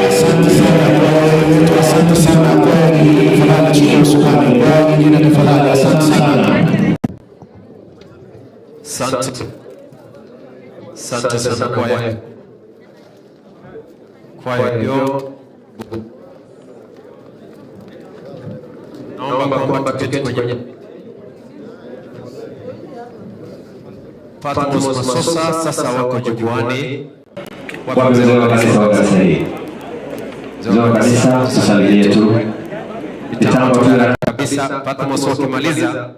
Asante sana kwaya yetu, asante sana kwaya nyingine tafadhali, chukua usukani. Kwaya nyingine tafadhali, asante sana. Asante. Asante sana kwaya. Kwaya hiyo. Naomba kwamba tuketi kwenye Patmos Masosa sasa wako jukwaani. Kwa mzee wa kanisa wa kanisa hii. Mzee wa kanisa, tushangilie tu. Mitambo tu kabisa. Patmos wakimaliza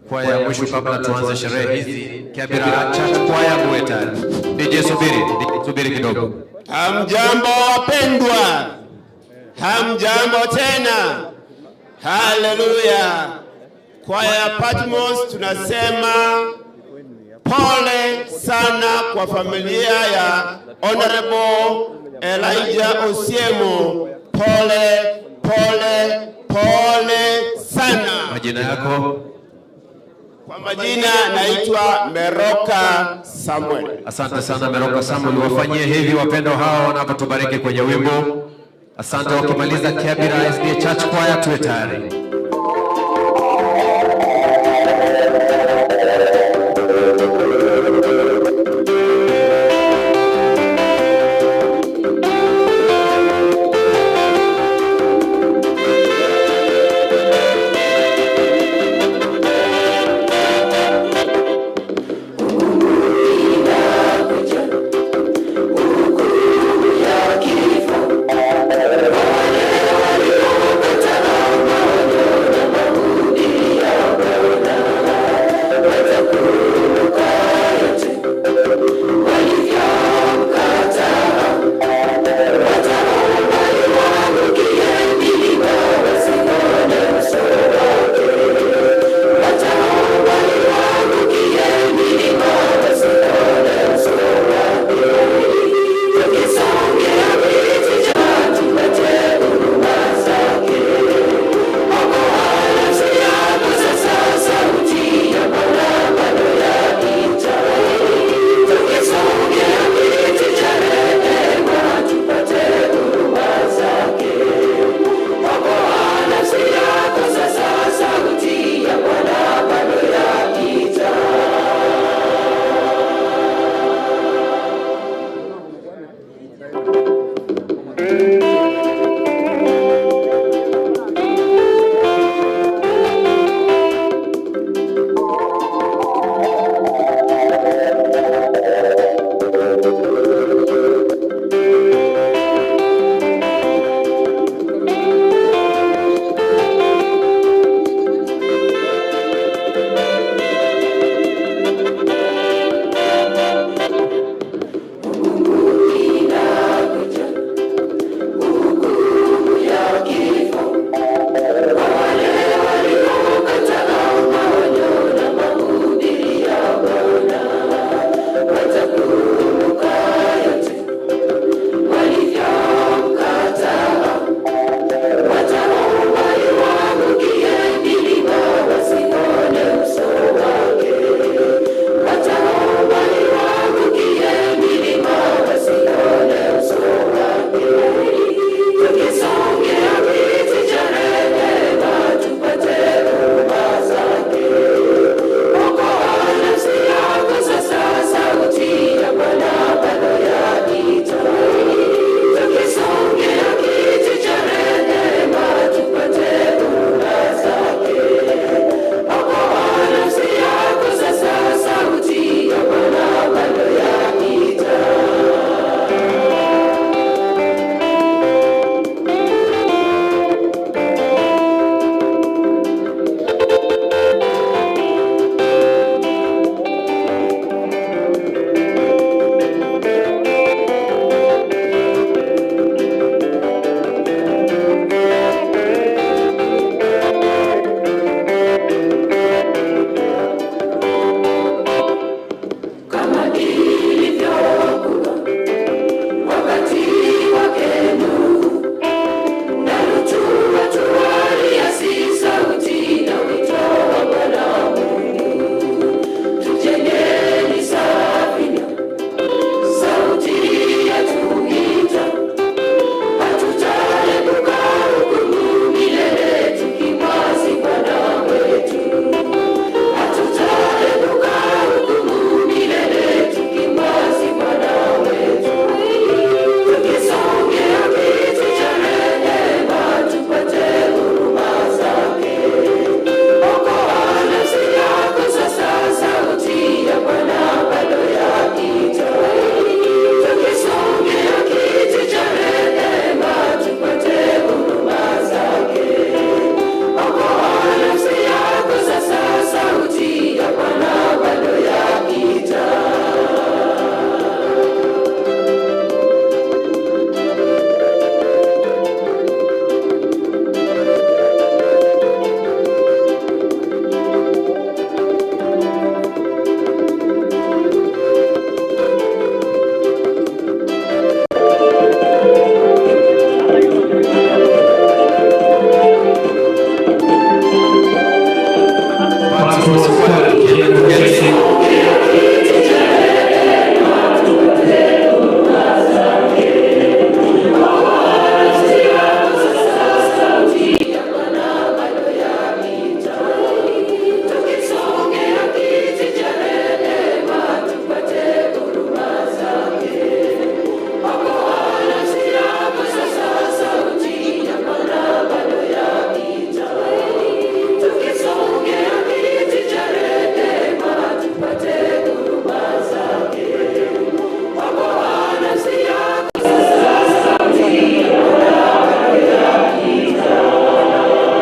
kwaya ya mwisho kabla tuanze sherehe hizi, Kiabira Church Choir muwe tayari. DJ subiri, subiri kidogo. Hamjambo wapendwa, hamjambo tena. Haleluya! Kwaya ya Patmos tunasema pole sana kwa familia ya Honorable Elijah Osiemo. Pole pole pole sana. Majina yako? Kwa majina naitwa Meroka Samuel. Asante sana Meroka Samuel, wafanyie hivi wapendwa hao wanapotubariki kwenye wimbo. Asante. Wakimaliza Kiabira SDA Church Choir tuwe tayari.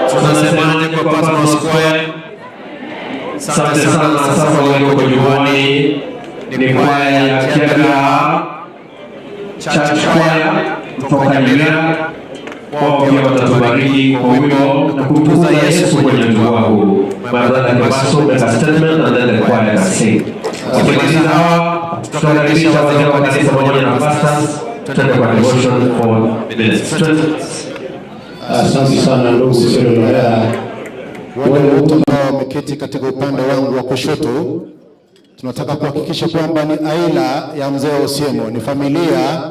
Tunasemaje kwa Patmos Choir? Asante sana. Sasa walioko jukwani ni kwaya ya Kiagara Church Choir kutoka Nyamira. Wao pia watatubariki kwa wimbo na kumtukuza Yesu kwenye jukwaa huu. My brother Kebaso make a statement and then the choir can sing. Wakimaliza hawa, tutakaribisha wazee wa kanisa pamoja na pastors, twende kwa devotion for minutes. Asante sana ndugu Cyril Lorea. Wale wote ambao wameketi katika upande wangu wa kushoto, tunataka kuhakikisha kwamba ni aila ya mzee Osiemo, ni familia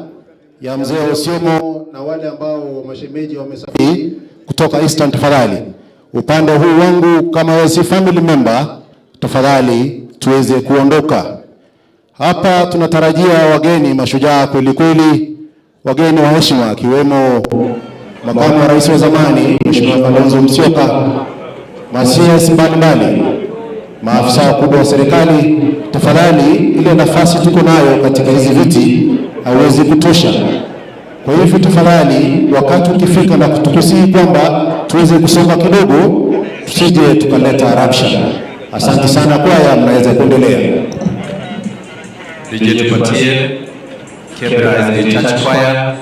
ya mzee Osiemo na wale ambao mashemeji wamesafiri kutoka Eastern, tafadhali upande huu wangu, kama wewe si family member, tafadhali tuweze kuondoka hapa. Tunatarajia wageni mashujaa kweli kweli. Wageni wa heshima akiwemo makamu wa rais wa zamani Mheshimiwa Kalonzo Musyoka, ma-CS mbalimbali, maafisa wakubwa wa serikali, tafadhali, ile nafasi tuko nayo katika hizi viti haiwezi kutosha. Kwa hivyo tafadhali, wakati ukifika na tukusihi kwamba tuweze kusonga kidogo, tusije tukaleta rabsha. Asante sana kwaya, mnaweza kuendelea. DJ tupatie Kebra SDA Church Choir.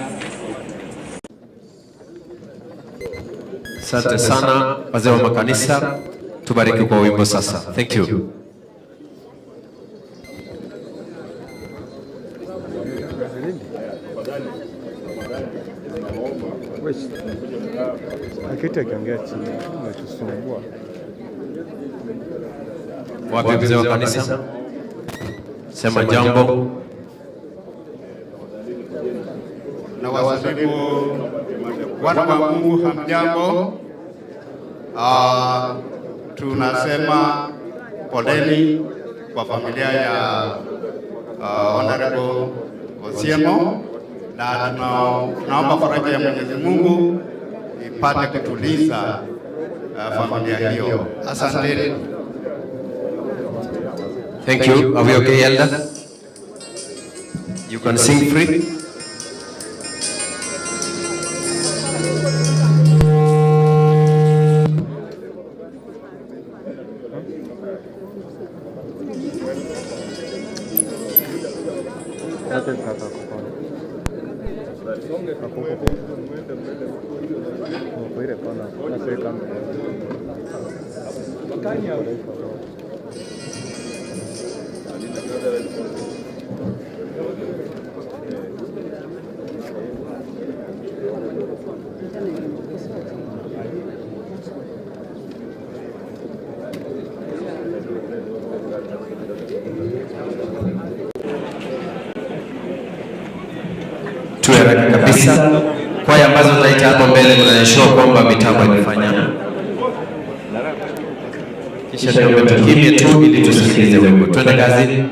Asante sana wazee wa makanisa, tubariki kwa wimbo sasa. Thank you. Akiti akiongea chini unatusumbua. Wapi mzee wa kanisa? Sema jambo. Na wasalimu wana wa Mungu, hamjambo. Tunasema poleni kwa familia ya Honorable Osiemo na tunaomba faraja ya Mwenyezi Mungu ipate kutuliza familia hiyo. Asanteni. Thank you. Are we okay, Elder? You can sing free. Hata kaka kwa Ako huko. Kwa ile kona. Sasa kama Tuwe haraka kabisa. Kwaya ambazo tutaita hapo mbele tunaensure kwamba mitambo imefanya. Kisha niombe tukimye tu ili tusikilize wimbo. Twende kazi.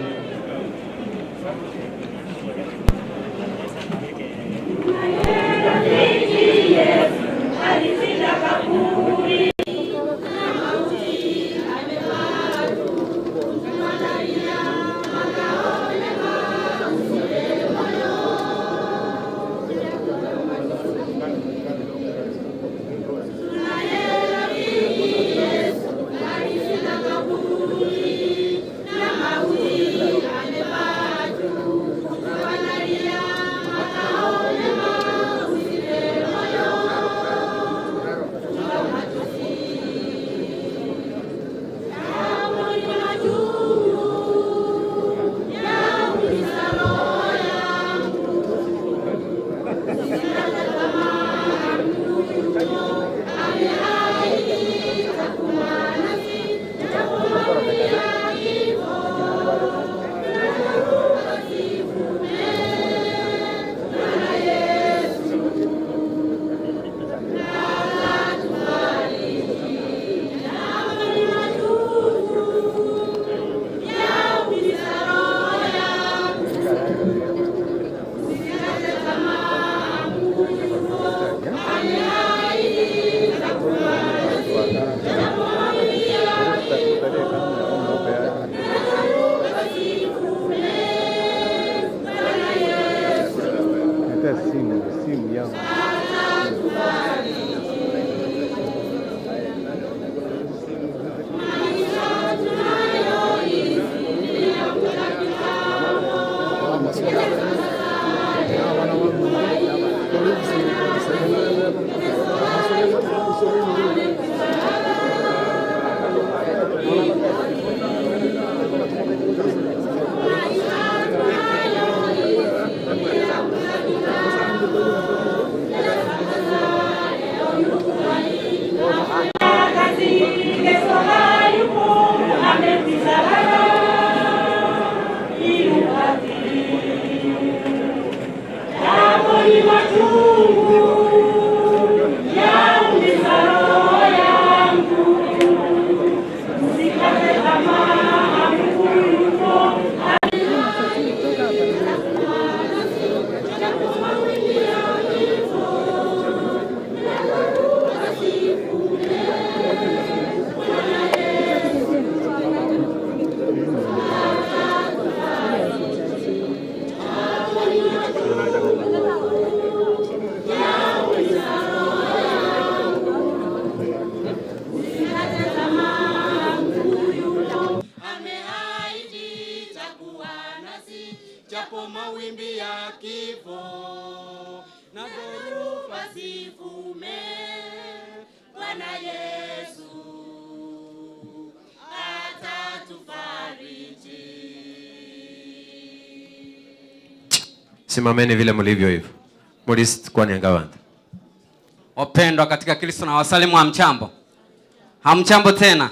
Hata simu yangu. Bwana Yesu atatufariji. Simameni vile mlivyo hivyo. Maurice kwani angawanda. Wapendwa katika Kristo na wasalimu, hamchambo? Hamchambo tena.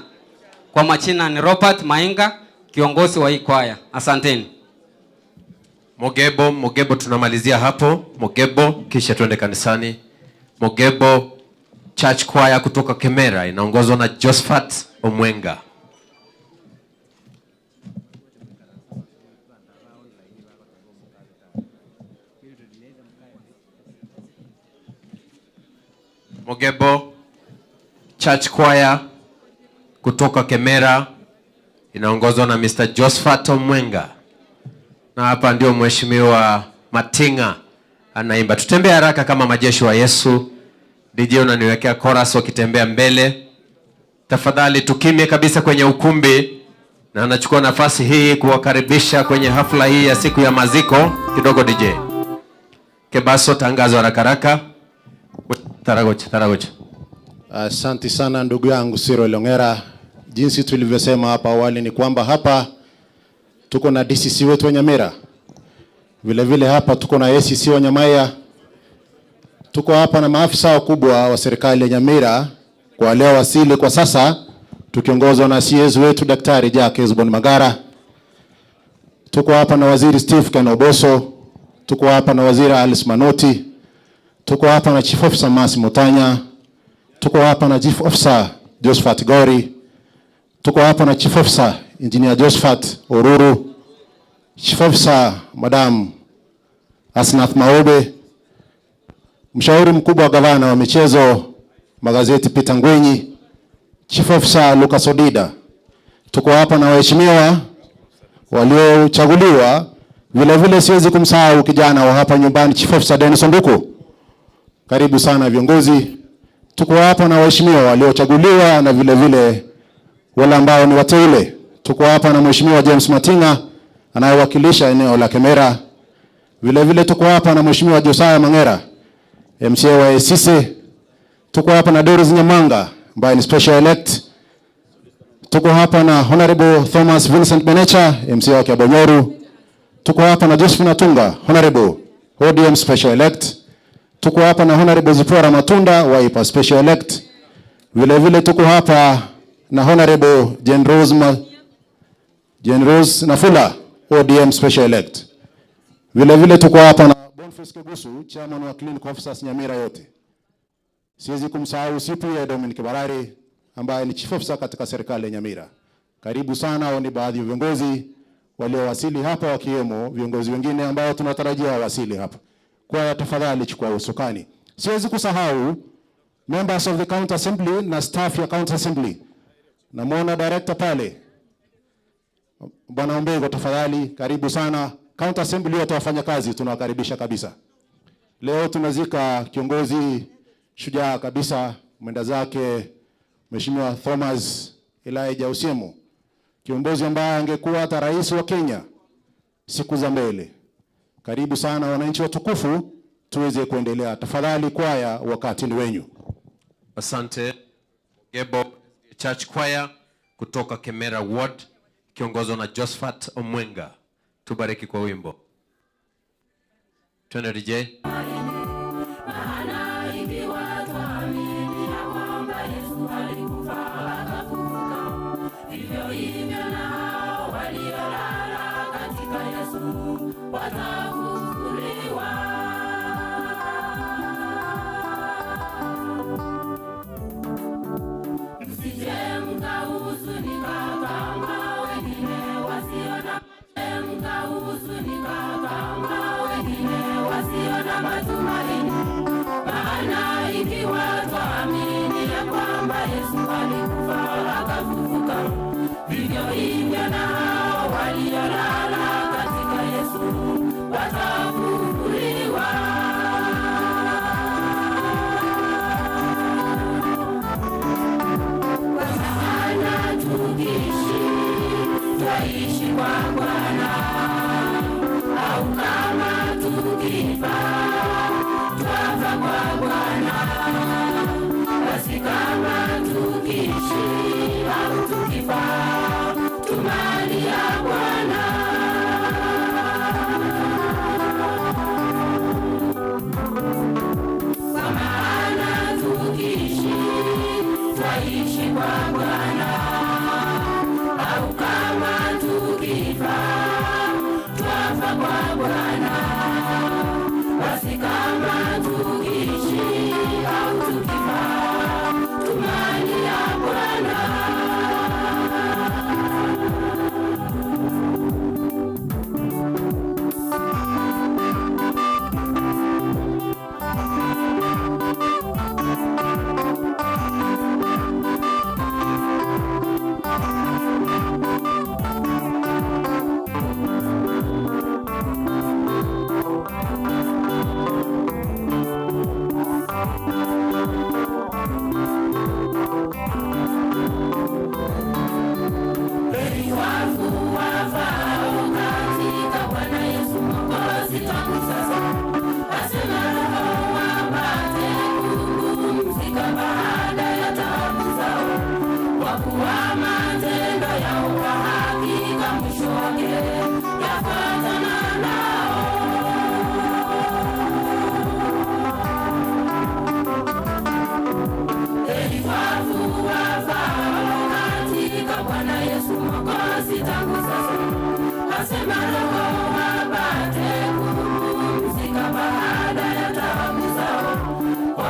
Kwa majina ni Robert Mainga, kiongozi wa hii kwaya. Asanteni. Mogebo, Mogebo tunamalizia hapo. Mogebo kisha tuende kanisani. Mogebo Church Choir kutoka Kemera inaongozwa na Josephat Omwenga. Mogebo Church Choir kutoka Kemera inaongozwa na Mr. Josephat Omwenga. Na hapa ndio Mheshimiwa Matinga anaimba. Tutembee haraka kama majeshi wa Yesu. DJ unaniwekea chorus wakitembea mbele. Tafadhali tukimye kabisa kwenye ukumbi, na anachukua nafasi hii kuwakaribisha kwenye hafla hii ya siku ya maziko. Kidogo DJ. Kebaso, tangazo haraka haraka. Taragocha, taragocha. Asante sana ndugu yangu Cyril Ongera. Jinsi tulivyosema hapa awali ni kwamba hapa tuko na DCC wetu wa Nyamira. Vile vile hapa tuko na ACC wa Nyamaiya. Tuko hapa na maafisa wakubwa wa serikali ya Nyamira kwa leo wasili kwa sasa, tukiongozwa na CS wetu Daktari Jack Esbon Magara. Tuko hapa na Waziri Steve Kenoboso. Tuko hapa na Waziri Alice Manoti. Tuko hapa na Chief Officer Masi Mutanya. Tuko hapa na Chief Officer Josephat Gori. Tuko hapa na Chief Officer Engineer Josephat Oruru. Chief Officer Madam Asnath Maobe. Mshauri mkubwa wa gavana wa michezo magazeti Peter Ngwenyi. Chief Officer Lucas Odida. Tuko hapa na waheshimiwa waliochaguliwa. Vile vile siwezi kumsahau kijana wa hapa nyumbani Chief Officer Dennis Onduku. Karibu sana viongozi. Tuko hapa na waheshimiwa waliochaguliwa na vile vile wale ambao ni wateule. Tuko hapa na Mheshimiwa James Matinga anayewakilisha eneo la Kemera. Vile vile tuko hapa na Mheshimiwa Josiah Mangera, MCA wa Esise. Tuko hapa na Doris Nyamanga ambaye ni special elect. Tuko hapa na Honorable Thomas Vincent Benecha, MCA wa Kiabonyoru. Tuko hapa na Josephine Atunga, Honorable ODM special elect. Tuko hapa na Honorable Zipporah Matunda wa IPA special elect. Vile vile tuko hapa na Honorable Jane Rose Jane Rose Nafula, ODM special elect. Vile vile tuko hapa na Boniface Kegusu, chairman wa Clinical Officers Nyamira yote. Siwezi kumsahau CPA Dominic Barari ambaye ni chief officer katika serikali ya Nyamira. Karibu sana, hao ni baadhi ya viongozi waliowasili hapa, wakiwemo viongozi wengine ambao tunatarajia wawasili hapa. Kwa tafadhali chukua usukani. Siwezi kusahau members of the County Assembly na staff ya County Assembly. Namuona director pale. Bwana Ombego, tafadhali karibu sana. County Assembly wote wafanya kazi tunawakaribisha kabisa. Leo tunazika kiongozi shujaa kabisa, mwenda zake Mheshimiwa Thomas Elijah Osiemo, kiongozi ambaye angekuwa hata rais wa Kenya siku za mbele. Karibu sana wananchi watukufu, tuweze kuendelea. Tafadhali kwaya, wakati ni wenyu. Asante. Gebo Church Choir kutoka Kemera Ward kiongozwa na Josephat Omwenga. Tubariki kwa wimbo. Twende DJ. Maana ikiwa twaamini ya kwamba Yesu alikufa akafufuka, vivyo hivyo na hao waliolala katika Yesu watafufuliwa. Msije mkahuzunika kama wengine wasio na, mkahuzunika kama wengine wasio na matumaini. Maana ikiwa twaamini ya kwamba Yesu alikufa akafufuka, vivyo hivyo na hao waliolala katika Yesu watafufuliwa. Kwa maana tukiishi twaishi kwa Bwana, au kama tukifa twafa kwa Bwana. Basi kama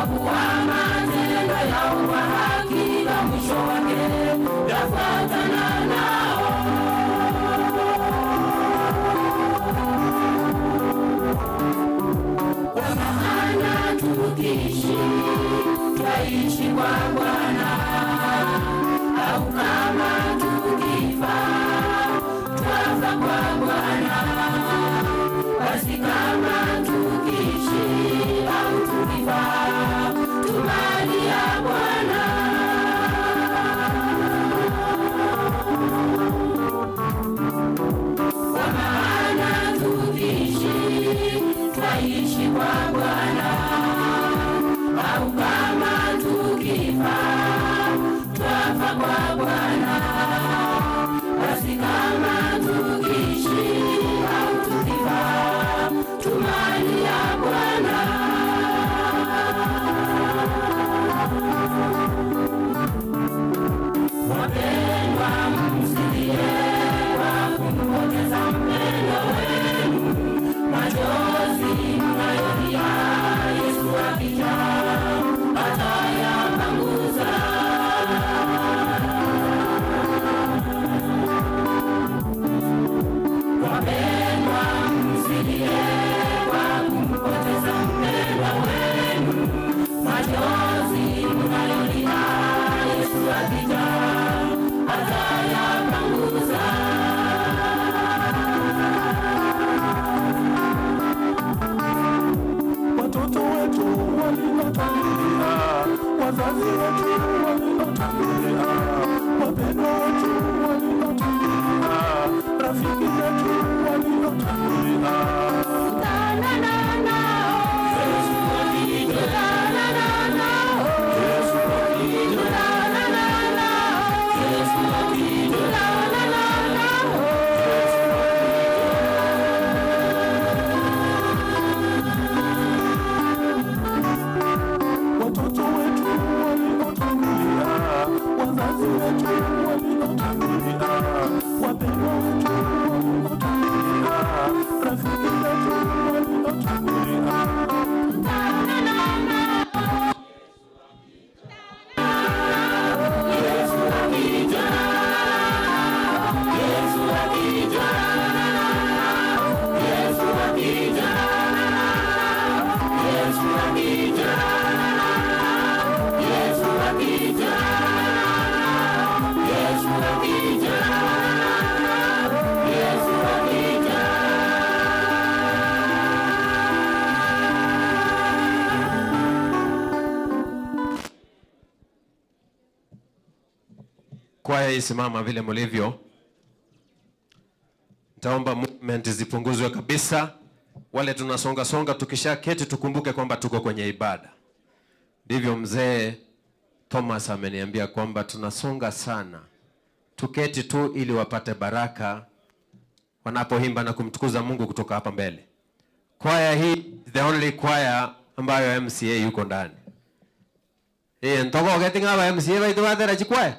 kuwa matendo yao kwa hakika mwisho wake yafuatana nao. Kwa maana tukiishi twaishi kwa Bwana, au kama tukifa twafa kwa Bwana. Basi kama tukiishi au tukifa, tu mali ya Bwana. Kwa maana tukiishi twaishi kwa Bwana, au kama tukifa twafa kwa Bwana. Basi kama tukiishi au tukifa, tu mali ya Bwana. Wapendwa, msilie kwa kumpoteza mpendwa wenu, machozi mnayolia Yesu akija atayapanguza. Wapendwa, msilie kwa kumpoteza mpendwa wenu, machozi mnayolia Yesu akija atayapanguza. Watoto wetu waliotangulia, wazazi wetu waliotangulia, wapendwa wetu waliotangulia, rafiki zetu waliotangulia. Watoto wetu waliotangulia, wazazi wetu waliotangulia, wapendwa wetu waliotangulia, rafiki zetu waliotangulia. Kwaya isimama vile mlivyo. Nitaomba movement zipunguzwe kabisa. Wale tunasonga songa, tukishaketi tukumbuke kwamba tuko kwenye ibada. Ndivyo mzee Thomas ameniambia kwamba tunasonga sana, tuketi tu ili wapate baraka wanapoimba na kumtukuza Mungu kutoka hapa mbele. Kwaya hii the only choir ambayo MCA yuko ndani. Eh, ntoko getinga ba MCA baitu batera chikwaya.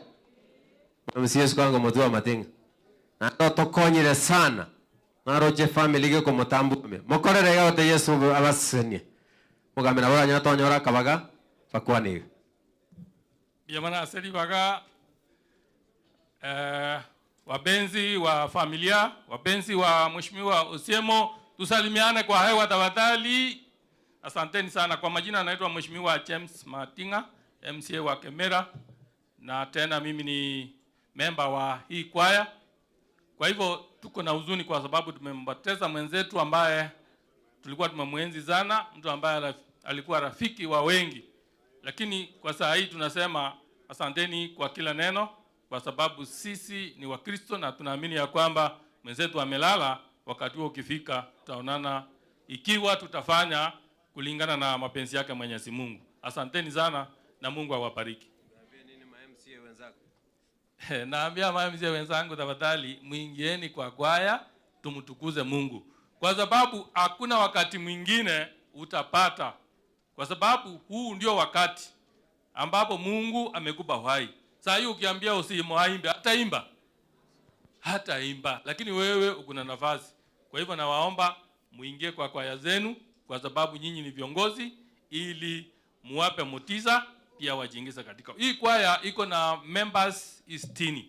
MCA sikango mutua matinga. Na ndo tokonyire sana. Naroche family giko mutambume. Mokorere yote Yesu abasenie. Mugamira bora tonyora kabaga bakwaniga. Jamana aseri baga eh, wapenzi wa familia, wapenzi wa Mheshimiwa Osiemo, tusalimiane kwa hewa tafadhali. Asanteni sana. Kwa majina naitwa Mheshimiwa James Matinga, MCA wa Kemera, na tena mimi ni memba wa hii kwaya. Kwa hivyo tuko na huzuni kwa sababu tumempoteza mwenzetu ambaye tulikuwa tumemwenzi sana, mtu ambaye alikuwa rafiki wa wengi. Lakini kwa saa hii tunasema asanteni kwa kila neno, kwa sababu sisi ni Wakristo na tunaamini ya kwamba mwenzetu amelala. Wakati huo ukifika, tutaonana ikiwa tutafanya kulingana na mapenzi yake Mwenyezi Mungu. Asanteni sana na Mungu awabariki. Naambia ma-MCA wenzangu, tafadhali mwingieni kwa kwaya, tumtukuze Mungu, kwa sababu hakuna wakati mwingine utapata, kwa sababu huu ndio wakati ambapo Mungu amekupa uhai. Saa hii ukiambia usimuaimbe, hataimba, hataimba, lakini wewe uko na nafasi. Kwa hivyo nawaomba muingie kwa kwaya zenu, kwa sababu nyinyi ni viongozi, ili Muwape motisha pia wajiingize katika hii kwaya. Iko na members 60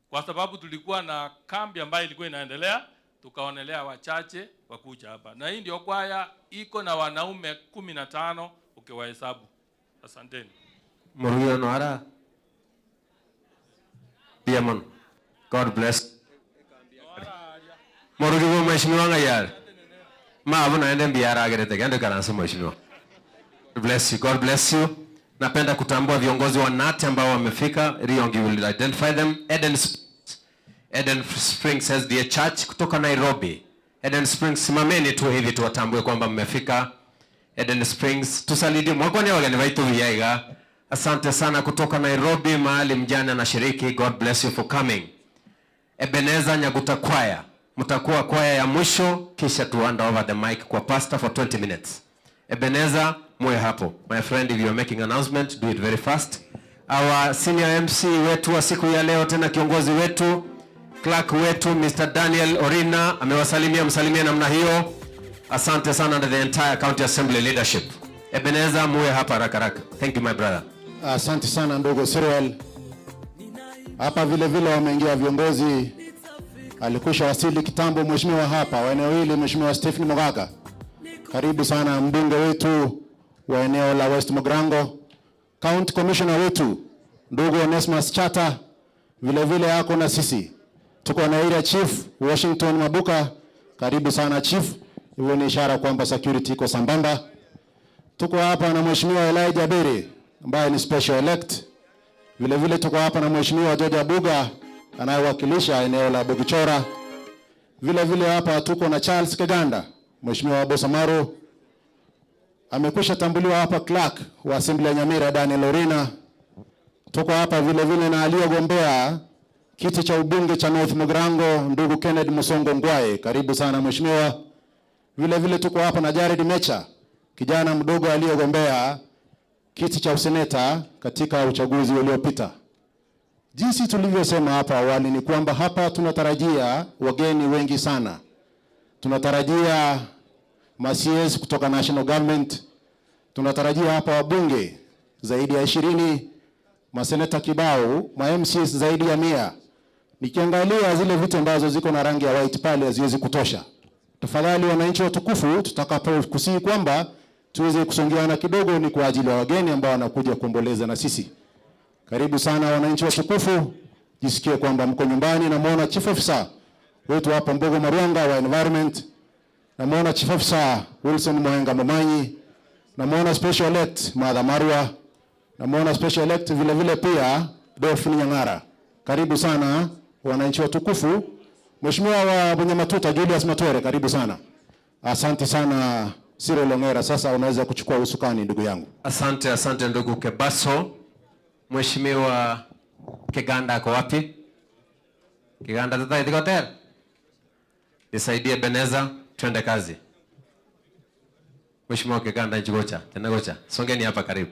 kwa sababu tulikuwa na kambi ambayo ilikuwa inaendelea, tukaonelea wachache wakuja hapa, na hii ndio kwaya iko na wanaume 15 ukiwahesabu. Asanteni. Murugi Nwara. Diamond. God bless. Murugi wa mheshimiwa ngayar. Ma abu naende mbiara agerete gende karansa mheshimiwa. God bless you. God bless you. Napenda kutambua viongozi wa NAT ambao wamefika. Riongi will identify them. Eden Springs, Eden Springs SDA Church kutoka Nairobi. Eden Springs, simameni tu hivi tuwatambue kwamba mmefika. Eden Springs, tusalidie mwakone wageni waitu viaiga. Asante sana kutoka Nairobi, mahali mjane anashiriki. God bless you for coming. Ebeneza Nyaguta Choir, mtakuwa kwaya ya mwisho, kisha tu hand over the mic kwa pastor for 20 minutes. Ebeneza, muwe hapo. My friend, if you are making announcement, do it very fast. Our senior MC wetu wa siku ya leo, tena kiongozi wetu, clerk wetu Mr. Daniel Orina amewasalimia, msalimie namna hiyo. Asante sana and the entire county assembly leadership. Ebeneza, muwe hapa haraka haraka. Thank you my brother. Asante sana ndugu Cyril. Hapa vile vile wameingia viongozi, alikwisha wasili kitambo mheshimiwa hapa wa eneo hili, Mheshimiwa Stephen Mogaka. Karibu sana mbunge wetu wa eneo la West Mugirango, County Commissioner wetu ndugu Onesmus Chata vile vile ako na sisi. Tuko na area chief Washington Mabuka, karibu sana chief. Hivyo ni ishara kwamba security iko sambamba. Tuko hapa na Mheshimiwa Elijah Bere ambaye ni special elect. Vile vile tuko hapa na Mheshimiwa George Abuga anayewakilisha eneo la Bogichora. Vile vile hapa tuko na Charles Keganda, Mheshimiwa Bosamaru amekwisha tambuliwa hapa, clerk wa Assembly ya Nyamira Daniel Orina. Tuko hapa vile vile na aliyogombea kiti cha ubunge cha North Mugirango ndugu Kenneth Musongo Ngwae, karibu sana mheshimiwa. Vile vile tuko hapa na Jared Mecha, kijana mdogo aliyegombea kiti cha useneta katika uchaguzi uliopita. Jinsi tulivyosema hapa awali ni kwamba hapa tunatarajia wageni wengi sana. Tunatarajia ma-CS kutoka national government, tunatarajia hapa wabunge zaidi ya 20, maseneta kibao, ma MCs zaidi ya 100. Nikiangalia zile viti ambazo ziko na rangi ya white pale haziwezi kutosha. Tafadhali wananchi watukufu, tutakapokusihi kwamba tuweze kusongeana kidogo, ni kwa ajili ya wageni ambao wanakuja kuomboleza na sisi. Karibu sana wananchi watukufu, jisikie kwamba mko nyumbani. Namuona chief officer wetu hapa Mbogo Marwanga wa environment, namuona chief officer Wilson Mohenga Momanyi, namuona special elect Martha Marwa, namuona special elect vile vile pia Dolphin Nyang'ara. Karibu sana wananchi watukufu. Mheshimiwa wa Bunyamatuta Julius Matwere, karibu sana. Asante sana Cyril Ongera, sasa unaweza kuchukua usukani ndugu yangu. Asante, asante ndugu Kebaso. Mheshimiwa Kiganda ako wapi? Kiganda tata itikoter. Nisaidie Beneza, twende kazi. Mheshimiwa Kiganda nchigocha, tena gocha. Songeni hapa karibu.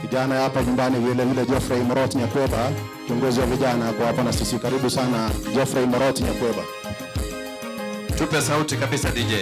Kijana hapa nyumbani vile vile Geoffrey Morot Nyakweba, kiongozi wa vijana kwa hapa na sisi. Karibu sana Geoffrey Morot Nyakweba. Tupe sauti kabisa DJ.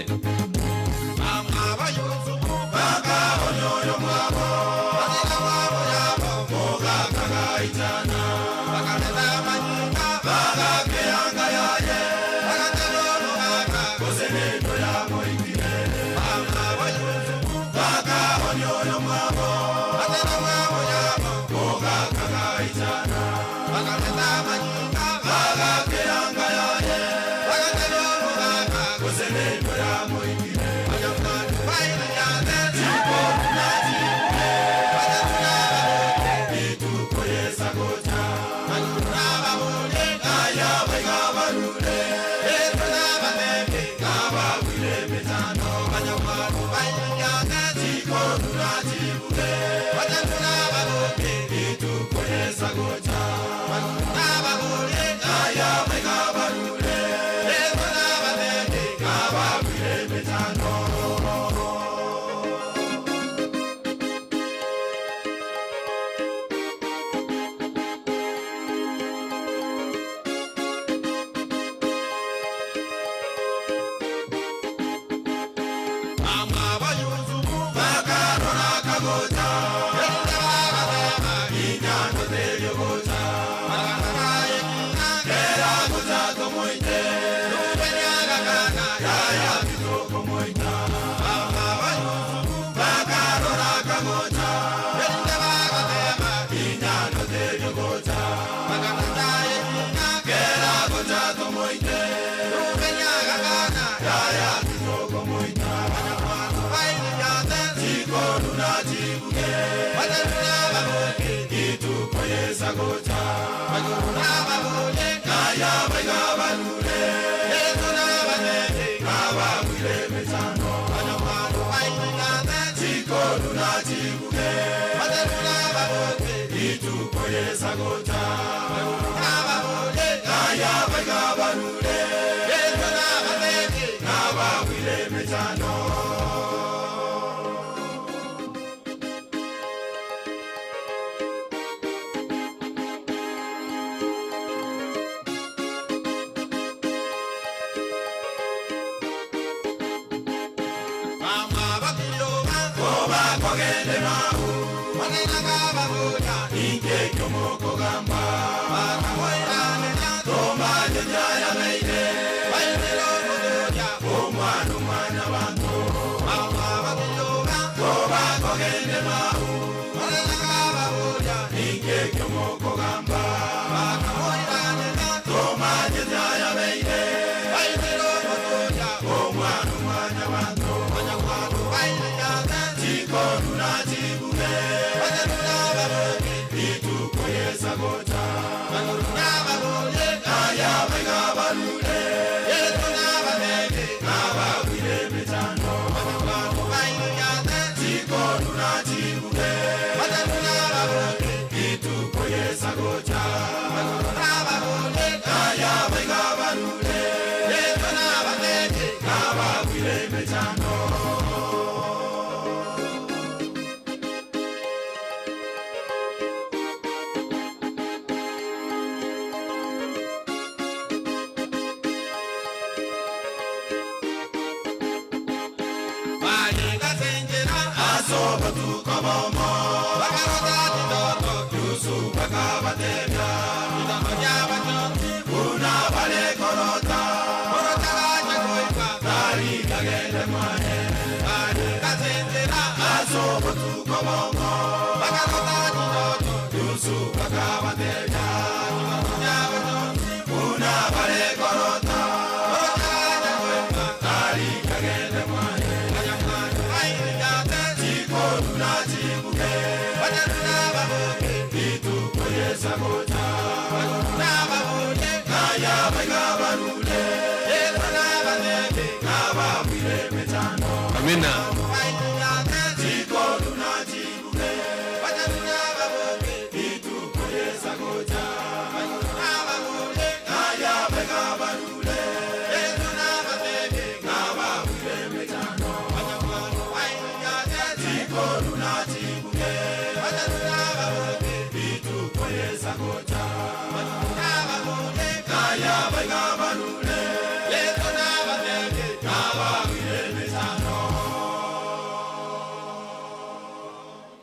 Amina.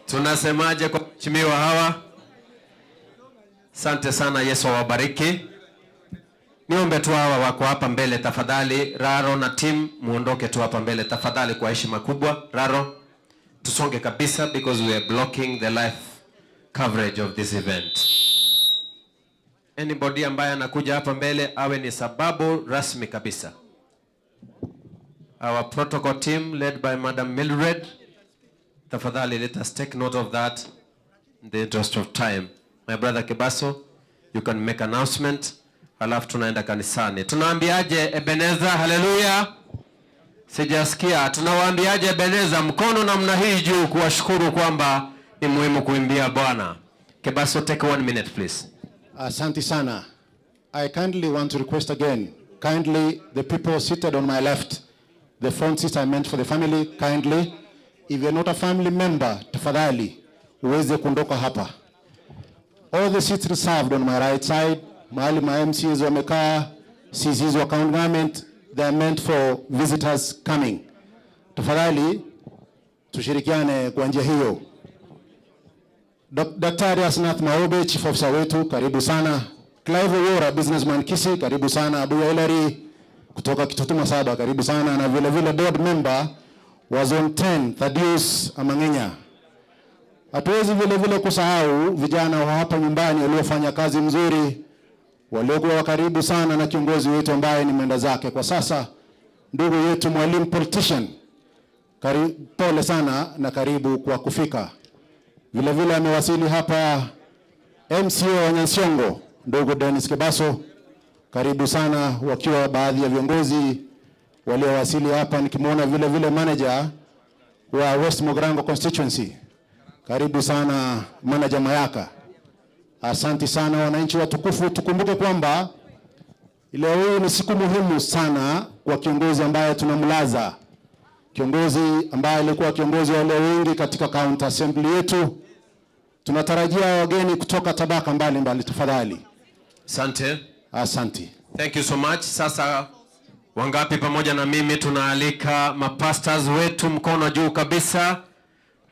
Tunasemaje kwa waheshimiwa hawa? Asante sana, Yesu awabariki. Niombe tu hawa wako hapa mbele tafadhali, Raro na team muondoke tu hapa mbele tafadhali, kwa heshima kubwa. Raro, tusonge kabisa because we are blocking the live coverage of this event. Anybody ambaye anakuja hapa mbele awe ni sababu rasmi kabisa. Our protocol team led by Madam Mildred, tafadhali let us take note of that in the interest of time. My brother Kebaso, you can make announcement, halafu tunaenda kanisani. Tunaambiaje Ebeneza? Haleluya! Sijasikia. Tunawaambiaje Ebeneza? Mkono namna hii juu kuwashukuru kwamba ni muhimu kuimbia Bwana. Kebaso, take one minute please. Asante sana. I kindly want to request again, kindly the people seated on my left, the front seats are meant for the family, kindly. If you're not a family member, tafadhali uweze kuondoka hapa. All the seats reserved on my right side, mahali ma MCs wamekaa, CCs wa county government, they are meant for visitors coming. Tafadhali tushirikiane kwa njia hiyo. Daktari Asnath Maobe, Chief Officer wetu, karibu sana. Clive Owora, businessman Kisii, karibu sana. Abuya Hilary kutoka Kitutu Masaba, karibu sana, na vile vile board member wa Zone 10 Thaddeus Amang'enya. Hatuwezi vile vile kusahau vijana wa hapa nyumbani waliofanya kazi mzuri, waliokuwa karibu sana na kiongozi wetu ambaye ni mwenda zake kwa sasa, ndugu yetu Mwalimu Politician. Pole sana na karibu kwa kufika. Vile vile amewasili hapa MCA wa Nyansiongo ndugu Dennis Kebaso, karibu sana, wakiwa baadhi ya viongozi waliowasili hapa, nikimwona vile vile manager wa West Mogrango constituency, karibu sana manager Mayaka. Asanti sana wananchi watukufu, tukumbuke kwamba leo hii ni siku muhimu sana kwa kiongozi ambaye tunamlaza, kiongozi ambaye alikuwa kiongozi wa walio wengi katika county assembly yetu. Tunatarajia wageni kutoka tabaka mbalimbali, tafadhali. Asante. Asante. Thank you so much. Sasa wangapi pamoja na mimi tunaalika mapastors wetu, mkono juu kabisa.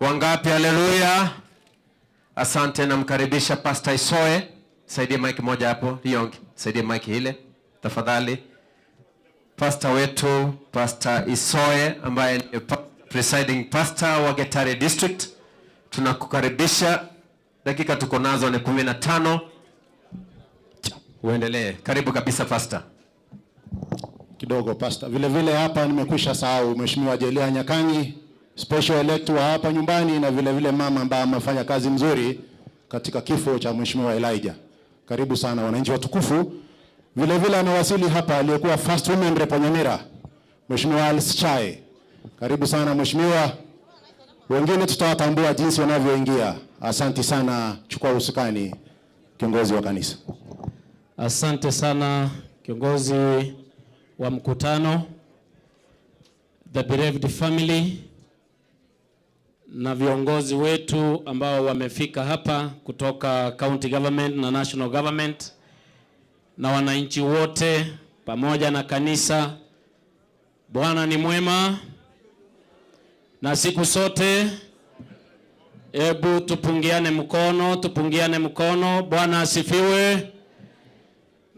Wangapi? Haleluya. Asante, namkaribisha Pastor Isoe. Saidie mic moja hapo, Riongi. Saidie mic ile tafadhali. Pastor wetu Pastor Isoe ambaye ni presiding pastor wa Getare District, tunakukaribisha. Dakika tuko nazo ni 15. Uendelee. Karibu kabisa Pastor. Kidogo pastor. Vile vile hapa nimekwisha sahau Mheshimiwa Jelia Nyakanyi, special elect wa hapa nyumbani, na vile vile mama ambaye amefanya kazi mzuri katika kifo cha Mheshimiwa Elijah. Karibu sana wananchi watukufu. Vile vile amewasili hapa aliyekuwa first women rep wa Nyamira, Mheshimiwa Alice Chai. Karibu sana mheshimiwa. Wengine tutawatambua jinsi wanavyoingia. Asanti sana, chukua usukani kiongozi wa kanisa. Asante sana kiongozi wa mkutano, the bereaved family na viongozi wetu ambao wamefika hapa kutoka county government na national government na wananchi wote pamoja na kanisa. Bwana ni mwema na siku sote. Hebu tupungiane mkono, tupungiane mkono. Bwana asifiwe.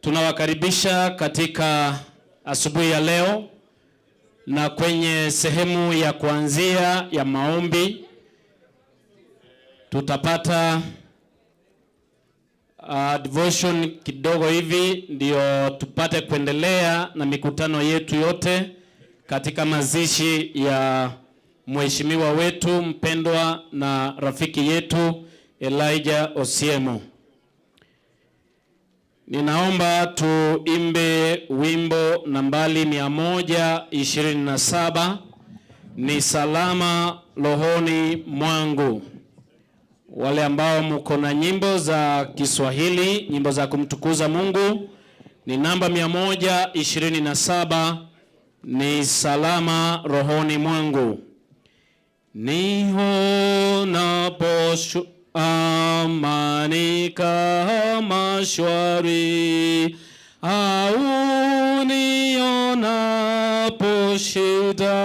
Tunawakaribisha katika asubuhi ya leo na kwenye sehemu ya kuanzia ya maombi tutapata devotion kidogo hivi ndio tupate kuendelea na mikutano yetu yote katika mazishi ya mheshimiwa wetu mpendwa na rafiki yetu Elijah Osiemo. Ninaomba tuimbe wimbo nambari 127, ni salama rohoni mwangu. Wale ambao mko na nyimbo za Kiswahili, nyimbo za kumtukuza Mungu, ni namba 127, ni salama rohoni mwangu. Nihonapo amani kama shwari, au nionapo shida,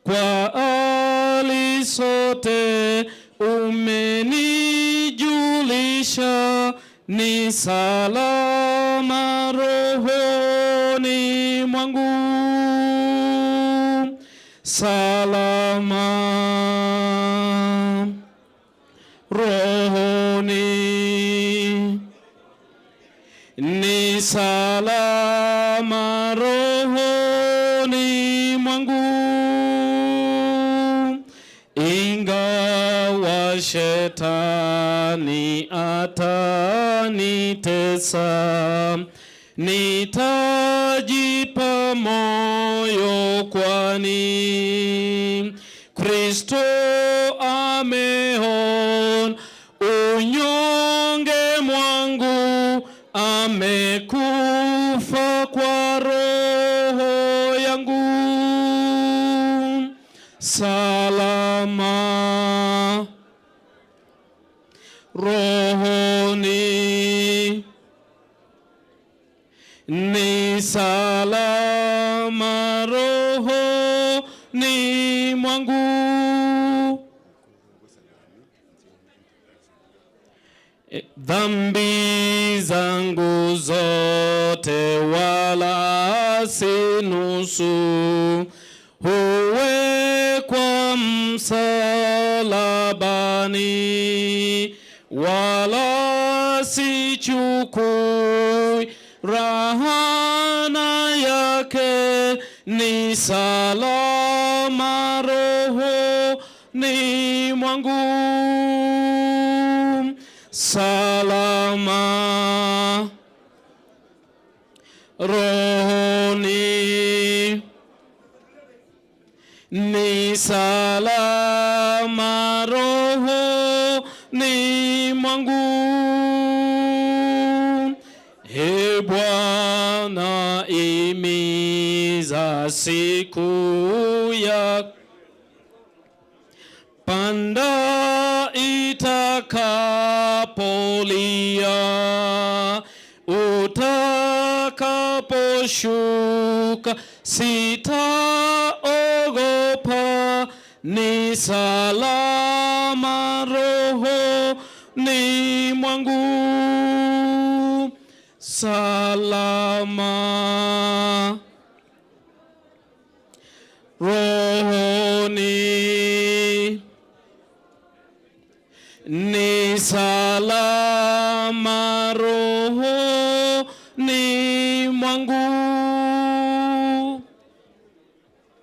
kwa hali sote umenijulisha, ni salama rohoni mwangu, salama rohoni, ni salama rohoni mwangu, ingawa shetani atanitesa, nitajipa moyo kwani Kristo ameona unyonge mwangu, amekufa kwa roho yangu, salama rohoni, ni salama rohoni. Rohoni mwangu. Dhambi zangu zote wala si nusu, huwekwa msalabani, wala sichukui rahana yake, ni salama rohoni mwangu salama rohoni, ni salama rohoni mwangu. E Bwana, imiza siku ya panda itakapolia, utakaposhuka sitaogopa, ni salama rohoni mwangu, salama rohoni ni salama rohoni mwangu.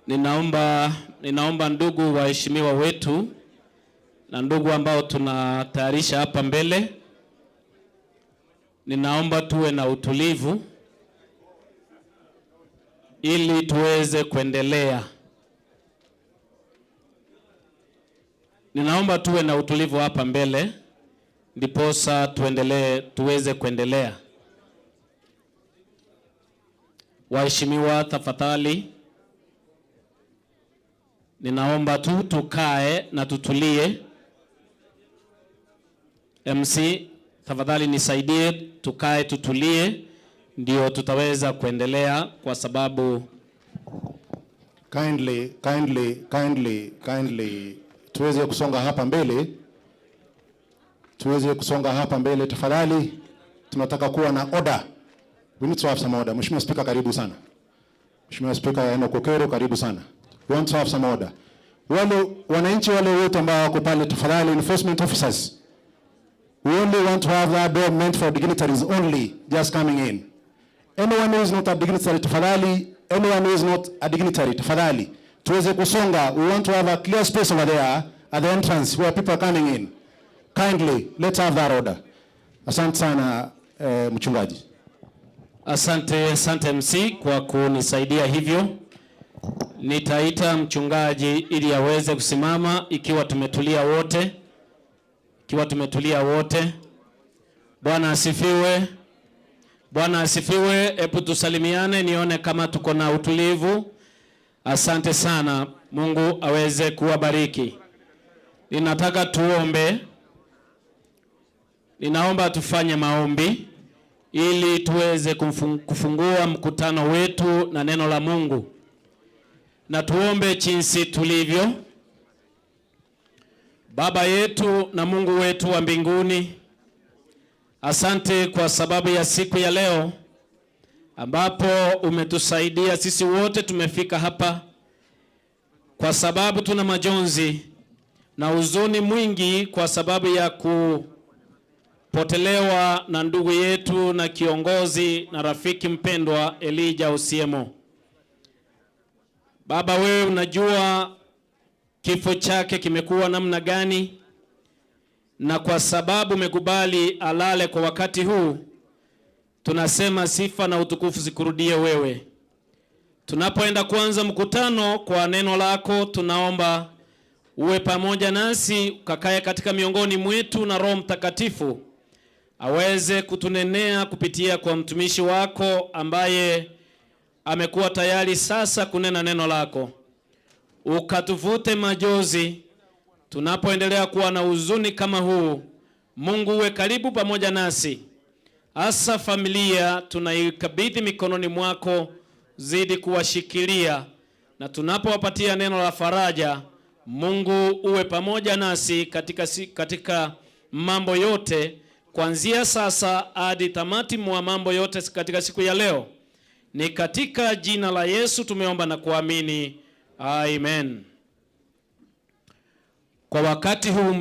Ninaomba, ninaomba ndugu waheshimiwa wetu na ndugu ambao tunatayarisha hapa mbele, ninaomba tuwe na utulivu ili tuweze kuendelea. Ninaomba tuwe na utulivu hapa mbele ndiposa tuendelee, tuweze kuendelea. Waheshimiwa, tafadhali ninaomba tu tukae na tutulie. MC, tafadhali nisaidie, tukae tutulie, ndio tutaweza kuendelea kwa sababu Kindly, kindly, kindly, kindly tuweze kusonga hapa mbele, tuweze kusonga hapa mbele tafadhali. Tunataka kuwa na order. We need to have some order. Mheshimiwa Spika, karibu sana. Mheshimiwa Spika Enoch Okero, karibu sana. We want to have some order. Wale wananchi wale wote ambao wako pale, tafadhali, enforcement officers, we only want to have that door meant for dignitaries only just coming in. Anyone who is not a dignitary, tafadhali, anyone who is not a dignitary, tafadhali, tuweze kusonga. We want to have a clear space over there at the entrance where people are coming in. Kindly, let's have that order. Asante sana eh, mchungaji. Asante, asante MC kwa kunisaidia hivyo. Nitaita mchungaji ili aweze kusimama ikiwa tumetulia wote, ikiwa tumetulia wote. Bwana asifiwe. Bwana asifiwe. Hebu tusalimiane nione kama tuko na utulivu. Asante sana, Mungu aweze kuwabariki. Ninataka tuombe. Ninaomba tufanye maombi ili tuweze kufungua mkutano wetu na neno la Mungu, na tuombe jinsi tulivyo. Baba yetu na Mungu wetu wa mbinguni, asante kwa sababu ya siku ya leo ambapo umetusaidia sisi wote tumefika hapa, kwa sababu tuna majonzi na huzuni mwingi kwa sababu ya kupotelewa na ndugu yetu na kiongozi na rafiki mpendwa Elijah Osiemo. Baba, wewe unajua kifo chake kimekuwa namna gani, na kwa sababu umekubali alale kwa wakati huu, tunasema sifa na utukufu zikurudie wewe. Tunapoenda kuanza mkutano kwa neno lako, tunaomba uwe pamoja nasi, ukakae katika miongoni mwetu, na Roho Mtakatifu aweze kutunenea kupitia kwa mtumishi wako ambaye amekuwa tayari sasa kunena neno lako. Ukatuvute majozi tunapoendelea kuwa na huzuni kama huu. Mungu uwe karibu pamoja nasi, hasa familia tunaikabidhi mikononi mwako, zidi kuwashikilia Na tunapowapatia neno la faraja, Mungu uwe pamoja nasi katika, katika mambo yote kuanzia sasa hadi tamati mwa mambo yote katika siku ya leo. Ni katika jina la Yesu tumeomba na kuamini, amen. Kwa wakati huu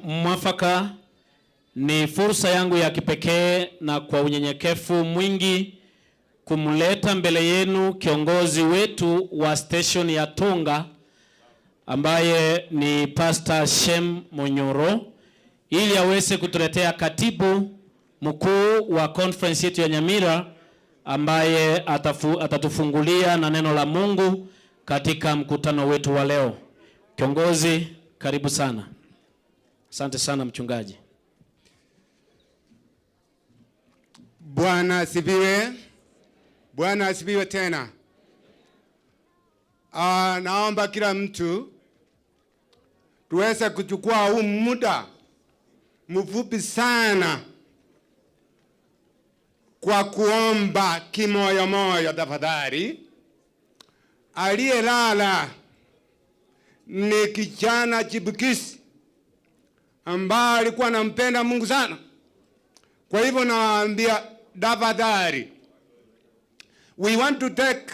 mwafaka, ni fursa yangu ya kipekee na kwa unyenyekevu mwingi kumleta mbele yenu kiongozi wetu wa station ya Tonga ambaye ni Pastor Shem Munyoro ili aweze kutuletea katibu mkuu wa conference yetu ya Nyamira ambaye atafu, atatufungulia na neno la Mungu katika mkutano wetu wa leo. Kiongozi, karibu sana. Asante sana mchungaji. Bwana asifiwe. Bwana asifiwe tena. Ah, naomba kila mtu tuweze kuchukua huu muda mfupi sana kwa kuomba kimoyomoyo tafadhali. Aliyelala ni kijana chipukizi ambaye alikuwa anampenda Mungu sana. Kwa hivyo nawaambia tafadhali, we want to take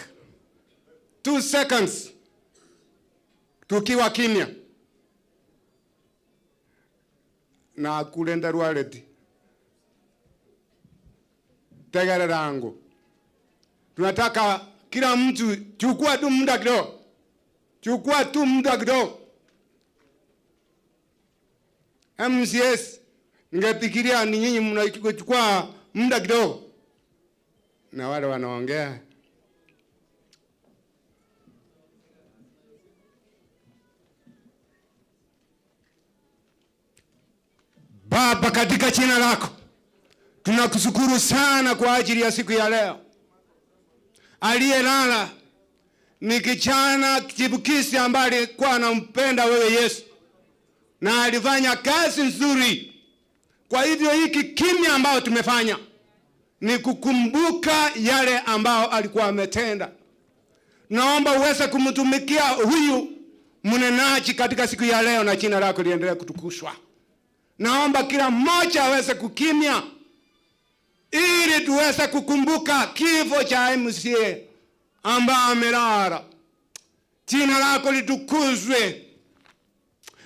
2 seconds tukiwa kimya na kulenda rwaleti tegererangu. Tunataka kila mtu chukua tu muda kidogo, chukua tu muda kidogo. MCS ningefikiria ni nyinyi mnachukua muda kidogo, na wale wanaongea Baba, katika jina lako tunakushukuru sana kwa ajili ya siku ya leo. Aliyelala ni kijana chipukizi ambaye alikuwa anampenda wewe Yesu na alifanya kazi nzuri. Kwa hivyo hiki kimya ambayo tumefanya ni kukumbuka yale ambao alikuwa ametenda. Naomba uweze kumtumikia huyu mnenaji katika siku ya leo na jina lako liendelee kutukushwa. Naomba kila mmoja aweze kukimya ili tuweze kukumbuka kifo cha MCA ambaye amelala. Jina lako litukuzwe,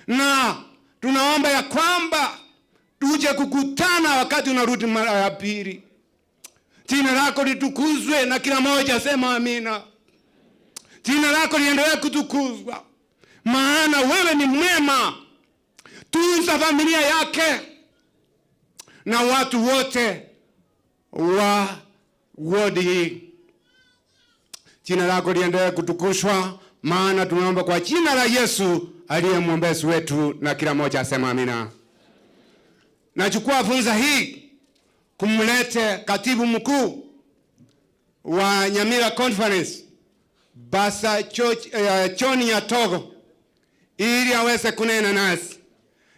na tunaomba ya kwamba tuje kukutana wakati unarudi mara ya pili. Jina lako litukuzwe, na kila mmoja sema amina. Jina lako liendelee kutukuzwa, maana wewe ni mwema. Tunza familia yake na watu wote wa wodi hii. Jina lako liendelee kutukushwa, maana tunaomba kwa jina la Yesu aliye mwombezi wetu, na kila mmoja asema amina. Nachukua fursa hii kumlete katibu mkuu wa Nyamira Conference Basa Choni ya Togo ili aweze kunena nasi.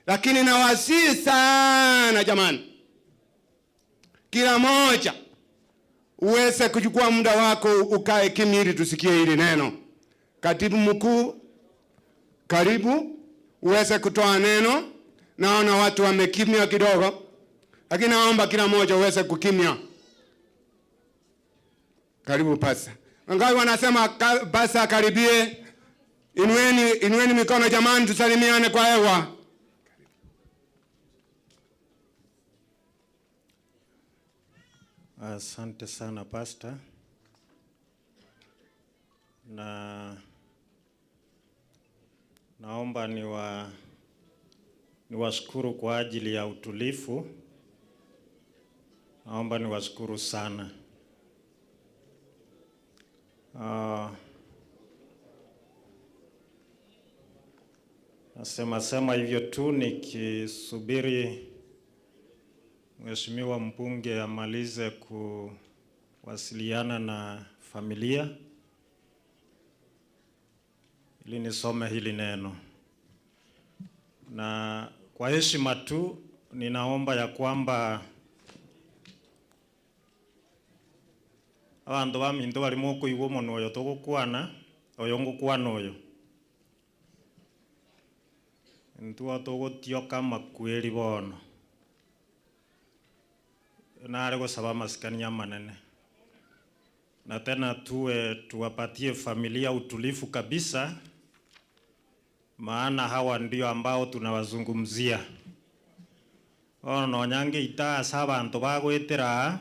Lakini nawasihi sana jamani, kila mmoja uweze kuchukua muda wako ukae kimya ili tusikie hili neno. Katibu mkuu, karibu uweze kutoa neno. Naona watu wamekimya kidogo, lakini naomba kila mmoja uweze kukimya. Karibu pasa. Wangapi wanasema pasa karibie? Inueni, inueni mikono jamani, tusalimiane kwa hewa. Asante sana Pastor. Na naomba niwashukuru kwa ajili ya utulivu. Naomba niwashukuru sana. Nasema sema hivyo tu nikisubiri Mheshimiwa mbunge amalize kuwasiliana na familia ili nisome hili neno. Na kwa heshima tu ninaomba ya kwamba abandu baminto barimo okoigwa omonwa oyo togokwana. Oyo ngokwana oyo. Intwe togotioka amakweri bono. Nare gosaba amasikani amanene. Na tena tuwe tuwapatie familia utulivu kabisa, maana hawa ndio ambao tunawazungumzia. Bono nonya ngeita ase abanto bagoetera aa,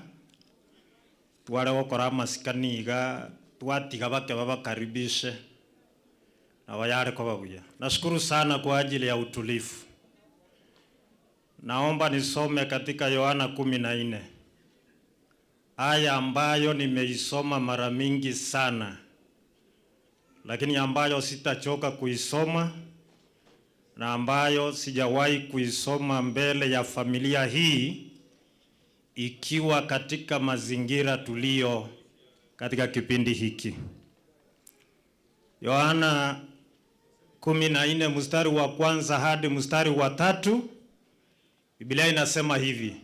tware gokora amasikani iga, twatiga bake babakaribishe, nabo yare koba buya. Nashukuru sana kwa ajili ya utulivu. Naomba nisome katika Yohana 14 aya ambayo nimeisoma mara mingi sana, lakini ambayo sitachoka kuisoma na ambayo sijawahi kuisoma mbele ya familia hii ikiwa katika mazingira tulio katika kipindi hiki. Yohana 14 mstari wa kwanza hadi mstari wa tatu, Biblia inasema hivi: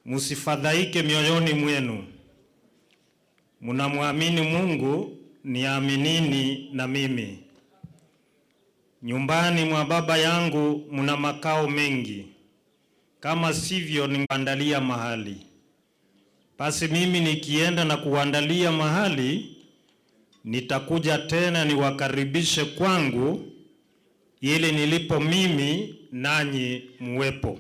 Msifadhaike mioyoni mwenu, mnamwamini Mungu, niaminini na mimi. Nyumbani mwa Baba yangu mna makao mengi, kama sivyo ningeandalia mahali. Basi mimi nikienda na kuandalia mahali, nitakuja tena niwakaribishe kwangu, ili nilipo mimi nanyi muwepo.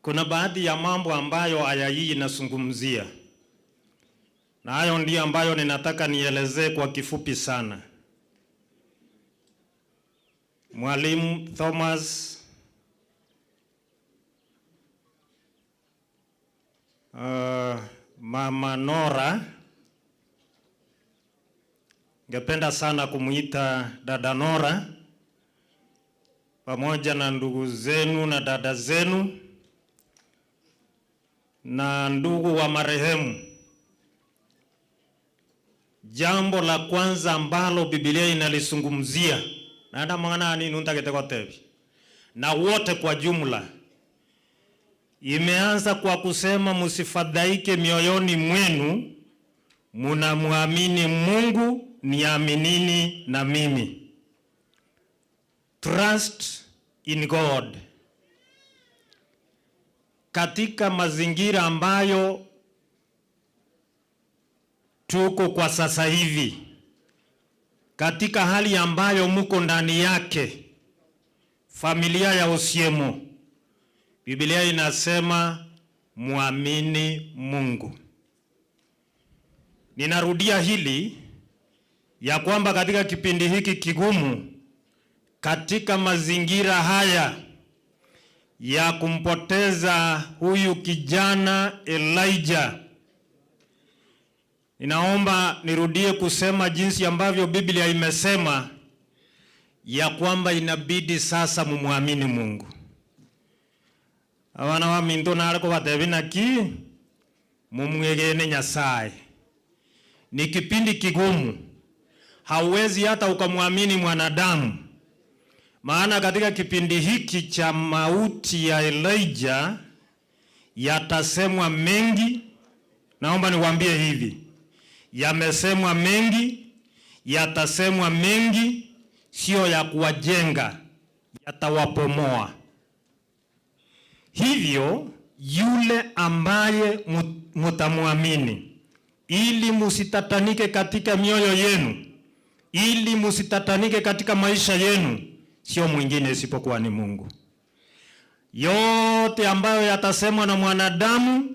Kuna baadhi ya mambo ambayo aya hii inazungumzia, na hayo ndiyo ambayo ninataka nielezee kwa kifupi sana. Mwalimu Thomas Mama Nora, ningependa sana kumuita dada Nora, pamoja na ndugu zenu na dada zenu na ndugu wa marehemu. Jambo la kwanza ambalo Biblia inalizungumzia, na mwana ni nuntagete kotebi, na wote kwa jumla, imeanza kwa kusema msifadhaike mioyoni mwenu, munamwamini Mungu, niaminini na mimi. Trust in God. Katika mazingira ambayo tuko kwa sasa hivi, katika hali ambayo muko ndani yake, familia ya Osiemo, Biblia inasema muamini Mungu. Ninarudia hili ya kwamba katika kipindi hiki kigumu, katika mazingira haya ya kumpoteza huyu kijana Elijah, ninaomba nirudie kusema jinsi ambavyo Biblia imesema ya kwamba inabidi sasa mumwamini Mungu. Abana ba minto nare kobatebi naki mumwegene Nyasaye. Ni kipindi kigumu, hauwezi hata ukamwamini mwanadamu, maana katika kipindi hiki cha mauti ya Elijah yatasemwa mengi. Naomba niwaambie hivi, yamesemwa mengi, yatasemwa mengi, sio ya kuwajenga, yatawapomoa. Hivyo yule ambaye mutamwamini, ili musitatanike katika mioyo yenu, ili musitatanike katika maisha yenu, sio mwingine isipokuwa ni Mungu. Yote ambayo yatasemwa na mwanadamu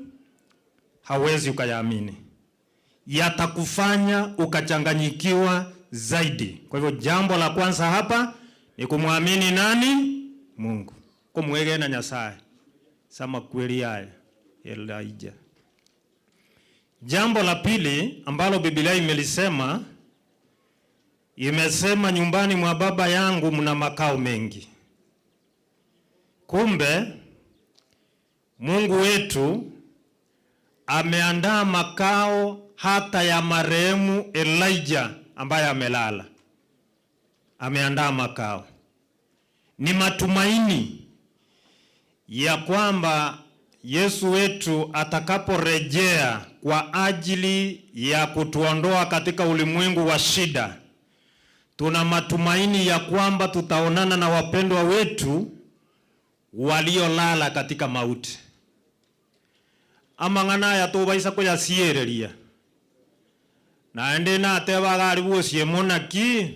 hawezi ukayaamini, yatakufanya ukachanganyikiwa zaidi. Kwa hivyo jambo la kwanza hapa ni kumwamini nani? Mungu. Kumwegena Nyasaye sama kweli haya Elijah. Jambo la pili ambalo Biblia imelisema, imesema nyumbani mwa Baba yangu mna makao mengi. Kumbe Mungu wetu ameandaa makao hata ya marehemu Elijah ambaye amelala. Ameandaa makao. Ni matumaini. Ya kwamba Yesu wetu atakaporejea kwa ajili ya kutuondoa katika ulimwengu wa shida, tuna matumaini ya kwamba tutaonana na wapendwa wetu waliolala katika mauti. Amang'ana aya tobaisa koyasiereria, naende nateba iga aria bw'osiemo naki?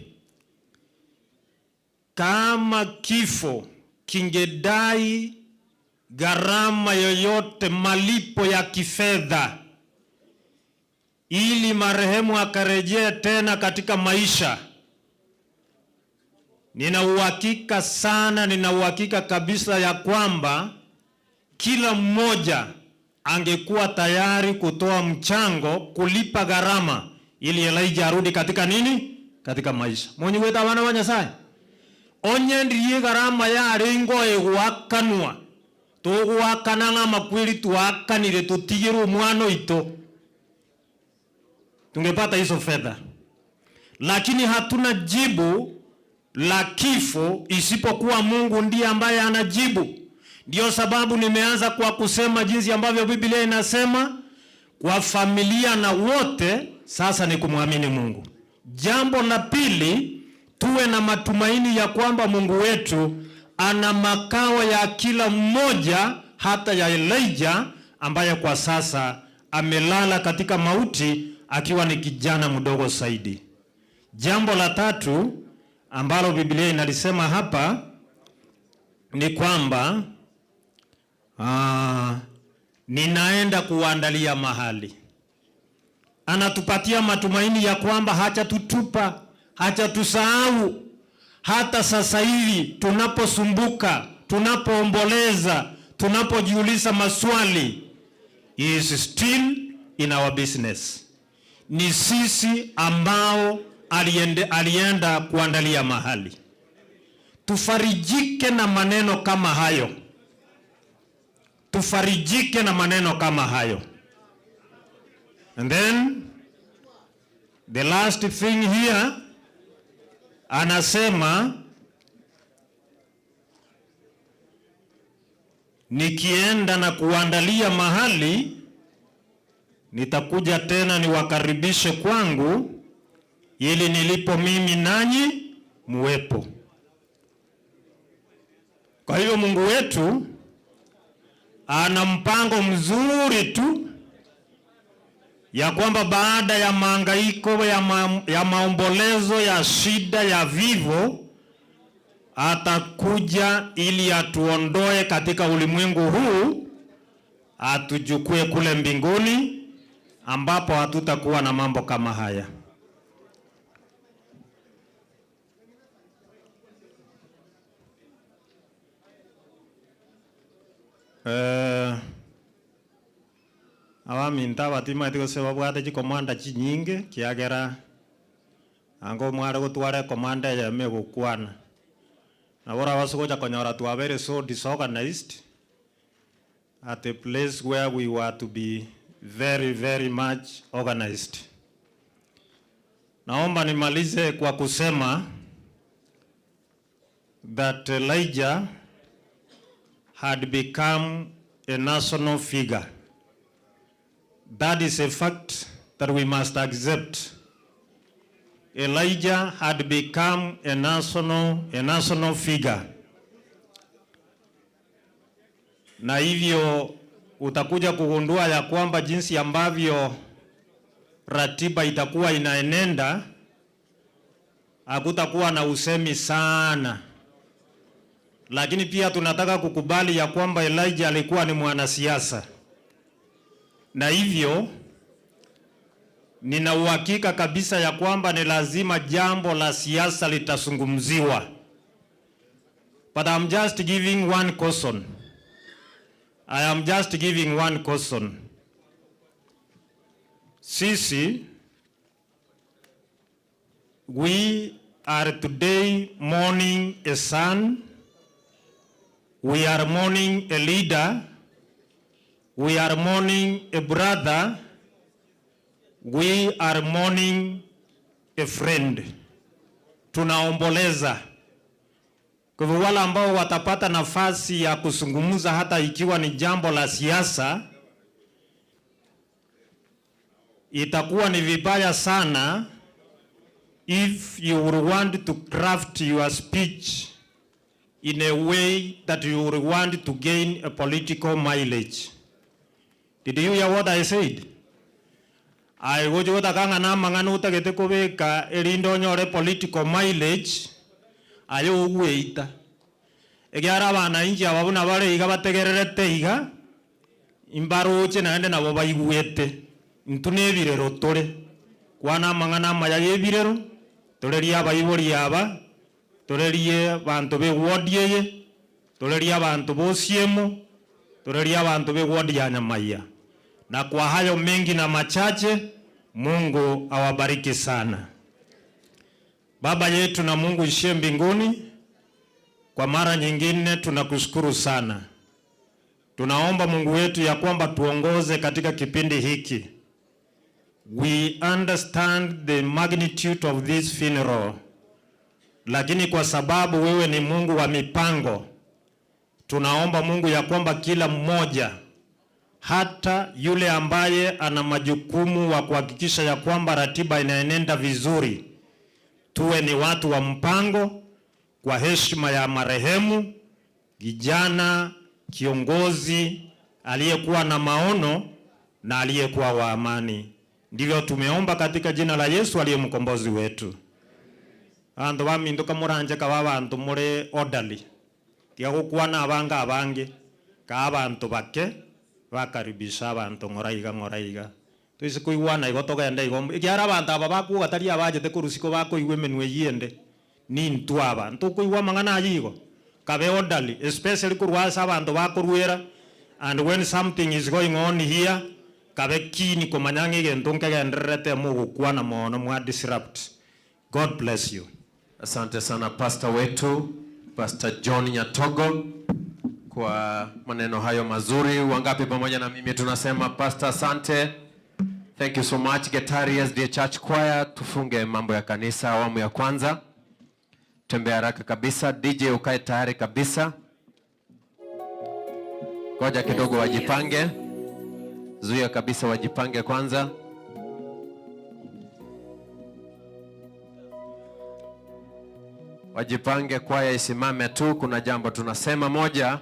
Kama kifo kingedai gharama yoyote, malipo ya kifedha, ili marehemu akarejee tena katika maisha, nina uhakika sana, nina uhakika kabisa ya kwamba kila mmoja angekuwa tayari kutoa mchango kulipa gharama ili Elijah arudi katika nini? Katika maisha. Monyigwete abana ba Nyasaye? Onye ndirie egharama yarenge egoakanwa, togoakana ng'a amakweri twaakanire totigere omwana oito, tungepata hizo fedha, lakini hatuna jibu la kifo isipokuwa Mungu ndiye ambaye anajibu. Ndiyo sababu nimeanza kwa kusema jinsi ambavyo Biblia inasema kwa familia na wote, sasa ni kumwamini Mungu. Jambo la pili, tuwe na matumaini ya kwamba Mungu wetu ana makao ya kila mmoja, hata ya Elijah ambaye kwa sasa amelala katika mauti akiwa ni kijana mdogo zaidi. Jambo la tatu ambalo Biblia inalisema hapa ni kwamba ninaenda kuandalia mahali. Anatupatia matumaini ya kwamba hajatutupa, hajatusahau. Hata sasa hivi tunaposumbuka, tunapoomboleza, tunapojiuliza maswali, he is still in our business. Ni sisi ambao alienda kuandalia mahali. Tufarijike na maneno kama hayo. Tufarijike na maneno kama hayo. And then the last thing here, anasema nikienda na kuandalia mahali, nitakuja tena niwakaribishe kwangu, ili nilipo mimi nanyi muwepo. Kwa hivyo Mungu wetu ana mpango mzuri tu ya kwamba baada ya mahangaiko ya maombolezo, ya shida, ya vivo, atakuja ili atuondoe katika ulimwengu huu, atuchukue kule mbinguni ambapo hatutakuwa na mambo kama haya. Abaminto abatimanyete gose babwate chikomanda chinyinge, kiagera anga omware gotwara ekomanda eyemo egokwana. Nabo orabase gocha konyora twabeire so disorganized at a place where we were to be very, very much organized. Naomba nimalize kwa kusema that Elijah had become a national figure. That is a fact that we must accept. Elijah had become a national figure. Na hivyo utakuja kugundua ya kwamba jinsi ambavyo ratiba itakuwa inaenenda, hakutakuwa na usemi sana. Lakini pia tunataka kukubali ya kwamba Elijah alikuwa ni mwanasiasa. Na hivyo nina uhakika kabisa ya kwamba ni lazima jambo la siasa litazungumziwa. But I'm just giving one caution. I am just giving one caution. Sisi, we are today mourning a son. We are mourning a leader. We are mourning a brother. We are mourning a friend. Tunaomboleza. Kwa hivyo wale ambao watapata nafasi ya kuzungumza hata ikiwa ni jambo la siasa, itakuwa ni vibaya sana if you would want to craft your speech in a way that you would want to gain a political mileage. Did you hear what I said? Aye gochia gotaka ng'a namang'ana otagete kobeka erinde onyore political mileage, aye ogweita. Ekiagera abanainchi aba buna bare iga bategererete iga, imbaroche naende nabo baigwete. Intwe nebirero tore, kwana amang'ana amaya y'ebirero, torerie abaibori aba, Torerie abanto b'ewodi eye, torerie abanto b'Osiemo, torerie abanto b'ewodi ya Nyamaiya. Na kwa hayo mengi na machache, Mungu awabariki sana. Baba yetu na Mungu ishie mbinguni, kwa mara nyingine tunakushukuru sana. Tunaomba Mungu wetu ya kwamba tuongoze katika kipindi hiki. We understand the magnitude of this funeral, lakini kwa sababu wewe ni Mungu wa mipango, tunaomba Mungu ya kwamba kila mmoja hata yule ambaye ana majukumu wa kuhakikisha ya kwamba ratiba inaenenda vizuri, tuwe ni watu wa mpango kwa heshima ya marehemu kijana kiongozi aliyekuwa na maono na aliyekuwa wa amani. Ndivyo tumeomba katika jina la Yesu aliye mkombozi wetu. Abanto baminto kamoranche kabe abanto more orderly, tiga gokwana abange abange, kaa abanto bake bakaribisha abanto ng'ora iga ng'ora iga. Toise koigwana igo togende igo ekiagera abanto aba bakwoga tari abachete korwa isiko bakoigwa emenwa eyio ende. Nintwe aba ntokoigwa amang'ana ayio igo? Kabe orderly especially korwa ase abanto bakoruera and when something is going on here kabe keen komanya ng'a egento nkegendererete mogokwana mono mwa disrupt. God bless you. Asante sana pastor wetu Pastor John Nyatogo kwa maneno hayo mazuri. Wangapi pamoja na mimi tunasema pastor asante. Thank you so much Getari SDA Church Choir. Tufunge mambo ya kanisa awamu ya kwanza. Tembea haraka kabisa. DJ ukae tayari kabisa. Ngoja kidogo wajipange. Zuia kabisa wajipange kwanza. Wajipange, kwaya isimame tu, kuna jambo tunasema moja.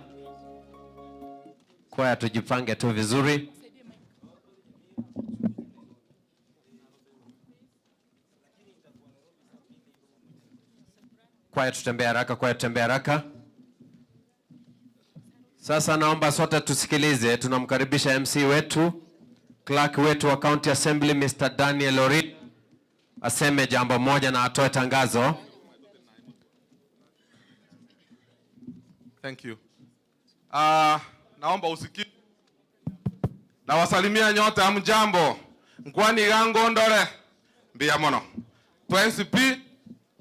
Kwaya tujipange tu vizuri. Kwaya tutembee haraka, kwaya tutembee haraka. Sasa naomba sote tusikilize. Tunamkaribisha MC wetu, clerk wetu wa County Assembly Mr. Daniel Orit aseme jambo moja na atoe tangazo. Thank you. Uh, naomba usikie. Nawasalimia nyote, hamjambo. Nkwani gango ndore mbiya mono. Twensi pi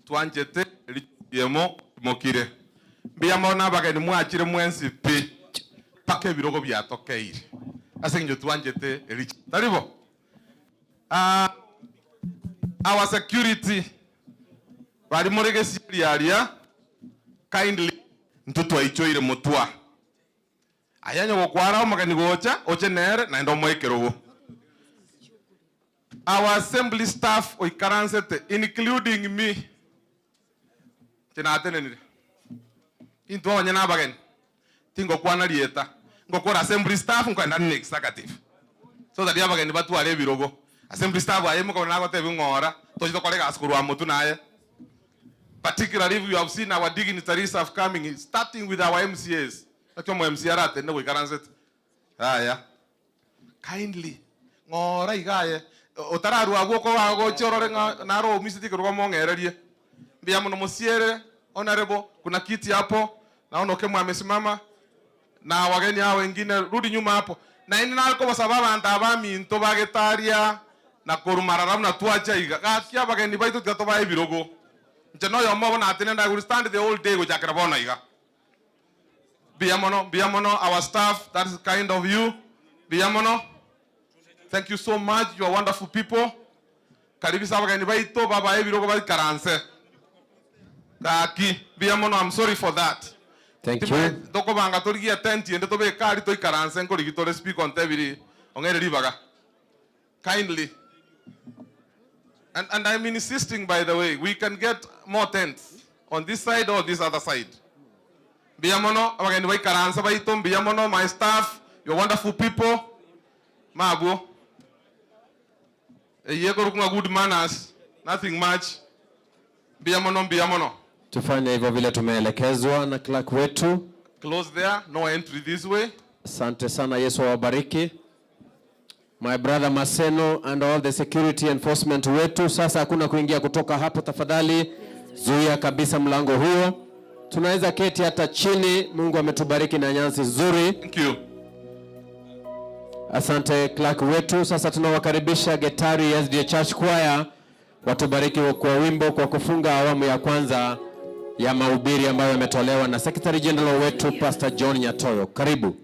twanchete richiemo mokire. Mbiya mono abageni mwachire mwensi pi paka ebirogo biatokeire. Ase eng'encho twanchete erichi. Taribo? Uh, our security bari more gesieri aria kindly intwe twaichoire motwa. Aye onye gokwara omogeni gocha, oche nere naende omoe ekerogo. Our assembly staff oikaransete including me, inche natenenire, intwe abanyene abageni, tingokwana rieta, ngokora assembly staff nkoenda nne executive so that abageni batware ebirogo. Assembly staff aye mokobona nagotebia ng'ora, toche tokore egasi korwa motwe naye. Particularly if you have seen our dignitaries have coming starting with our MCAs. Naki omo MCA aratenene goikaransete. Yaya. Kindly ng'ora iga aye otararua abwo okoba gochia orore ng'a naro oumiseti ekerogo mong'ererie. Mbuya mono mosiere honorable kuna kiti hapo naona Okemwa amesimama na wageni hao wengine rudi nyuma hapo. Naende nare kobasaba abanto aba aminto bagetaria na korwa marara buna twacha iga gaki abageni baito tiga tobae ebirogo. Inche noyomo obo natenene I will stand the whole day gochakera bono iga. Mbuya mono, mbuya mono our staff, that is kind of you. Mbuya mono. Thank you so much, you are wonderful people. Karibisa abageni baito babae ebirogo baikaranse. Gaki, mbuya mono, I'm sorry for that. Thank you. Timanyeti tokobanga torigie etent ende tobeke aria toikaranse nkorigi tore speaker ontebiri ong'ere ribaga. Kindly. And, and I'm insisting by the way, we can get more tents on this side or this other side. Mbuya mono, abageni baikaranse baito, mbuya mono, my staff, your wonderful people. Mabwo. Eyio ekorokwa ng'a good manners, nothing much. Mbuya mono, mbuya mono. Tufanye hivyo vile tumeelekezwa na clerk wetu. Close there, no entry this way. Asante sana, Yesu awabariki. My brother Maseno and all the security enforcement wetu. Sasa hakuna kuingia kutoka hapo, tafadhali zuia kabisa mlango huo. Tunaweza keti hata chini. Mungu ametubariki na nyasi nzuri. Thank you. Asante clerk wetu. Sasa tunawakaribisha Getari SDA Church Choir watubariki kwa wimbo kwa kufunga awamu ya kwanza ya mahubiri ambayo yametolewa na Secretary General wetu Pastor John Nyatoyo. Karibu.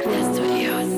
Clear Studios.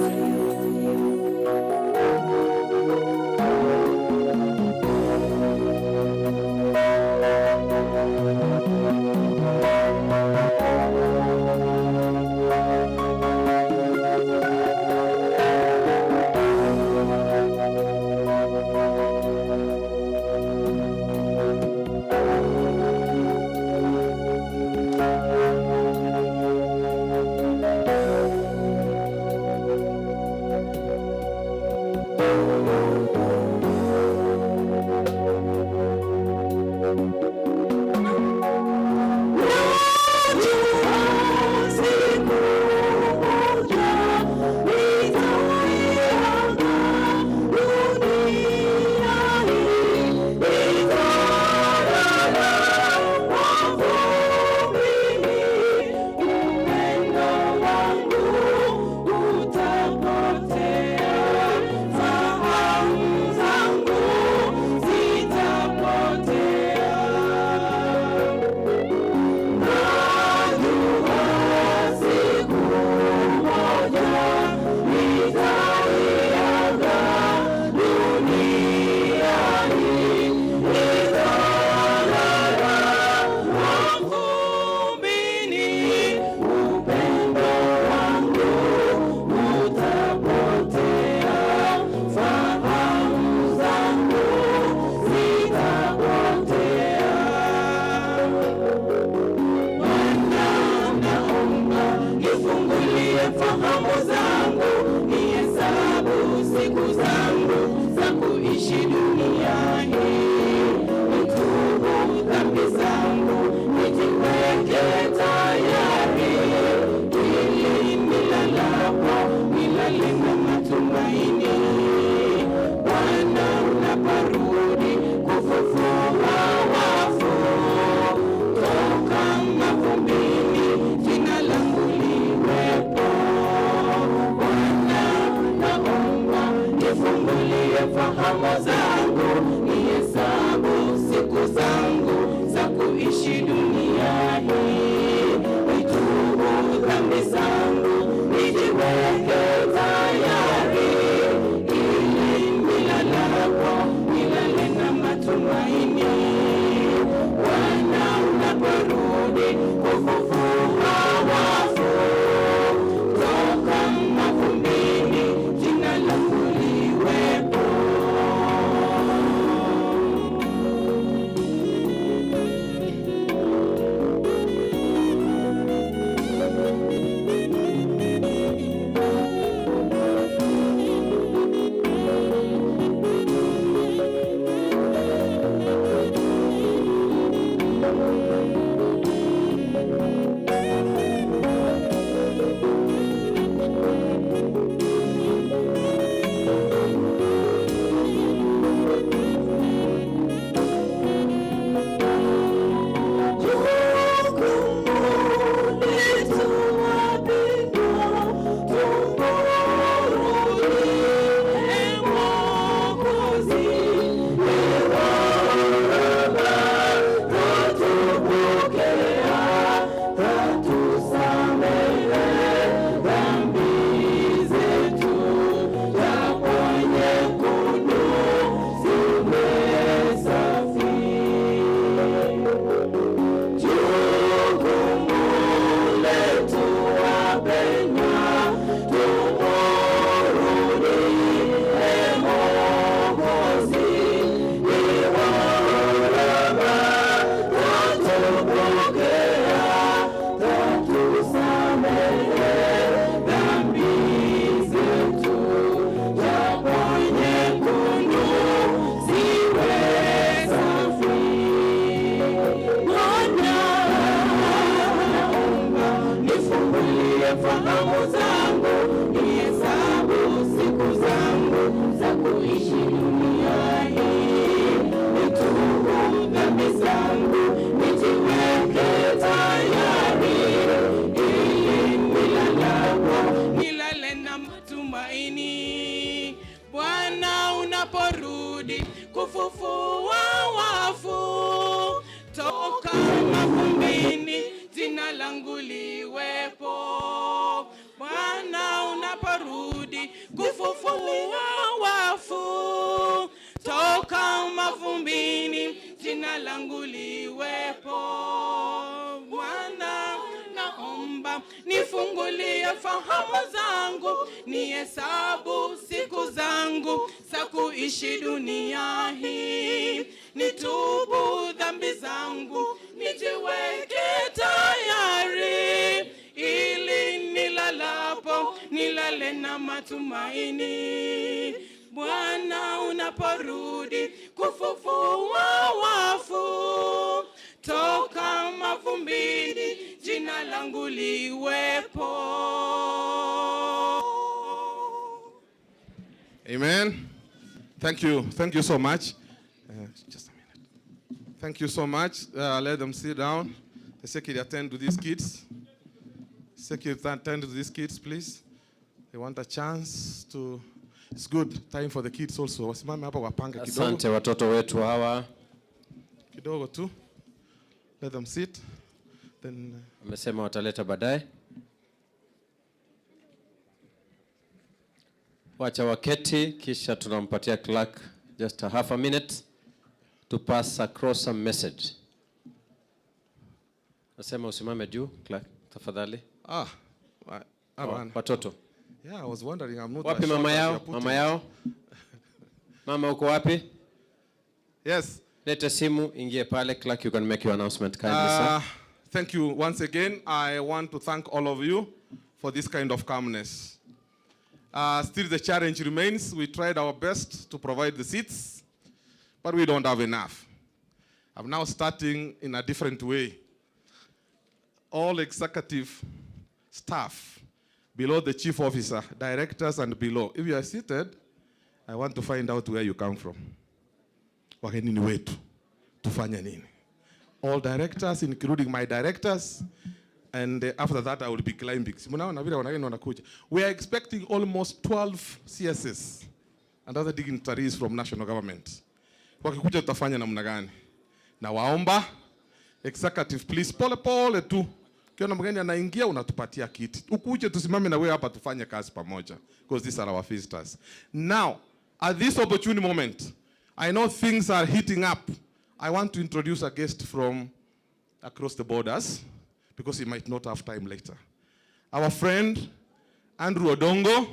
jina langu liwepo. Bwana, naomba nifungulie fahamu zangu, nihesabu siku zangu za kuishi dunia hii, nitubu dhambi zangu, nijiweke tayari ili nilalapo nilale na matumaini. Bwana unaporudi kufufua wafu toka mavumbini, jina langu liwepo. Amen. Thank you. Thank you so much. Uh, just a minute. Thank you so much. Uh, let them sit down. The secretary attend to these kids. Secretary attend to these kids, please. They want a chance to. It's good time for the kids also. Wasimame hapa wapange kidogo. Asante watoto wetu hawa. Kidogo tu. Let them sit. Then uh, Amesema wataleta baadaye. Wacha waketi, kisha tunampatia clerk just a half a minute to pass across some message. Nasema usimame juu clerk, tafadhali. Ah, wa- ah, bana. Watoto. Yeah, I was wondering. I'm not Wapi as short mama as yao? you're putting Mama it. yao? Mama uko wapi? Yes. Lete simu ingie pale clerk, you can make your announcement kindly sir. Uh, thank you once again. I want to thank all of you for this kind of calmness. Uh, still, the challenge remains. We tried our best to provide the seats, but we don't have enough. I'm now starting in a different way. All executive staff below the chief officer, directors, and below, if you are seated, I want to find out where you come from. Wageni ni wetu, tufanye nini? all directors including my directors and uh, after that I will be climbing. Si mnaona vile wanageni wanakuja. We are expecting almost 12 CSS and other dignitaries from national government. Wakikuja tutafanya namna gani? Na waomba executive please, pole pole tu. Ukiona mgeni anaingia unatupatia kiti. Ukuje tusimame na wewe hapa tufanye kazi pamoja because these are our visitors. Now, at this opportune moment, I know things are heating up. I want to introduce a guest from across the borders because he might not have time later. Our friend Andrew Odongo.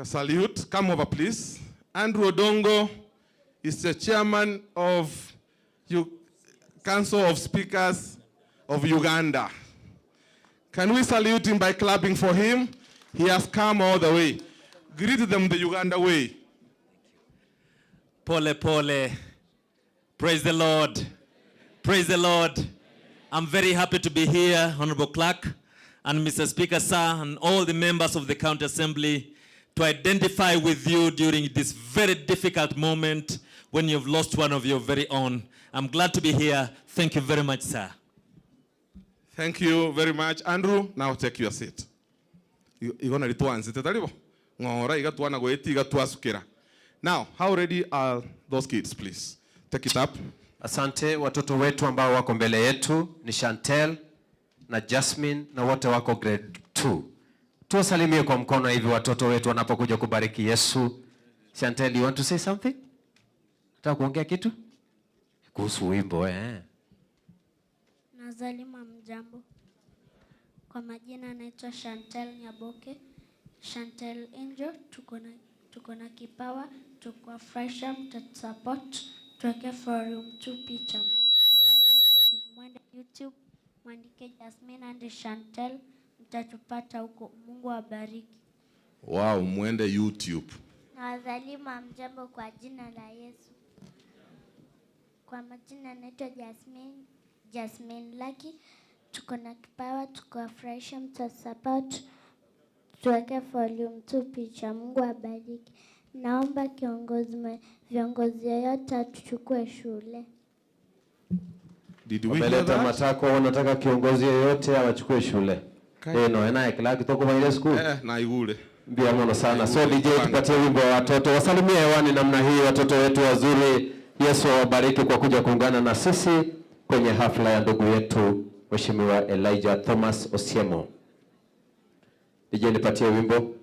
Salute. Come over, please. Andrew Odongo is the chairman of U- Council of Speakers of Uganda. Can we salute him by clapping for him? He has come all the way. Greet them the Uganda way. Pole pole. Praise the Lord. Praise the Lord. I'm very happy to be here, Honorable Clerk, and Mr. Speaker, sir, and all the members of the County Assembly to identify with you during this very difficult moment when you've lost one of your very own. I'm glad to be here. Thank you very much, sir. Thank you very much, Andrew. Now take your seat. Igona litwanze tetalibo. Ng'ora igatwana goeti igatwasukira. Now, how ready are those kids, please? Take it up. Asante watoto wetu ambao wako mbele yetu ni Chantel na Jasmine na wote wako grade 2. Tuwasalimie kwa mkono hivi watoto wetu wanapokuja kubariki Yesu. Chantel, you want to say something? Nataka kuongea kitu kuhusu wimbo eh? Nazalima mjambo. Kwa majina naitwa Chantel Nyaboke. Chantel Angel, tuko na tuko na kipawa, tuko fresha, mtatusupport, tuweke forum 2 picha. Mungu awabariki. Mwende YouTube, mwandike Jasmine and Chantel, mtatupata huko. Mungu awabariki. Wow, mwende YouTube. Nawasalimu mjambo kwa jina la Yesu. Kwa majina naitwa Jasmine, Jasmine Lucky. Tuko na kipawa, tuko mtasupport, tuweke volume 2 picha. Mungu abariki. Naomba kiongozi mwe- viongozi yoyote atuchukue shule. Did we hear Wameleta that? matakwa, wanataka kiongozi yeyote awachukue shule. Kai. Eh, no, enaye kila kitoko kwa school. Eh, na igule. Mbia mono sana. So DJ tupatie wimbo wa watoto. Wasalimie hewani namna hii watoto wetu wazuri. Yesu awabariki kwa kuja kuungana na sisi kwenye hafla ya ndugu yetu Mheshimiwa Elijah Thomas Osiemo. DJ nipatie wimbo.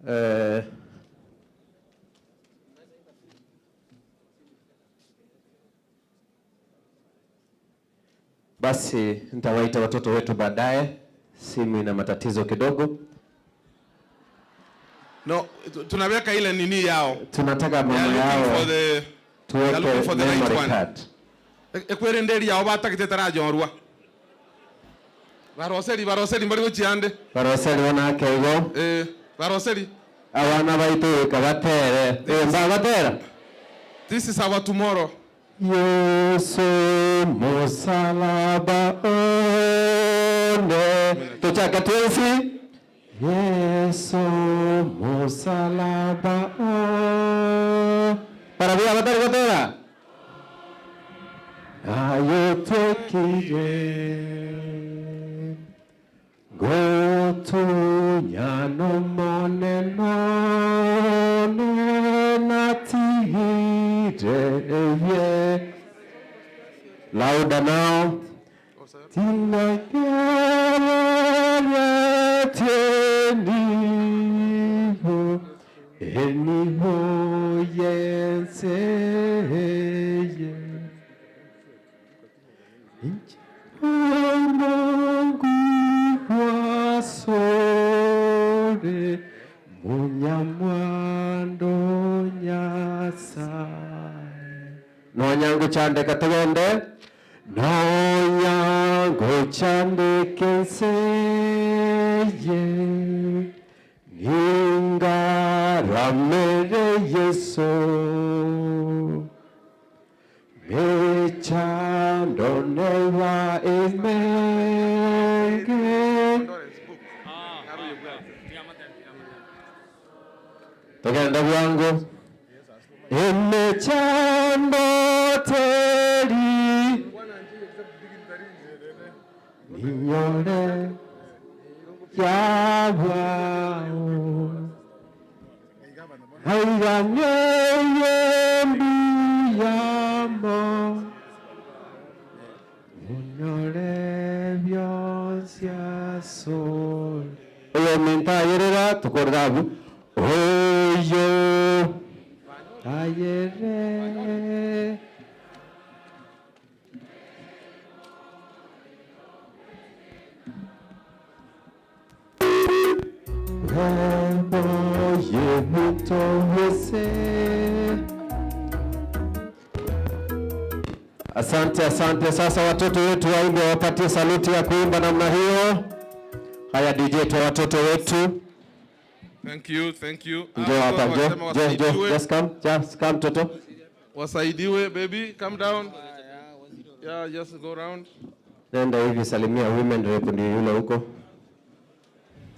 Eh, Basi nitawaita watoto wetu baadaye, simu ina matatizo kidogo. No, tunaweka ile nini yao. Tunataka mama They are looking yao for the, they are looking tuweke for the right memory one. card. Ekwere nderi yao batagete tarajorwa. Baroseri baroseri mbari gochiande. Baroseri wanake igo. Eh, baroseri. Abana baitu goika batere. Eh, mbagatera. This is our tomorrow. Yesu musalaba one. Tochaka twensi. Yesu musalaba one. Barabia batari gotera. Aye twekire. Gotunyano moneno natigire Louder now. Tinakeretieniho eniho yenseye Mungu wasore munyamwando nyasaye nonyango chandeka tugende nonyango chandeke nseye ningaramere yesu mechandonewa emenge tugende bwangu emechando teri ninyore yabwao aiganeye mbiyamo munyore byonsi asole oyo mentayerera tukorera abu oyo ayere Asante, asante. Sasa watoto wetu waimbe, wapatie saluti ya kuimba namna hiyo. Haya, DJ toa watoto wetu. Thank you, thank you. Njoo hapa, Hapo njoo, wanasema njoo, njoo. wasaidiwe. Just come, just come toto. Wasaidiwe baby, come down. Yeah, just go round. Nenda hivi, salimia women rep ndio yule huko.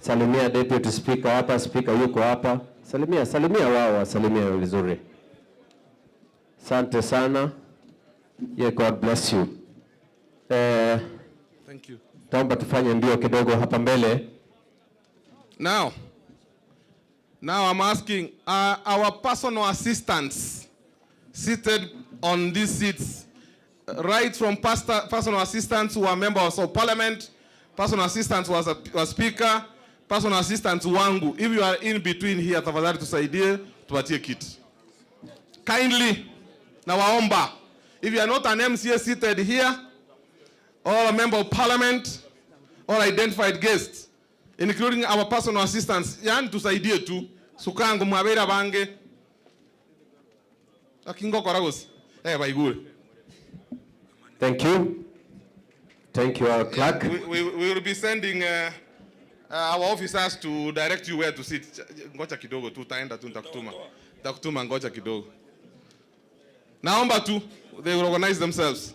Salimia deputy speaker hapa, speaker yuko hapa. Salimia, salimia wao, wasalimia vizuri. Asante sana. Yeah, God bless you. Thank you. Taomba tufanye mbio kidogo hapa mbele. Now, now I'm asking our personal assistants seated on these seats, right from pastor, personal assistants who are members of parliament, personal assistants who are speaker, personal assistants wangu. If you are in between here, tafadhali tusaidie, tupatie kiti. Kindly, nawaomba, if you are not an MCA seated here, or a member of parliament, or identified guests, including our personal assistants, yani tusaidie tu, sukangu mwabera bange. Akingo koragosi. Baigure. Thank you. Thank you, our clerk. We will be sending our officers to direct you where to sit. Ngoja kidogo tu, taenda tu, nitakutuma. Nitakutuma, ngoja kidogo. Naomba tu, they will organize themselves.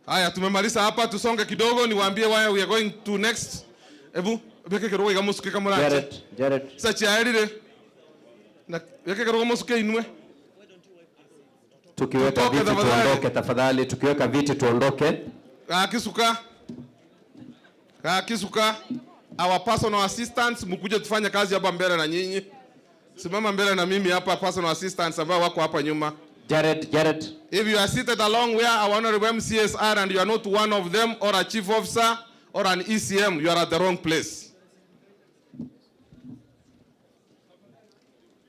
Haya, tumemaliza hapa, tusonge kidogo, niwaambie where we are going to next. Ebu, beke kidogo igamusuke kama murache. Jared, Jared. Sasa chiarire. Na beke kidogo musuke inwe. Tukiweka Tutoke viti tafadhali. tuondoke tafadhali, tukiweka viti tuondoke. Kisuka. Kisuka. Our personal assistants, mkuje tufanye kazi hapa mbele na nyinyi. Simama mbele na mimi hapa, personal assistants ambao wako hapa nyuma. Jared, Jared. If you are seated along where our honorable MCAs are and you are not one of them or a chief officer or an ECM, you are at the wrong place.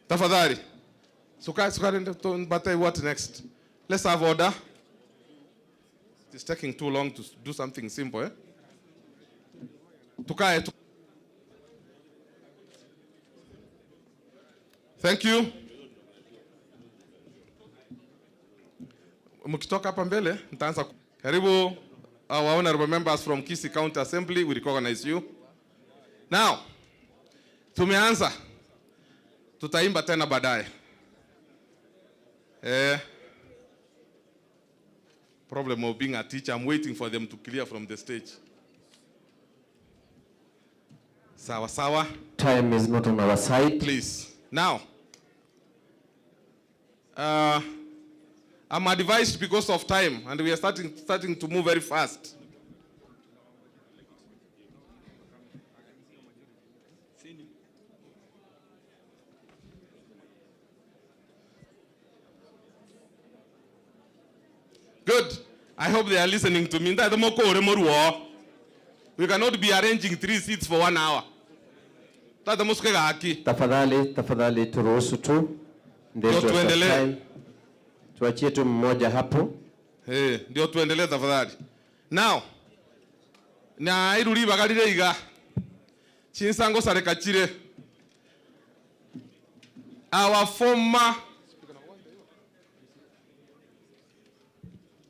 Tafadhali. Suka suka rende to what next? Let's have order. It's taking too long to do something simple, eh? Tukae tu. Thank you. Mkitoka hapa mbele nitaanza. Karibu our honorable members from Kisii County Assembly, we recognize you. Now, tumeanza. Tutaimba tena baadaye. Eh, problem of being a teacher, I'm waiting for them to clear from the stage. Sawa sawa. Time is not on our side. Please. Now, I'm advised because of time, and we are starting to move very fast. Good. I hope they are listening to me. We cannot be arranging 3 seats for 1 hour. Tafadhali, tafadhali turuhusu tu. Ndio tuendelee. Tuachie tu mmoja hapo. Eh, ndio tuendelee tafadhali. Now, na iruri bagarire iga. Chinsango sareka chire. Our former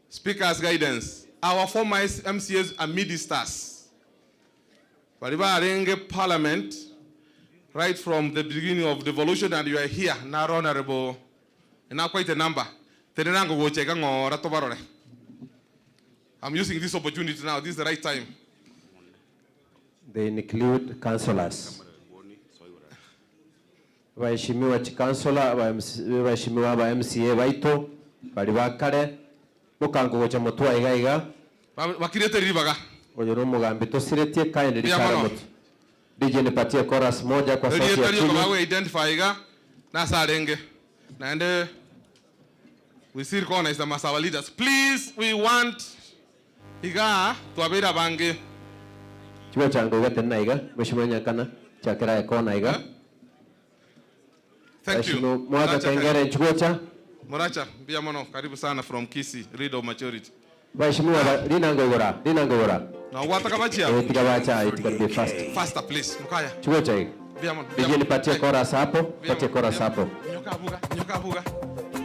Speaker's guidance, our former MCAs and ministers, Bariba Arenge Parliament, right from the beginning of devolution, and you are here, now honorable, and now quite a number. I'm using this opportunity now, this is the right time. They include councillors. Waheshimiwa chikansula, waheshimiwa ba MCA baito, bari bakare, mukango gocha mutwa iga iga. Bakirete ribaga. Oyo no mugambi tusiretie kaende rikara mutu. DJ nipatie chorus moja kwa sauti ya chini. Bawe identify iga na sarenge. Naende we still recognize the Masawa leaders. Please, we want iga tuabira bange. Chiwa chango iga tena iga, Mheshimiwa Nyakana chakera ekona iga. Thank you. Mwaka Kengere Nchugocha. Moracha, mbia mono, karibu sana from Kisii, leader of majority. Mheshimiwa Lina Ngogora, Lina Ngogora. Na ugwata kabachia? Eh, tika bacha, tika be fast. Faster please, Mukaya. Chugocha iga. Mbia mono. DJ nipatie chorus hapo, patie chorus hapo. Nyoka abuga, nyoka abuga.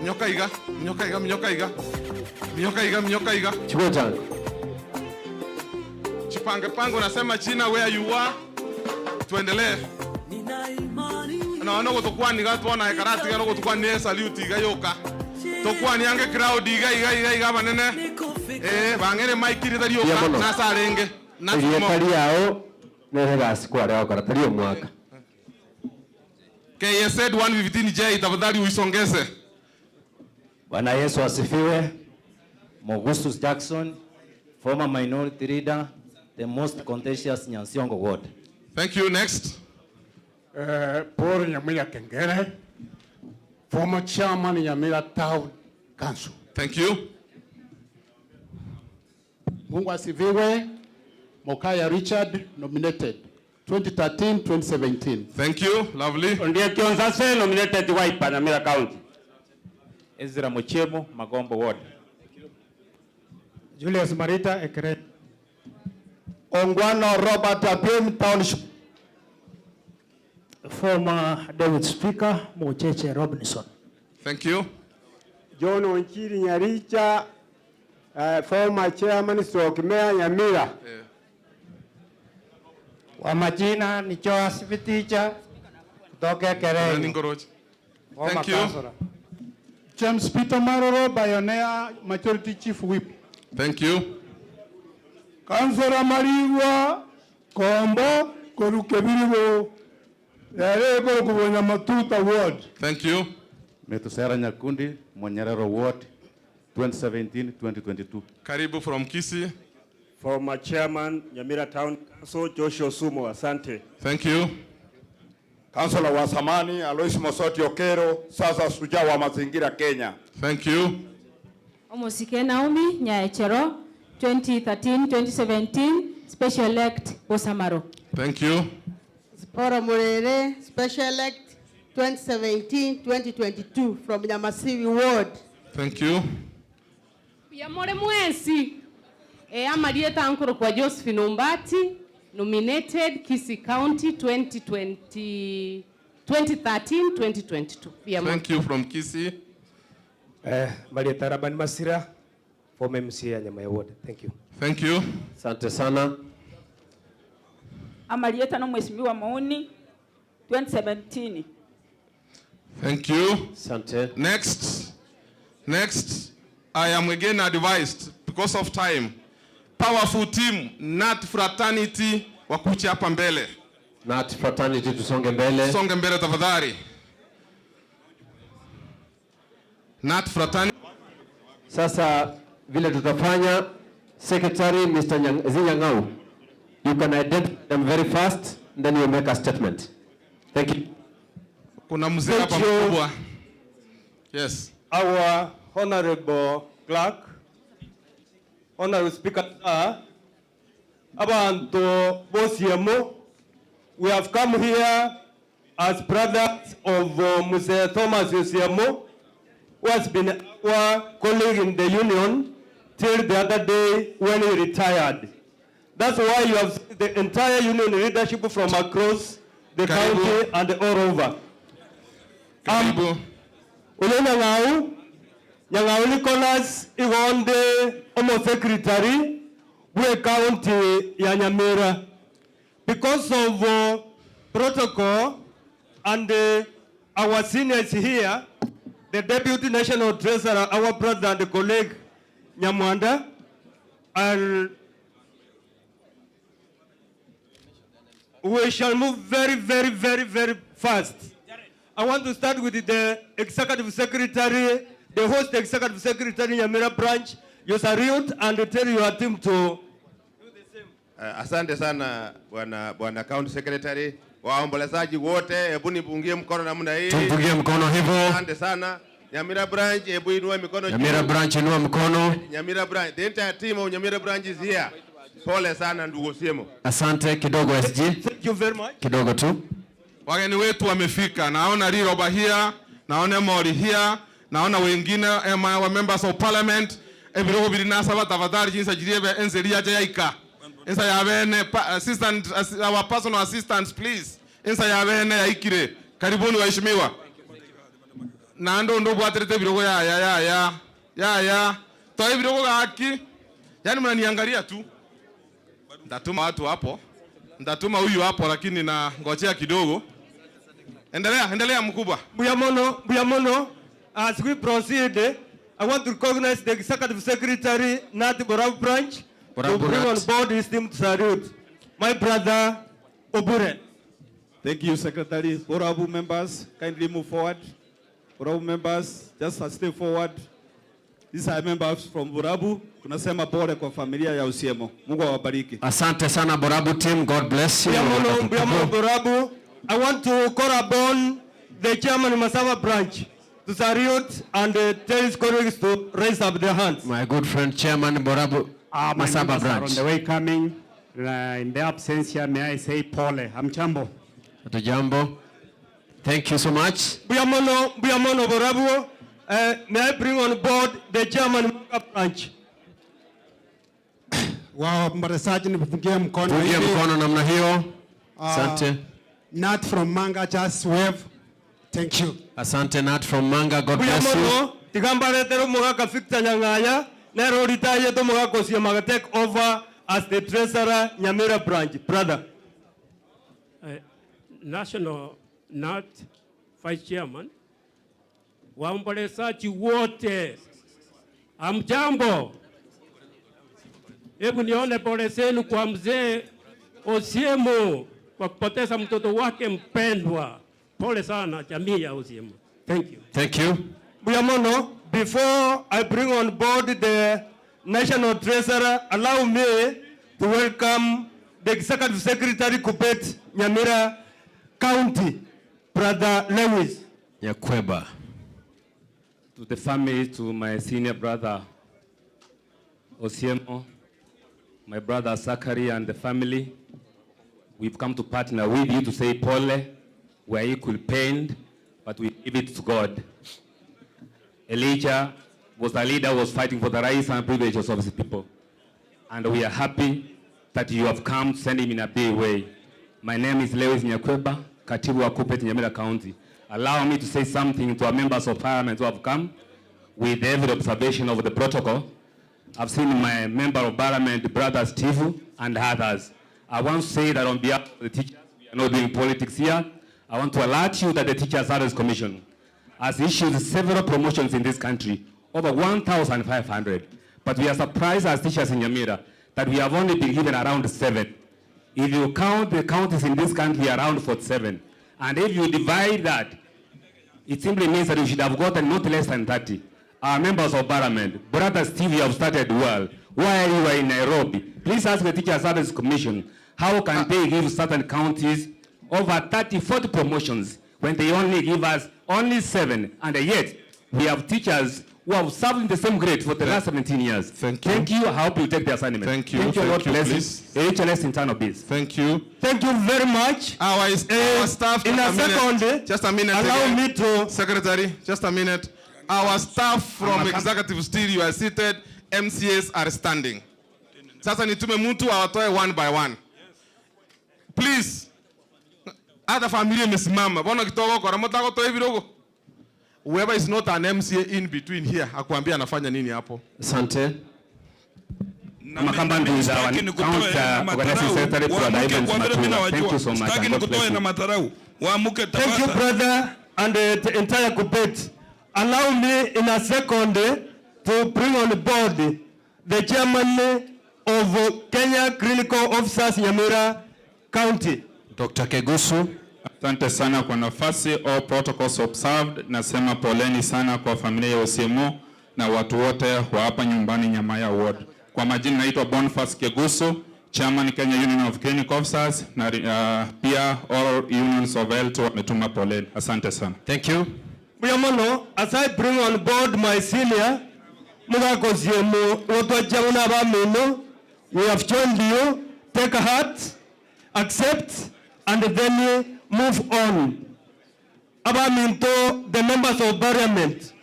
Nyoka iga, nyoka iga, nyoka iga. Nyoka iga, nyoka iga. Chugocha. Chipange pango nasema China where you are. Tuendelee. Na no gutukwani gatwana ekarati ga no gutukwani salute iga yoka. Tukwani ange crowd iga iga iga iga banene. Eh bangere mic ri tari yoka na sarenge. Na tari yao nere gasi kware wakora tari omwaka. KSZ 115J tafadhali uisongeze. Bwana Yesu asifiwe. Augustus Jackson, former minority leader, the most contentious Nyansiongo ward. Thank you. Next. Paul Nyamira Kengere, former chairman Nyamira Town Council. Thank you. Mungu asifiwe. Mokaya Richard, nominated 2013-2017. Thank you. Lovely. Ndiye Kionzase, nominated Wiper, Nyamira County. Ezra Mochemo, Magombo Ward. Julius Marita Ekere. Ongwano Robert Apim, Township. Former David Speaker Mocheche Robinson. Thank you. John Onchiri Nyaricha, former chairman stroke mayor Nyamira. Yeah. Kwa majina ni Joas Viticha kutoka Ekerenyo. Thank you. James Peter Maroro, Pioneer Majority Chief Whip. Thank you. Councillor Marigwa Kombo Korukebirigo Yareko Kubonya Matuta Ward. Thank you. Metusera Nyakundi, Monyerero Ward, 2017-2022. Karibu from Kisii. Former chairman Nyamira Town Council Joshua Sumo, asante. Thank you. Kansela wa zamani Alois Mosoti Okero, sasa shujaa wa mazingira Kenya. Thank you. Omosike Naomi Nyaechero 2013-2017 Special Elect Bosamaro. Thank you. Zipporah Murere, Special Elect 2017-2022 from Nyamasibi Ward. Thank you. Mbuya more mwensi. Eh, amarieta nkorokwa Josephine Ombati, nominated Kisii County 2020, 2013 2022. Mbuya mono. Thank you from Kisii. Marieta Raban Masira, former MCA Nyamai Ward. Thank you. Thank you. Asante sana. Amarieta no Mheshimiwa Mouni 2017. Thank you. Asante. Next. Next. I am again advised because of time. Powerful team, not fraternity, wakuche hapa mbele. Nat fraternity tusonge mbele. Songe mbele tafadhali. Not fraternity. Sasa vile tutafanya, Secretary Mr. Zinyang'au, you can identify them very fast, then you make a statement. Thank you. Kuna mzee hapa Thank you. mkubwa. Yes. Our Honorable Clerk, Honorable Speaker, sir, abantu bosiemo, we have come here as brothers of Mzee Thomas Osiemo, who has been our colleague in the union till the other day when he retired. That's why you have seen the entire union leadership from across the county and all over. Karibu. Uyo Nyang'au, Nyang'au Nicholas Igonde Omo Secretary we county ya Nyamira. Because of protocol and our seniors here, the Deputy National Treasurer, our brother and colleague Nyamwanda, I'll, we shall move very, very, very, very fast. I want to start with the Executive Secretary, the host Executive Secretary Nyamira Branch. You salute and tell your team to Asante sana bwana bwana County Secretary, waombolezaji wote, hebu nipungie mkono namna hii. Tumpungie mkono hivyo. Asante sana. Nyamira Branch, hebu inua mikono juu. Nyamira Branch inua mkono. Nyamira Branch, the entire team of Nyamira Branch is here. Pole sana ndugu Osiemo. Asante kidogo SG. Thank you very much. Kidogo tu. Wageni wetu wamefika. Naona Riroba here, naona Mori here, naona wengine wa members of parliament. Ebirogo biri nasaba tafadhali jinsi ajiriebe enzeri yaje yaika. Ensa ya bene assistant our personal assistants please. Ensa ya bene yaikire. Karibuni waheshimiwa. Na ndo ndo bwaterete birogo ya ya ya ya. Ya ya. Toa birogo gaki. Yaani mnaniangalia tu. Ndatuma watu hapo. Ndatuma huyu hapo lakini na ngojea kidogo. Endelea, endelea mkubwa. Mbuyamono, Mbuyamono, as we proceed, I want to recognize the Executive Secretary, Nat Borabu Branch, to Borabu bring on Nat. board his team to salute. My brother, Obure. Thank you, Secretary. Borabu members, kindly move forward. Borabu members, just a step forward. These are members from Borabu. Tunasema pole kwa familia ya Osiemo. Mungu awabariki. Asante sana Borabu team. God bless you. Mbuyamono, Mbuyamono Borabu. I want to call upon the chairman Masaba branch to salute and tell his colleagues to raise up their hands. My good friend Chairman Borabu My Masaba members are branch. on the way coming. In the absence here, may I say pole. Hamjambo. Hatujambo. Thank you so much. Mbuyamono, Mbuyamono Borabu. May I bring on board the chairman Manga branch. Waombolezaji nipungie mkono Pungie hivi. mkono namna hiyo. Asante. Nat from Manga just wave. Thank you. Asante Nat from Manga. God bless you. Mbuyamono, tigambaretera omogaka Victor Nyang'aya, nere oritayete omogaka Osiemo aga take over as the treasurer Nyamira branch. Brother. National Nat Vice Chairman, waombolezaji wote, amjambo. Hebu nione pole zenu kwa mzee Osiemo kwa kupoteza mtoto wake mpendwa. Pole sana jamii ya Osiemo. Thank you. Thank you. Mbuyamono, before I bring on board the National Treasurer, allow me to welcome the Executive Secretary Kuppet Nyamira County, Brother Lewis. Nyakweba. To the family, to my senior brother Osiemo, my brother Zachary and the family, we've come to partner with you to say pole. We are equally pained. but we leave it to God. Elijah was a leader who was fighting for the rights and privileges of his people. And we are happy that you have come to send him in a big way. My name is Lewis Nyakweba, Katibu wa Kuppet Nyamira County. Allow me to say something to our members of parliament who have come with every observation of the protocol. I've seen my member of parliament, brother Steve, and others. I want to say that on behalf of the teachers, we are not doing politics here. I want to alert you that the Teacher Service Commission has issued several promotions in this country, over 1,500. But we are surprised as teachers in Nyamira that we have only been given around seven. If you count the counties in this country, around 47. And if you divide that, it simply means that you should have gotten not less than 30. Our members of parliament, Brother Steve, you have started well. While you were in Nairobi, please ask the Teacher Service Commission, how can they give certain counties over 30, 40 promotions when they only give us only seven? And yet, we have teachers who have served in the same grade for the last 17 years. Thank you. Thank you. I hope you take the assignment. Thank you. Thank you. Thank God you, bless please. you. HLS internal bills. Thank you. Thank you very much. Our, our staff, in just a minute, second, just a minute. allow again. me to- Secretary, just a minute. Our staff from executive steel, you are seated. MCAs are standing. Sasa nitume mtu awatoe one by one. Please. Hata familia imesimama. Bona kitoko kwa ramota kwa hivi Whoever is not an MCA in between here, akuambia anafanya nini hapo. Asante. Makamba Nduza, our Sitaki nikutoe county na organizing madharau. secretary, Brother Waamuke Evans kwa vile mimi Matua. Thank nawajua. you so much. Sitaki and God nikutoe bless na you. madharau. Waamuke Thank you, tafadhali. brother, and the entire Kuppet. Allow me in a second to bring on board the chairman of Kenya Clinical Officers Nyamira County. Dr. Kegusu. Asante sana kwa nafasi. All protocols observed. Nasema poleni sana kwa familia ya Osiemo na watu wote wa hapa nyumbani Nyamaya Ward. Kwa majina naitwa Boniface Kegusu, Chairman Kenya Union of Clinical Officers na uh, pia all unions of health wametuma poleni. Asante sana. Thank you. Muyamono, as I bring on board my senior, Mugaka Osiemo, Wotwajamuna Bamino, we have joined you. Take heart, accept, and then move on. Abaminto, the members of parliament,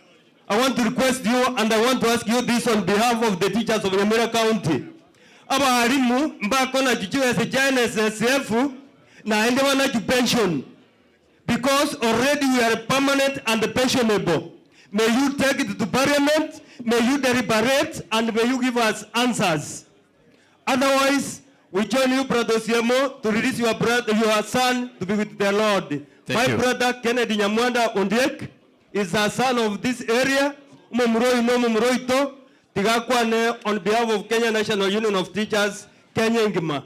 I want to request you and I want to ask you this on behalf of the teachers of Nyamira County. Abarimu mbako na chichiwese cha NSSF na ende wana pension because already we are permanent and pensionable. May you take it to parliament, may you deliberate, and may you give us answers. Otherwise, we join you, Brother Osiemo, to release your, brother, your son to be with the Lord. Thank My you. brother Kennedy Nyamwanda Ondiek is a son of this area. Umumuroi no mumuroito. Tigakwane on behalf of Kenya National Union of Teachers, Kenya Ngima.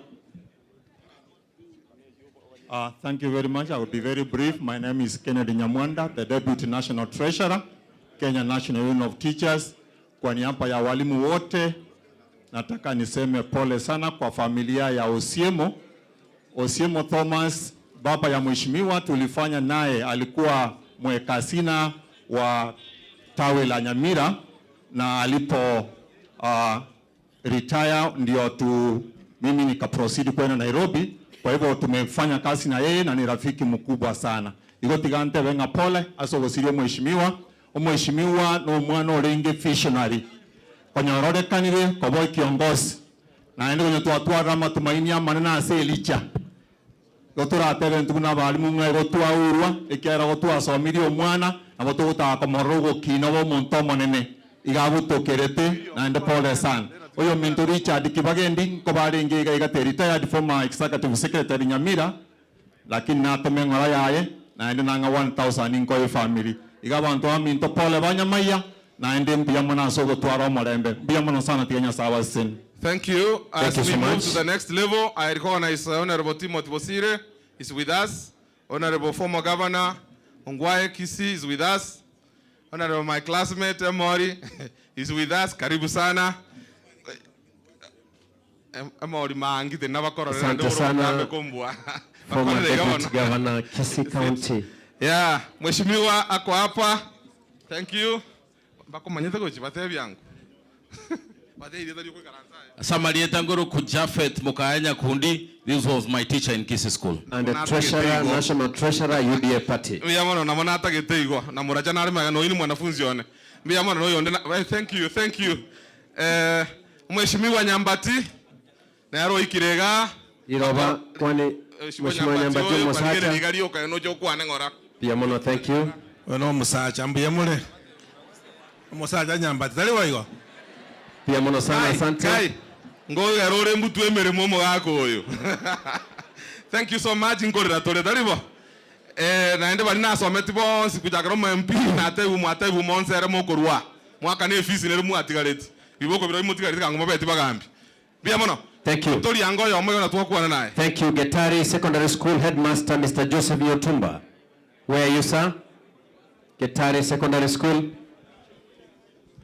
Uh, thank you very much. I will be very brief. My name is Kennedy Nyamwanda, the Deputy National Treasurer, Kenya National Union of Teachers. Kwa niaba ya walimu wote, nataka niseme pole sana kwa familia ya Osiemo. Osiemo Thomas, baba ya mheshimiwa, tulifanya naye, alikuwa mwekasina wa tawi la Nyamira na alipo uh, retire ndio tu mimi nikaproceed kwenda Nairobi. Kwa hivyo tumefanya kazi na yeye na ni rafiki mkubwa sana. Igo tigante benga pole asogosirie mheshimiwa omheshimiwa no mwana orenge visionary konyororekanire kobo kiongozi naende konye twatwara matumaini amanene ase elicha igo toratebe ntuku na abarimu ng'a igo twaurwa ekiagera igo twasomirie omwana nabo togotaka komorora ogokina obe omonto omonene iga agotokerete naende pole sana oyo minto Richard Kibagendi nkobarenge iga iga te retired former executive secretary Nyamira lakini natome ng'ora yaye naende nang'a 1000 nkoye family iga abanto baminto pole banyamaiya naende mbuya mono ase ogotwara omorembe mbuya mono sana tiga Nyasaye abaseseni Thank you. As Thank you we so move much. to the next level, I recognize Honorable Timothy Bosire is with us. Honorable former Governor Ongwae Kisi is with us. Honorable my classmate Emori is with us. Karibu sana. Em- Emori maangite nabakororera Asante ndoro sana. mugambe kumbwa. Former Bakorere Deputy governor. Governor Kisii County. Yeah, mheshimiwa ako hapa. Thank you. Bakomanyete gochi batebyangu. Bateire tari kwikaransa. Samarieta Ngoroku Japhet Mokaya Nyakundi, this was my teacher in Kisii School. And the treasurer, national treasurer UDA party. Mbuya mono nabo natagete igo na moracha nare magega noyo ni mwanafunzi one. Mbuya mono noyo onde na eh, thank you, thank you. Eh, Mheshimiwa Nyambati nere oikire igaa. Riroba kwani Mheshimiwa Nyambati oyo omosacha. kwarigereria iga rioka noche okwane ng'ora. Mbuya mono thank you. Oyo nomosacha mbuya more? Omosacha Nyambati tari boigo? Mbuya mono sana Kai, asante. kai, ngogera ore mbutwe emeremo omogaka oyo. Thank you so much nkorera tore tari bo? Eh, naende baria nasometi bonsi gochakera omo MP natebiwu mwatebiwu monse ere mokorwa mwakane efisi nere mwatigareti riboko birobi motigareti kango mobeti bagambi. Mbuya mono. Thank you. Tori anga oyomo igo natwakwana naye. Thank you Getari Secondary School Headmaster Mr. Joseph Yotumba. Where are you sir? Getari Secondary School.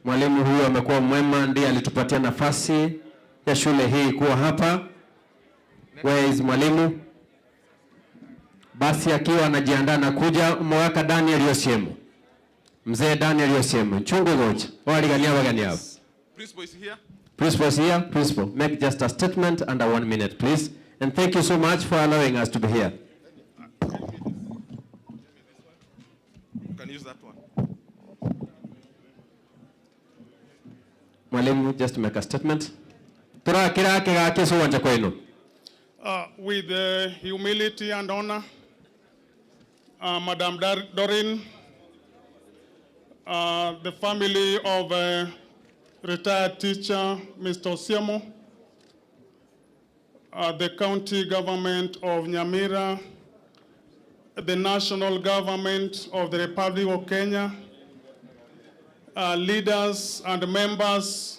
Mwalimu huyu amekuwa mwema, ndiye alitupatia nafasi ya shule hii kuwa hapa. Where is mwalimu? Basi akiwa anajiandaa na kuja mwaka Daniel Yosiemo. Mzee Daniel Yosiemo. Chungu gocha. Waligania wagani hao. Principal is here. Principal is here. Principal, make just a statement under one minute, please. And thank you so much for allowing us to be here. You can use that one. Mwalimu, just make a statement. Turakira kigake suwanja kwenu. With humility and honor, Madam Dar Doreen, the family of retired teacher Mr. Osiemo, the county government of Nyamira, the national government of the Republic of Kenya, leaders and members,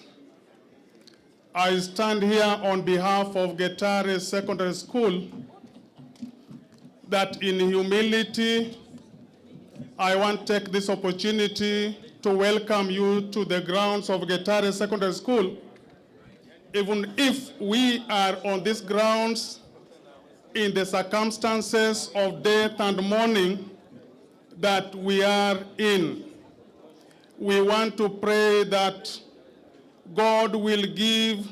I stand here on behalf of Getare Secondary School that in humility, I want to take this opportunity to welcome you to the grounds of Getare Secondary School. Even if we are on these grounds in the circumstances of death and mourning that we are in, we want to pray that God will give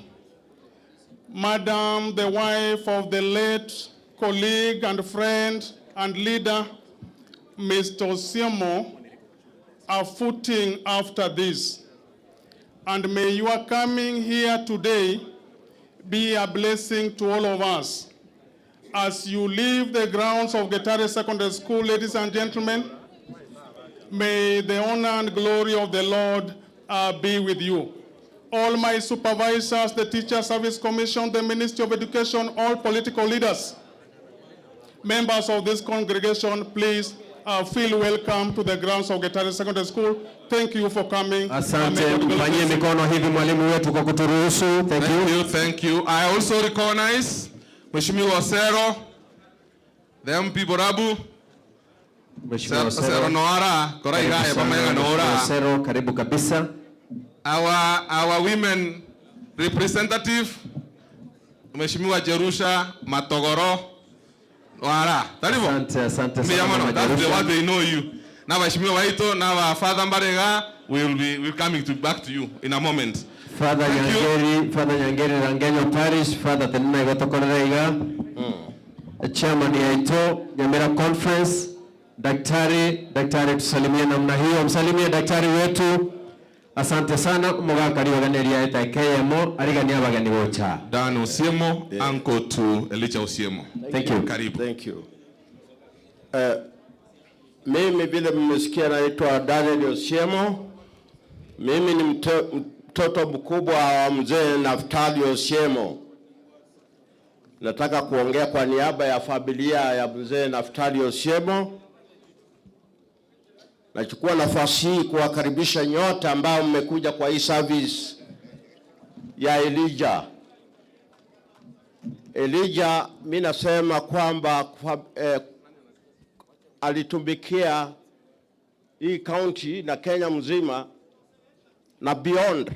Madam, the wife of the late colleague and friend and leader, Mr. Osiemo, a footing after this. And may your coming here today be a blessing to all of us. As you leave the grounds of Getare Secondary School, ladies and gentlemen, may the honor and glory of the Lord be with you. All my supervisors, the Teacher Service Commission, the Ministry of Education, all political leaders, members of this congregation, please feel welcome to the grounds of Getare Secondary School. Thank you for coming. Asante, May God bless mfanyie you. mikono hivi mwalimu wetu kwa kuturuhusu. Thank you. Thank you, thank you. I also recognize Mheshimiwa Osero, the MP Borabu. Mheshimiwa Osero Osero. Noara, kora Karibu igaya sana, pamoja na Mheshimiwa Noara. Osero, karibu kabisa. Our women representative Mheshimiwa Jerusha Matogoro Noara. Karibu. Asante, asante Mia sana mono, Mama that's the Jerusha. what they know you. Na waheshimiwa waito na wa Father Mbarega we will be we'll coming to back to you in a moment. Father Nyangeri, Father Nyangeri Rangenyo Parish, Father Tenina Igotokorera iga. Chairman yaito Nyamira Conference, Daktari, daktari tusalimie namna hiyo, msalimie daktari wetu. Asante sana mugakari waganiria eta KMO arigania abageni gocha. Dan Osiemo, uncle to Elijah Osiemo. Thank you. Karibu. Thank you. Mimi vile mmesikia naitwa Daniel Osiemo. Mimi ni mtoto mkubwa wa mzee Naftali Osiemo. Nataka kuongea kwa niaba ya familia ya mzee Naftali Osiemo. Nachukua nafasi hii kuwakaribisha nyote ambao mmekuja kwa hii service ya Elijah. Elijah, mi nasema kwamba alitumikia hii county na Kenya mzima na beyond.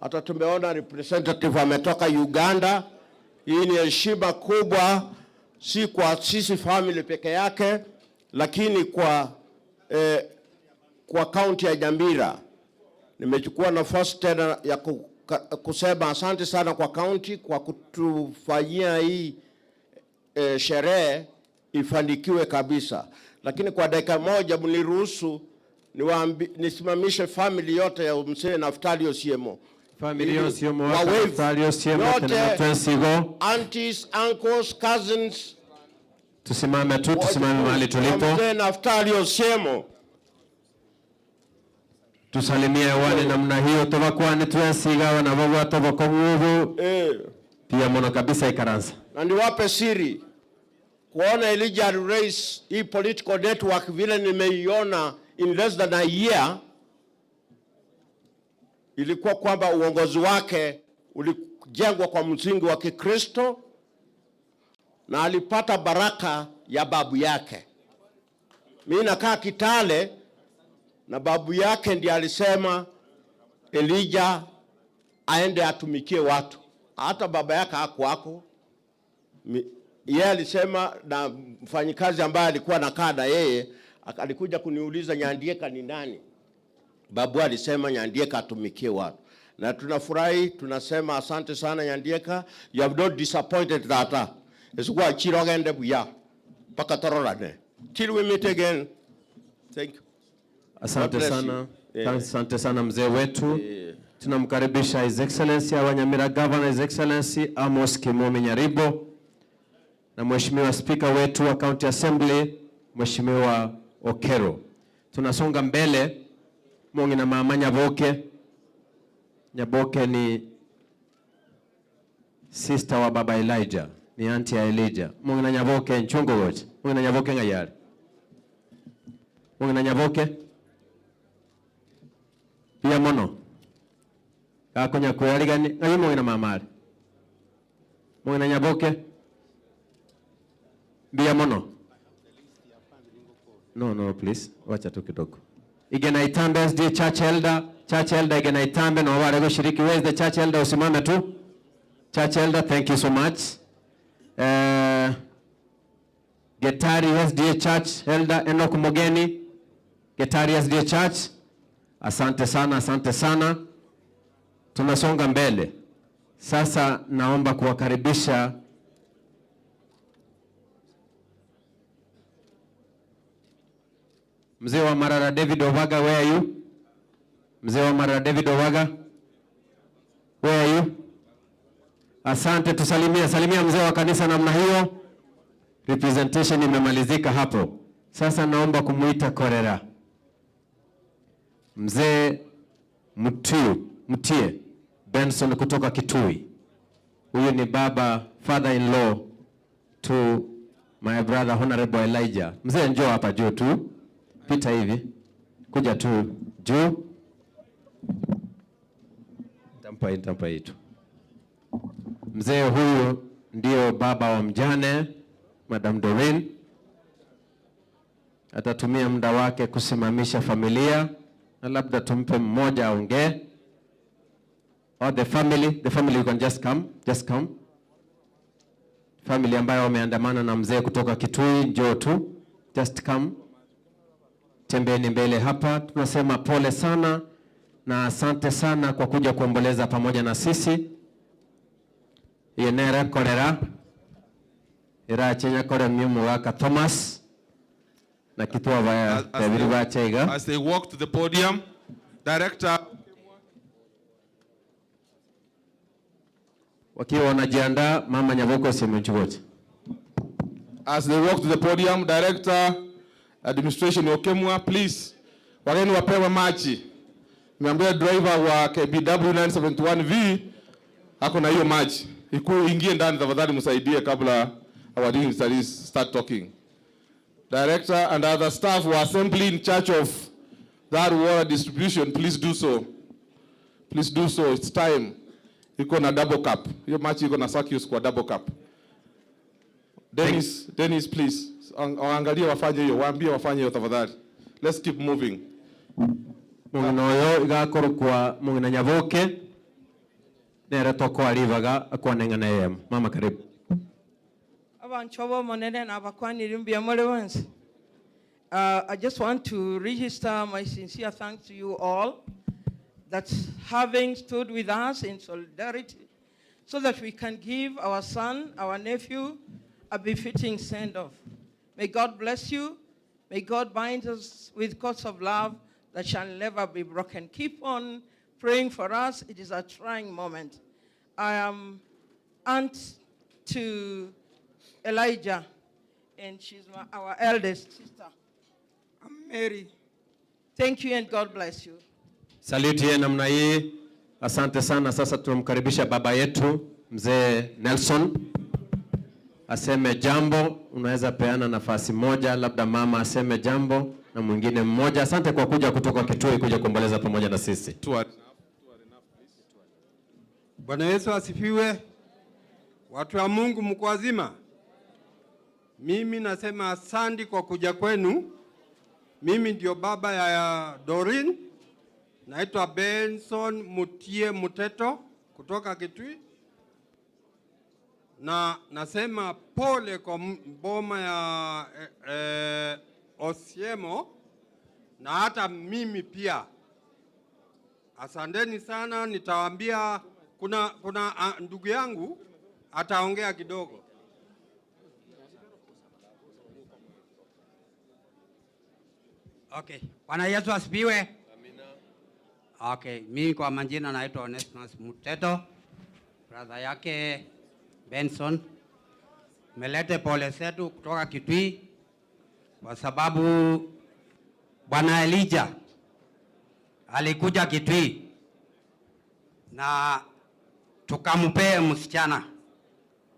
Hata tumeona representative ametoka Uganda. Hii ni heshima kubwa, si kwa sisi family peke yake, lakini kwa county ya Nyamira. Nimechukua nafasi tena ya kusema asante sana kwa county kwa kutufanyia hii sherehe ifanikiwe kabisa, lakini kwa dakika moja mniruhusu nisimamishe family yote ya mzee Naftali Osiemo. Family Osiemo Wa waka wave. Naftali Osiemo, Yote, tena twensigo. aunties, uncles, cousins. Tusimame tu, tusimame mahali tulipo. Mzee Naftali Osiemo. Tusalimie wale namna hiyo tobakwane twensiga wana babwa tobokong'ubu Eh. pia mono kabisa ikaransa. Na niwape siri, kuona Elijah raise hii political network vile nimeiona in less than a year, ilikuwa kwamba uongozi wake ulijengwa kwa msingi wa Kikristo na alipata baraka ya babu yake. Mimi nakaa Kitale na babu yake ndiye alisema Elijah aende atumikie watu. Hata baba yake hakuwako. Yeye alisema, na mfanyikazi ambaye alikuwa anakaa na yeye alikuja kuniuliza Nyandieka ni nani. Babu alisema Nyandieka atumikie watu, na tunafurahi, tunasema asante sana Nyandieka, you have not disappointed tata esikuwa chirogende buya mpaka tororane till we meet again. Thank you. Asante God bless sana. you. Yeah. Asante sana mzee wetu. Tunamkaribisha His Excellency our Nyamira Governor His Excellency Amos Kimomi Nyaribo na Mheshimiwa Spika wetu wa County Assembly Mheshimiwa Okero. Tunasonga mbele Mongi na mama Nyaboke. Nyaboke ni sister wa baba Elijah, ni auntie ya Elijah. Mongi na Nyaboke nchungo wote. Mongi na Nyaboke ngayari. Mongi na Nyaboke pia mono gakonya kweyarigani ng'ai mong'ina mamare mong'ina Nyaboke mbia mono no no please wacha tu kidogo Igena Itambe SD church elder church elder Igena Itambe na wale kushiriki. Where is the church elder? Usimame tu church elder, thank you so much. Getari SDA Church Elder Enoch Mogeni, Getari SDA Church, asante sana, asante sana. Tunasonga mbele sasa, naomba kuwakaribisha mzee wa Marara David Owaga, where are you? Mzee wa Marara David Owaga, where are you? Asante, tusalimie salimia mzee wa kanisa namna hiyo. Representation imemalizika hapo. Sasa naomba kumuita Korera mzee Mtie Benson kutoka Kitui. Huyu ni baba father in law to my brother Honorable Elijah. Mzee njoo hapa juu tu, pita hivi, kuja tu juu. Nitampa hii, nitampa hii tu. Mzee huyu ndio baba wa mjane Madam Doreen. Atatumia muda wake kusimamisha familia na labda tumpe mmoja aongee. Or the family, the family you can just come, just come. Family ambayo wameandamana na mzee kutoka Kitui, njoo tu, just come. Tembeni mbele hapa. Tunasema pole sana na asante sana kwa kuja kuomboleza pamoja na sisi. Yenere korera irachenya kore myumu waka Thomas na kitua baya tebiri bachaiga. As they walk to the podium, Director Wakiwa wanajiandaa, Mama Nyaboko Simunchugote. As they walk to the podium, Director Administration Okemwa, please, wageni wapewe maji. Niambia driver wa KBW 971V ako na hiyo maji. Iku ingie ndani tafadhali, msaidie kabla our dignitaries start talking. Director and other staff who are assembly in charge of that water distribution, please do so. Please do so, it's time. Iko na double cup. Hiyo maji iko na circuits kwa double cup. Dennis, Dennis please. Waangalie wafanye hiyo, waambie wafanye hiyo tafadhali. Let's keep moving. Mung'ina oyo igakorokwa mung'ina Nyaboke nere tokwaribaga akwaneng'ana eyemo. Mama karibu. Abantu bomonene n'abakwanire mbuya muri bonse. I just want to register my sincere thanks to you all. that having stood with us in solidarity so that we can give our son, our nephew, a befitting send-off. May God bless you. May God bind us with cords of love that shall never be broken. Keep on praying for us. It is a trying moment. I am aunt to Elijah, and she's my, our eldest sister. I'm Mary. Thank you and God bless you. Salute ye namna hii. Asante sana. Sasa tunamkaribisha baba yetu mzee Nelson aseme jambo. Unaweza peana nafasi moja, labda mama aseme jambo na mwingine mmoja. Asante kwa kuja kutoka Kitui kuja kuomboleza pamoja na sisi. Bwana Yesu asifiwe. Watu wa Mungu mko wazima? Mimi nasema asante kwa kuja kwenu. Mimi ndio baba ya Doreen, naitwa Benson Mutie Muteto kutoka Kitui, na nasema pole kwa boma ya eh, eh, Osiemo na hata mimi pia. Asanteni sana, nitawaambia kuna, kuna a, ndugu yangu ataongea kidogo. Okay. Bwana Yesu asifiwe. Okay, mimi kwa majina naitwa Onesmus Muteto, brother yake Benson. Melete pole zetu kutoka Kitui kwa sababu Bwana Elijah alikuja Kitui na tukampea msichana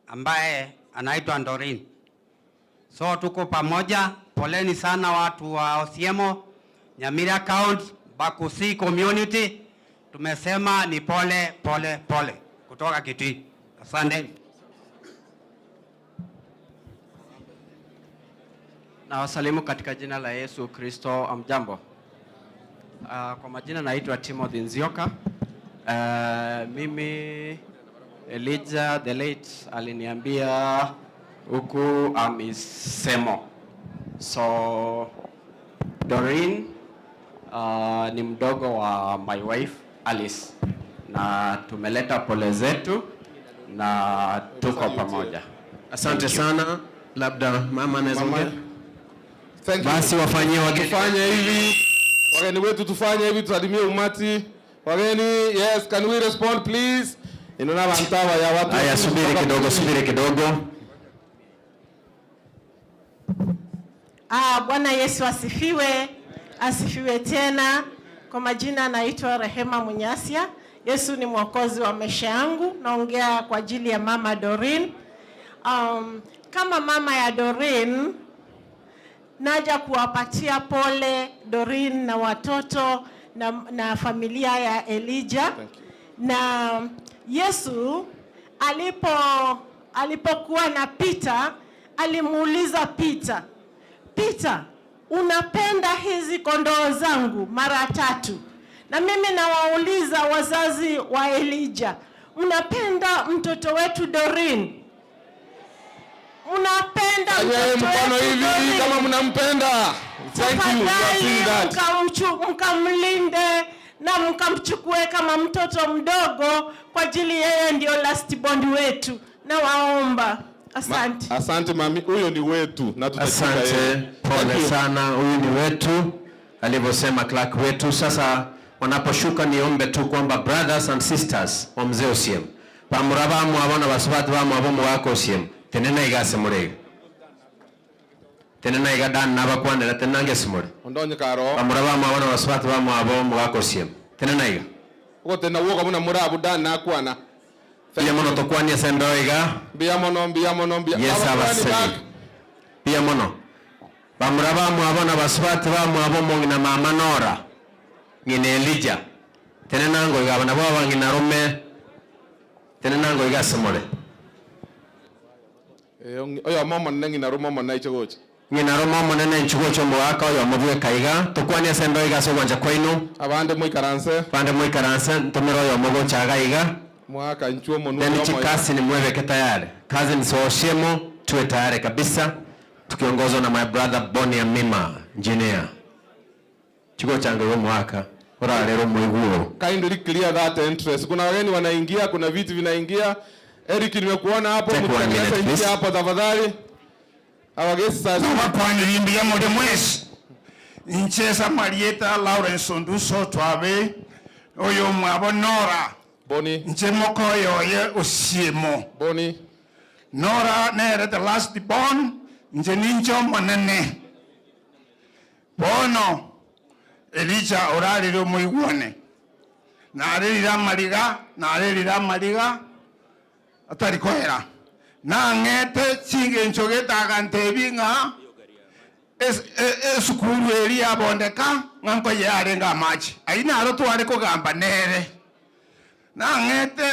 ambaye anaitwa Doreen. So tuko pamoja. Poleni sana watu wa Osiemo, Nyamira County, Bakusi community. Tumesema ni pole pole pole kutoka Kitui. Asante. Na wasalimu katika jina la Yesu Kristo. Amjambo. Uh, kwa majina naitwa Timothy Nzioka. Uh, mimi Elijah the late aliniambia huku amisemo. So Doreen uh, ni mdogo wa my wife Alice, na tumeleta pole zetu na tuko pamoja. Asante sana. Labda mama anaweza Mama. ongea. Thank you. Basi wafanyie wageni. Tufanye hivi. Wageni wetu tufanye hivi tusalimie umati. Wageni, yes, can we respond please? Inaona bantawa ya watu. Haya, subiri kidogo, subiri kidogo. Ah, Bwana Yesu asifiwe, asifiwe tena. Kwa majina naitwa Rehema Munyasia. Yesu ni mwokozi wa maisha yangu. Naongea kwa ajili ya mama Doreen. Um, kama mama ya Doreen naja kuwapatia pole Doreen na watoto na, na familia ya Elijah na Yesu alipo alipokuwa na Peter alimuuliza Peter, Peter, unapenda hizi kondoo zangu mara tatu? Na mimi nawauliza wazazi wa Elijah, mnapenda mtoto wetu Doreen? Mnapenda Fanyeni mtoto mkono wetu hivi Doreen? kama mnampenda. Thank you. We are seeing Tafadhali that. mkamchu- mkamlinde na mkamchukue kama mtoto mdogo, kwa ajili yeye ndio last bond wetu. Nawaomba, asante. Ma, asante mami, huyo ni wetu na tutachunga Asante, yeye. Thank pole you. sana. Huyu ni wetu, alivyosema clerk wetu. Sasa wanaposhuka, niombe tu kwamba brothers and sisters wa mzee Osiem bamura bamwabo na basubati bamwabo muwaka Osiem tenena igase murega tenena iga dan nabakwanira tenena ngesimure Ondonye karo. bamura bamwabo na basubati bamwabo muwaka Osiem tenena iga Ugotena woka muna murabu dan nakwana. mbia mono tokwania sendo iga Mbia mono mbia mono mbia. Yes, Abakwani abasemi. back. Mbia mono bamura bamwabo na basubati bamwabo mong'ina mama Nora ng'ina Elijah tenena ngo iga nabo abang'ina rume tenena ngo iga asemore Eh, oyo momo neng'ina rumo mono iche gocha. ng'ina rume omonene nchugocho omogaka oyo omobweka iga tokwania sendo iga ase ogwancha kwaino Abande moikaranse. bande moikaranse ntomere oyo omogocha iga iga Mwaka nchuo monu. then chikasi ni mweweke tayari cousins wa Oshiemo tuwe tayari kabisa tukiongozwa na my brother Bonnie Amima engineer chiko chango yo mwaka. Orarere omoigwa oo. Kindly clear that entrance. Kuna wageni wanaingia, kuna viti vinaingia. Eric, nimekuona hapo, Take one minute, mtengeneze please. njia hapo tafadhali. Our guests are Nabakwanire mbuya more mwesi inche Samarieta Lawrence Onduso Twabe oyo mwabo Nora Boni inche mokoyo oye Osiemo Boni Nora nere the last born inche ninche omonene bono Elijah orarire omoigwane narerire amariga narerire amariga atari koera nang'ete chingencho gete agantebi ng'a esukuru eri yabondeka ng'a nkoyea arenge amache ayio naro tware kogamba nere nang'ete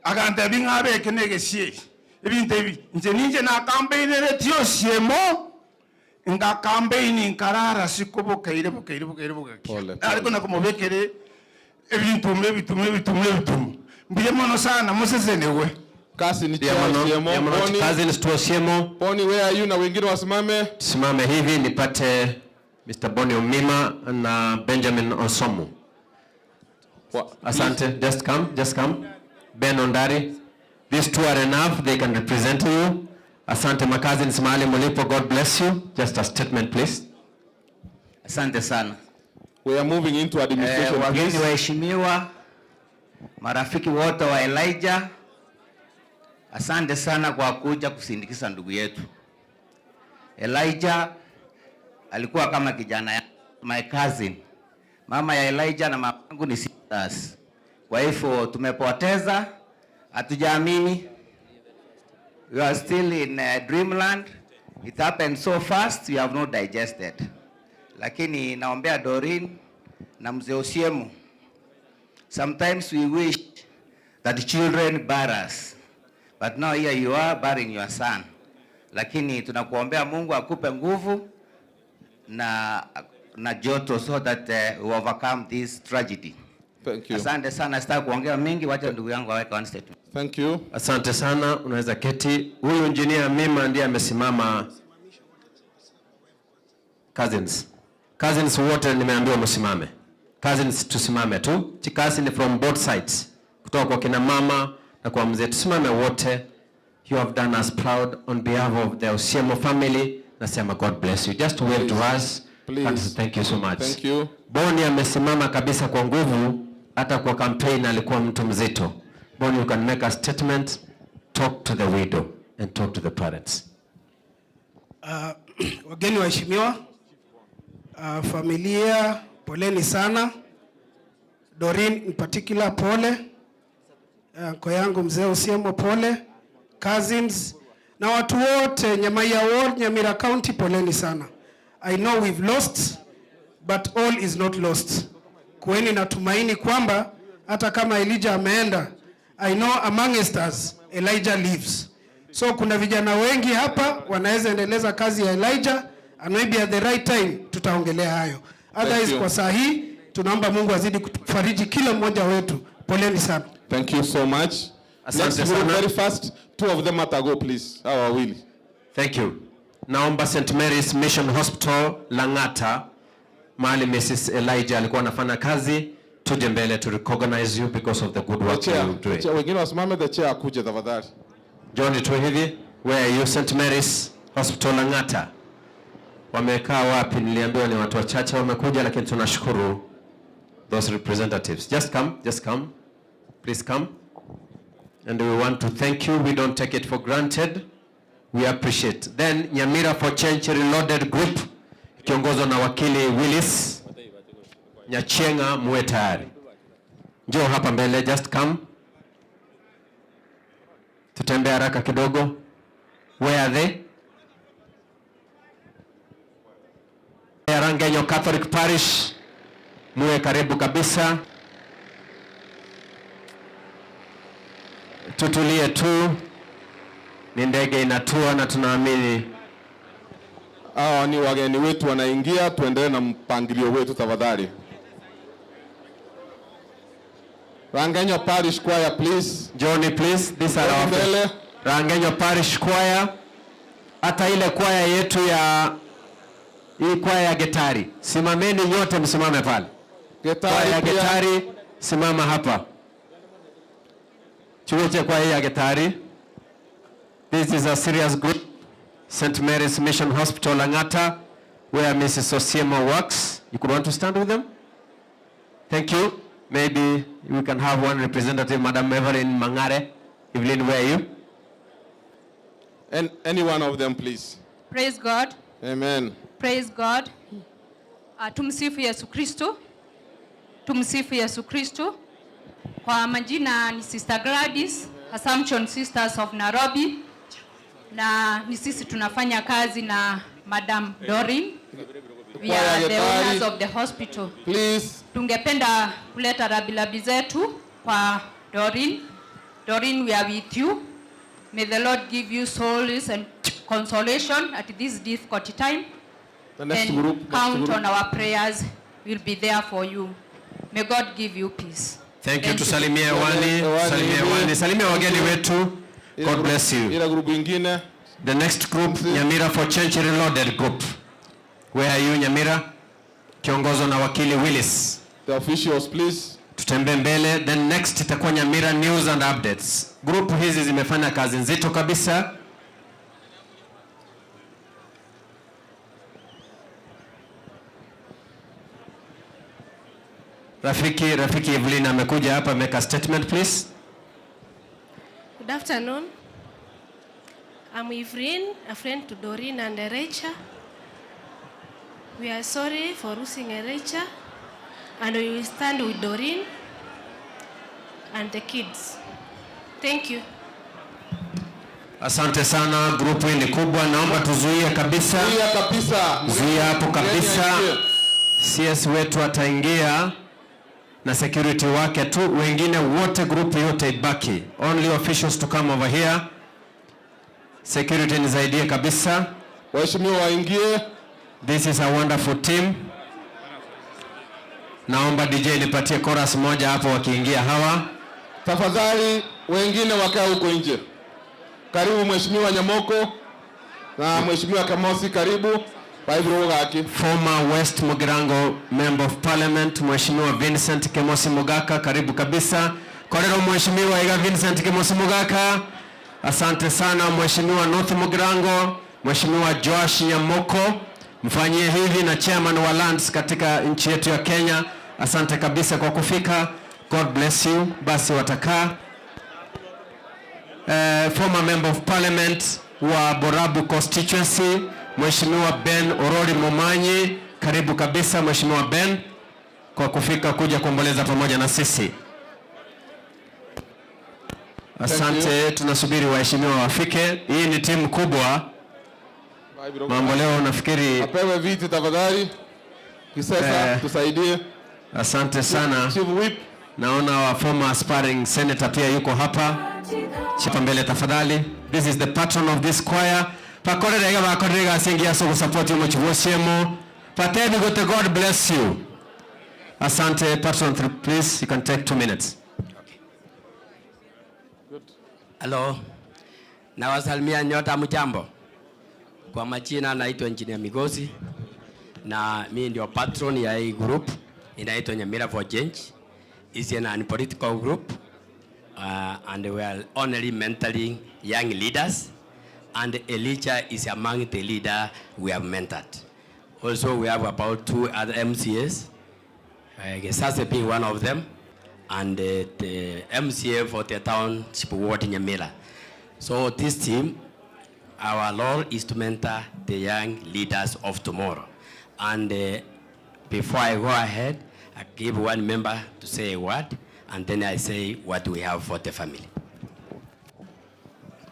agantebi ng'a abeke na egesieri ebinto ebi inche ninche nakambainere Osiemo ngakambaini nkarara siko bokeire bokeire bokeire bogakia nare kona komobekere ebintumo ebitumo ebitumo ebitumo mbuya mono sana mosesenigwe Kasi ni Ndiyo mono, Osiemo. ndiyo mono. Boni. Cousins to Osiemo. Boni, where are you? Na wengine wasimame. Simame hivi nipate Mr. Boni Omima na Benjamin Osomu. Asante. Just come, just come. Ben Ondari. These two are enough. They can represent you. Asante my cousins mahali mulipo. God bless you. Just a statement please. Asante sana. We are moving into administration. Eh, wageni please. waheshimiwa, marafiki wote wa Elijah, asante sana kwa kuja kusindikiza ndugu yetu. Elijah alikuwa kama kijana ya, my cousin. Mama ya Elijah na mama yangu ni sisters. Kwa hivyo tumepoteza, hatujaamini. We are still in uh, dreamland. It happened so fast, we have not digested. Lakini naombea Doreen na mzee Osiemo. Sometimes we wish that children bear us. But now here you are bearing your son. Lakini tunakuombea Mungu akupe nguvu na na joto so that uh, we overcome this tragedy. Thank you. Asante sana, sitaki kuongea mingi, wacha ndugu yangu aweke one statement. Thank you. Asante sana, unaweza keti. Huyu engineer Mima ndiye amesimama. Cousins. Cousins wote nimeambiwa msimame. Cousins tusimame tu. Chikasi ni from both sides. Kutoka kwa kina mama na kwa mzee. Tusimame wote. You have done us proud on behalf of the Osiemo family. Nasema God bless you. Just wave to us. Please. Thank you so much. Thank you. Boni amesimama kabisa kwa nguvu, hata kwa campaign alikuwa mtu mzito. Boni, you can make a statement, talk to the widow and talk to the parents. Wageni waheshimiwa, familia poleni sana. Doreen in particular pole. Anko yangu mzee Osiemo pole, cousins na watu wote Nyamaiya Ward, Nyamira County poleni sana. I know we've lost but all is not lost. Kuweni na tumaini kwamba hata kama Elijah ameenda, I know amongst us Elijah lives. So kuna vijana wengi hapa wanaweza endeleza kazi ya Elijah and maybe at the right time tutaongelea hayo. Otherwise you. kwa saa hii tunaomba Mungu azidi kutufariji kila mmoja wetu. Poleni sana. Thank you so much. Asante Next group sana. very fast. Two of them at go please. Hawa wawili. Thank you. Naomba St. Mary's Mission Hospital Lang'ata, mahali Mrs. Elijah alikuwa anafanya kazi, tuje mbele to recognize you because of the good The work chair. you The doing. chair. Wengine wasimame, the chair akuje tafadhali. John tu hivi, where are you St. Mary's Hospital Lang'ata? Wamekaa wapi? Niliambiwa ni watu wachache wamekuja, lakini tunashukuru those representatives. Just come, just come. Please come. And we want to thank you. We don't take it for granted. We appreciate. Then Nyamira for Change Reloaded Group ikiongozwa na wakili Willis Nyachenga, muwe tayari. Njoo hapa mbele, just come. Tutembee haraka kidogo. Where are they? Rangenyo Catholic Parish, muwe karibu kabisa. Tutulie tu, ni ndege inatua na tunaamini Hawa ni wageni wetu wanaingia, tuendelee na mpangilio wetu tafadhali. Rangenyo Parish Choir please. Johnny please, these are our Mbele. Rangenyo Parish Choir. Hata ile kwaya yetu ya hii kwaya ya Getari, simameni nyote, msimame pale. Kwaya ya pia. Getari, simama hapa. Chuo kwaya ya Getari. This is a serious group. St. Mary's Mission Hospital, Langata, where Mrs. Osiemo works. You could want to stand with them? Thank you. Maybe we can have one representative, Madam Evelyn Mangare. Evelyn, where are you? And any one of them please. Praise God. Amen. Praise God. Uh, tumsifu Yesu Kristo. Tumsifu Yesu Kristo. Kwa majina ni Sister Gladys, Assumption Sisters of Nairobi, na ni sisi tunafanya kazi na Madam Doreen. We are the owners of the hospital. Please. Tungependa kuleta rabilabi zetu kwa Doreen. Doreen, we are with you. May the Lord give you solace and consolation at this difficult time. The next and group, next count group. on our prayers. We'll be there for you. May God give you peace. Thank you. Tusalimie hewani, tusalimie hewani, salimia wageni wetu. God bless you. Ile group ingine. The next group, Nyamira for Change Reloaded group. Where are you Nyamira? Kiongozwa na wakili Willis. The officials please. Tutembee mbele. Then next itakuwa Nyamira News and Updates. Group hizi zimefanya kazi nzito kabisa. Rafiki, Rafiki Evelyn amekuja hapa, make a statement please. Good afternoon. I'm Evelyn, a friend to Doreen and Erecha. We are sorry for losing Erecha, and we will stand with Doreen and the kids. Thank you. Asante sana, grupu hii ni kubwa, naomba tuzuie kabisa. Zuia kabisa. Zuia hapo kabisa. CS wetu ataingia na security wake tu, wengine wote grupu yote ibaki. Only officials to come over here. Security nisaidie kabisa. Waheshimiwa waingie. This is a wonderful team. Naomba DJ nipatie chorus moja hapo wakiingia hawa. Tafadhali wengine wakae huko nje. Karibu Mheshimiwa Nyamoko na Mheshimiwa Kamosi, karibu. Gaki. Former West Mugirango Member of Parliament Mheshimiwa Vincent Kemosi Mugaka, karibu kabisa. Korero Mheshimiwa Iga Vincent Kemosi Mugaka. Asante sana Mheshimiwa North Mugirango, Mheshimiwa Joash Nyamoko, mfanyie hivi na chairman wa lands katika nchi yetu ya Kenya. Asante kabisa kwa kufika. God bless you. Basi watakaa. Eh, former member of parliament wa Borabu constituency Mheshimiwa Ben Orori Momanyi, karibu kabisa Mheshimiwa Ben kwa kufika kuja kuomboleza pamoja na sisi. Asante, tunasubiri waheshimiwa wafike. Hii ni timu kubwa. Mambo leo nafikiri Apewe viti tafadhali. Kisesa Eh. tusaidie. Asante sana. Chief Whip. Naona wa former aspiring senator pia yuko hapa. Chapa mbele tafadhali. This is the patron of this choir. Pakorere iga bakorere gasingi aso gusupport mu chibosiemo. Pateni gote God bless you. Asante patron, please you can take two minutes. Halo, nawasalimia nyota, mjambo. Kwa majina naitwa Engineer Migosi na mimi ndio patron ya hii group inaitwa Nyamira for Change. It's an political group uh, and we are only mentoring young leaders and Elijah is among the leader we have mentored. Also we have about two other MCAs, uh, Gesase being one of them and uh, the MCA for the township ward in Nyamira. So this team, our role is to mentor the young leaders of tomorrow. And uh, before I go ahead, I give one member to say a word, and then I say what we have for the family.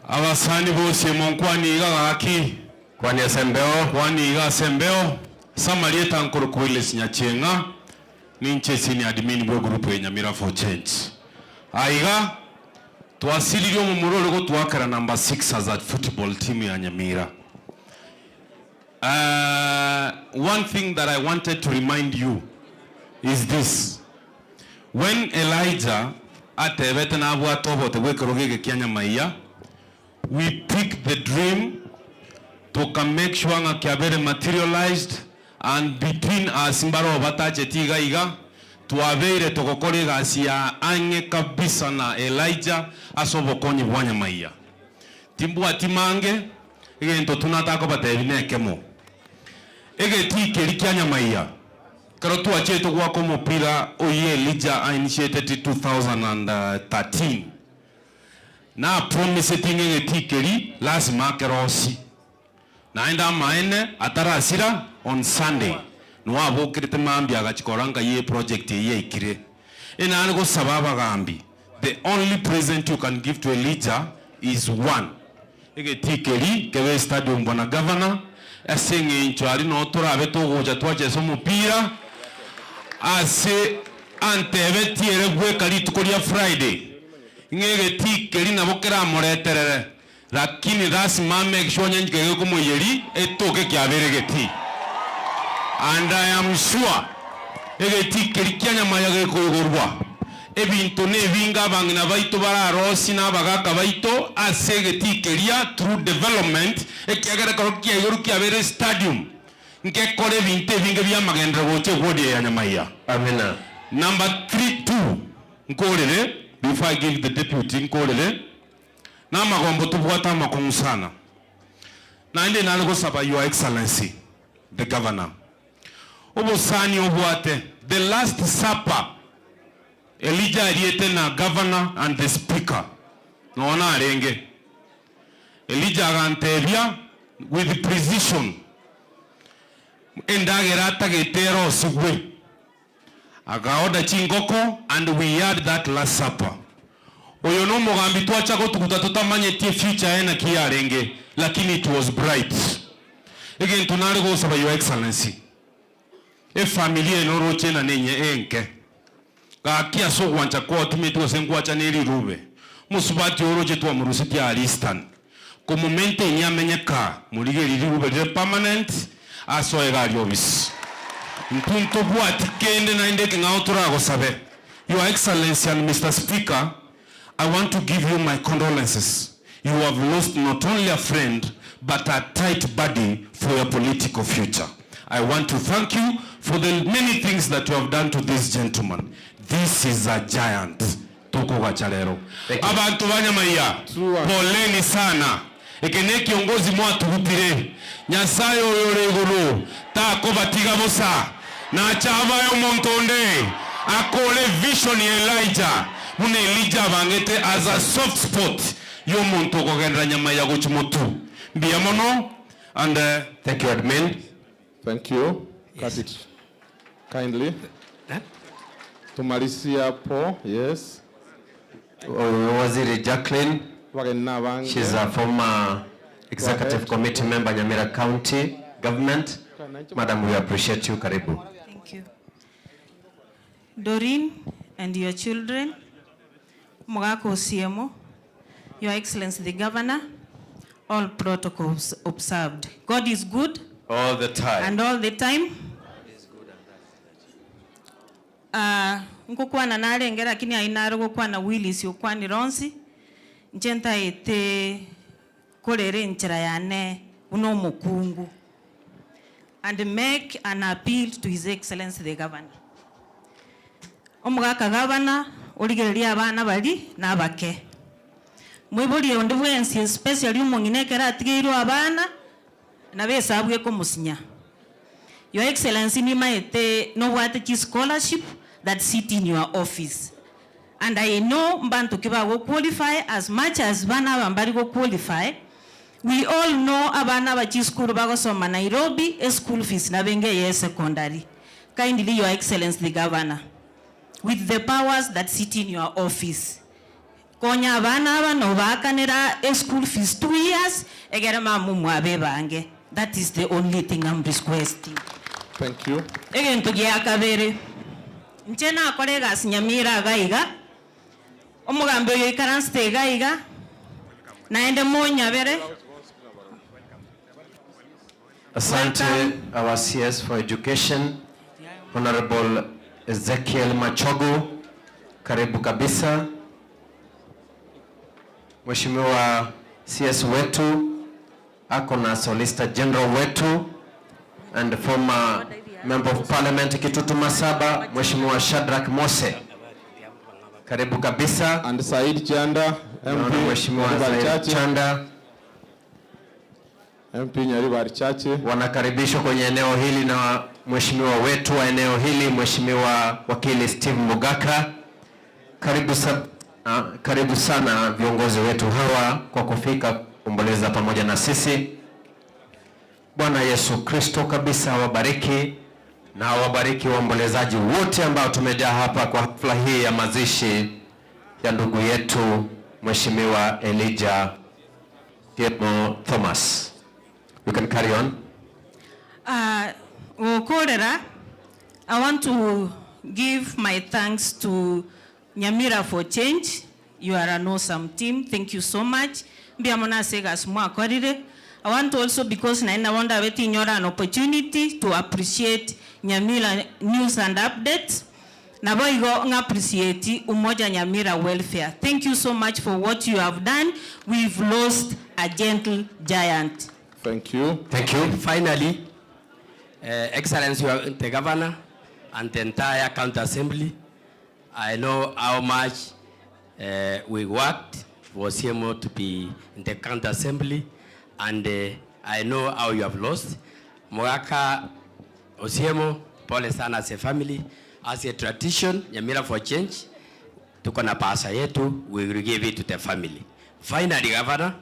Abasani bose munkwani iga gaki kwani asembeo kwani iga asembeo samarieta nkuru sinyachenga ninche senior admin bwe group ya Nyamira for Change aiga twasiririo mumuro uri gutwakara number 6 as a football team ya Nyamira Uh, one thing that I wanted to remind you is this. When Elijah atebete na abwate obote bwekero geke kia nyamaiya we picked the dream tuka make sure nga kiabere materialized and between us mbaro batacheti iga iga. Twabeire togokora egasi ya ang'e kabisa na Elijah ase obokonyi bwa nyamaiya. Timbwati mange, egento tu natakobatebi nekemo. Egetii keria kia nyamaiya, ekero twachete goaka omopira oyio Elijah a initiated 2013, na promiseti ng'a egetii keria lasima akerosie. Naende amaene atarasira on Sunday nigo abokerete mambia agachia korora nkai eproject eyio yaikire. Inare gosaba abagambi the only present you can give to Elijah is one egetii keria kebe estadium bwana Governor ase eng'encho aria noo torabe togocha twachesa omopira ase antebetie ere bweka rituko ria Friday ng'a egetii keria nabo keramoreterere Lakini lasima amake sure onye nchike gekomoiyeria etoke kiabeire egetii. And I am sure egetii keria kia Nyamaya gekoigorwa, ebinto nebinge abang'ina baito bararosie na abagaka baito ase egetii keria through development ekiagera ekero kiaigorwa kiabeire estadium nkekora ebinto ebinge biamagenderero gocha eward eye ya Nyamaiya. Amina. Number three, two, nkorere before I give the deputy nkorere. Namagombo tobwate amakong'u sana. Naende nare gosaba your excellency the governor, obosani obwate, the last supper Elijah ariete na governor and the speaker nonya narenge. Elijah agantebia with precision endagera atagete erosigwe. Akaorder chingoko and we had that last supper. Oyo nomogambi twacha gotuguta totamanyeti efuture yaye naki yarenge lakini it was bright. Egento nare gosaba your excellency, efamiri eye noroche ng'a nenye enke, gaki ase ogwancha kwao timanyeti gose nkwacha ne rirube, mosubati oyo oroche twamorusetie aa Eastern, komomaintain amenye kaa, morigerie rirube rire permanent asoe iga aria ofisi. Intwe ntobwati kende naende ekeng'ao toragosabe. Your Excellency and Mister Speaker, I want to give you my condolences. You have lost not only a friend but a tight buddy for your political future. I want to thank you for the many things that you have done to this gentleman. This is a giant. Tokogacha rero. Abanto ba Nyamaiya, poleni sana. Eke nekiongozi mwatugutire. Nyasae oyo ore igoro takobatiga bosa. Nache abae omonto onde akore vision ya Elijah buna Elijah abangete as a soft spot yomonto okogenderera Nyamaiya gochia motu. Mbuya mono and. Thank you admin. Thank you. Cut it kindly. Tumalisie hapo. Yes. Waziri Jacqueline, Abageni na abange. she's a former executive ahead. committee member Nyamira County Government. Madam, we appreciate you. Karibu. Thank you. Doreen and your children, Omogaka Osiemo, Your Excellency the Governor, all protocols observed. God is good. All the time. And all the time. Ah, nkokwana narenge lakini ayio nare gokwana Willis okwanire onsi, inche ntaete korera enchera yane buna omokungu and make an appeal to His Excellency the Governor. Omogaka gavana origererie abana baria nabake. Moiborie onde bwensi especially omong'ina ekero atigeirwe abana nabo esabu ekomosinya. Your Excellency nimaete nobwate chi scholarship that sit in your office and I know mbanto ki bago qualify as much as bana aba mbari go qualify, we all know abana aba chisukuru bagosoma Nairobi eschool fees nabo enga eye secondary. Kindly your Excellency the Governor with the powers that sit in your office konya abana aba nobaakanera eschool fees 2 years egere mama omwabo ebange. That is the only thing I'm requesting. Thank you. Egento gia kabere, inche nakora egasi Nyamira iga iga, omogambi oyo oikaransete iga iga, naende monyabere. Asante our CS for Education, Honorable Ezekiel Machogu, karibu kabisa. Mheshimiwa CS wetu ako na Solicitor General wetu and former Member of Parliament Kitutu Masaba, Mheshimiwa Shadrack Mose. Karibu kabisa. And Said Chanda, Naona MP Mheshimiwa Nyaribari Said Chache. Chanda. MP Nyaribari Chache. Wanakaribishwa kwenye eneo hili na mheshimiwa wetu wa eneo hili Mheshimiwa Wakili Steve Mugaka. Karibu, sa, ah, karibu sana viongozi wetu hawa kwa kufika kuomboleza pamoja na sisi. Bwana Yesu Kristo kabisa awabariki na awabariki waombolezaji wote ambao tumejaa hapa kwa hafla hii ya mazishi ya ndugu yetu Mheshimiwa Elijah Otieno Thomas. You can carry on. Okorera, I want to give my thanks to Nyamira for change. You are an awesome team. Thank you so much. Mbiamona segas mwakorire. I want also because naina wanda weti nyora an opportunity to appreciate Nyamira news and updates. Nabo igo nga appreciate Umoja Nyamira welfare. Thank you so much for what you have done. We've lost a gentle giant. Thank you. Thank you. Finally, uh, Excellency the Governor and the entire County Assembly, I know how much uh, we worked for CMO to be in the County Assembly, and uh, I know how you have lost. Mugaka Osiemo, pole sana as a family, as a tradition, Nyamira for Change, tuko na pasa yetu, we will give it to the family. Finally, Governor,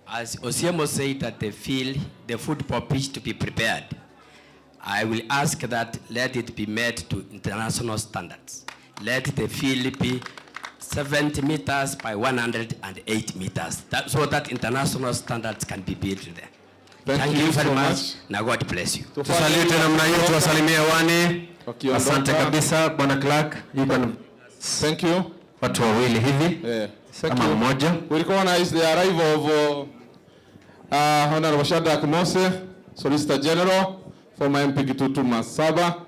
as Osiemo said that they feel the football pitch to be prepared, I will ask that let it be made to international standards. Let the field be 70 meters by 108 meters, that, so that international standards can be built there. Thank you very so much. much. Now God bless you. Tusalute namna hiyo, tuwasalimie hewani. Wakiondoka. Asante kabisa Bwana Clark. You can Thank you. Watu wawili hivi Yeah. Thank ama you. mmoja. We recognize the arrival of uh, uh, Honorable Shadrack Mose, Solicitor General, former MP Kitutu Masaba,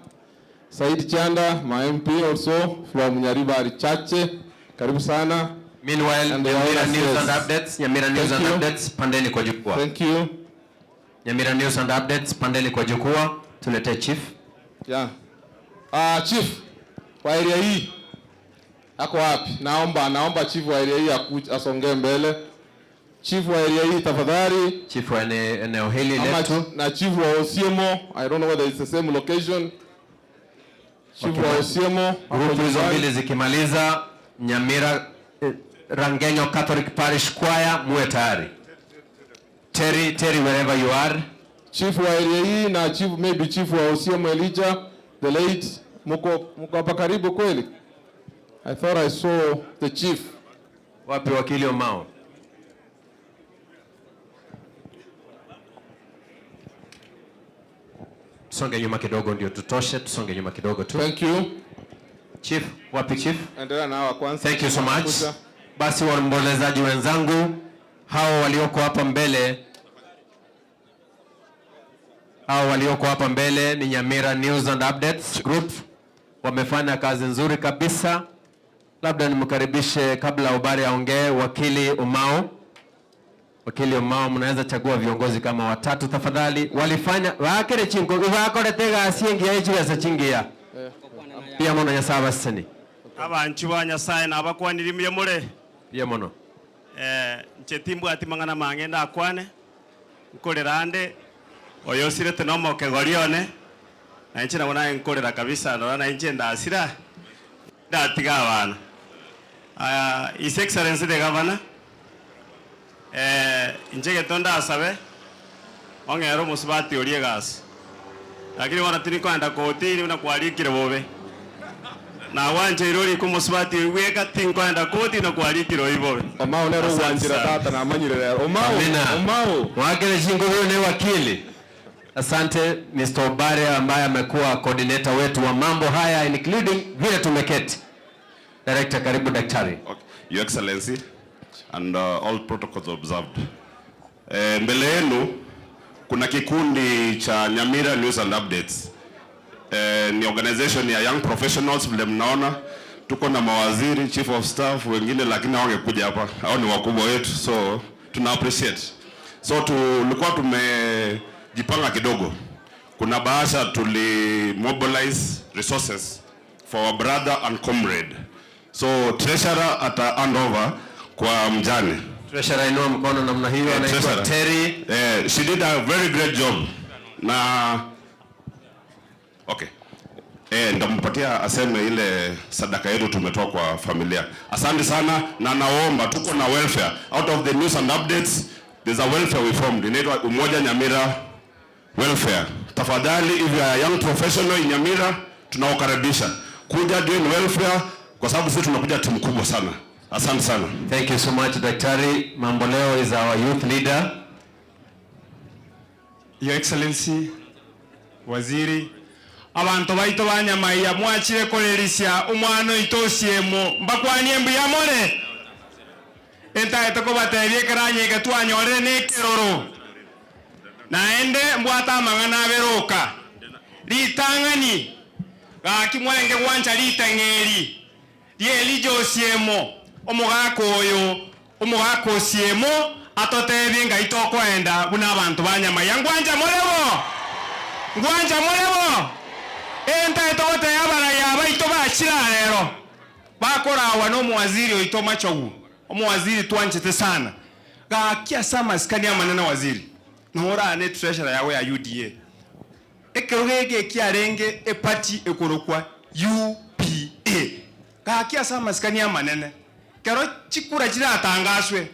Said Chanda, my MP also from Nyaribari Chache. Karibu sana. Meanwhile, And the Nyamira others, News yes. and Updates, Nyamira News Thank and you. Updates, pandeni kwa jukwaa. Thank you. Nyamira News and Updates, pandeni kwa jukwaa. Tuletee chief. Yeah. Uh, chief wa area hii ako wapi? Naomba naomba chief wa area hii aku- asongee mbele. Chief wa area hii tafadhali. Chief wa ene- eneo hili Ama letu. na chief wa Osiemo, I don't know whether it's the same location. Chief wa Osiemo ako Grupu hizo nyumbani. mbili zikimaliza, Nyamira eh, Rangenyo Catholic Parish Choir muwe tayari. Terry, Terry wherever you are. Chief wa area hii na chief maybe chief wa Osiemo Elijah the late, mko mko hapa karibu kweli? I thought I saw the chief. Wapi wakili Omao? Tusonge nyuma kidogo ndio tutoshe, tusonge nyuma kidogo tu. Thank you. Chief, wapi chief? Endelea na hawa kwanza. Thank you so much. Kuja. Basi waombolezaji wenzangu, hao walioko hapa mbele, hao walioko hapa mbele ni Nyamira News and Updates Group, wamefanya kazi nzuri kabisa. Labda nimkaribishe kabla Obare aongee, wakili Umao. Wakili Umao, mnaweza chagua viongozi kama watatu tafadhali. Walifanya wakere chingo bakorete gasi engiya echibesa chingiya pia mono nyasaye abaseseni abanchu ba nyasaye nabakwaniririe mure pia mono eh, nche timbwati mang'ana mange ndakwane nkorera ande oyo osirete nomokegori one na inche nabo naye nkorera kabisa nora na inche ndasira ndatiga abana aya his excellency the governor eh, inche geto ndasabe ong'era omosubati orie egasi lakini bono tinikoenda kotini buna kwarikire bobe nawancheire orike omosubati oigweka tinkoenda koti na kwarikire oibobe Omao nero Asante wanjira sana. tata namanyire rero. Omao, Amina. Omao. Wakili Shingo huyo ni wakili. Asante Mr. Obare ambaye amekuwa coordinator wetu wa mambo haya including vile tumeketi. Director, karibu daktari. Your Excellency and uh, all protocols observed. Eh, mbele yenu kuna kikundi cha Nyamira News and Updates. Eh, ni organization ya young professionals vile mnaona tuko na mawaziri, chief of staff wengine, lakini hawangekuja hapa, hao ni wakubwa wetu, so tuna appreciate. So tulikuwa tumejipanga kidogo. Kuna bahasha tuli mobilize resources for our brother and comrade. So treasurer ata hand over kwa mjane. Treasurer inua mkono namna hiyo, Eh, anaitwa treasurer. Terry. Eh, she did a very great job. Na okay. Eh, ndampatia aseme ile sadaka yetu tumetoa kwa familia. Asante sana na naomba tuko na welfare. Out of the news and updates, there's a welfare we formed. Inaitwa Umoja Nyamira Welfare. Tafadhali if you are a young professional in Nyamira, tunawakaribisha. Kuja join welfare kwa sababu sisi tunakuja timu kubwa sana. Asante sana. Thank you so much Daktari. Mamboleo is our youth leader. Your Excellency, Waziri, abanto baito ba Nyamaiya mwachire korerisia omwana oito Osiemo, mbakwanie mbuya more? Ntagete kobatebia ekero anyeke twanyorire na ekeroro, naende mbwate amang'ana abere oka. Ritang'ani, gaki mwarenge gwancha ritang'a eri ria Elija Osiemo, omogaka oyo, omogaka Osiemo atotebie ng'ai tokoenda buna abanto ba Nyamaiya. Ngwancha more bo? Ngwancha more bo? Ntagete gotebia abaraya baito bachire aa rero, bakoragwa nomowaziri oito Machogu, omowaziri twanchete sana. Gaki ase amasikani amanene waziri, norane etreasurer yago ya UDA. Ekerogo eke ekiarenge eparty ekorokwa UPA. Gaki ase amasikani amanene, kero chikura chiratangaswe,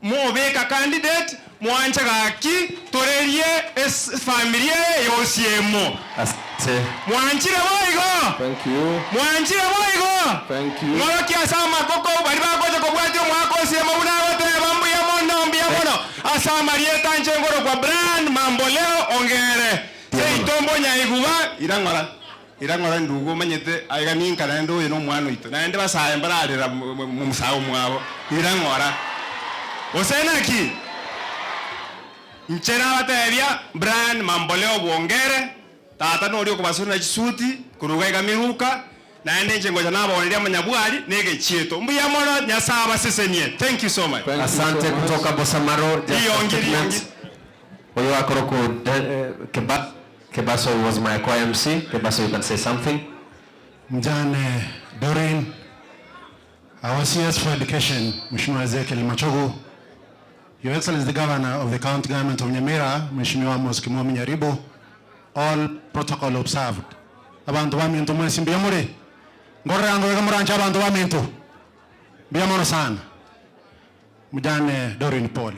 mobeka candidate, mwanche gaki torerie efamiri eye yonsi emo. Asante. Mwanchire boigo? Thank you. Mwanchire boigo? Thank you. Ng'orokia ase amakoko baria bagocha kobwatia omwaka osiemo buna agoteba mbuya mono, mbuya mono ase amarieta anche nkorokwa Brian Mamboleo Ongere. Seito mbonyaiguba ira ng'ora, ira ng'ora ndugu omanyete aiga ninka naende oyo nomwana oito naende basae mbararera momusae omwabo ira ng'ora. Gose naki? Inche nabatebia Brian Mamboleo Bwongere Tata noria okobasorera chisuti korwa iga iga miruka, naende inche ngocha nabaoneria amanyabwari na egechieto. Mbuya mono, Nyasae abasesenie. Thank you so much. Asante kutoka Bosamaro, just a Riongi, statement. riongi. Oyo akoroku Keba, Kebaso was my choir MC. Kebaso, you can say something. Mjane Doreen, our CS for Education, Mheshimiwa Ezekiel Machogu, Your Excellency the Governor of the County Government of Nyamira, Mheshimiwa Amos Kimomi Nyaribo, all protocol observed. Abantu baminto mwensi mbuya more? Ngorora yango iga moranche abanto baminto? Mbuya mono sana. Mjane Doreen pole.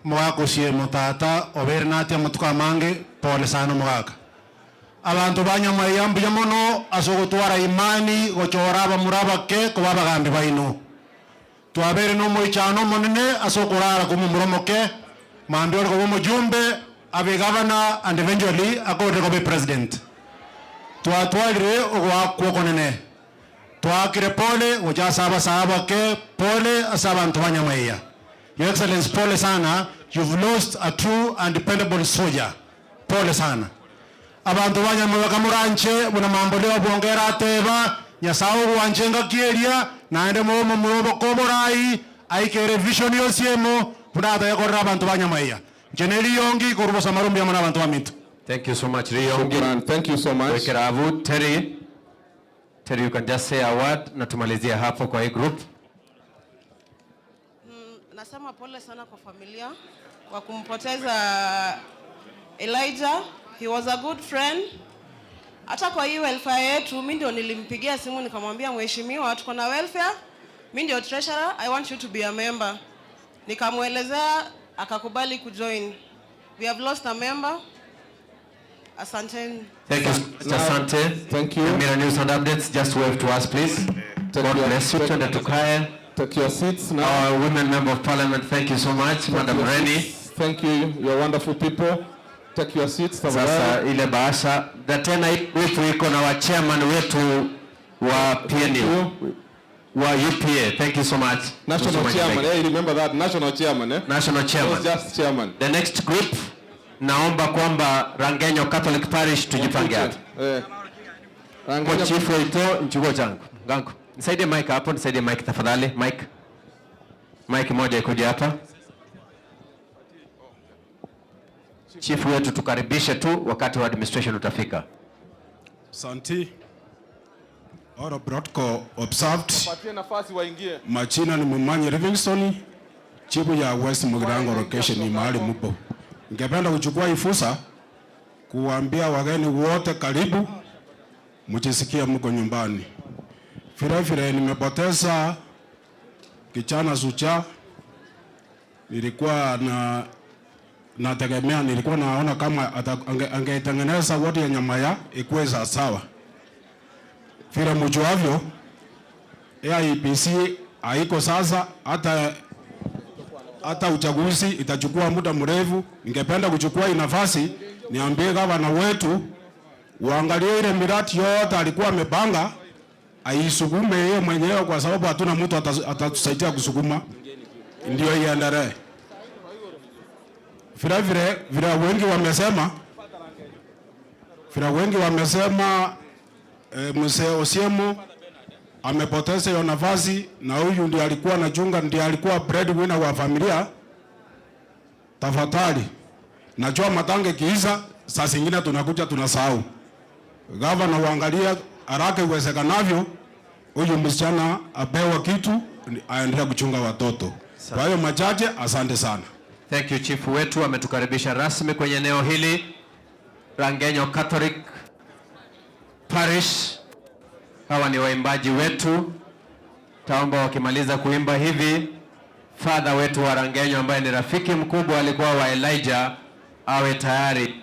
Omogaka Osiemo tata obeire natia amatuko amange, pole sana omogaka. Abanto ba Nyamaiya mbuya mono ase ogotwara imani gochora abamura abake koba abagambi baino. Twabeire nomoichano omonene ase okorara kw'omomura omoke, mambia ore koba omojumbe, abe gavana and eventually akorire koba epresident. Twatwarire ogoakwa okonene. Twaakire pole gocha ase abasae abake, pole ase abanto ba Nyamaiya. Your Excellency pole sana, you've lost a true and dependable soldier. Pole sana. Abanto ba Nyamaiya bakamoranche buna Mamboleo bwongo ere ateba, Nyasae ogwanche engaki eria, naende mobe momura oboka oborai, aikere vision yonsi emo, buna atagekorera abanto ba Nyamaiya. Inche ne riongi korwa bosamaro mbuya mono abanto baminto. Thank you so much Riongi. Shukran. Thank you so much. Wekera abu Terry. Terry, you can just say a word na tumalizie hapo kwa hii group. Nasema pole sana kwa familia kwa kumpoteza Elijah. He was a good friend. Hata kwa hii welfare yetu, mimi ndio nilimpigia simu nikamwambia, mheshimiwa, tuko na welfare, mimi ndio treasurer, I want you to be a member. Nikamwelezea akakubali kujoin. We have lost a member. Asanteni. Thank you so much, asante. Thank you. Nyamira News and Updates, just wave to us please. God bless you. Twende tukae. Take your seats now. Our women member of parliament, thank you so much, Take Madam your Reni. seats. Thank you. You're wonderful people. Take your seats. Sasa tafadhali. ile bahasha na tena hii group iko na wa chairman wetu wa PNU wa UPA. Thank you so much. National So much, chairman. thank you. Eh, remember that. National chairman. Eh? National chairman. Not just chairman. The next group naomba kwamba Rangenyo Catholic Parish tujipange hapa. Eh. Kwa chief waito nchugo changu. Ngangu. Nisaidie mic hapo, nisaidie mic tafadhali. Mic. Mic moja ikuje hapa. Chief wetu tukaribishe tu wakati wa administration utafika. Santi. All protocol observed. Patie nafasi waingie. Majina ni Mumanyi Livingstone, chifu ya West Mugirango location ni mahali mupo. Ningependa kuchukua hii fursa kuwaambia wageni wote karibu, mjisikie mko nyumbani. Vile vile nimepoteza kijana Sucha, nilikuwa na nategemea, nilikuwa naona kama angetengeneza wodi ya Nyamaiya ikuwe sawa. Vile mjuavyo AIPC haiko sasa, hata hata uchaguzi itachukua muda mrefu. Ningependa kuchukua hii nafasi niambie gavana wetu uangalie ile miradi yote alikuwa amepanga aisukume yeye mwenyewe, kwa sababu hatuna mtu atatusaidia kusukuma, ndio iendelee. Vile vile vile wengi wamesema, vile wengi wamesema e, mzee Osiemo amepoteza hiyo nafasi, na huyu ndiye alikuwa anachunga, ndiye alikuwa breadwinner wa familia. Tafadhali, najua matange kiisa, saa zingine tunakuja tunasahau. Gavana, uangalie haraka iwezekanavyo, huyu msichana apewe kitu aendelee kuchunga watoto. Kwa hiyo machache, asante sana. Thank you chief wetu ametukaribisha rasmi kwenye eneo hili Rangenyo Catholic Parish. Hawa ni waimbaji wetu, taomba wakimaliza kuimba hivi, father wetu wa Rangenyo ambaye ni rafiki mkubwa alikuwa wa Elijah awe tayari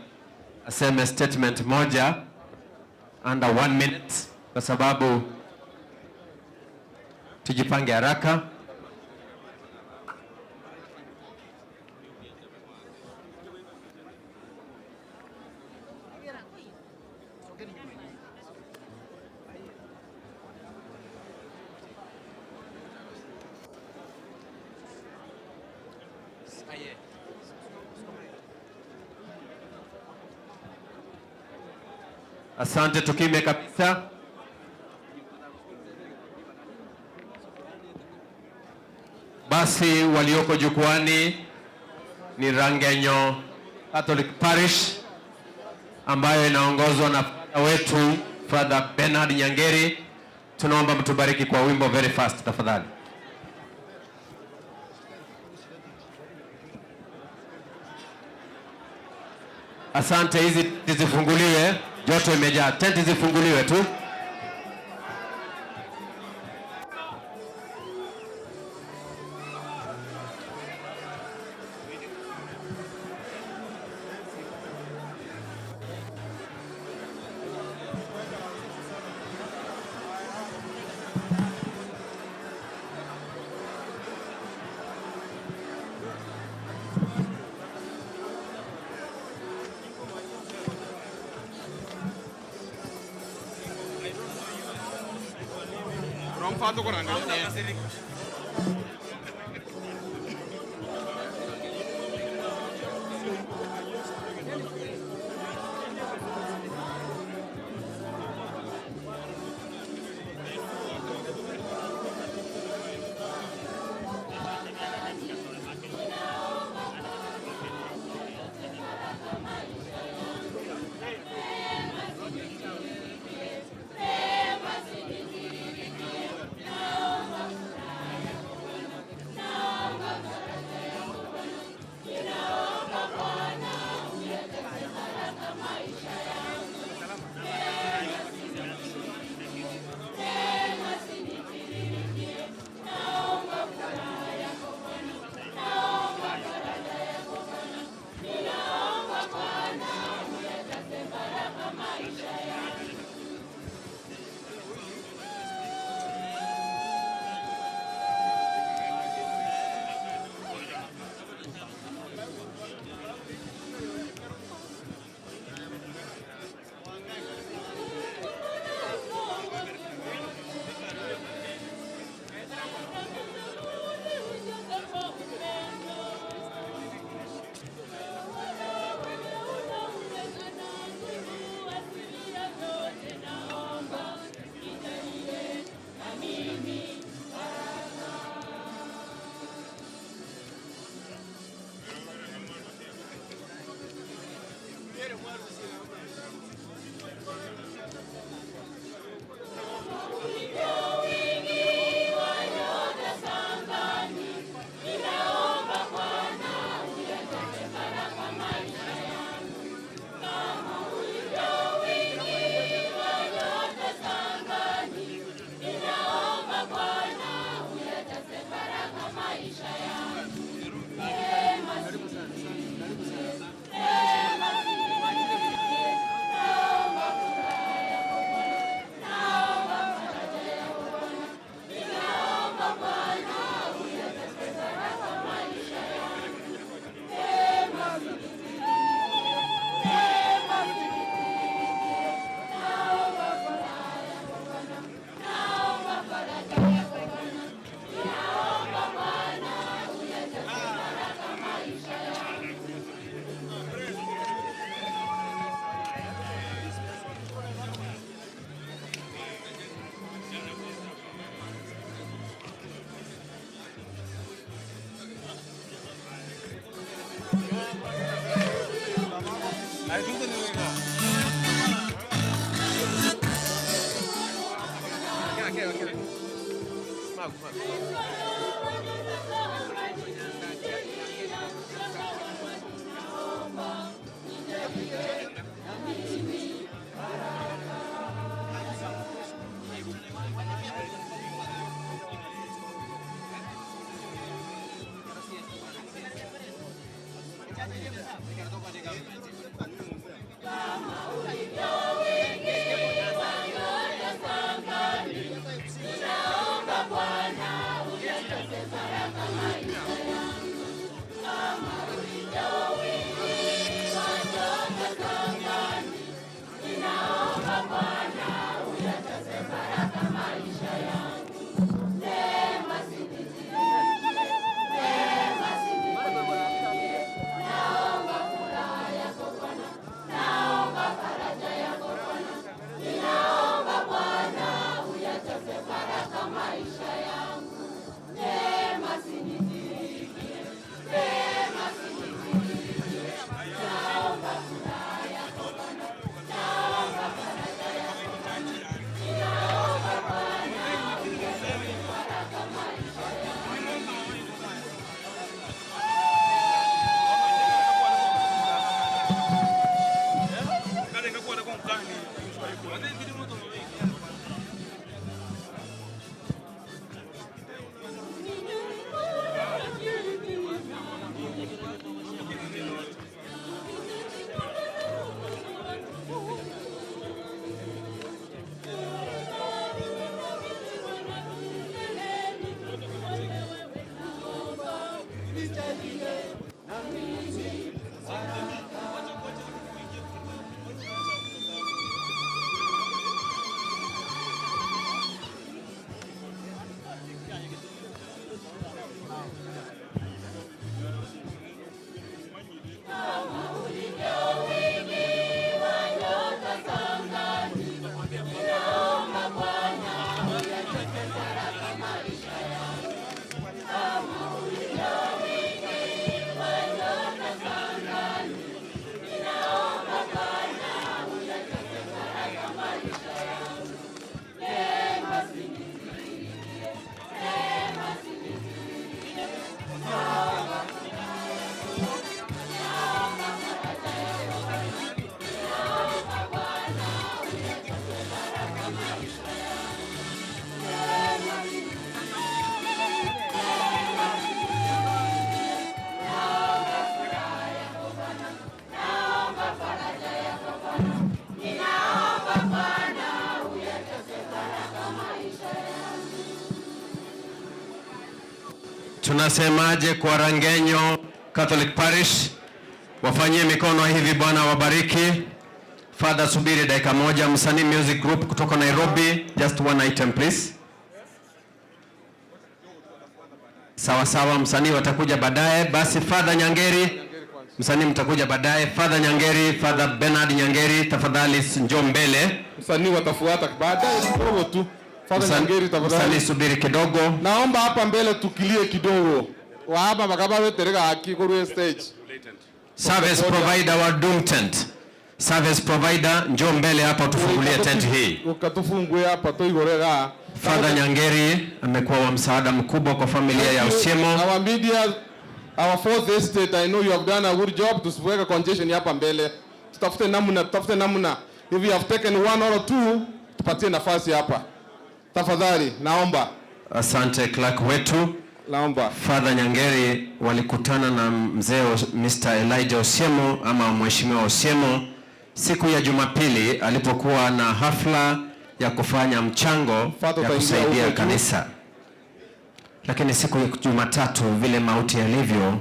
aseme statement moja under one minute, kwa sababu tujipange haraka. Asante, tukime kabisa. Basi walioko jukwani ni Rangenyo Catholic Parish ambayo inaongozwa na father wetu Father Bernard Nyangeri. Tunaomba mtubariki kwa wimbo very fast tafadhali. Asante, hizi zifunguliwe, joto imejaa. Tenti zifunguliwe tu. Tunasemaje kwa Rangenyo Catholic Parish? Wafanyie mikono hivi, Bwana wabariki. Father, subiri dakika moja. Msanii Music Group kutoka Nairobi, just one item please. Sawa sawa, msanii watakuja baadaye. Basi Father Nyangeri, msanii mtakuja baadaye. Father Nyangeri, Father Bernard Nyangeri, tafadhali njoo mbele. Msanii watafuata baadaye kidogo tu. Father Nyangeri tafadhali. Msanii subiri kidogo. Naomba hapa mbele tukilie kidogo. Wa hapa bakaba weterega haki kwa stage. Service provider wa Doom Tent. Service provider njoo mbele hapa tufungulie tent hii. Ukatufungue hapa tuigorega. Father Nyangeri amekuwa wa msaada mkubwa kwa familia ya Osiemo. Our media, our fourth estate, I know you have done a good job. Tusiweke congestion hapa mbele. Tutafute namna, tutafute namna. If you have taken one or two, tupatie nafasi hapa. Tafadhali, naomba. Asante clerk wetu. Naomba. Father Nyangeri walikutana na mzee Mr. Elijah Osiemo ama Mheshimiwa Osiemo siku ya Jumapili alipokuwa na hafla ya kufanya mchango Father, ya utaingia kusaidia huko juu. kanisa, lakini siku ya Jumatatu vile mauti yalivyo,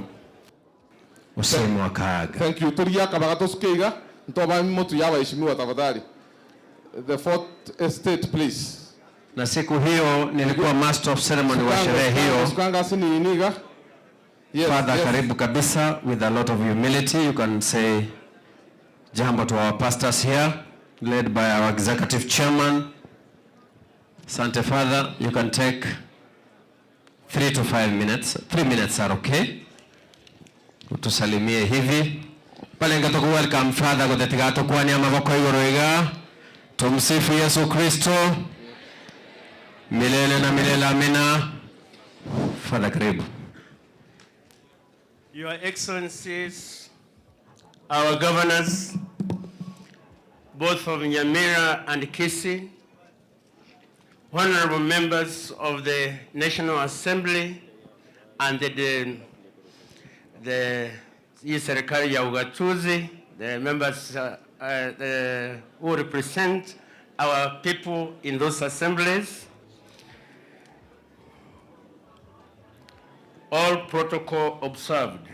Osiemo akaaga. Thank you. Turia kabaga tusuke iga. Ntoba motu ya waheshimiwa tafadhali. The fourth estate please. Na siku hiyo nilikuwa master of ceremony wa sherehe hiyo. Sukanga sini iniga. Yes, Father, yes. karibu kabisa with a lot of humility. You can say jambo to our pastors here, led by our executive chairman. Sante Father, you can take 3 to 5 minutes. 3 minutes are okay. Utusalimie hivi. Barenge togo welcome Father gotetiga tokwanie amaboko igoro iga. Tumsifu Yesu Kristo milele na milele amina. Father karibu. Your Excellencies, our governors, both of Nyamira and Kisii, honorable members of the National Assembly and the, the, the hii serikali ya ugatuzi, the members uh, uh, the, who represent our people in those assemblies, all protocol observed.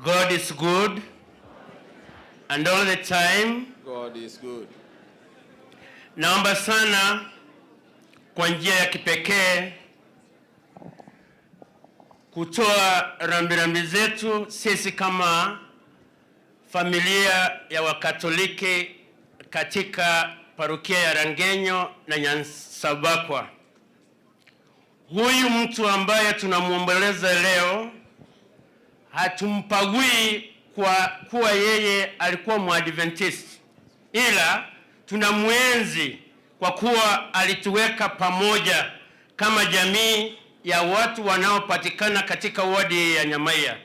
God is good, and all the time. God is good. Naomba sana kwa njia ya kipekee kutoa rambirambi zetu sisi kama familia ya Wakatoliki katika parokia ya Rangenyo na Nyansabakwa. Huyu mtu ambaye tunamwomboleza leo hatumpagui kwa kuwa yeye alikuwa Mwadventist, ila tunamwenzi kwa kuwa alituweka pamoja kama jamii ya watu wanaopatikana katika wadi ya Nyamaiya.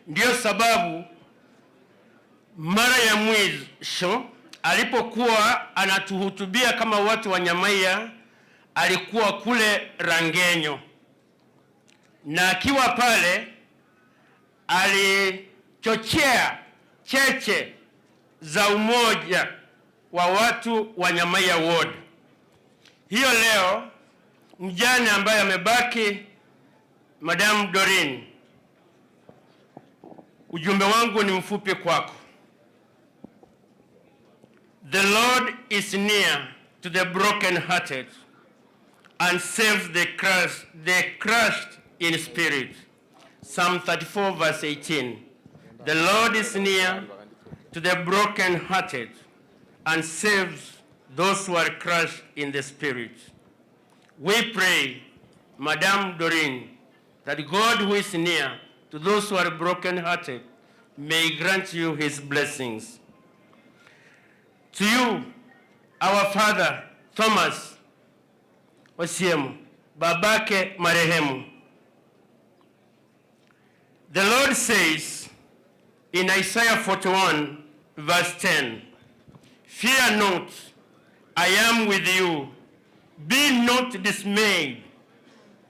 Ndiyo sababu mara ya mwisho alipokuwa anatuhutubia kama watu wa Nyamaiya alikuwa kule Rangenyo, na akiwa pale alichochea cheche za umoja wa watu wa Nyamaiya Ward. Hiyo leo mjane ambaye amebaki, Madam Doreen, ujumbe wangu ni mfupi kwako. The Lord is near to the broken-hearted and saves the crushed, the crushed in spirit. Psalm 34 verse 18. The Lord is near to the broken-hearted and saves those who are crushed in the spirit. We pray, Madame Doreen, that God who is near to those who are broken-hearted may grant you his blessings. To you, our father, Thomas Osiemo, babake marehemu. The Lord says in Isaiah 41 verse 10, Fear not, I am with you. Be not dismayed,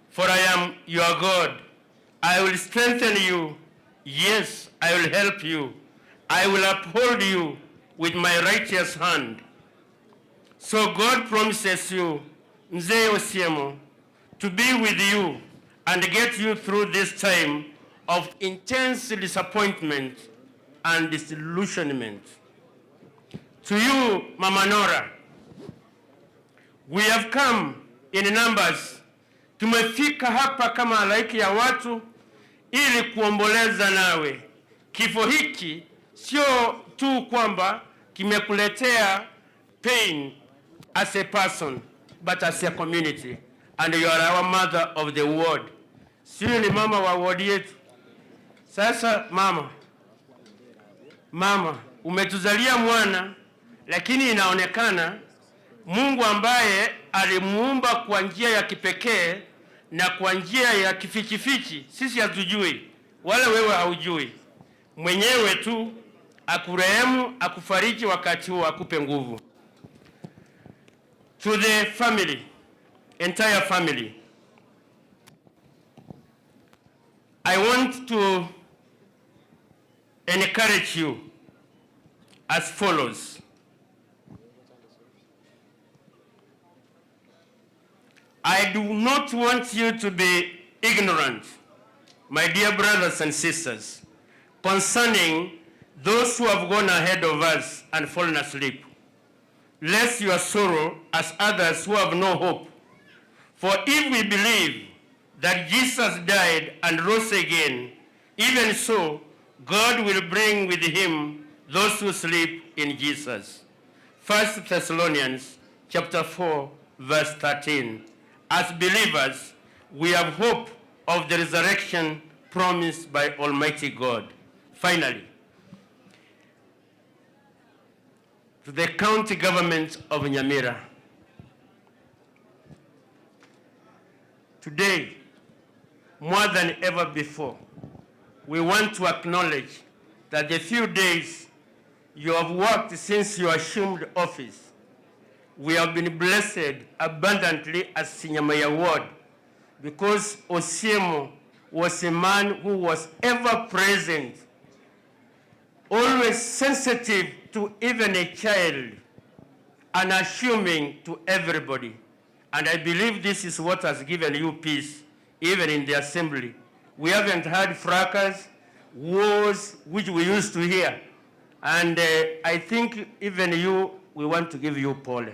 for I am your God. I will strengthen you. Yes, I will help you. I will uphold you with my righteous hand. So God promises you, Mzee Osiemo, to be with you and get you through this time of intense disappointment and disillusionment. To you, Mama Nora, we have come in numbers. Tumefika hapa kama halaiki ya watu ili kuomboleza nawe. Kifo hiki sio tu kwamba kimekuletea pain as a person but as a community and you are our mother of the ward. Sio ni mama wa ward yetu. Sasa mama, mama umetuzalia mwana, lakini inaonekana Mungu ambaye alimuumba kwa njia ya kipekee na kwa njia ya kifichifichi, sisi hatujui wala wewe haujui, mwenyewe tu akurehemu, akufariji wakati huo, akupe nguvu. To the family, entire family, I want to encourage you as follows. I do not want you to be ignorant, my dear brothers and sisters, concerning those who have gone ahead of us and fallen asleep, lest your sorrow as others who have no hope. For if we believe that Jesus died and rose again, even so, God will bring with him those who sleep in Jesus. 1 Thessalonians chapter 4, verse 13. As believers, we have hope of the resurrection promised by Almighty God. Finally, to the county government of Nyamira. Today, more than ever before, we want to acknowledge that the few days you have worked since you assumed office, we have been blessed abundantly as Sinyamaya Ward because Osiemo was a man who was ever present, always sensitive to even a child, unassuming to everybody. And I believe this is what has given you peace, even in the assembly. We haven't had fracas, wars, which we used to hear. And uh, I think even you, we want to give you pole,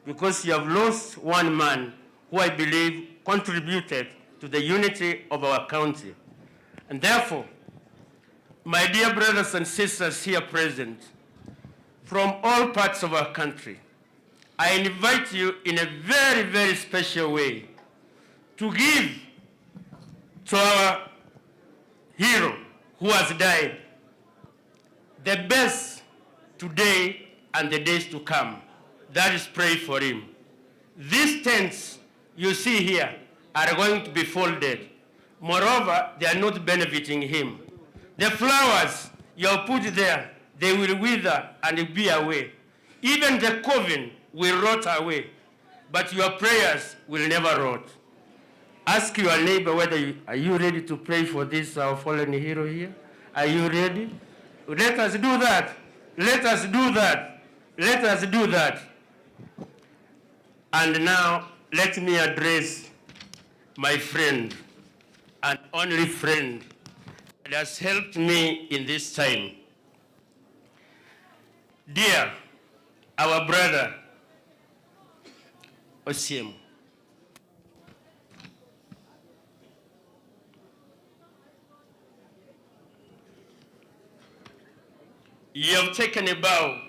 because you have lost one man who I believe contributed to the unity of our county. And therefore, my dear brothers and sisters here present, from all parts of our country, I invite you in a very, very special way to give to our hero who has died the best today and the days to come. That is pray for him. These tents you see here are going to be folded. Moreover, they are not benefiting him. The flowers you have put there, they will wither and be away. Even the coffin will rot away, but your prayers will never rot. Ask your neighbor whether you, are you ready to pray for this our fallen hero here? Are you ready? Let us do that. Let us do that. Let us do that. And now let me address my friend and only friend that has helped me in this time. Dear our brother Osiem. You have taken a bow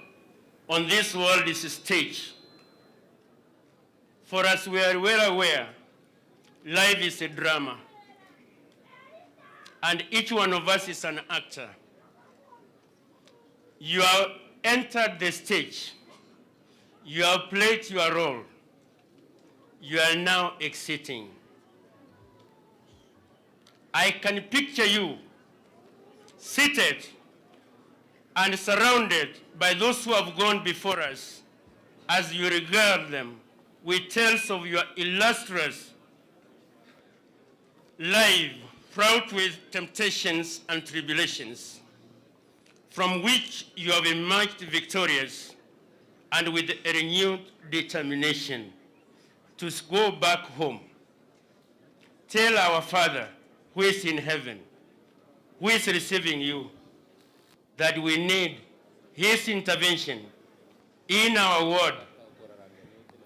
on this world's stage. For as we are well aware, life is a drama, and each one of us is an actor. You have entered the stage. You have played your role. You are now exiting. I can picture you seated and surrounded by those who have gone before us as you regard them with tales of your illustrious life fraught with temptations and tribulations, from which you have emerged victorious and with a renewed determination to go back home. Tell our Father who is in heaven, who is receiving you, that we need his intervention in our world,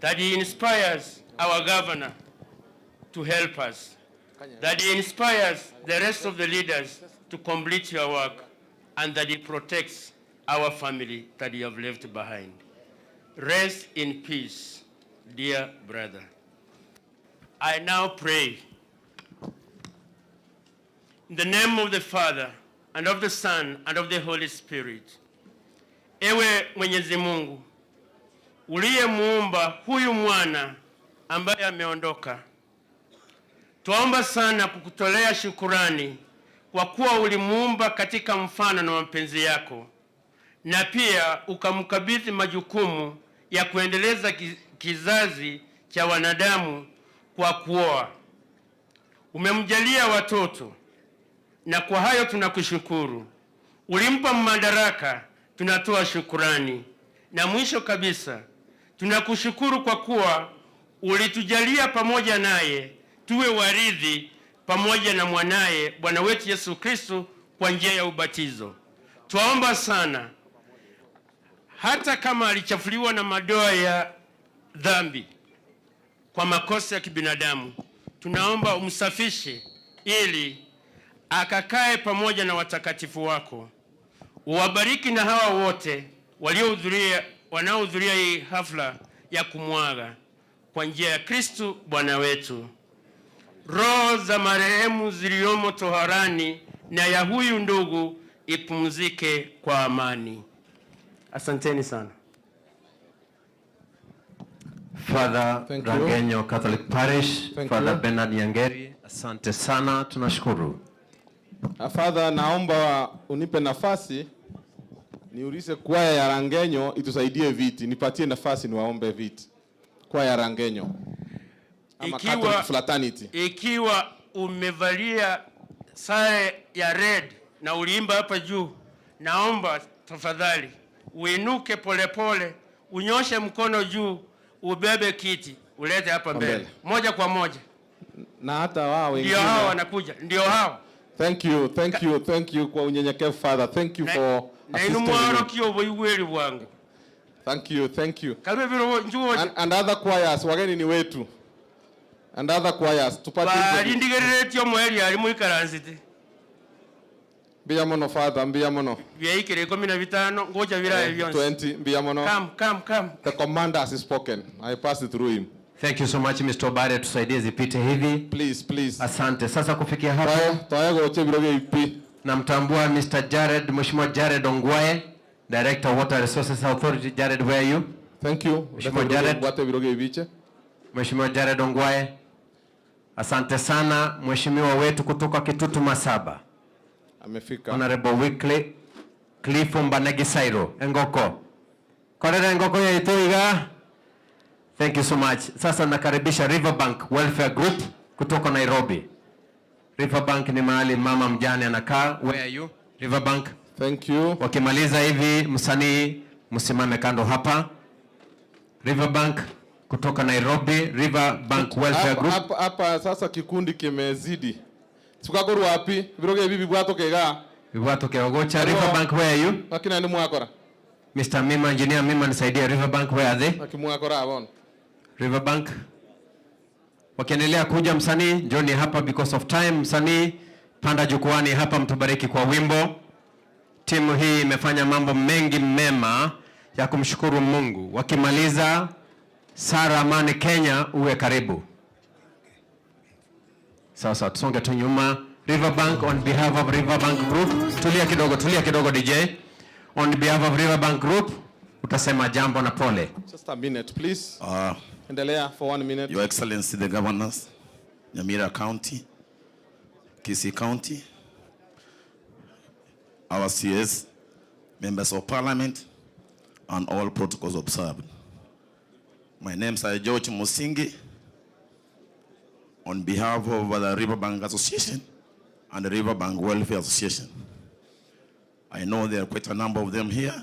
that he inspires our governor to help us, that he inspires the rest of the leaders to complete your work, and that he protects our family that you have left behind. Rest in peace, dear brother. I now pray in the name of the Father, and of the Son, and of the Holy Spirit. Ewe Mwenyezi Mungu uliyemuumba huyu mwana ambaye ameondoka, twaomba sana kukutolea shukurani kwa kuwa ulimuumba katika mfano na mapenzi yako, na pia ukamkabidhi majukumu ya kuendeleza kizazi cha wanadamu kwa kuoa. Umemjalia watoto na kwa hayo tunakushukuru. Ulimpa madaraka, tunatoa shukurani. Na mwisho kabisa, tunakushukuru kwa kuwa ulitujalia pamoja naye tuwe warithi pamoja na mwanaye Bwana wetu Yesu Kristo kwa njia ya ubatizo. Twaomba sana, hata kama alichafuliwa na madoa ya dhambi kwa makosa ya kibinadamu, tunaomba umsafishe ili akakae pamoja na watakatifu wako. Uwabariki na hawa wote waliohudhuria, wanaohudhuria hii hafla ya kumwaga kwa njia ya Kristu Bwana wetu. Roho za marehemu ziliomo toharani na ya huyu ndugu ipumzike kwa amani. Asanteni sana. Father Thank you. Rangenyo Catholic Parish, Thank Father you. Bernard Nyangeri, asante sana, tunashukuru. Uh, Father, naomba unipe nafasi niulize kwaya ya Rangenyo itusaidie viti, nipatie nafasi niwaombe viti. Kwaya ya Rangenyo ama Catholic fraternity. Ikiwa umevalia sare ya red na uliimba hapa juu, naomba tafadhali uinuke polepole, unyoshe mkono juu, ubebe kiti ulete hapa mbele Mbele. moja kwa moja. Na hata wao Ndio wengine. hao wanakuja, ndio hao Thank you, thank you, thank you kwa unyenyekevu Father. Thank you for na inu assisting me. mwarokio oboigweri bwangu Thank you, thank you. Kalwe biro njuo And, and other choirs, wageni ni wetu. And other choirs, tupatie hizo viti. barindigereretie omweri ari mwikaransete Mbia mono Father, mbia mono. byaikire 15 ngoja biraye byonse 20, mbia mono. Come, come, come. The commander has spoken. I pass it through him. Thank you so much Mr. Obare, tusaidie zipite hivi. Please, please. Asante. Sasa kufikia hapo namtambua Mr. Jared, Mheshimiwa Jared Ongwae, Director Water Resources Authority. Jared, where are you? Thank you. Mheshimiwa Jared. Wate viroge ibiche. Mheshimiwa Jared Ongwae, asante sana mheshimiwa wetu kutoka Kitutu Masaba. Amefika. Honorable Wycliffe Cliff Mbanegi Sairo, Engoko. Korera Engoko ya Itoiga. Thank you so much. Sasa nakaribisha Riverbank Welfare Group kutoka Nairobi. Riverbank ni mahali mama mjane anakaa. Where are you? Riverbank. Thank you. Wakimaliza hivi msanii msimame kando hapa. Riverbank kutoka Nairobi, Riverbank Welfare Hapa- Group. Hapa hapa sasa kikundi kimezidi. Tukakorwa wapi? Viroge hivi bibwatokega. Bibwatoke Ogocha. Riverbank, where are you? Lakini ni mwakora. Mr. Mima, engineer Mima, nisaidie. Riverbank, where are they? Akimwakora abon. Riverbank. Wakiendelea kuja msanii, njoni hapa because of time. Msanii, panda jukwani hapa, mtubariki kwa wimbo. Timu hii imefanya mambo mengi mema ya kumshukuru Mungu. Wakimaliza, Sara Amani Kenya, uwe karibu. Sasa tusonge tu nyuma. Riverbank on behalf of Riverbank Group. Tulia kidogo, tulia kidogo DJ. On behalf of Riverbank Group utasema jambo na pole. Just a minute, please. Uh, Endelea for one minute. Your Excellency, the governors, Nyamira County, Kisii County, our CS, members of parliament, and all protocols observed. My name is George Musingi. On behalf of the Riverbank Association and the Riverbank Welfare Association. I know there are quite a number of them here,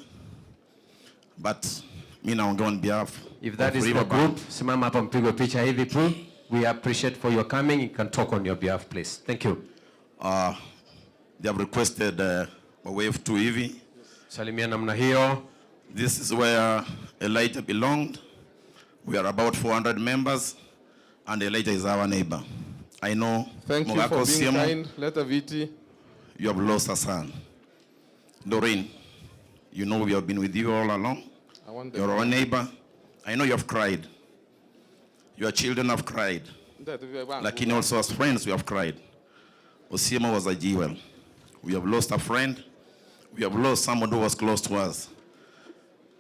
but me now on behalf If that of is the Riverbank. group, simama hapa mpigwe picha hivi tu. We appreciate for your coming. You can talk on your behalf, please. Thank you. Uh, they have requested uh, a wave to hivi. Salimia namna hiyo. This is where Elijah belonged. We are about 400 members, and Elijah is our neighbor. I know Thank you Mogako for being Siemo, kind. Leta viti. you have lost a son. Doreen, you know we have been with you all along. I want the You're our neighbor. I know you have cried. Your children have cried. Lakini also as friends we have cried. Osiemo was a jewel. We have lost a friend. We have lost someone who was close to us.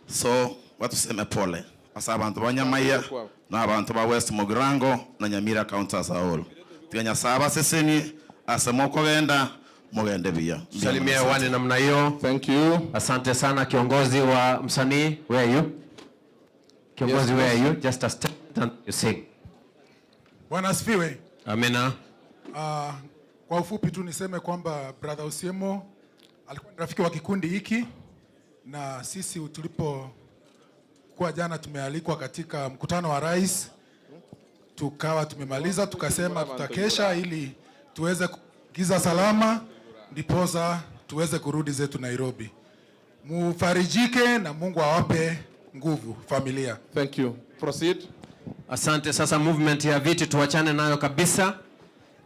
So watuseme pole asa abantu ba Nyamaiya na abantu ba West Mugirango na Nyamira County as a whole. Tiganya baseseni ase mokogenda mugende biya. Salimia hewani namna hiyo. Thank you. Asante sana kiongozi wa msanii. Where are you? Kiongozi, Yes, where are please. you? Just a step and you sing. Bwana asifiwe. Amina. Ah, kwa ufupi tu niseme kwamba brother Osiemo alikuwa ni rafiki wa kikundi hiki, na sisi tulipokuwa jana tumealikwa katika mkutano wa rais, tukawa tumemaliza, tukasema tutakesha ili tuweze kuingiza salama, ndiposa tuweze kurudi zetu Nairobi. Mufarijike na Mungu awape nguvu familia. Thank you. Proceed. Asante. Sasa movement ya viti tuachane nayo kabisa.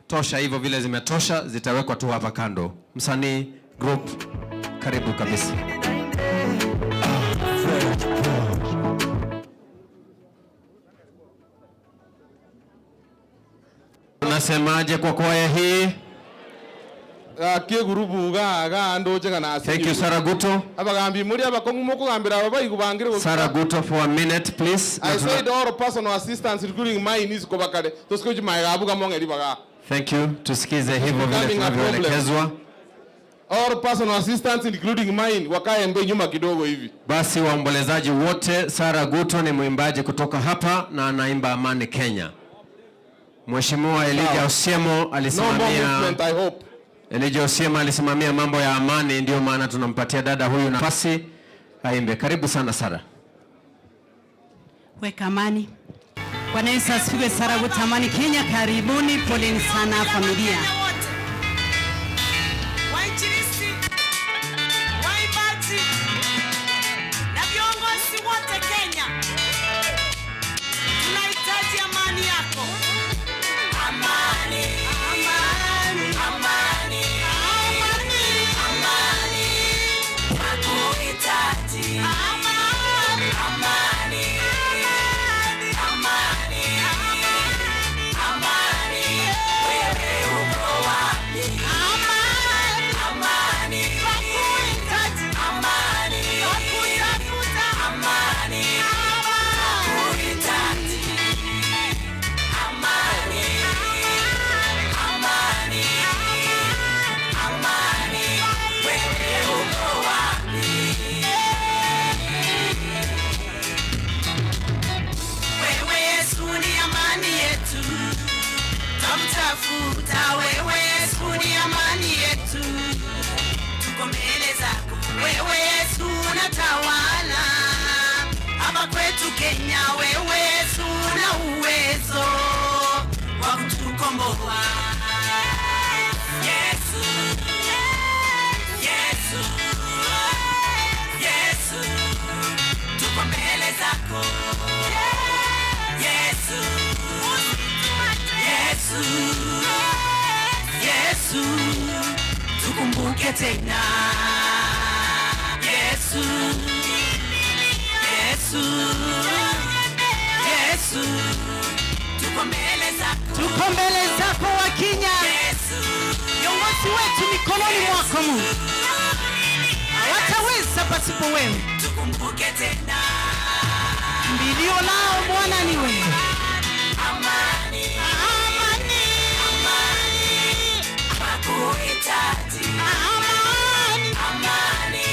Tosha hivyo vile zimetosha, zitawekwa tu hapa kando. Msanii group, karibu kabisa. Unasemaje kwa kwaya hii? Gaki egurubu igaa igaa ndoche ng'a Thank you, nasinyirwe. Sarah Guto. Abagambi moria abakong'u mokogambera aba baigu bangire gokira. Sarah Guto for a minute, please. I said all personal assistants including mine is kobakare tosike chimaega abwo gamong'e ribaga. Thank you. Tusikize hivyo vile Becoming a problem. tunavyoelekezwa. All personal assistants including mine wakae mbe nyuma kidogo hivi. Basi waombolezaji wote, Sarah Guto ni mwimbaji kutoka hapa na anaimba Amani Kenya. Mheshimiwa Elijah Osiemo No more alisimamia movement, I hope. Elijah Osiemo alisimamia mambo ya amani, ndio maana tunampatia dada huyu nafasi aimbe. Karibu sana Sarah. Weka amani. Bwana Yesu asifiwe. Sara Gutamani Kenya, karibuni. Poleni sana familia. Wainjilisti, waimbaji na viongozi wote Kenya, tunahitaji amani yako. Amani, amani, amani, amani, amani, nakuhitaji. Amani, amani, amani, amani, amani, wewe uko wapi? Amani, amani, nakuhitaji. Amani, nakutafuta. Amani, nakuhitaji. Amani, amani, amani, wewe uko wapi? Wewe Yesu ni amani yetu, twamtafuta wewe Yesu ni amani yetu, tuko mbele zako wewe Yesu unatawala hapa kwetu Kenya, wewe Yesu una uwezo wa kutukomboa. Yesu, Yesu, Yesu, tuko mbele zako Yesu, Yesu, Yesu, tukumbuke tena Yesu, Yesu, Yesu, tuko mbele zako, Tuko mbele zako Wakinya, viongozi wetu mikononi mwako Mungu, hawataweza pasipo wewe. tukumbuke tena Mbilio lao Bwana ni wewe. amani, amani, amani, nakuhitaji amani, amani,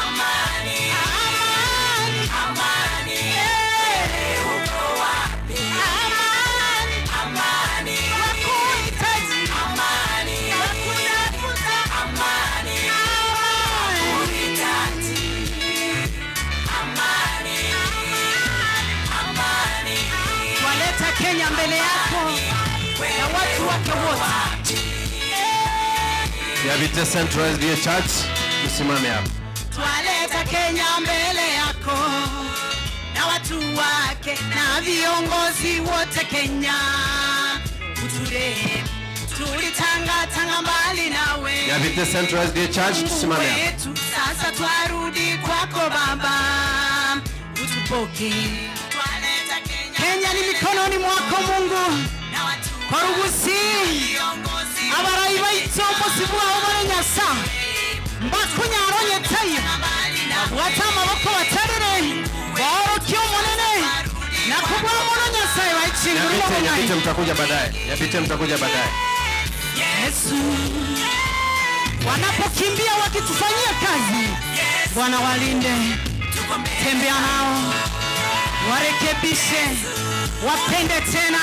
amani, amani, amani, wewe uko wapi? Amani, amani, nakuhitaji amani, nakutafuta amani, nakuhitaji amani, amani, Twaleta Kenya mbele yako na watu wake wote. Yavite Central SDA Church, msimame hapa. Twaleta Kenya mbele yako na watu wake na viongozi wote Kenya, uturehemu, tulitangatanga mbali nawe Yavite Central SDA Church, tusimame hapa. wetu, sasa twarudi kwako Baba, utupoke. Kenya ni mikononi mwako Mungu, kwa rugusi abarayi baitsombosi bwabo barenyasa mbakunyaronyetayo babwate amaboko baterere baorokie omonene nakubwa mono Nyasaye baichingurire Yavite, obong'aini Yavite mtakuja baadaye. Yavite mtakuja baadaye. Yesu wanapokimbia wakitufanyia kazi, Bwana walinde, tembea nao, warekebishe, wapende tena,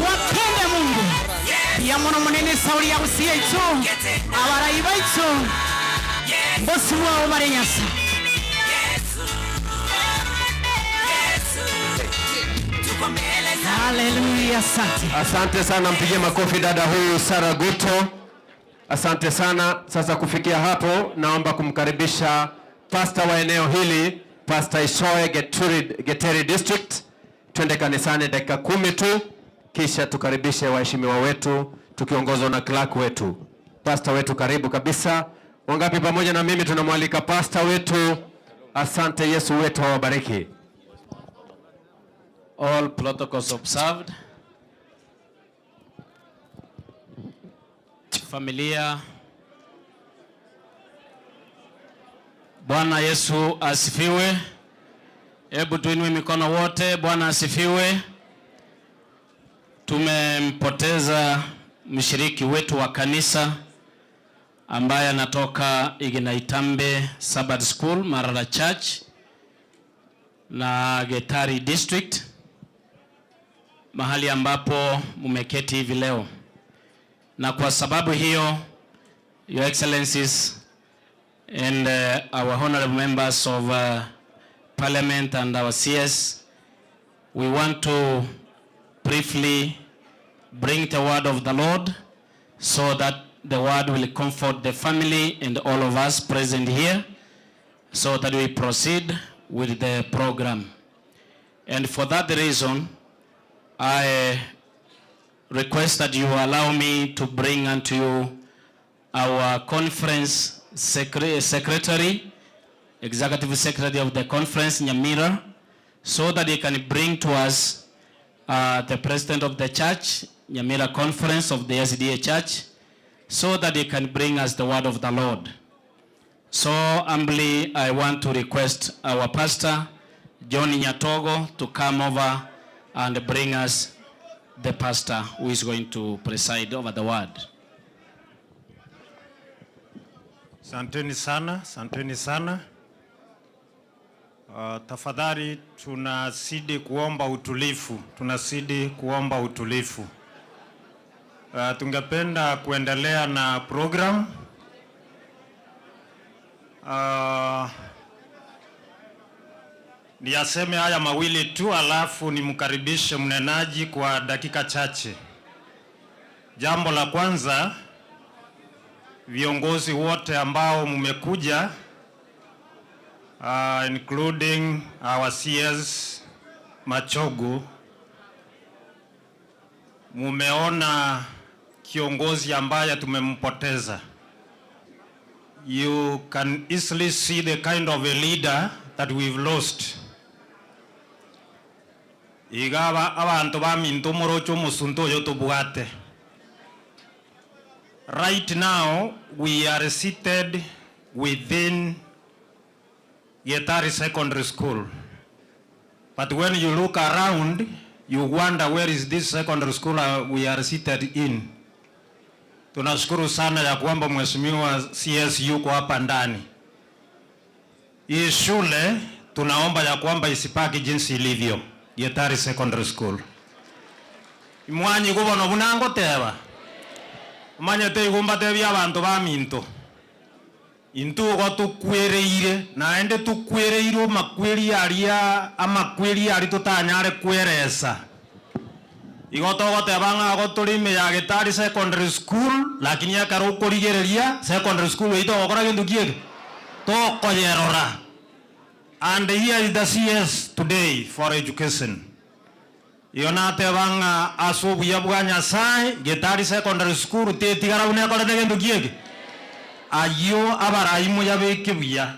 wapende Mungu ya mono munene sauli ya usiye itu abarayi baitu bosi bwabo barenyasa Haleluya, asante. Asante sana, mpigie makofi dada huyu Sara Guto. Asante sana. Sasa kufikia hapo, naomba kumkaribisha pasta wa eneo hili, Pasta Isoe Geturi, Geteri District. Twende kanisani dakika kumi tu, kisha tukaribishe waheshimiwa wetu tukiongozwa na clerk wetu. Pasta wetu karibu kabisa. Wangapi pamoja na mimi tunamwalika pasta wetu? Asante, Yesu wetu awabariki. All protocols observed. familia. Bwana Yesu asifiwe. Hebu tuinue mikono wote. Bwana asifiwe. Tumempoteza mshiriki wetu wa kanisa ambaye anatoka Iginaitambe Sabbath School, Marara Church na Getari District, mahali ambapo mumeketi hivi leo. Na kwa sababu hiyo, Your Excellencies and our honorable members of Parliament and our CS, we want to briefly bring the word of the Lord so that the word will comfort the family and all of us present here so that we proceed with the program. And for that reason, I request that you allow me to bring unto you our conference secretary, executive secretary of the conference, Nyamira, so that he can bring to us the president of the church, Nyamira Conference of the SDA Church, so that he can bring us the word of the Lord. So humbly, I want to request our pastor, John Nyatogo, to come over and bring us the pastor who is going to preside over the word. Asanteni sana, asanteni sana. Tafadhali tunazidi kuomba utulivu, tunazidi kuomba utulivu. Tungependa kuendelea na program. Niyaseme haya mawili tu alafu nimkaribishe mnenaji kwa dakika chache. Jambo la kwanza, viongozi wote ambao mmekuja, including our CS Machogu, mumeona kiongozi ambaye tumempoteza. You can easily see the kind of a leader that we've lost. Igaba abantu baminto morocho musunto oyo tobwate. Right now we are seated within Getari Secondary School. But when you look around, you wonder where is this secondary school we are seated in. Tunashukuru sana ya kwamba Mheshimiwa CS yuko hapa ndani. Hii shule tunaomba ya kwamba isipaki jinsi ilivyo, Getari Secondary School. Imwanyi kubona bunango teba. Manyete igumba bya abantu ba minto. Intugo tukwereire naende tukwereire makweri aria amakweri ari tutanyare kweresa. Igo togoteba ng'a igo tore ime ya Getari Secondary School, lakini ekero okorigereria secondary school eywo togokora gento ki eke? Tokoyerora. And here is the CS today for education. Igo nateba ng'a ase obuya bwa Nyasaye, Getari Secondary School tetigara buna ekorete gento ki eke? Ayio abarai moyabeke buya.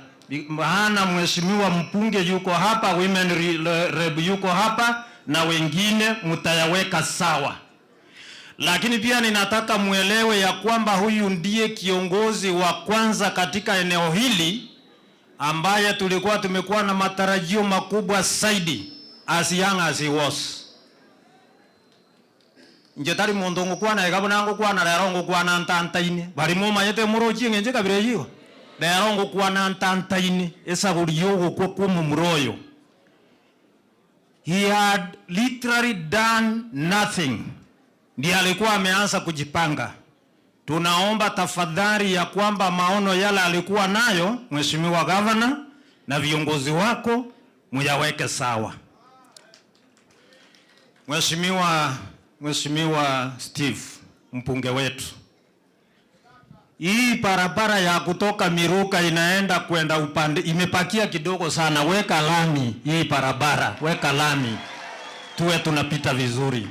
Maana mheshimiwa mbunge yuko hapa, women rep yuko hapa na wengine mutayaweka sawa. Lakini pia ninataka muelewe ya kwamba huyu ndiye kiongozi wa kwanza katika eneo hili ambaye tulikuwa tumekuwa na matarajio makubwa zaidi as young as he was. Nje tari mundu ngukwana igabona ngukwana rero ngukwana ntantaine bari mumanyete murochi ng'enche kabira eyio rero ngukwana ntantaine esaguri yogokwa kwa omomura oyo. He had literally done nothing. Ndiye alikuwa ameanza kujipanga. Tunaomba tafadhali ya kwamba maono yale alikuwa nayo Mheshimiwa Governor na viongozi wako muyaweke sawa. Mheshimiwa Steve mbunge wetu, hii barabara ya kutoka Miruka inaenda kwenda upande imepakia kidogo sana. Weka lami hii barabara, weka lami tuwe tunapita vizuri.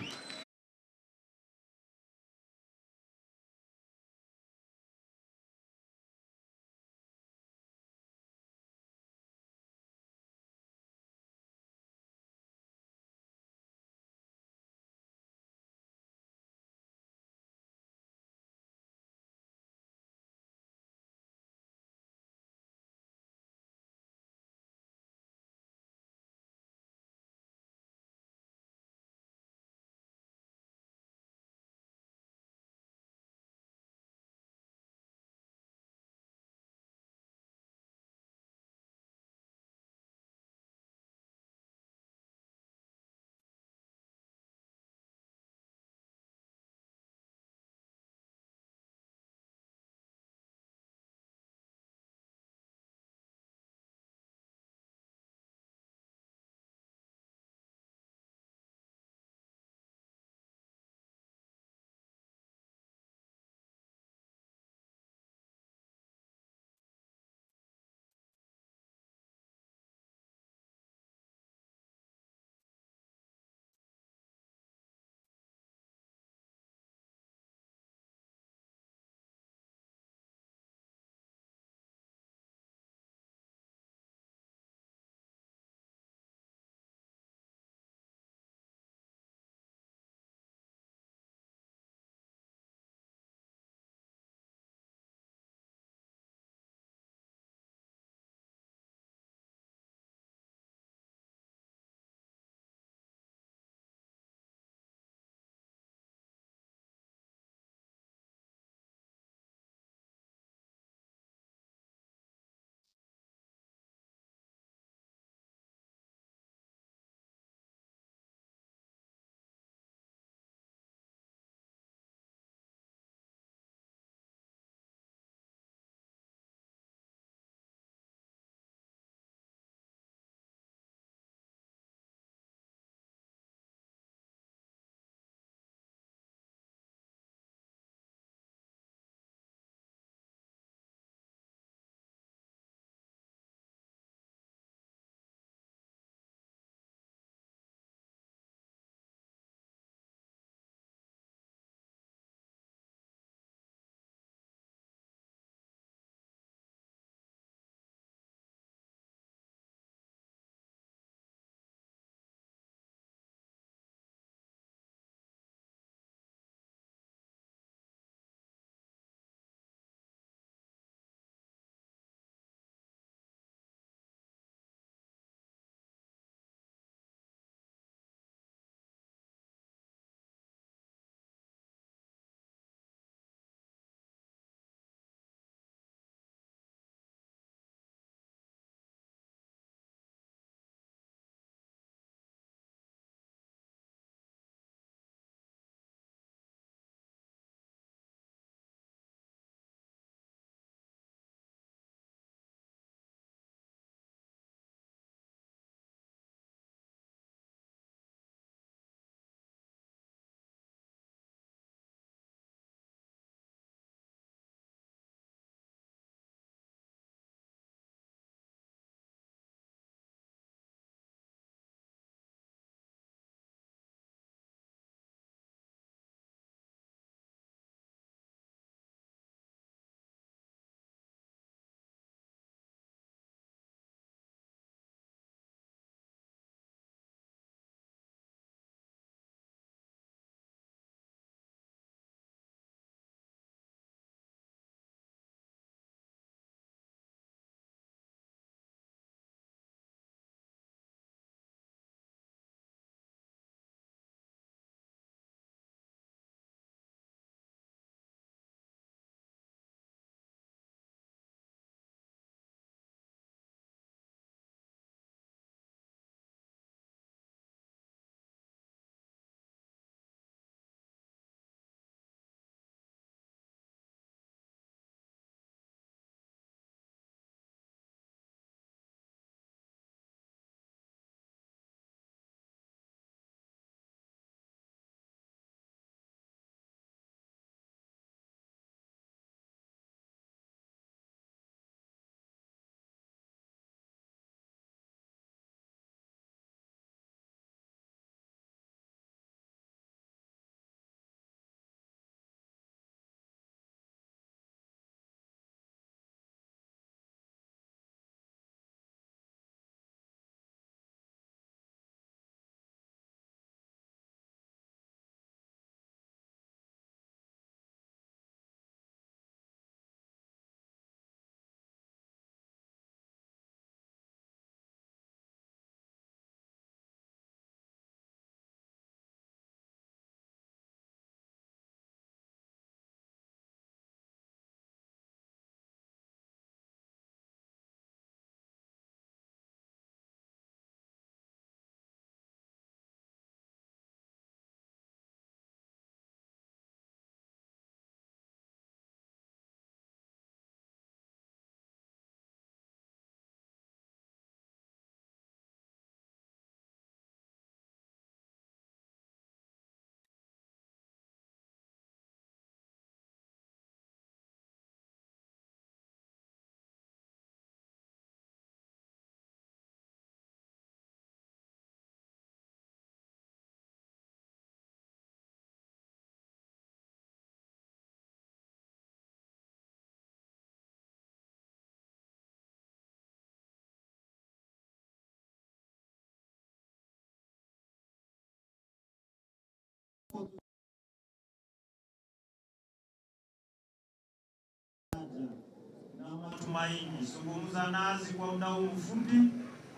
Matumaini, zungumza nasi kwa muda huu mfupi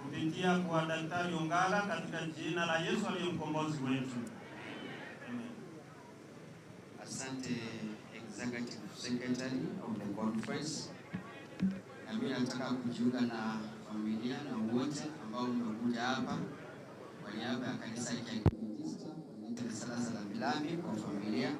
kupitia kwa Daktari Ongara katika jina la Yesu aliye mkombozi wetu. Amen. Asante Executive Secretary of the conference. Na mimi nataka kujiunga na familia na wote ambao mmekuja hapa kwa niaba ya kanisa la Kiadventista, nilete sala za rambirambi kwa familia.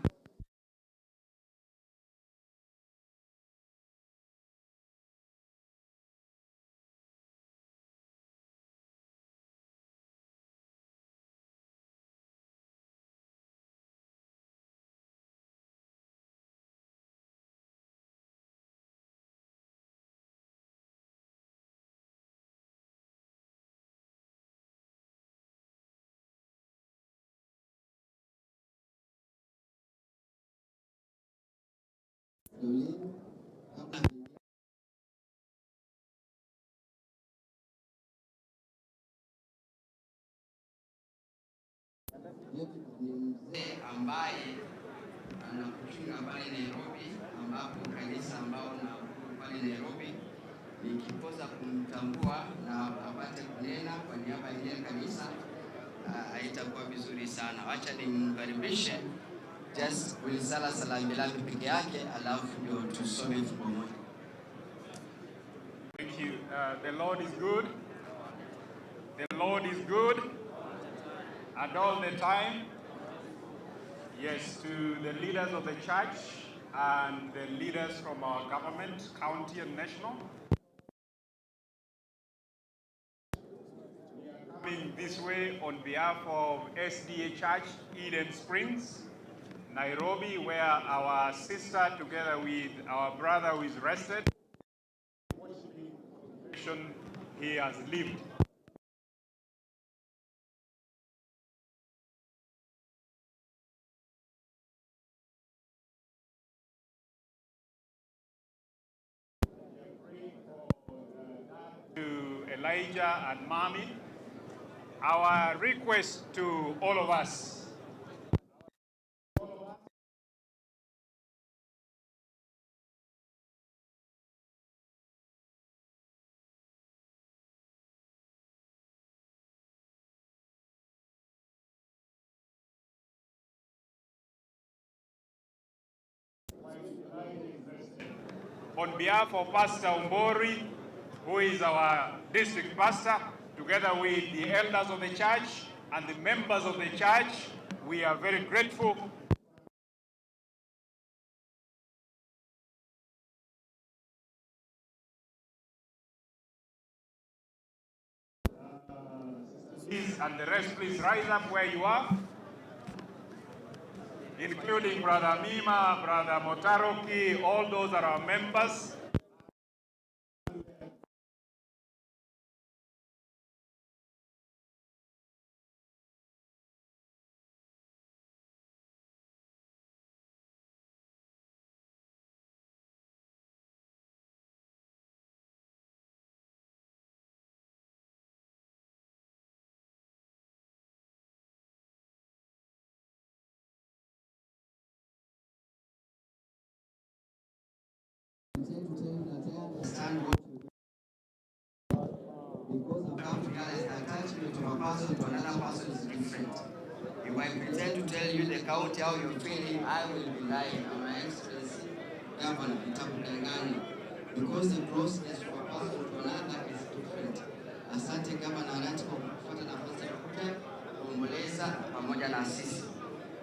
Ni mzee ambaye anakuchunga pale Nairobi, ambapo kanisa ambao na pale Nairobi nikikosa kumtambua na apate kunena kwa niaba ya ile kanisa haitakuwa vizuri sana. Wacha nimkaribishe just Wilsala Salambilambi peke yake, alafu ndio tusome fungu moja. Thank you. The Lord is good. The Lord is good. And all the time. Yes, to the leaders of the church and the leaders from our government, county and national. We are coming this way on behalf of SDA Church, Eden Springs, Nairobi, where our sister, together with our brother who is rested, he has lived. To Elijah and Mommy, our request to all of us On behalf of Pastor Umbori, who is our district pastor, together with the elders of the church and the members of the church, we are very grateful. Please, and the rest, please rise up where you are, including Brother Mima, Brother Motaroki, all those are our members. Understand what you because I've come to realize the attachment of a person to another person is different. If I pretend to tell you the county how you're feeling, I will be lying. My Excellency Governor, nitakudanganya. Because the closeness of a person to another is different. Asante Governor Arati kwa kufuata nafasi ya kuja kuomboleza pamoja na sisi.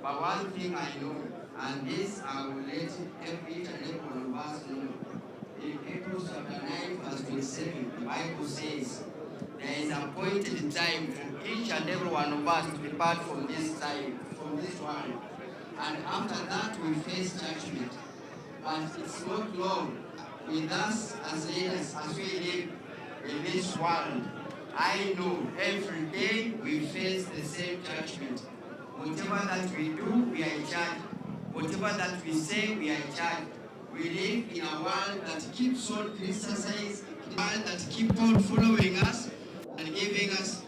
But one thing I know, and this I will let every each and every one of us know. In Hebrews chapter 9, verse 27, the Bible says, there is appointed time for each and every one of us to depart from this time, from this world. And after that, we face judgment. But it's not long with us as leaders, as we live in this world. I know every day we face the same judgment. Whatever that we do, we are in charge. Whatever that we say, we are in charge. We live in a world that keeps on criticizing, world that keeps on following us and giving us.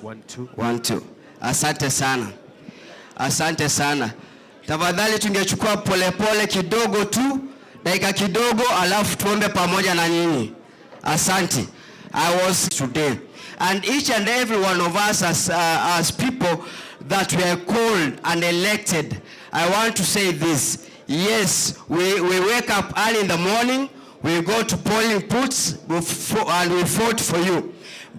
One, two. One, two. Asante sana. Asante sana. Tafadhali tungechukua polepole kidogo tu. Dakika kidogo alafu tuombe pamoja na nyinyi. Asante. I was today. And each and every one of us as, uh, as people that were called and elected, I want to say this. Yes, we, we wake up early in the morning, we go to polling booths we fo- and we vote for you.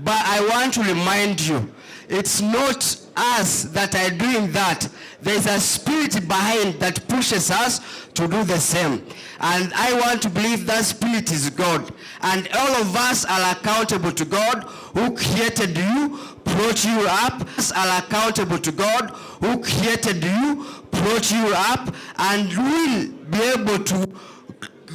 But I want to remind you, it's not us that are doing that. There's a spirit behind that pushes us to do the same. And I want to believe that spirit is God. And all of us are accountable to God who created you, brought you up, us are accountable to God who created you, brought you up, and will be able to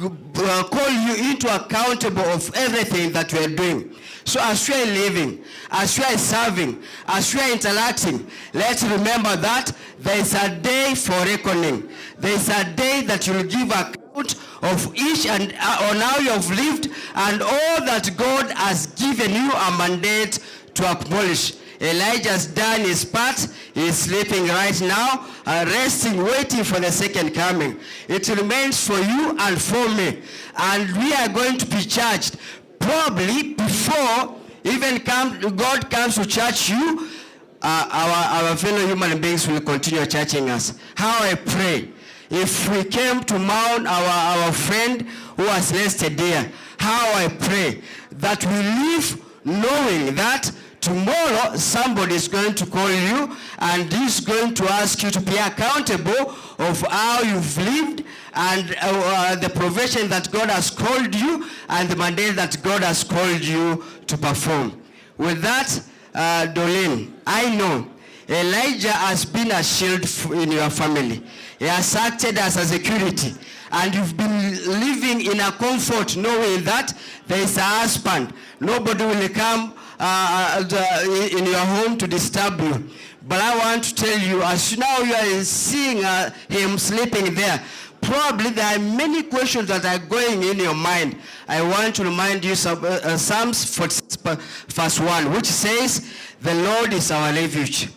uh, call you into accountable of everything that we are doing. So as we are living, as we are serving, as we are interacting, let's remember that there is a day for reckoning. There is a day that you will give account of each and uh, on how you have lived and all that God has given you a mandate to accomplish. Elijah's done his part. He is sleeping right now, uh, resting, waiting for the second coming. It remains for you and for me. And we are going to be judged probably before even come, God comes to judge you. Uh, our, our fellow human beings will continue judging us. How I pray. If we came to mourn our, our friend who was listed there, how I pray that we live knowing that tomorrow somebody is going to call you and is going to ask you to be accountable of how you've lived and uh, uh, the profession that God has called you and the mandate that God has called you to perform. With that, uh, Doreen, I know Elijah has been a shield f- in your family. He has acted as a security. And you've been living in a comfort knowing that there is a husband. Nobody will come uh, uh, the- in your home to disturb you. But I want to tell you, as now you are seeing uh, him sleeping there, probably there are many questions that are going in your mind. I want to remind you some, uh, uh, Psalms 46, verse 1, which says, The Lord is our refuge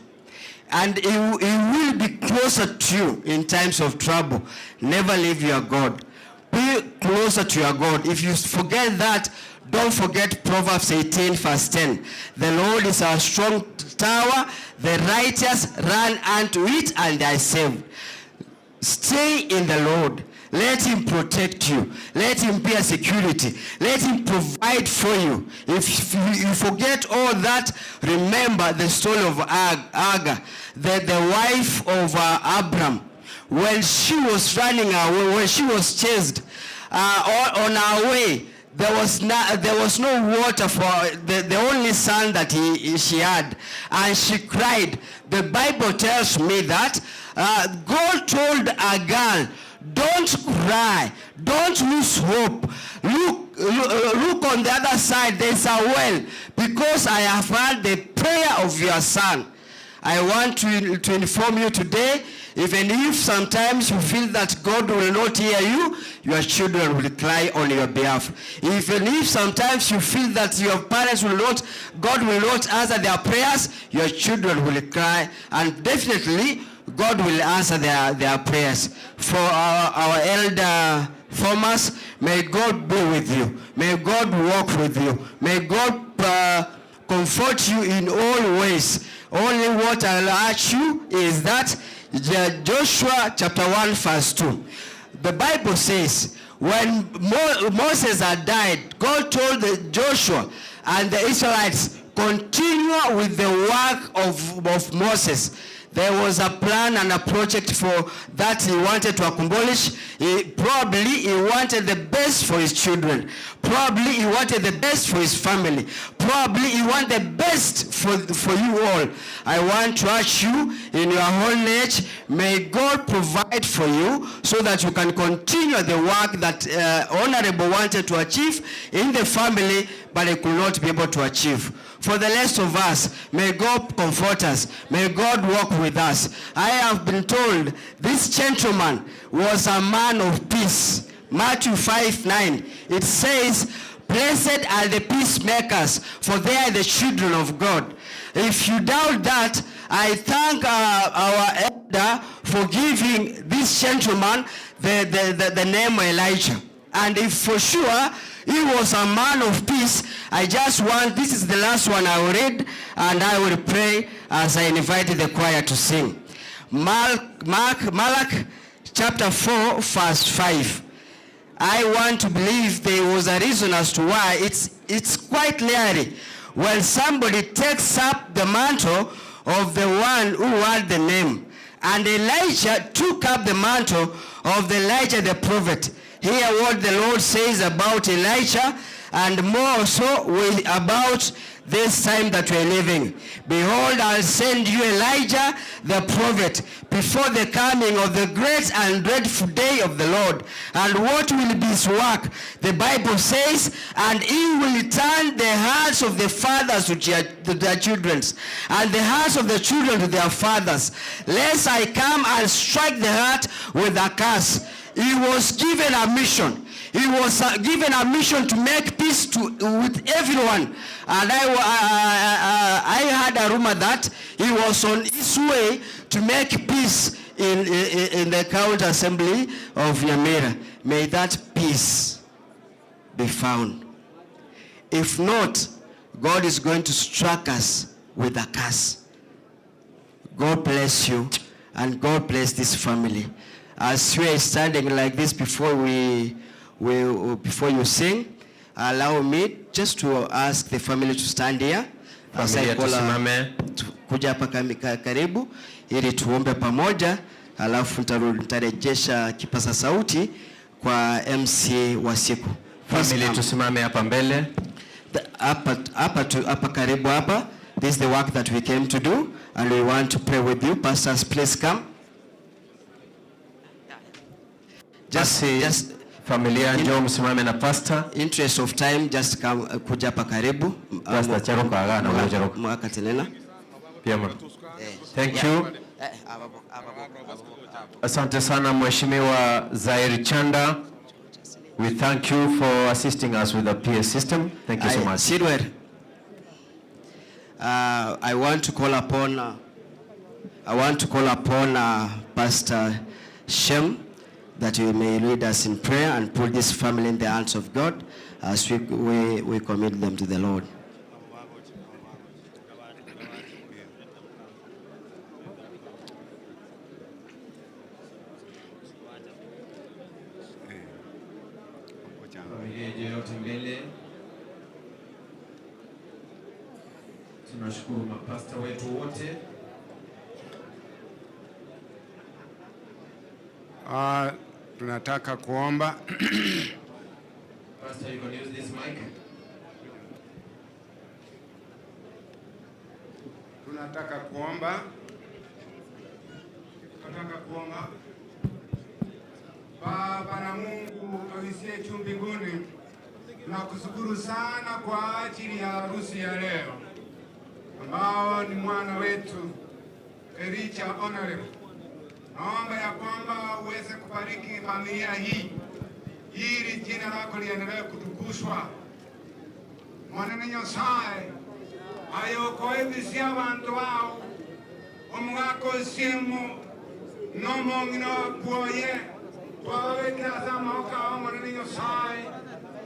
and he, he will be closer to you in times of trouble. Never leave your God. Be closer to your God. If you forget that, don't forget Proverbs 18 verse 10. The Lord is our strong tower. The righteous run unto it and they are saved. Stay in the Lord. Let him protect you. Let him be a security. Let him provide for you. If you you forget all that, remember the story of Ag- Agar, the, the wife of uh, Abram. When she was running away, when she was chased uh, on, on her way, there was, no, there was no water for the, the only son that he, she had. And she cried. The Bible tells me that uh, God told Agar, don't cry, don't lose hope. Look, look, look on the other side, there's a well, because I have heard the prayer of your son. I want to, to inform you today, even if sometimes you feel that God will not hear you, your children will cry on your behalf. Even if sometimes you feel that your parents will not, God will not answer their prayers, your children will cry. And definitely, God will answer their, their prayers. For our, our elder Thomas, may God be with you. May God walk with you. May God uh, comfort you in all ways. Only what I'll ask you is that Joshua chapter 1 verse 2. The Bible says when Mo- Moses had died, God told the Joshua and the Israelites, continue with the work of, of Moses. There was a plan and a project for that he wanted to accomplish. He, probably he wanted the best for his children. Probably he wanted the best for his family. Probably he wanted the best for, for you all. I want to ask you in your own age, may God provide for you so that you can continue the work that uh, Honorable wanted to achieve in the family, but he could not be able to achieve. For the rest of us, may God comfort us. May God walk with us. I have been told this gentleman was a man of peace. Matthew 5 9. It says, Blessed are the peacemakers, for they are the children of God. If you doubt that, I thank uh, our elder for giving this gentleman the, the, the, the name Elijah. And if for sure he was a man of peace, I just want, this is the last one I will read, and I will pray as I invite the choir to sing. Mark, Mark, Malak chapter 4, verse 5. I want to believe there was a reason as to why it's, it's quite rarely when somebody takes up the mantle of the one who had the name. And Elijah took up the mantle of the Elijah the prophet. Hear what the Lord says about Elijah and more so with, about this time that we are living. Behold, I'll send you Elijah the prophet before the coming of the great and dreadful day of the Lord. And what will be his work? The Bible says, and he will turn the hearts of the fathers to their, to their children, and the hearts of the children to their fathers, lest I come and strike the heart with a curse. He was given a mission. He was uh, given a mission to make peace to, with everyone. And I, I, I, I had a rumor that he was on his way to make peace in, in, in the county assembly of Nyamira. May that peace be found. If not, God is going to strike us with a curse. God bless you and God bless this family. As we are standing like this before we, we before you sing, allow me just to ask the family to stand here. As I Familia call, uh, tusimame. kuja hapa kami- ka- karibu ili tuombe pamoja, alafu nitaru- nitarejesha kipaza sauti kwa MC wa siku. Please Familia come. tusimame hapa mbele. The- Hapa hapa tu hapa karibu hapa. This is the work that we came to do and we want to pray with you. Pastors, please come. Just, just familia njoo msimame na pastor. Interest of time just come, uh, kuja hapa karibu. Pastor Charuka agana Mwaka- Charuka. Mwaka tenena. Pia mwa- Thank you. Asante sana Mheshimiwa Zair Chanda. We thank you for assisting us with the PA system. Thank you so I- much. Sidwer, uh, I want to call upon uh, I want to call upon uh, Pastor Shem that he may lead us in prayer and put this family in the hands of God as we, we, we commit them to the Lord. Familia ije yote mbele. Tunashukuru mapasta wetu wote. Ah, tunataka kuomba. Pastor, you can use this mic. Tunataka kuomba. Tunataka kuomba. Baba na Mungu uliye juu mbinguni, tunakushukuru sana kwa ajili ya harusi ya leo ambao ni mwana wetu Elijah Honorable. Naomba ya kwamba uweze kubariki familia hii ili jina lako liendelee kutukuzwa. Mwanene Nyasaye ayokoebisia abantu bao omwaka osiemo nomong'ina bwoye twababekera ase amaboko ao Mwanene Nyasaye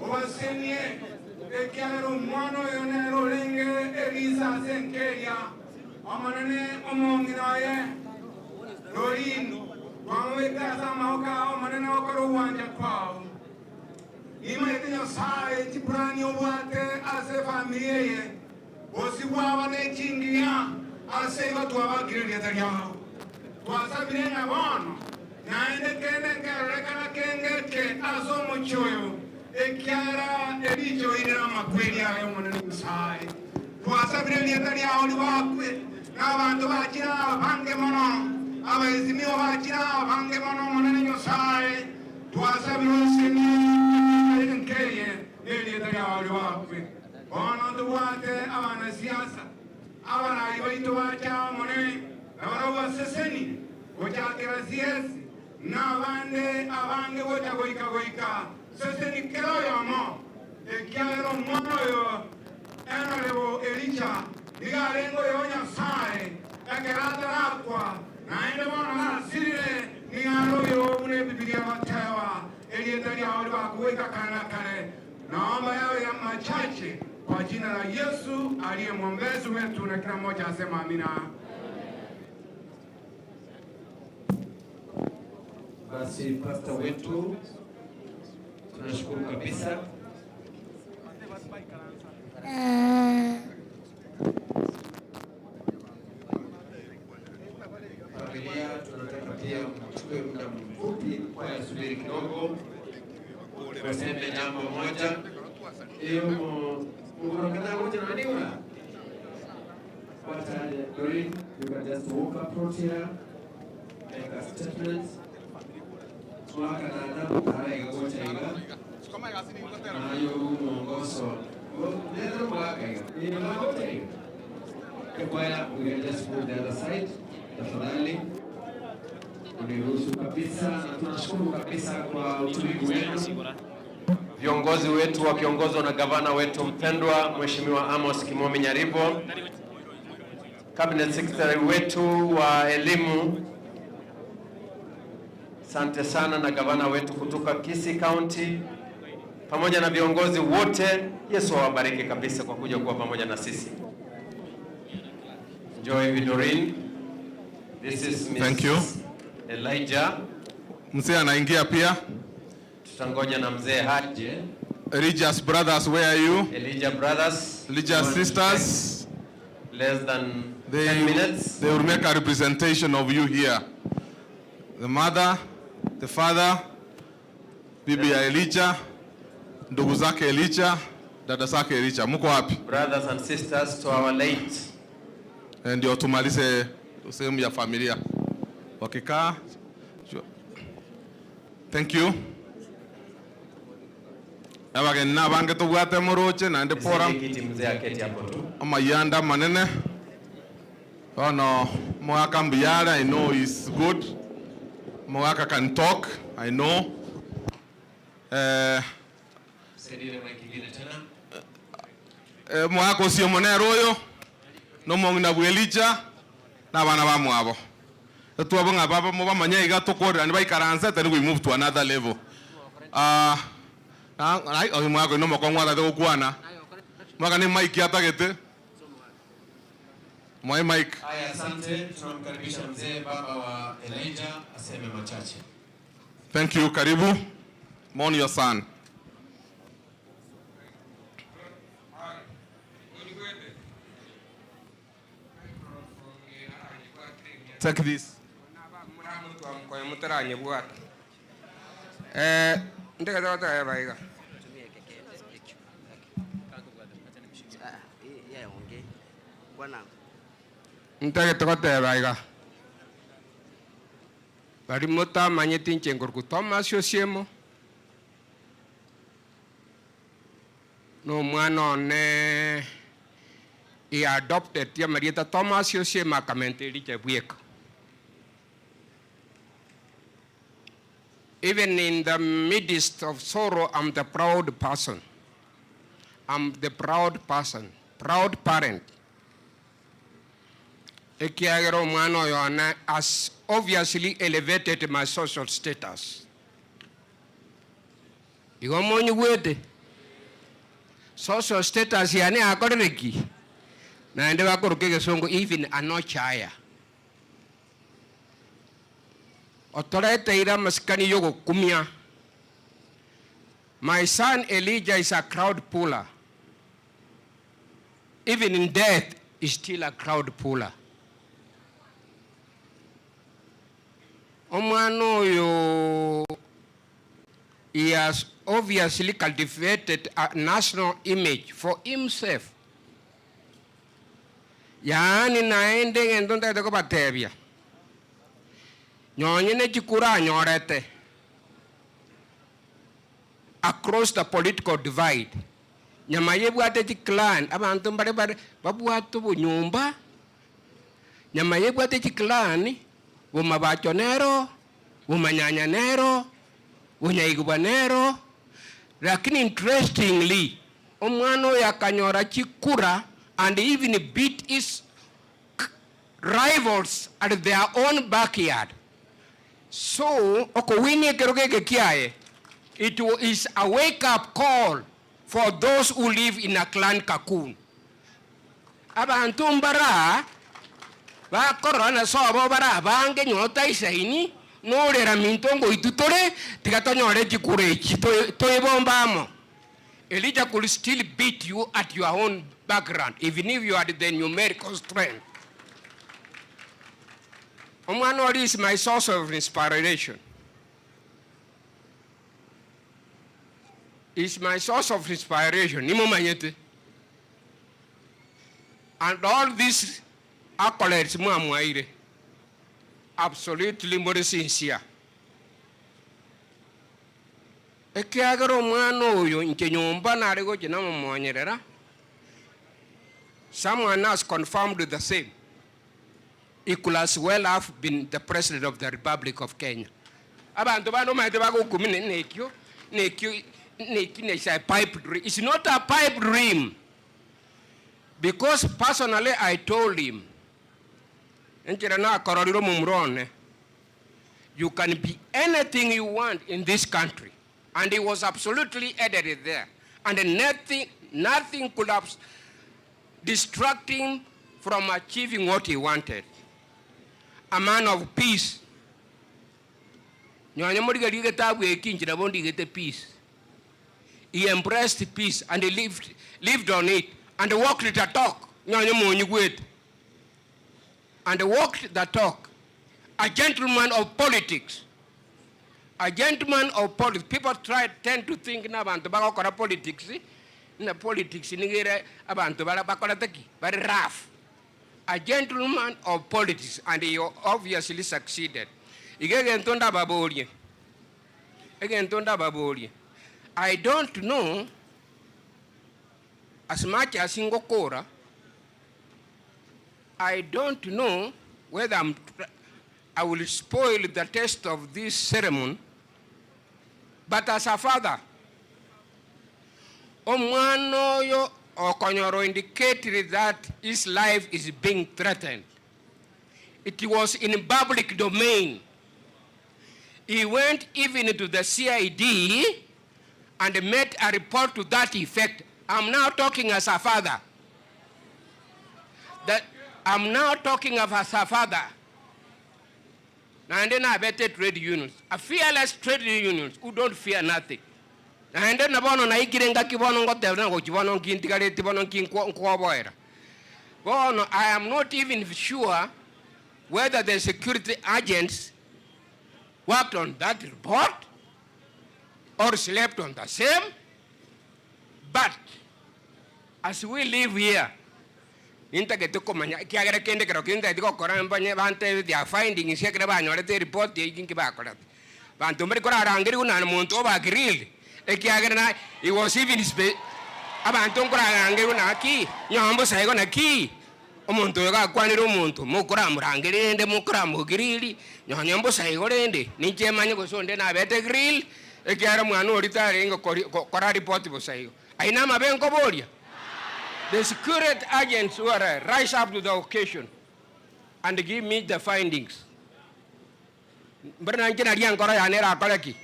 obasenie ekiagera omwana oyo nere orenge erisa ase enkeria omonene omong'ina oye Doreen twamubekera ase amaboko ao omonene okora obwanja kwao nimaete nyasaye chipurani obwate ase efamili eye bosi bwaba nechingiya ase igo twabakire rieta riao twasabire ng'a bono naende kende nkerorekana kengeke ase omochi oyo ekiara ericho ire amakweri aye omonene nyasaye twasabire rieta riao ribakwe n'abantu bakira abange mono abaezimiwa bakira abange mono omonene nyasaye twasabire oseni nkeye n'erieta riao ribakwe bono ntobwate abanasiasa abanayi baito bacha omonene nabara baseseni gochakera siesi n'abande abange gocha goika goika seseni kero yomo Ekiagera omwana oyo Honorable Elija nigo arenge oyo o Nyasae ekero atarakwa, naende bono nasirire, nigo are oyo buna Ebibilia egoteba, Erieta riao ribakogoika kare na kare. Naomba yawe ya machache kwa jina la Yesu aliye mwombezi wetu, na kila mmoja asema amina. Basi pasta wetu tunashukuru kabisa. Familia tunataka pia mchukue muda mfupi kwa subiri kidogo, waseme jambo moja. Hiyo mkurokana wote naniwa But uh, Doreen, you can just walk up here, make a statement. Mwaka na adabu karaiga gochaiga nayo mwongozo nero mwakaiga ni gochaiga Ekwaya, we can just move the other side tafadhali uniruhusu kabisa, na tunashukuru kabisa kwa utulivu wenu. Viongozi wetu wakiongozwa na gavana wetu mpendwa Mheshimiwa Amos Kimomi Nyaribo, Cabinet Secretary wetu wa elimu, asante sana, na gavana wetu kutoka Kisii County pamoja na viongozi wote. Yesu awabariki kabisa kwa kuja kuwa pamoja na sisi. Enjoy Vidorin. This is Miss Thank you. Elijah. Mzee anaingia pia. Tutangoja na mzee Haje. Elijah's brothers, where are you? Elijah brothers. Elijah's sisters. Less than They, 10 minutes. They will make a representation of you here. The mother, the father, bibi ya Elijah, ndugu zake Elijah, dada zake Elijah. Mko wapi? Brothers and sisters to our late. Eh, Ndio tumalize sehemu ya familia. Wakikaa. Thank you. Abageni nabange tobwate moroche naende pora Kiti mzee aketi hapo tu. amayanda manene ono mwaka mbuyare I know is good mwaka can talk I know eh, Saidie mic ingine tena. eh, mwaka ucio munere uyu no mong'ina bwa Elijah na abana ba mwabo twabo ng'a baba mubamanye iga tukorera nibaikaranse then we move to another level ah na na oyu mwaka no mokong'u atate gokwana mwaka ni mic atagete mwae mic Haya, asante. Tunamkaribisha mzee baba wa Elijah aseme machache. Thank you. Karibu. Mourn your son. Take this. Mkoyo mutaranye bwata. Eh, ndeka tata baiga. Ntagete goteba iga bari mutamanyete inche ngorku Thomas Osiemo no omwana one he adopted amarieta Thomas Osiemo akamenta Elijah bweka. Even in the midst of sorrow, I'm the proud person. I'm the proud person, proud parent. Ekiagera omwana oyo one has obviously elevated my social status. Igo monyigwete social status yane akorire ki naende bakoroka egesongo even a notch higher. Otoreteire amasikani yogokumia. My son Elijah is a crowd puller. Even in death, is still a crowd puller. Omwana oyo, he has obviously cultivated a national image for himself. Yaani naende ng'ento ntagete kobatebia. Nyonye ne chikura anyorete. Across the political divide. Nyama yebwate chiclan, abantu mbare bare babwate obunyomba. Nyama yebwate chiclan, bomabacho nero, bomanyanya nero, bonyaigwa nero. Lakini interestingly, omwana oyo akanyora chikura and even beat his rivals at their own backyard. So, okowinia ekerogo eke kiaye, it is a wake up call for those who live in a clan cocoon. Abanto mbara bakorora na sobo bare abange nyota isaini, norera minto ngoitwa tore, tiga tonyore chikura echi toebombe amo. Elijah could still beat you at your own background even if you had the numerical strength. Omwana oria is my source of inspiration. Is my source of inspiration, nimomanyete. And all these accolades mwamwaire, absolutely more sincere. Ekiagera omwana oyo inche nyomba nare gochia namomonyerera, someone has confirmed the same. He could as well have been the president of the Republic of Kenya. Abanto bande omanyete bagokumina nekio nekio neki is a pipe dream. It's not a pipe dream. Because personally I told him, enchera nakororire omomura one, you can be anything you want in this country. And he was absolutely headed there. And nothing, nothing could have distract him from achieving what he wanted. A man of peace. Nyonya morigerie egetabu eki inche nabo ndigete peace. He embraced peace and he lived, lived on it and walked the talk. Nyonya monyigwete. And walked the talk. A gentleman of politics. A gentleman of politics. People try, tend to think na abanto bagokora politics, na politics nigo ere abanto bara bakorete ki? Bare rough. A gentleman of politics and he obviously succeeded. Iga egento ndababorie, egento ndababorie, I don't know as much as ngokora, I don't know whether I'm, I will spoil the taste of this ceremony, but as a father, omwana oyo okonyora indicated that his life is being threatened. It was in public domain. He went even to the CID and made a report to that effect. I'm now talking as a father. That I'm now talking of as a father. Naende nabete trade unions, a fearless trade unions who don't fear nothing. Naende na bono naikire ngaki bono ngoteba na gochi bono nkintigareti bono nkoboera. Bono I am not even sure whether the security agents worked on that report or slept on the same, but as we live here, nintagete komanya ekiagera kende ekero kende ntagete gokora mbanye bantebie their findings ekero banyorete eripoti eyio inki bakorete. Banto mbari korarangerigwa na monto oba grilled ekiagera na he was even spe abanto nkorarangerigwa naki nyomba bosa igo naki omonto oyo gakwanire omonto mokoramorangeria rende mokoramogirili nonye mbosa igo rende ninche manye gose onde nabete grill ekiagera mwana oria tarenge kori gokora report bosa igo. Ayio namabe nkoboria? The security agents who are rise up to the occasion and give me the findings. Mbere nainche naria enkoro yane erakore ki?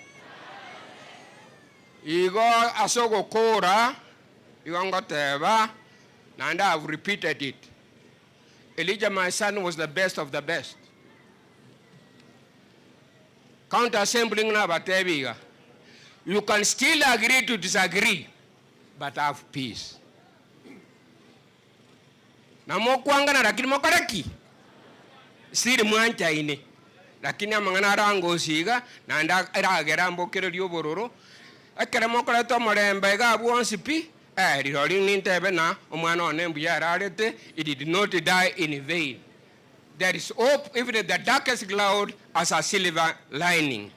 Igo ase ogokora igo ngoteba, naende I have repeated it, Elijah my son was the best of the best. County Assembly ng'a nabatebi iga, you can still agree to disagree but have peace. Na mokwangana lakini mokore ki? Still mwanchaine. Lakini amang'ana arangosie iga, naende eragere mbokererie obororo, ekero mokoreta omorembe iga abwo onsi pi, eh, rirorio nintebe na omwana one mbuya ararete, he did not die in vain. There is hope even in the darkest cloud has a silver lining.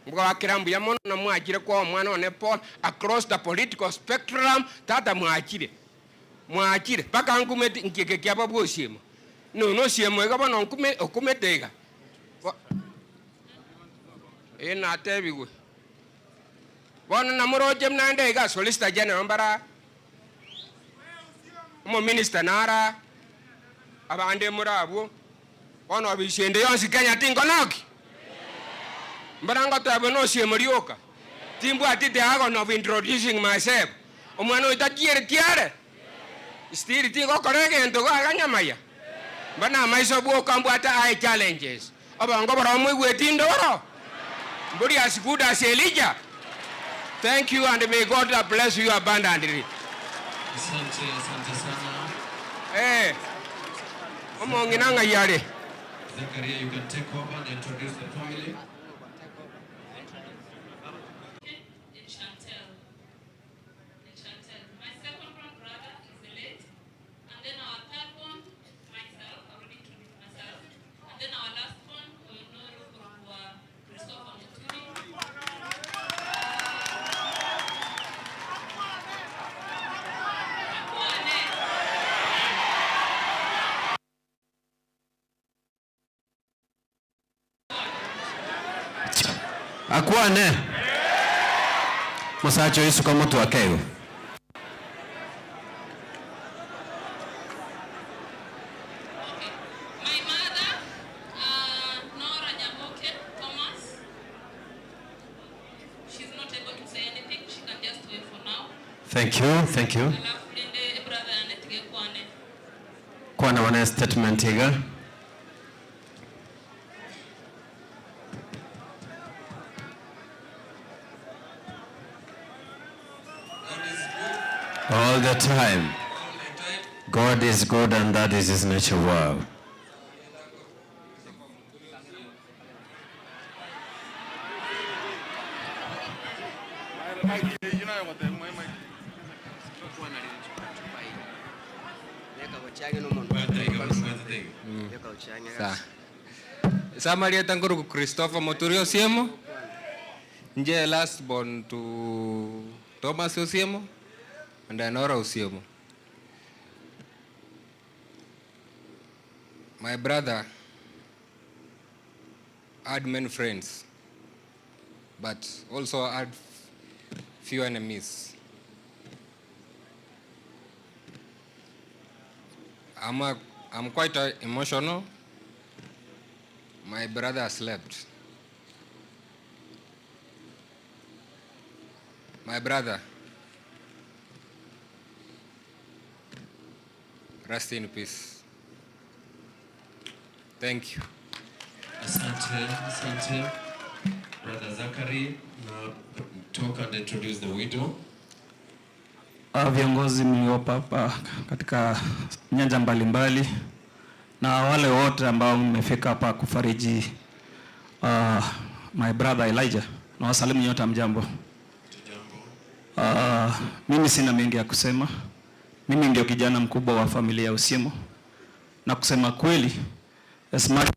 Ngoakera mbuya mono na mwachire koa omwana one Paul across the political spectrum, tata mwachire. Mwachire mpaka nkumete nkieke kiaba bw'osiemo. Nono osiemo iga bono nkume okumete iga. Bo Ee natebigwe. Bono namoroche naende iga Solicitor General mbara, Omominister nara, abande more abwo, bono obisi ende yonsi Kenya tinkonoki? Mbara ngoteba nosiemo rioka, timbwati the agony of introducing myself, omwana oyo tachiereti are? Still tigokora egento iga nyamaya? Mba namaiso bwoka mbwate eye challenges, obongo boro moigweti indoro? Mbori as good as Elijah? Thank you and may God bless you abundantly. Asante, asante sana. Eh, omong'ina ng'ai are? Zakaria, you can take over and introduce the family. And Chantel. And Chantel. My second one brother is the late. And then our third one, myself, I already introduced myself. And then our last one, Onoru Kurukwa Christopher Muturi. Akwane. Musacha oisuka motwe akeigo. My mother, Nora Nyaboke Thomas. She's not able to say anything. She can just wait for now. Thank you, thank you. Alafu linde brother anetige kwane. Kwana wane statement iga. All the time. God is good and that is his nature. Wow. Sa. Samarieta Ngurugu Christopher Muturi Osiemo. Nje last born to Thomas Osiemo and Anora Osiemo. My brother had many friends, but also had few enemies. I'm quite emotional. My brother slept. My brother, rest in peace. Thank you. Asante, asante. Brother Zachary, now talk and introduce the widow. Viongozi mliopo hapa katika nyanja mbalimbali na wale wote ambao mmefika hapa kufariji my brother Elijah, na wasalimu nyote, mjambo. Mimi sina mengi ya kusema. Mimi ndio kijana mkubwa wa familia ya Osiemo, na kusema kweli, as much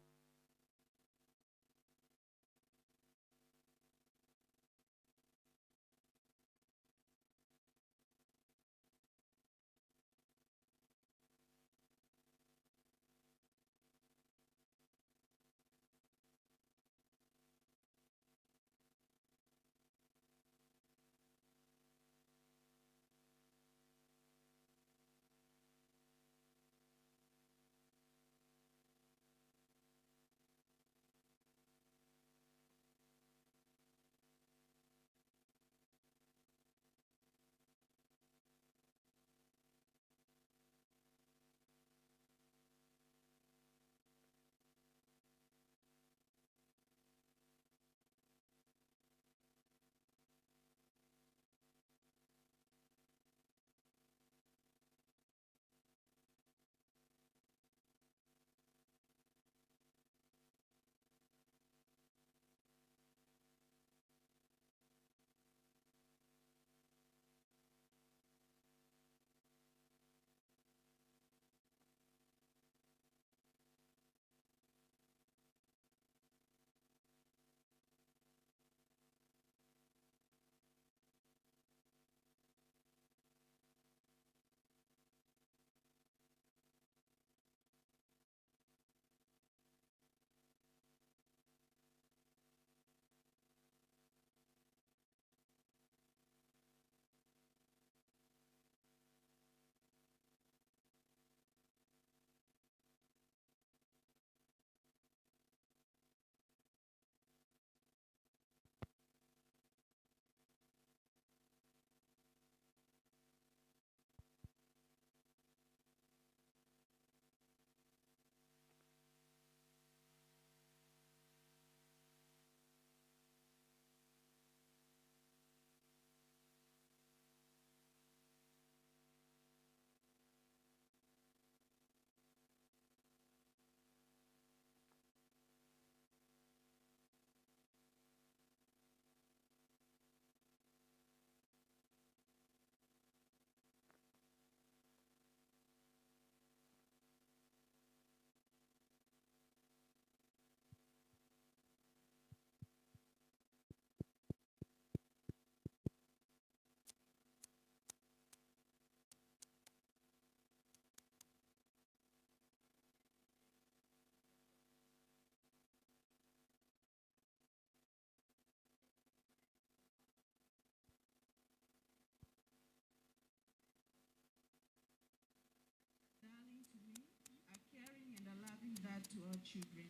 children.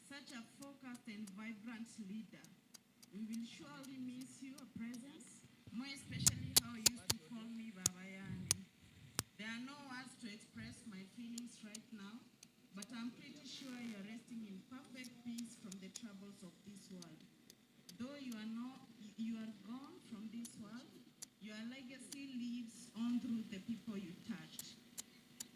Such a focused and vibrant leader. We will surely miss your presence, more especially how you used to call me Baba Yani. There are no words to express my feelings right now, but I'm pretty sure you are resting in perfect peace from the troubles of this world. Though you are not, you are gone from this world, your legacy lives on through the people you touched.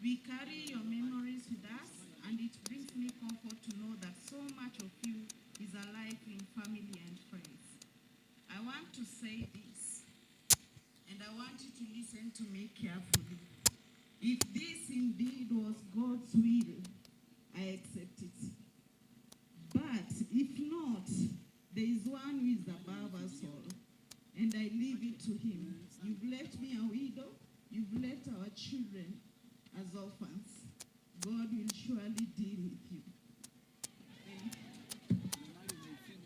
We carry your memories with us, and it brings me comfort to know that so much of you is alive in family and friends. I want to say this, and I want you to listen to me carefully. If this indeed was God's will, I accept it. But if not, there is one who is above us all, and I leave it to him. You've left me a widow, you've left our children as orphans. God will surely deal with you. Thank you.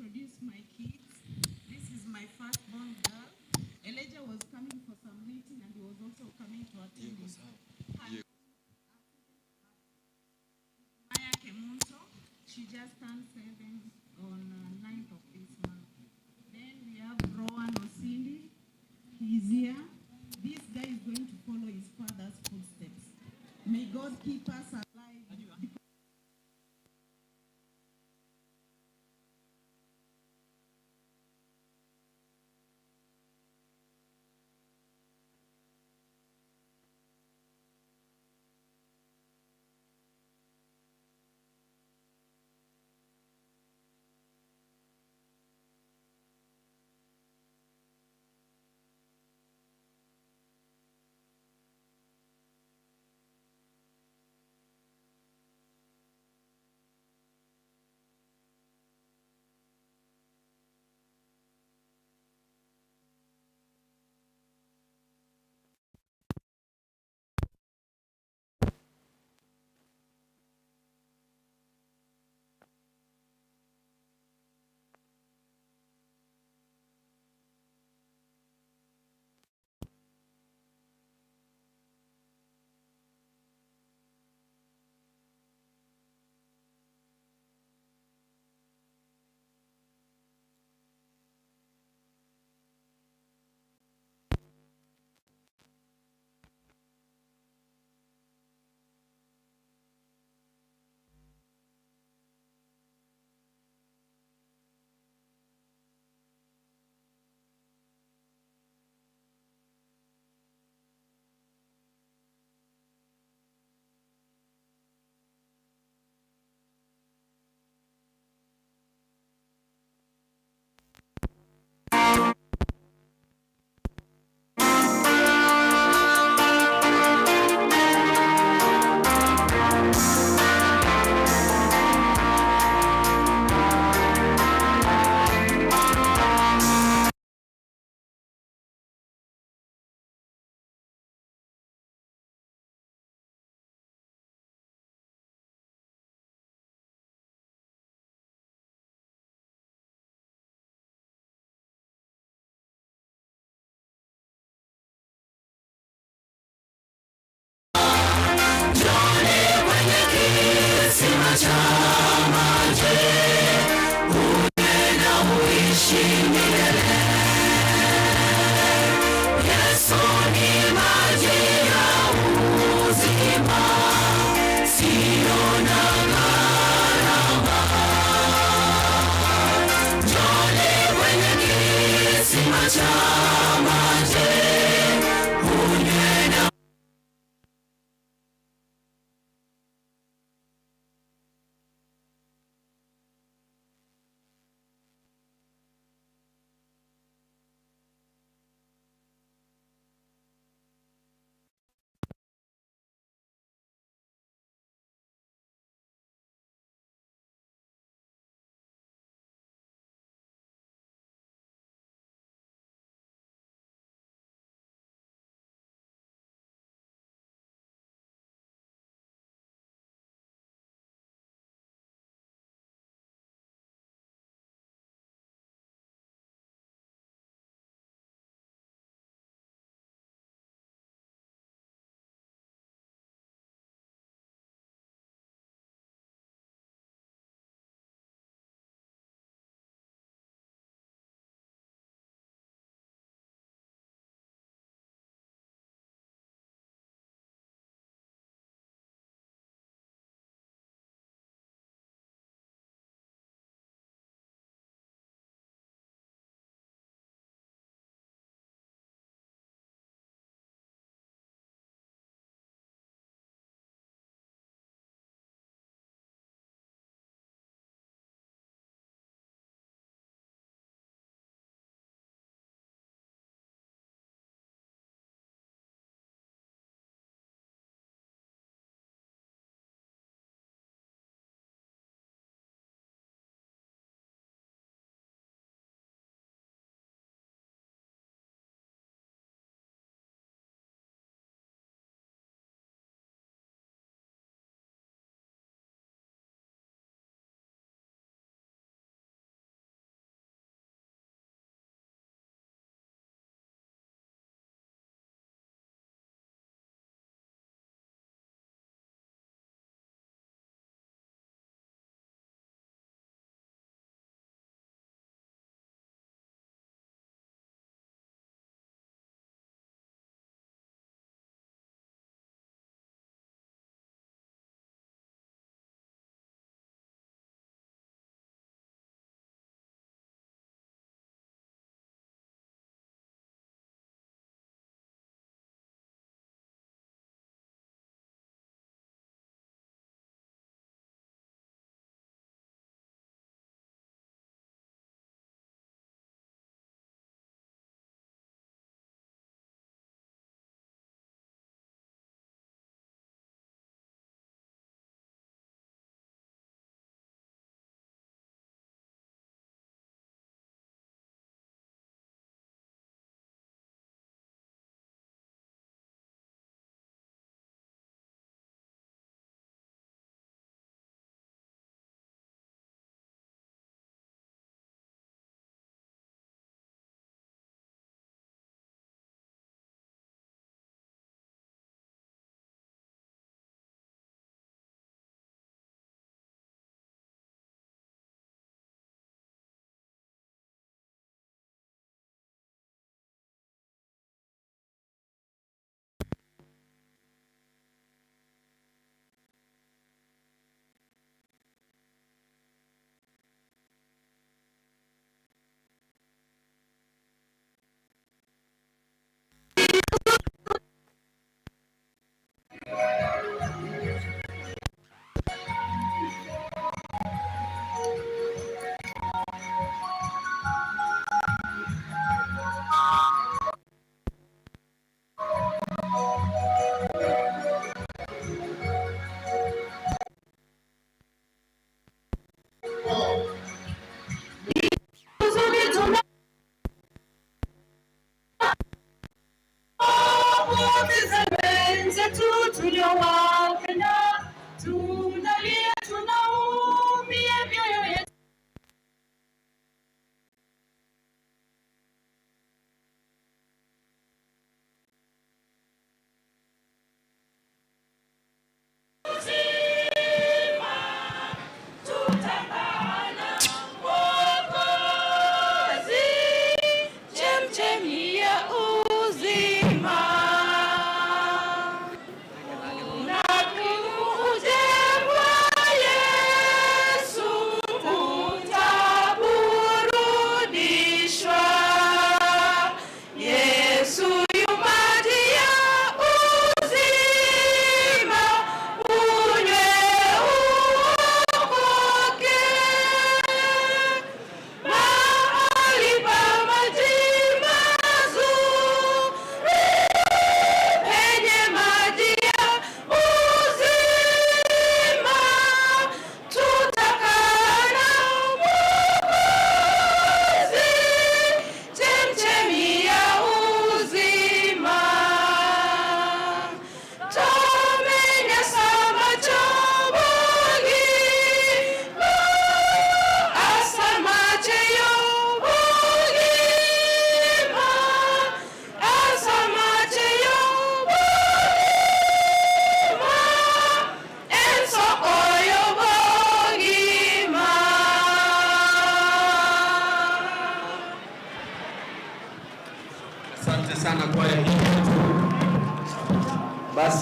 Introduce my kids. This is my firstborn girl. Elijah was coming for some meeting and he was also coming to attend. his- Maya Kemunto, she just turned 7 on 9th of this month. Then we have Rowan Osindi. He's here. This guy is going to follow his father's footsteps. May God keep us alive.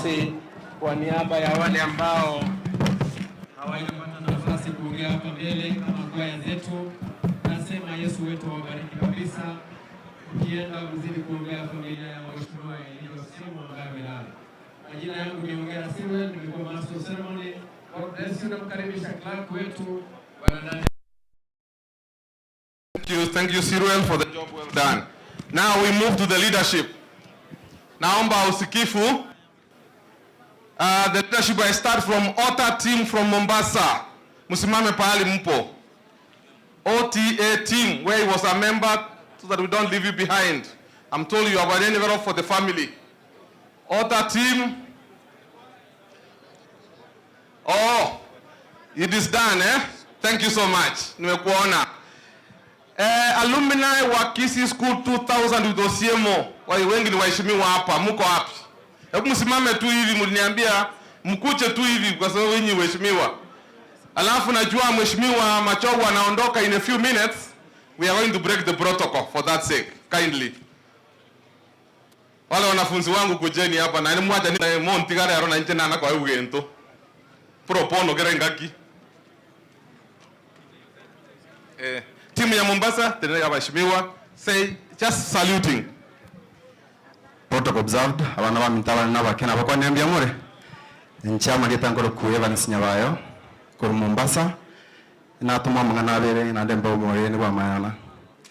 Basi kwa niaba ya wale ambao hawajapata nafasi kuongea hapa mbele kama kwaya zetu, nasema Yesu wetu awabariki kabisa. Ukienda mzidi kuombea familia ya Mheshimiwa Elijah Osiemo ambaye amelala. Majina yangu ni Ongera Sirwel, nimekuwa master of ceremony. God bless you. Namkaribisha clerk wetu Bwana Daniel. Thank you, thank you Sirwel for the job well done. Now we move to the leadership. Naomba usikifu. The leadership I start from OTA team from Mombasa. Msimame pahali mpo. OTA team where he was a member so that we don't leave you behind. I'm told you have an envelope for the family. OTA team. Oh, it is done eh? Thank you so much. Nimekuona. Alumni wa Kisii School 2000 with Osiemo. Wengi ni waheshimiwa hapa. Mko wapi? Hebu msimame tu hivi, mliniambia mkuche tu hivi kwa sababu nyinyi waheshimiwa. Alafu najua mheshimiwa Machogu anaondoka in a few minutes. We are going to break the protocol for that sake. Kindly. Wale wanafunzi wangu kujeni hapa na nimwacha ni montigare arona nje nana kwa ugento. Propono kere ngaki. Timu ya Mombasa tena ya waheshimiwa say just saluting. Protocol observed abana ba mintabana n'abakena bakwanembia more nchama getangoro ku Evans Nyabayo kuru Mombasa natuma mang'ana abere nande mba more ni bwa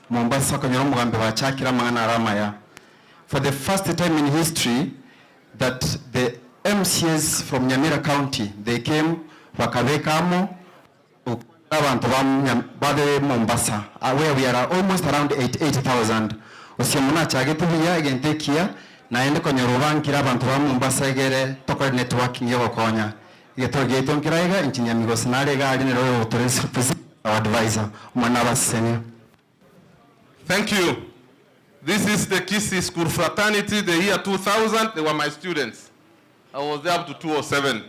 Mombasa kanyora omugambi bachakira mang'ana aramaya. For the first time in history that the MCAs from Nyamira County they came bakabekamo abantu ba Mombasa where we are almost around 88,000 Osiemo nachagete buya egento ekiya naende konyora obankire abantu ba Mombasa egere tokore networking yogokonya egetoro giaito nkiraiga engineer Migosi nare iga aria nere oyo our advisor omwana abasesenia. Thank you. This is the Kisii School Fraternity, the year 2000. They were my students. I was there up to 207.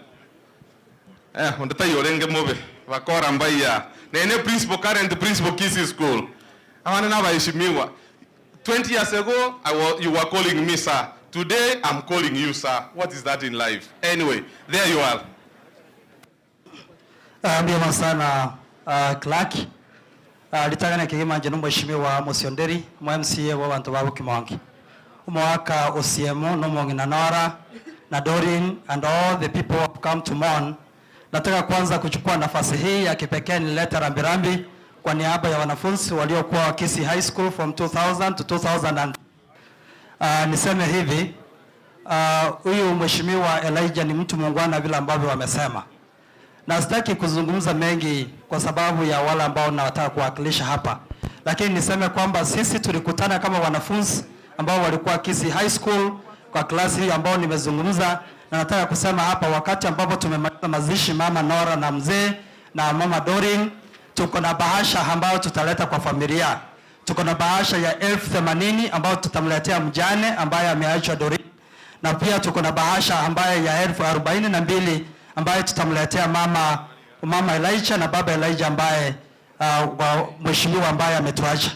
Ondeta yorenge mobe. Bakora mbaya. Nene principal, current principal Kisii School. Awana na waheshimiwa. 20 years ago, you were calling me sir. Today, I'm calling you sir. What is that in life? Anyway, there you are. Mbiyama sana Clark. Litagana kigima nje n'umheshimiwa Mosionderi, mu MCA wa bantu ba Bukimonge. Umwaka Osiemo no Mongina Nora na Dorin and all the people who have come to mourn. Nataka kwanza kuchukua nafasi hii ya kipekee nilete rambirambi kwa niaba ya wanafunzi waliokuwa Kisii High School from 2000 to 2000 and niseme hivi, huyu mheshimiwa Elijah ni mtu muungwana vile ambavyo wamesema. Na sitaki kuzungumza mengi kwa sababu ya wale ambao nataka kuwakilisha hapa. Lakini niseme kwamba sisi tulikutana kama wanafunzi ambao walikuwa Kisii High School kwa klasi hii ambao nimezungumza, na nataka kusema hapa wakati ambapo tumemaliza mazishi mama Nora na mzee na mama Dorin, tuko na bahasha ambayo tutaleta kwa familia. Tuko na bahasha ya 1080 ambayo tutamletea mjane ambaye ameachwa Dorin, na pia tuko na bahasha ambayo ya 1042 ambayo tutamletea mama Elijah na baba Elijah ambaye wa mheshimiwa ambaye ametuacha.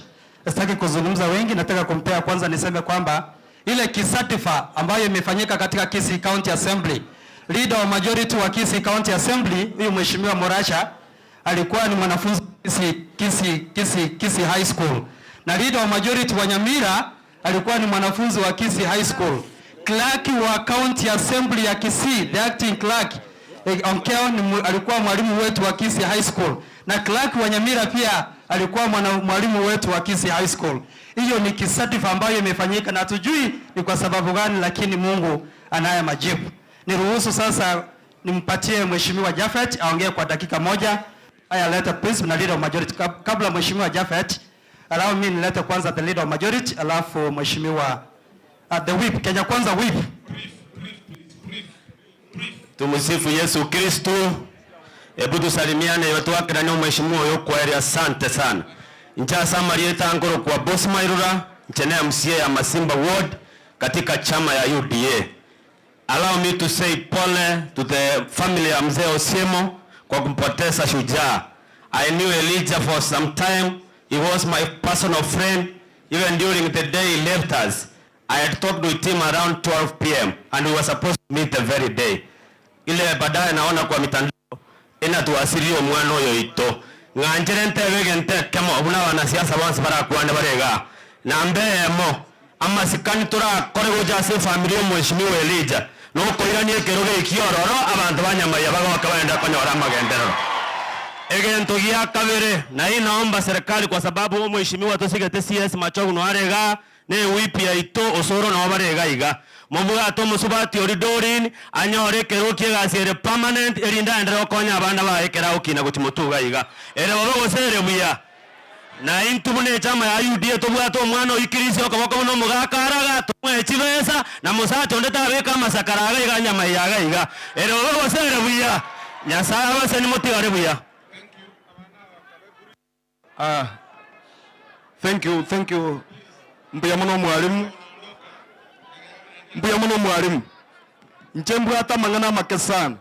Sitaki kuzungumza wengi, nataka kumpea kwanza niseme kwamba ile kisatifa ambayo imefanyika katika Kisii County Assembly, leader wa majority wa Kisii County Assembly huyu mheshimiwa Morasha alikuwa ni mwanafunzi Kisii High School, na leader wa majority wa Nyamira alikuwa ni mwanafunzi wa Kisii High School. Clerk wa County Assembly ya Kisii, the acting clerk Onkeo ni alikuwa mwalimu wetu wa Kisii High School, na clerk wa Nyamira pia alikuwa mwalimu wetu wa Kisii High School. Hiyo ni kisatifa ambayo imefanyika na tujui ni kwa sababu gani, lakini Mungu anaye majibu. Niruhusu sasa nimpatie Mheshimiwa Japhet aongee kwa dakika moja. Haya, leta please na leader of majority. Kabla Mheshimiwa Japhet, allow me nilete kwanza the leader of majority, alafu Mheshimiwa the whip, Kenya Kwanza whip. Tumsifu Yesu Kristo. Hebu tusalimiane watu wake na mheshimiwa huyo kwa area, asante sana. Ncha Samaria tangoro kwa Boss Mairura, nchene ya MCA ya Masimba Ward katika chama ya UDA. Allow me to say pole to the family ya Mzee Osiemo kwa kumpoteza shujaa. I knew Elijah for some time. He was my personal friend even during the day he left us. I had talked with him around 12 pm and we were supposed to meet the very day. Ile baadaye naona kwa mitandao inatuasiria omwana oyo oito. Ng'a nchere ntebe egento ekemo buna abanasiasa bonsi barakwane bare igaa. Namba eyemo, amasikani torakore gocha ase efamiri y'omweshimiwa Elijah nokoirania ekerogo ekio ororo abanto ba Nyamaiya bagoke baende konyora amagenderero. Egento gia kabere, na inaomba serikali kwa sababu omweshimiwa tosigete CS Machogu noare igaa, Ne ewip yaito osoro nao bare iga iga. Mobwate omosubati oria Doreen anyore ekerogo ki'egasi ere permanent erinde aenderere gokonya abana baye ekero agokina gochia motwe iga iga. Ere bobe gose ere buya? Na intwe buna echama ya UDA tobwate omwana oyio Chris okoboko buna omogaka araga tomoe chibesa na mosacha onde tabeka amasakara iga iga nyama eye iga iga. Ere bobe gose ere buya? Nyasae abaseni motigare buya. Ah, thank you, thank you. Mbuya mono mwalimu. Mbuya mono mwalimu. Inche mbwate amang'ana amake sana.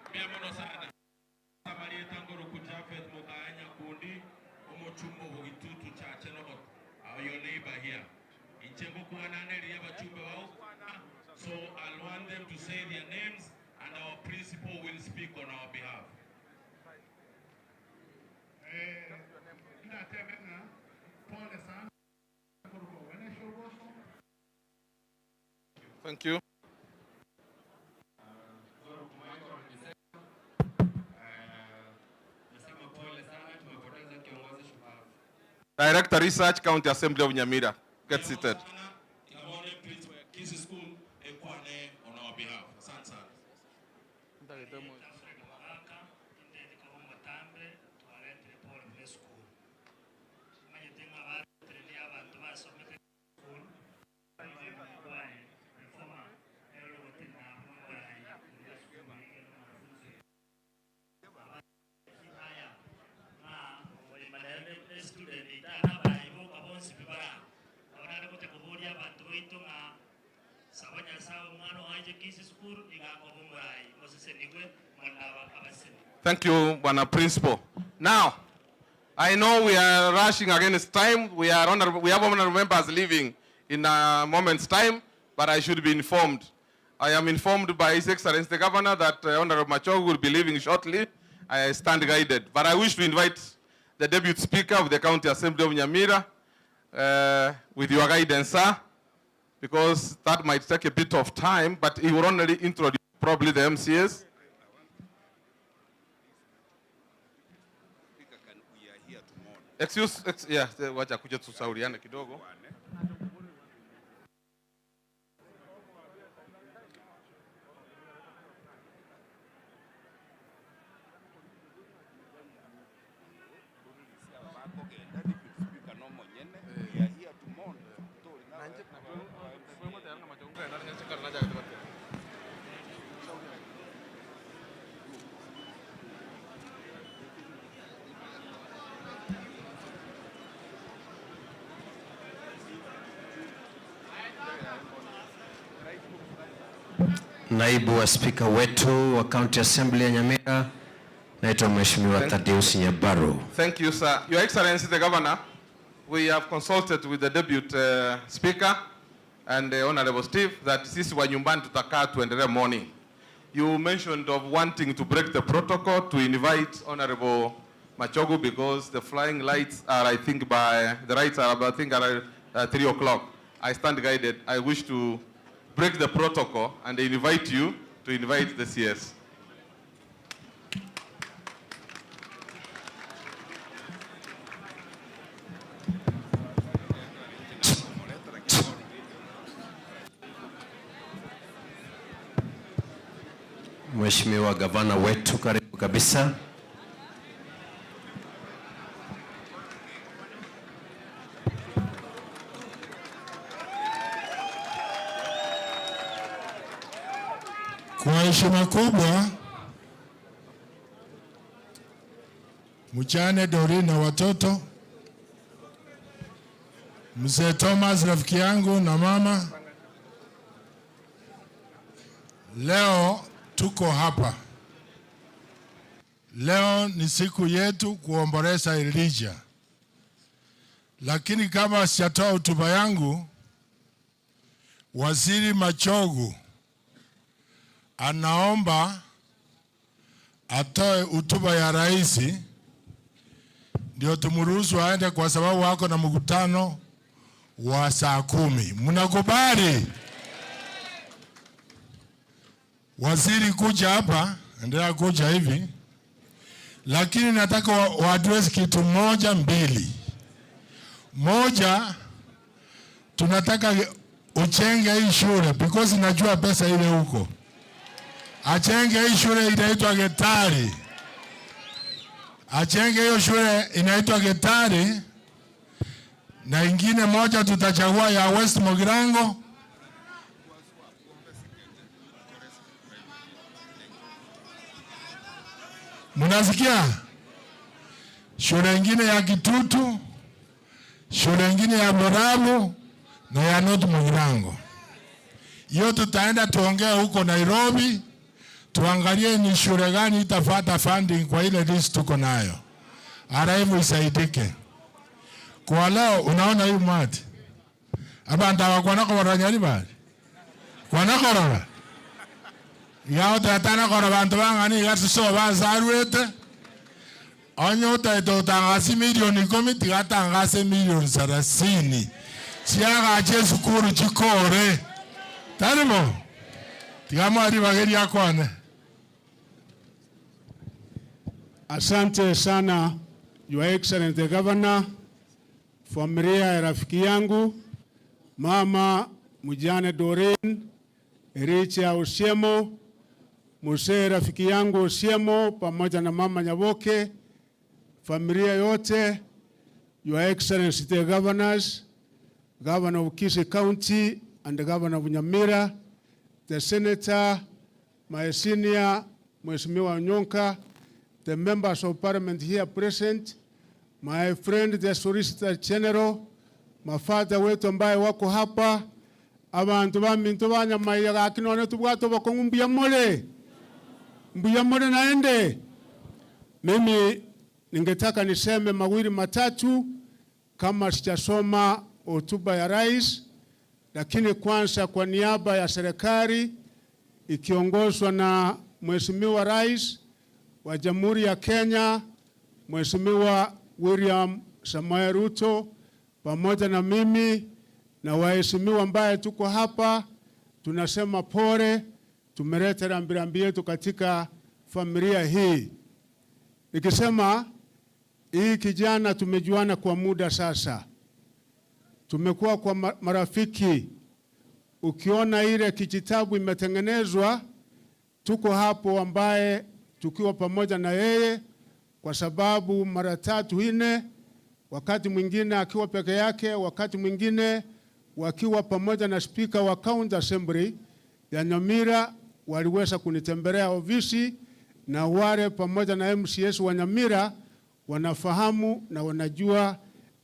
Mbuya mono sana. Amarieta ngoroku Japheth Mokaya Nyakundi, omochumba obogitutu Chache North, your neighbor here. Inche ngokwana neriria abachumbe bagokwana, so I'll want them to say their names and our principal will speak on our behalf. Ndatebe ng'a pole sana korwa Wenesha Oboso. Thank you. Director Research, County Assembly of Nyamira. Get seated. Kisii School ekwane on our behalf. Asante sana. Thank you, Bwana Principal. Now, I know we are rushing against time. We, are honorable, we have honorable members leaving in a moment's time, but I should be informed. I am informed by His Excellency the Governor that uh, Honorable Machogu will be leaving shortly. I stand guided. But I wish to invite the Deputy Speaker of the County Assembly of Nyamira uh, with your guidance, sir, because that might take a bit of time, but he will only introduce probably the MCAs. Excuse, ex, yeah, wacha kuja tushauriane kidogo. Naibu wa spika wetu wa County Assembly ya Nyamira, naitwa Mheshimiwa Thaddeus Nyabaru. Thank you, sir. Your Excellency, the Governor, we have consulted with the Deputy uh, Speaker. and uh, Honorable Steve that sisi wa nyumbani tutakaa tuendelee morning. You mentioned of wanting to break the protocol to invite Honorable Machogu because the flying lights are, I think, by the rights are, I think, are 3 o'clock. I stand guided. I wish to break the protocol and invite you to invite the CS. Mheshimiwa gavana wetu, karibu kabisa. Kwa heshima kubwa, mjane Doreen na watoto, mzee Thomas rafiki yangu na mama, leo tuko hapa. Leo ni siku yetu kuomboleza Elijah, lakini kama sijatoa hotuba yangu, Waziri Machogu anaomba atoe hotuba ya rais ndio tumruhusu aende, kwa sababu wako na mkutano wa saa 10. Mnakubali? Waziri kuja hapa, endelea kuja hivi, lakini nataka wa address kitu moja mbili. Moja, tunataka uchenge hii shule because najua pesa ile huko. Achenge hii shule inaitwa Getari. Achenge hiyo shule inaitwa Getari, na ingine moja tutachagua ya West Mugirango. Mnasikia? Shule ingine ya Kitutu, shule ingine ya Borabu na ya North Mugirango. Hiyo tutaenda tuongee huko Nairobi, tuangalie ni shule gani itafuata funding kwa ile list tuko nayo. Araivu isaidike. Kwa leo unaona hii mwati. Abantu abakwana ko nyari bali. Kwana korora. Yao tatana kora bantu bangani gatuso bazarwete. Onyo taito utangasi milioni 10 tigatangase milioni 30. Siagache sukuru chikore. Tarimo. Tigamwari bageri akwane. Asante sana Your Excellency the Governor, familia ya rafiki yangu mama mjane Doreen Richa Osiemo, mzee rafiki yangu Osiemo pamoja na mama Nyaboke, familia yote, Your Excellency the Governors, Governor of Kisii County and the Governor of Nyamira, the Senator, my senior Mheshimiwa Onyonka, the members of parliament here present, my friend the Solicitor General, mafata wetu ambaye wako hapa, abantu baminto banyamaiya gakinone tubwato bokong'u mbuya more, mbuya more naende. Mimi ningetaka niseme mawili matatu kama sijasoma hotuba ya rais, lakini kwanza kwa niaba ya serikali ikiongozwa na Mheshimiwa Rais wa Jamhuri ya Kenya, Mheshimiwa William Samoei Ruto, pamoja na mimi na waheshimiwa ambaye tuko hapa, tunasema pole, tumeleta rambirambi yetu katika familia hii. Nikisema hii kijana tumejuana kwa muda sasa, tumekuwa kwa marafiki. Ukiona ile kijitabu imetengenezwa, tuko hapo ambaye tukiwa pamoja na yeye, kwa sababu mara tatu nne, wakati mwingine akiwa peke yake, wakati mwingine wakiwa pamoja na spika wa County Assembly ya Nyamira, waliweza kunitembelea ofisi, na wale pamoja na MCS wa Nyamira wanafahamu na wanajua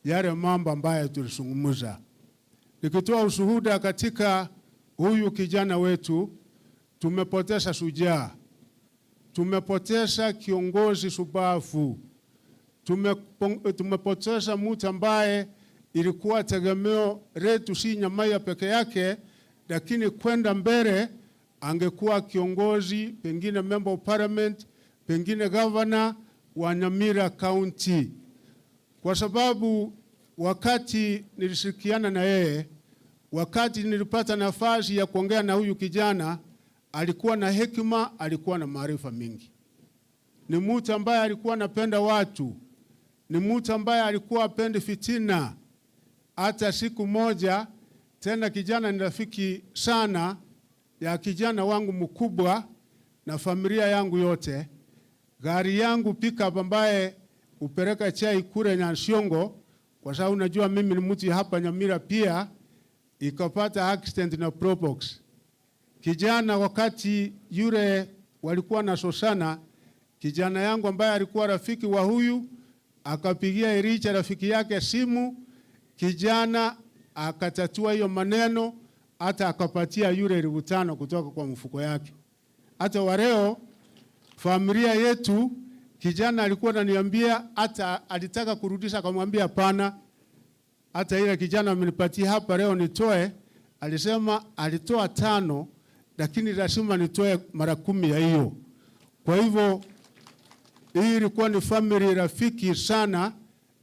yale mambo ambayo tulizungumza. Nikitoa ushuhuda katika huyu kijana wetu, tumepoteza shujaa, tumepoteza kiongozi shupavu, tumepoteza mtu ambaye ilikuwa tegemeo letu, si Nyamaiya peke yake, lakini kwenda mbele angekuwa kiongozi, pengine member of parliament, pengine governor wa Nyamira County, kwa sababu wakati nilishirikiana na yeye, wakati nilipata nafasi ya kuongea na huyu kijana, alikuwa na hekima, alikuwa na maarifa mingi. Ni mtu ambaye alikuwa anapenda watu, ni mtu ambaye alikuwa apendi fitina. Hata siku moja tena, kijana ni rafiki sana ya kijana wangu mkubwa na familia yangu yote. Gari yangu pickup ambaye upeleka chai kule Nyansiongo, kwa sababu unajua mimi ni mtu hapa Nyamira pia, ikapata accident na Probox. Kijana wakati yule walikuwa na sosana, kijana yangu ambaye alikuwa rafiki wa huyu akapigia Elijah rafiki yake simu, kijana akatatua hiyo maneno, hata akapatia yule 5,000 kutoka kwa mfuko yake. Hata waleo familia yetu, kijana alikuwa ananiambia hata alitaka kurudisha, akamwambia hapana, hata ile kijana amenipatia hapa leo nitoe. Alisema alitoa 5 lakini lazima nitoe mara 10 ya hiyo. Kwa hivyo hii ilikuwa ni family rafiki sana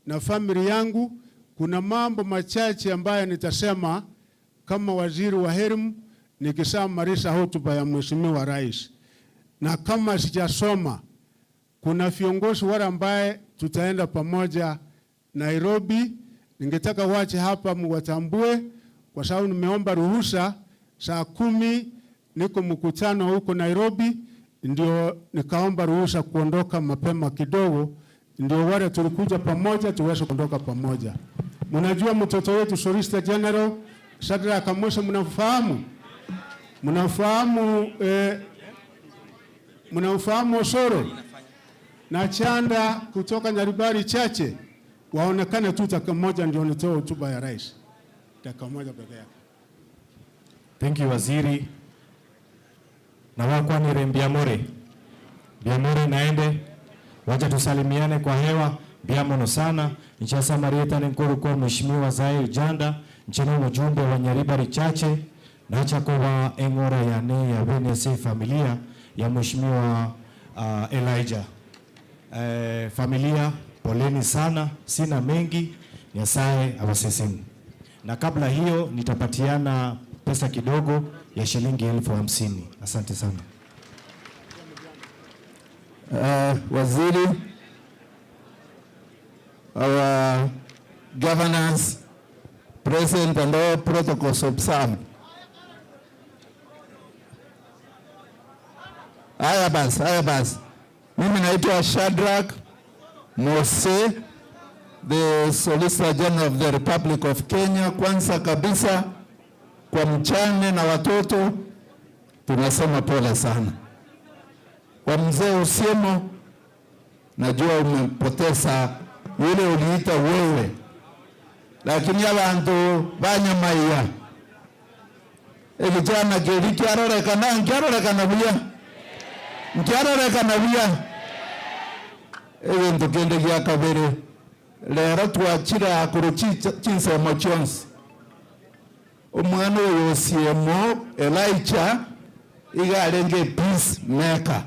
na family yangu. Kuna mambo machache ambayo nitasema kama waziri wa elimu nikishamaliza hotuba ya Mheshimiwa Rais. Na kama sijasoma, kuna viongozi wale ambaye tutaenda pamoja Nairobi. Ningetaka wache hapa muwatambue, kwa sababu nimeomba ruhusa saa 10 niko mkutano huko Nairobi, ndio nikaomba ruhusa kuondoka mapema kidogo, ndio wale tulikuja pamoja tuweze kuondoka pamoja. Mnajua mtoto wetu Solicitor General Shadrack Amosa, mnamfahamu? Mnamfahamu, mnamfahamu Osoro na Chanda kutoka Nyaribari Chache? Waonekane tu dakika moja ndio nitoe hotuba ya rais. Dakika moja peke yake. Thank you waziri. Na wakwa ni Mbiamore. Mbiamore naende. Wacha tusalimiane kwa hewa. Mbiamono sana. Nchasa Marieta ni nkuru kwa Mheshimiwa Zael Janda, nchini mjumbe wa Nyaribari Chache, na acha kwa engora ya ne ya BNC familia ya Mheshimiwa Elijah. Familia poleni sana, sina mengi, Nyasaye awaseseni. Na kabla hiyo nitapatiana pesa kidogo ya shilingi 50,000. Asante sana. Waziri, our governors present and all protocols observed. Haya basi, haya basi. Mimi naitwa Shadrack Mose, the Solicitor General of the Republic of Kenya. Kwanza kabisa kwa mchane na watoto tunasema pole sana. Kwa mzee Osiemo, najua umepoteza yule uliita wewe, lakini abantu banyamaiya ekijana keri kiarorekana, nkiarorekana buya, nkiarorekana buya. Ebintu kende gya kabere lero twachira akuru chinsemo chionsi. Omwana oyo Osiemo Elijah iga arenge peace maker.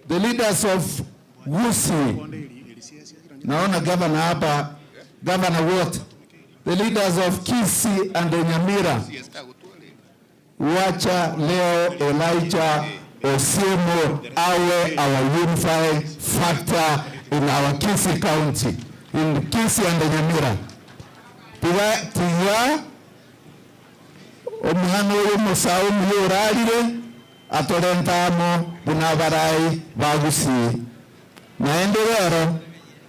The leaders of Gusii, naona governor hapa, governor what? The leaders of Kisii and Nyamira, wacha leo Elijah Osiemo awe our unifying factor in our Kisii County, in Kisii and Nyamira. Tiga, tiga, omuhano oyo musau muyo orarire, atorentamo bunabarai bagusi. Naende rero,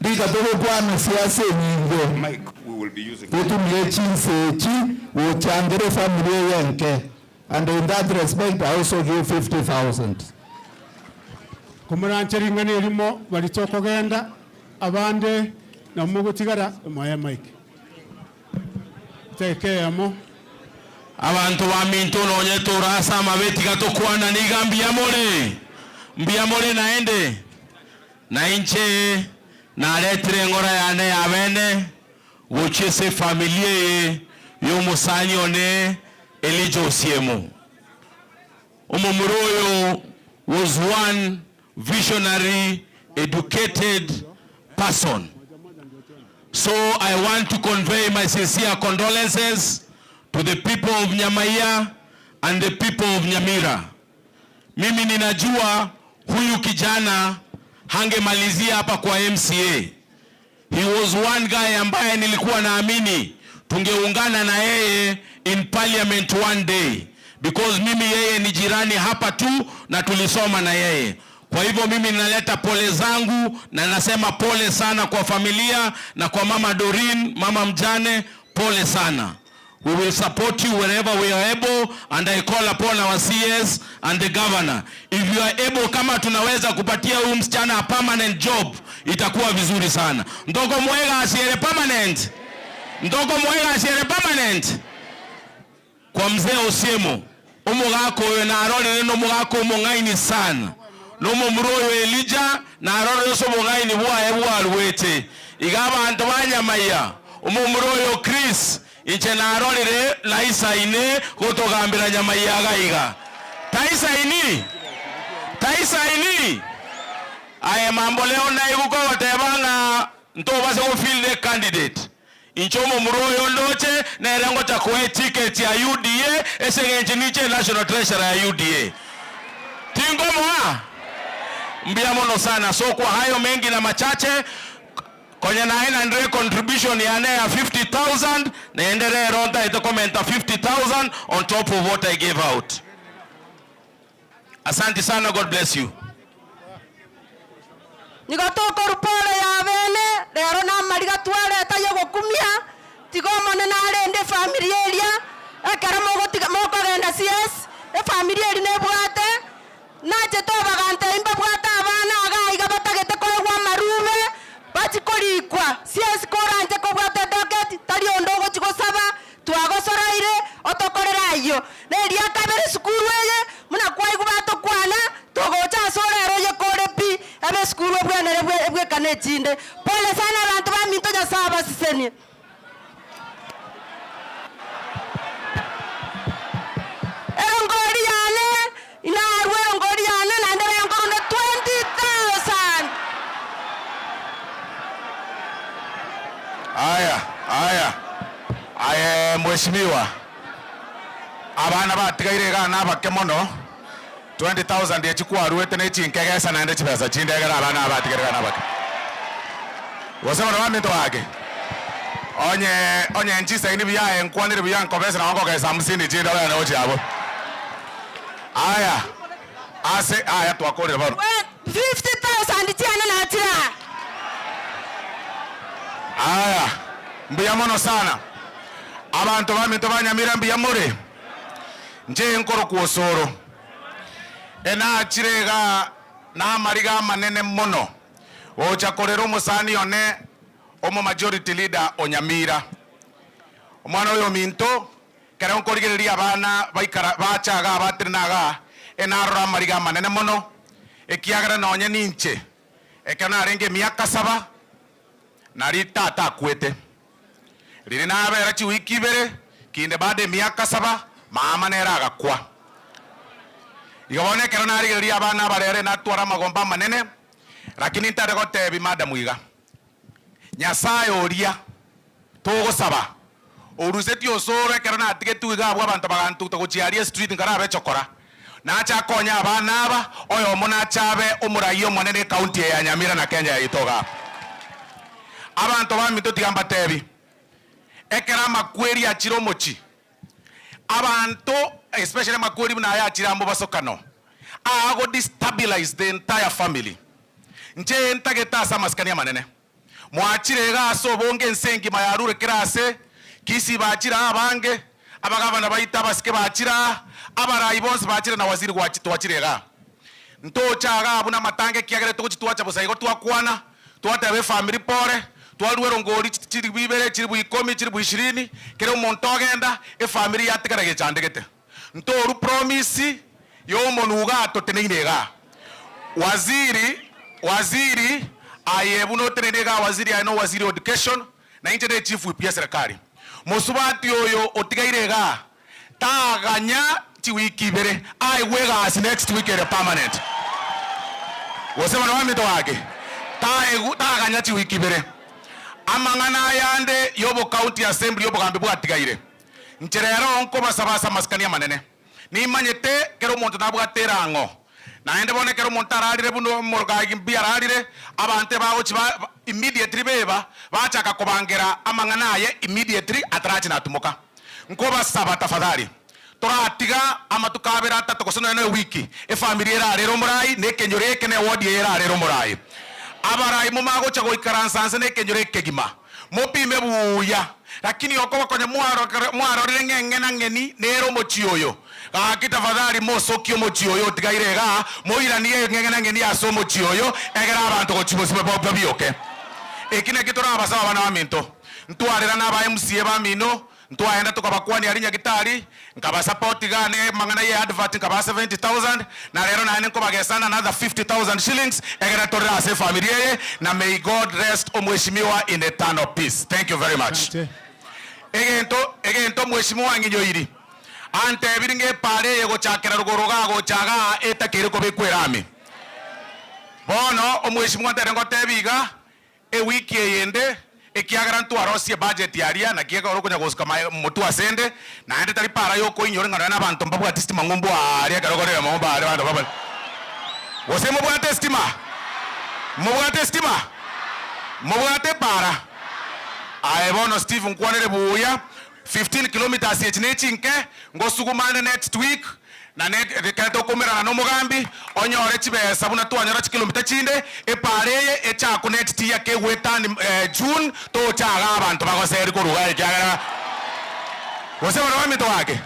rika tugokwana siasa enyinge. Mike, we will be using. Tutumie chinse chi, uchangire familia yenke. And in that respect, I also give 50,000. Kumurancheri ngani erimo balitoko genda abande na mugutigara moya Mike. Take care mo. Abantu ba minto nonye turasa mabeti gatukwana niga mbiamore. Mbiamore naende. Na inche naretire ngora yane ya bene. gochia ase efamiri eye y'omosani one Elijah Osiemo. Omomura oyo was one visionary educated person. So I want to convey my sincere condolences to the people of Nyamaiya and the people of Nyamira. Mimi ninajua huyu kijana hangemalizia hapa kwa MCA. He was one guy ambaye nilikuwa naamini tungeungana na yeye in parliament one day because mimi yeye ni jirani hapa tu na tulisoma na yeye. Kwa hivyo mimi ninaleta pole zangu na nasema pole sana kwa familia na kwa mama Doreen, mama mjane, pole sana. We will support you wherever we are able and I call upon our CS and the governor. If you are able, kama tunaweza kupatia huyu msichana a permanent job, itakuwa vizuri sana. Ndogo mwega asiere permanent. Ndogo mwega asiere permanent. Kwa mzee Osiemo, omogaka oyo narorire na omogaka omong'aini sana. Na omomura oyo Elijah narorire ase obong'aini bwaye bwaruete. Iga abanto ba Nyamaiya, omomura oyo Chris, inche narorire naisaine gotogambera Nyamaiya iga iga. Taisaini? Taisaini? Aye mambo leo naigwe kogoteba ng'a ntobase go field a candidate. Inche omomura oyo ndoche nere ngocha koa eticket ya UDA ase eng'encho ninche national treasurer ya UDA. Tingomoa? Mbuya mono sana. So kwa hayo mengi na machache, konya naye nandire contribution yane ya 50,000 naende rero ntaete komenta 50,000 on top of what I gave out. Asanti sana, God bless you. Nigo tokorwa pole ya bene, rero namariga twareta y'ogokumia, tiga Omonene arende efamiri eria, ekero mogotiga mokogenda CS, efamiri eria nebwate, nachete obagantebia mbabwate abana iga iga batagete koegwa amarube, bachie korikwa, CS koranche kobwata edocket, tari onde ogochia gosaba, Twagosoraire otokorere ayio. Na eria kabere esukuru eye, buna kwaigwa batokwana, togocha ase orero oyekore pi, ebe esukuru ebwenere ebwekane echinde. Pole sana abanto baminto Nyasae abasesenie. Erongori yane, inarue erongori yane naende benkorunda 20,000. Aya, aya, aye mheshimiwa, abana batigaire igaa nabake mono, 20,000 echi kwaruete ne chinkegesa naende chibesa chinde egere abana aba batigaire igaa nabake. Gose bono baminto gaki, onye onye nchisaini buya aye nkwanire buya nkobesa nabo nkogesa hamsini chinde ogende gochia abwo. Aya, ase aya twakorire bono. 50,000 chiane nachire aa. Aya, mbuya mono sana. Abanto baminto ba Nyamira mbuya more? Inche nkorokwa Osoro. Enachire igaa namariga amanene mono gocha korera omosani one omo majority leader o Nyamira. Omwana oyo ominto Ekero nkorigereria abana baikara bacha igaa batenena igaa, enarora amariga amanene mono, ekiagera nonye ninche, ekero narenge emiaka saba, nari tata akwete. Riria nabera chiwiki ibere, kinde bado emiaka saba, mama nere agakwa. Igo bono ekero narigereria abana aba rero enatwara amagomba amanene, lakini ntare gotebi madam iga, Nyasae oria togosaba, orusetie osoro ekero natigetwe iga abwo abanto bagantuta gochia aria estreet nkarabe chokora, nache akonye abana aba, oyomo nache abe omoraia omonene ecounty eye ya Nyamira na Kenya yaito iga aba. Abanto baminto tiga mbatebi, ekero amakweri achire omochie, abanto especially amakweri buna aya achire amo basokano, aago destabilize the entire family. Inche ntagete ase amasikani amanene. Mwachire iga ase obonge ense engima yarure kera ase, Kisii bachire aa abange, abagavana baito abasike bachire aa, abarai bonsi bachire na waziri gwachi twachire igaa. Ntoche igaa abwo namatanga ekiagera togochi twacha bosa igo twakwana, twateba efamiri pore, twarua erongori chilifu ibere, chilifu ikomi, chilifu ishirini, kera omonto ogenda, efamiri yatigara gechandegete. Ntoru promise yomonwe igaa toteneine igaa. Waziri, waziri, aye buna oteneine igaa waziri aye no waziri o education, Na inche ne chief whip y'eserekari. Mosubati oyo otigaire igaa, taganya chiwiki ibere, aegwe egasi next week ere permanent. Gose bono baminto gaki, taegw taganya chiwiki ibere. Amang'ana ayande y'obo county assembly obogambi bwatigaire. Inche rero nkobasaba ase amasikani amanene. Nimanyete kera omonto nabwate erang'o, naende bono ekero omonto ararire buna omorogagi mbuya ararire, abanto ebagochia ba immediately beba, bachaka kobangera amang'ana aye immediately atarachi natimoka. Nkobasaba tafadhali, toratiga amatuko abere atato gose nonya na ewiki, efamiri erarere omorai, na ekenyoro eke na ewodi eye erarere omorai. Abarai momagocha goikaransa nse na ekenyoro ekegima. Mopime buya, lakini okoba konya mwarorire ng'a eng'enang'eni nere omochie oyo, gaki tafadhali mosokie omochie oyo otigaire igaa, moiranie eng'enang'eni ase omochie oyo, egere abanto gochia bosio babioke. Eki nakio torabasabe abana baminto, ntwarerane aba MCA bamino, Ntwaenda tokabakwania aria nyagitari, nkabasupport igaa ne amang'ana ye advert nkabaa 70,000, na rero naende nkobagesana another 50,000 shillings egere torere ase efamiri eye, na may God rest omweshimiwa in eternal peace. Thank you very much. Egento egento omweshimiwa ang'inyoiri, antebiri ng'a epaara eye gochakera rogoro igaa gocha igaa etakeire kobekwa erami. Bono omweshimiwa ntere ngotebi iga, Ewiki eyende, ekiagera ntwarosie ebudget aria, naki ekero okonya gosuka mae motwe asende, naende tari para yokoinyora ng'a nonya na abanto mbabwati stima ng'umbu aaria ekero okorire mong'umbu aaria abanto babwate. Gose mobwate estima? Mobwate estima? Mobwate epara? Aye bono Steve nkwanere buya, 15 kilometres echi ne chinke, ngosugumane next week, Na ekero tokoumerana nomogambi, onyore chibesa buna twanyora chikilomita chinde, epaara eye echakwe next year kegoetani June, tocha igaa abanto bagoseri korwa igaa ekiagera gose bono baminto gaki.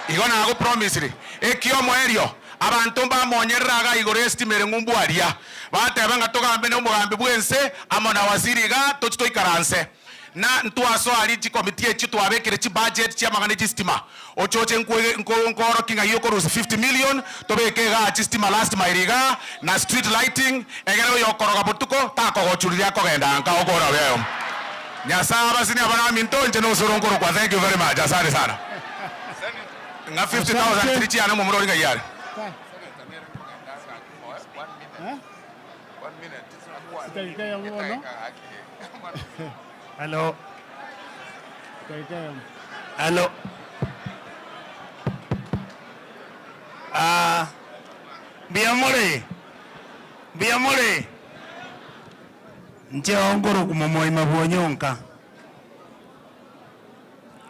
Igo nagopromisiri, ekiomoerio, abanto mbamonyerere igaa igoro y'estima ere ng'umbu aria, bateba ng'a togambe na omogambi bw'ense amo na waziri igaa tochi toikaranse. Na ntwasoa aria chikomiti echio twabekire chibudget chi'amang'ana e chistima. Ochoche nkoorokie ng'ai okorusia 50 million tobeke igaa chistima last mile igaa na street lighting egere oyokoroga botuko takogochuriria akogenda nka okora obe. Nyasae abasini abana baminto inche nosoro nkorokwa thank you very much asante sana. Ng'a 50,000 chiri chiane omomura oria ng'ai are. Hello. Hello. Ah, mbuya more? Mbuya more? Inche ongoro momoima bwonyonka.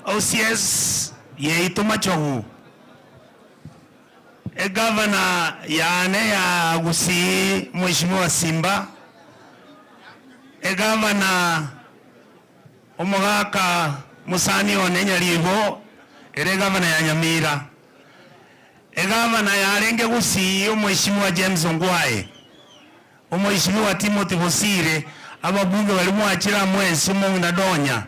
OCS yeito machogu. Egavana yane ya Gusii Mheshimiwa Simba, egavana omogaka mosani one Nyaribo ere egavana ya Nyamira, egavana yarenge Gusii Omweshimiwa James Ongwae, Omweshimiwa Timothy Bosire, ababunge baria mwachire amo ense Mong'ina Donya,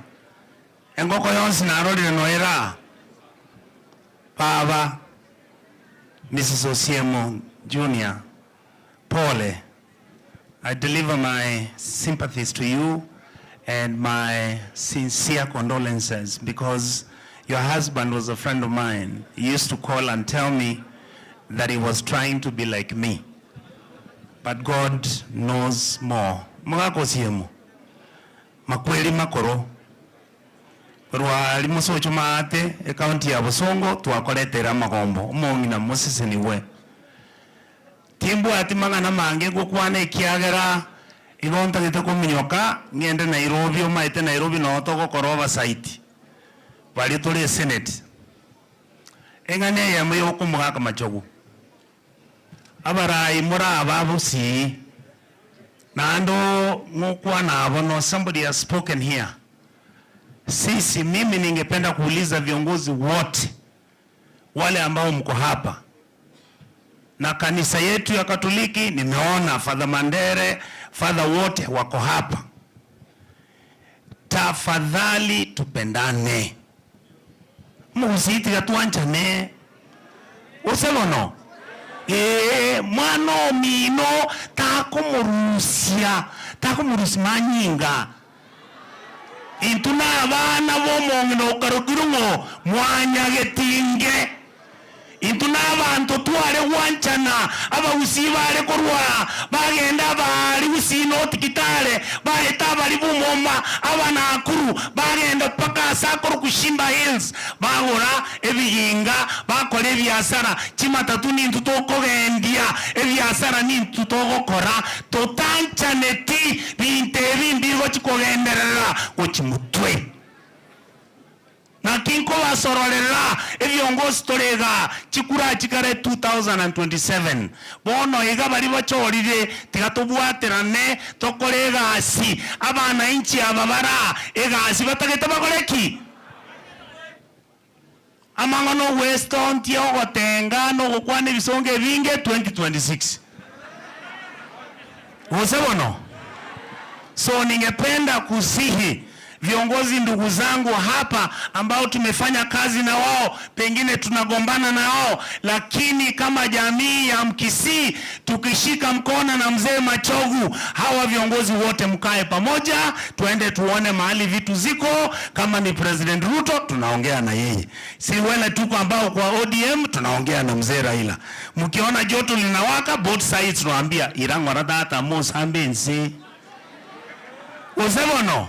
engoko yonsi narorire noere aa. Baba, Mrs Osiemo Junior, pole. I deliver my sympathies to you and my sincere condolences because your husband was a friend of mine. He used to call and tell me that he was trying to be like me. But God knows more. Mogaka Osiemo, makweri makoro. Korwa aria mosocho maate, ecounty ya Bosongo, twakoretera amagombo, omong'ina mosesenigwe. Timbwati mang'ana mange ngokwana ekiagera igo ntagete kominyoka ng'ende Nairobi, omaete Nairobi noo togokora oversight baria tore esenate. Eng'ana eyemo yokomogaka machogu, abarai more aba abosii, naende oo ng'okwana abo no somebody has spoken here. Sisi, mimi ningependa kuuliza viongozi wote wale ambao mko hapa na kanisa yetu ya Katoliki, nimeona Father Mandere, Father wote wako hapa. Tafadhali tupendane, mugusii twanchane gose bono ee mwana omino takomorusia takomorusia manyinga. Intwe nabana b'omong'ina okarokirwe ng'o? Mwanyagetinge. Intwe nabanto tware gwanchana, abagusii bare korwa bagenda abaari gusii North Kitale, baeta abari Bumoma, aba Nakuru, bagenda mpaka ase akorokwa Shimba Hills, bagora ebiginga, bakora ebiasara, chimatatu nintwe tokogendia, ebiasara nintwe togokora, totanchaneti binto ebi mbigochi kogenderera gochi motwe. Naki nkobasororera ebiongosi tore igaa, chikura chikare 2027. Bono iga baria bachorire, tiga tobwaterane tokore egasi, abanainchi aba baraa egasi batagete bakore ki? Amang'ana ogwestontia, ogotenga, na ogokwana ebisongo ebinge 2026. Gose bono? So ningependa kusihi viongozi ndugu zangu hapa ambao tumefanya kazi na wao, pengine tunagombana na wao, lakini kama jamii ya Mkisii tukishika mkono na mzee Machogu, hawa viongozi wote mkae pamoja, tuende tuone mahali vitu ziko. Kama ni President Ruto tunaongea na yeye, si wale tuko ambao kwa ODM tunaongea na mzee Raila. Mkiona joto linawaka both sides tunawaambia irang'ora tata mosambe ense. Gose bono,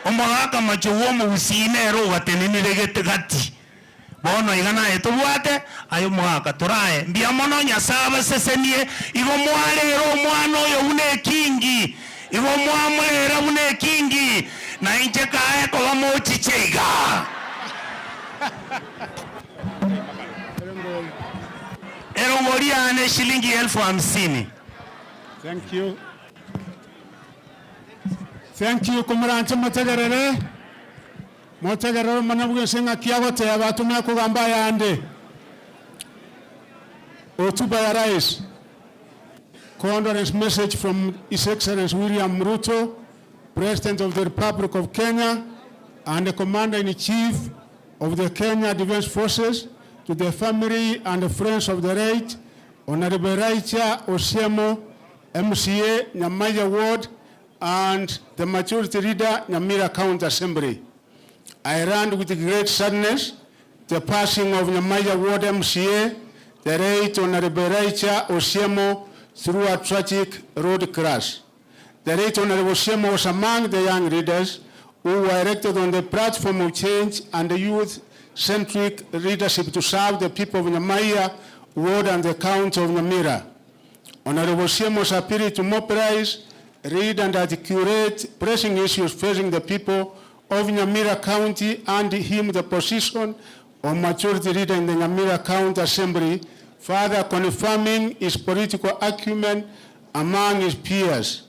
omogaka Machogu omogusii nere ogatenenire gete gati. Bono iga naye tobwate aye omogaka torae mbuya mono Nyasae abasesenie igo mwarera omwana oyo buna ekingi igo mwamorera buna ekingi na inche kae koba mochiche iga. Erongori yane shilingi elfu hamsini. Thank you. Thank you komoranche motegerere. Motegerere omonyene bw'ense ng'aki agoteba atumia kogamba ayande. Hotuba ya Rais. Condolence message from His Excellency William Ruto, President of the Republic of Kenya and the Commander-in-Chief of the Kenya Defence Forces to the family and friends of the late Honorable Elijah Osiemo, MCA, Nyamaiya Ward, and the Majority Leader, Nyamira County Assembly. I learned with great sadness the passing of Nyamaiya Ward MCA, the late Honorable Elijah Osiemo, through a tragic road crash. The late Honorable Osiemo was among the young leaders who were elected on the platform of change and the youth-centric leadership to serve the people of Nyamaiya Ward and the County of Nyamira. Honorable Osiemo's appeal to mobilize, read and articulate pressing issues facing the people of Nyamira County and him the position of majority leader in the Nyamira County Assembly, further confirming his political acumen among his peers.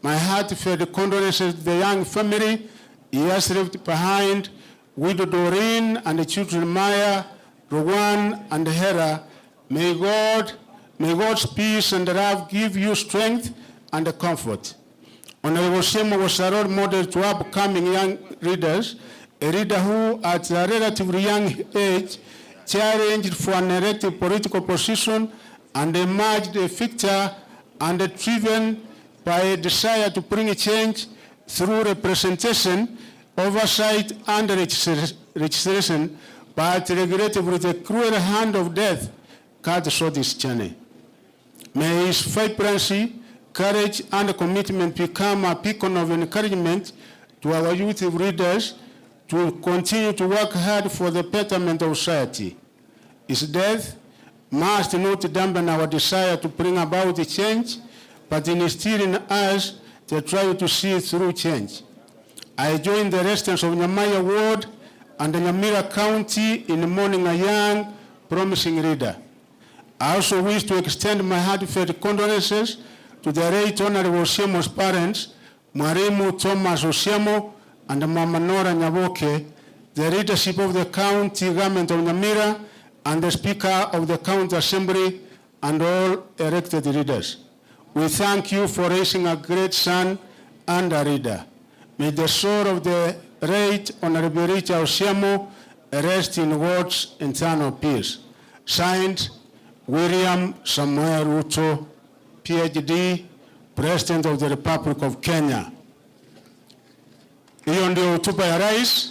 My heartfelt condolences to the young family he has left behind, widow Doreen and the children Maya, Rowan, and Hera. May God, may God's peace and love give you strength and comfort. Honorable Semo was a role model to upcoming young leaders, a leader who, at a relatively young age, challenged for an elective political position and emerged a victor and driven by a desire to bring change through representation, oversight, and legislation, but regrettably the cruel hand of death cut short his journey. May his vibrancy, courage, and commitment become a beacon of encouragement to our youth leaders to continue to work hard for the betterment of society. His death must not dampen our desire to bring about the change, but instill in us the drive to see through change. I join the residents of Nyamaiya Ward and Nyamira County in mourning a young, promising leader. I also wish to extend my heartfelt condolences to the late Honorable Osiemo's parents, Mwalimu Thomas Osiemo and Mama Nora Nyaboke, the leadership of the county government of Nyamira, and the Speaker of the County Assembly, and all elected leaders. We thank you for raising a great son and a leader. May the soul of the late Honorable Richard Osiemo rest in God's eternal peace. Signed, William Samuel Ruto, PhD, President of the Republic of Kenya. Hiyo ndio hotuba ya rais,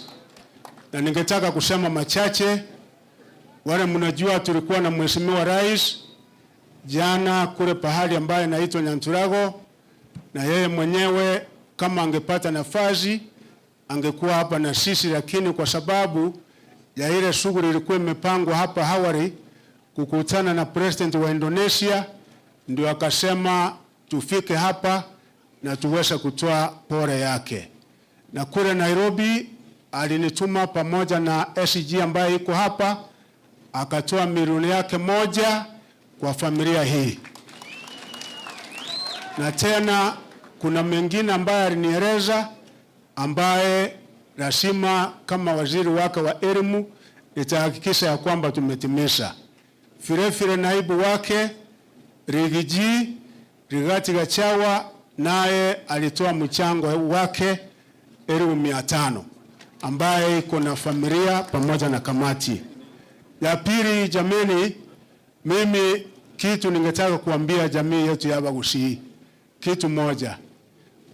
na ningetaka kusema machache. Wale mnajua tulikuwa na mheshimiwa rais jana kule pahali ambaye inaitwa Nyanturago, na yeye mwenyewe kama angepata nafasi angekuwa hapa na sisi, lakini kwa sababu ya ile shughuli ilikuwa imepangwa hapa awali kukutana na president wa Indonesia, ndio akasema tufike hapa na tuweze kutoa pole yake. Na kule Nairobi alinituma pamoja na SG ambaye iko hapa, akatoa milioni yake moja kwa familia hii, na tena kuna mengine ambaye alinieleza ambaye lazima kama waziri wake wa elimu nitahakikisha ya kwamba tumetimiza. Vile naibu wake Rigiji Rigathi Gachagua naye alitoa mchango wake 5,000 ambaye iko na familia pamoja na kamati. Ya pili, jameni, mimi kitu ningetaka kuambia jamii yetu ya Abagusii kitu moja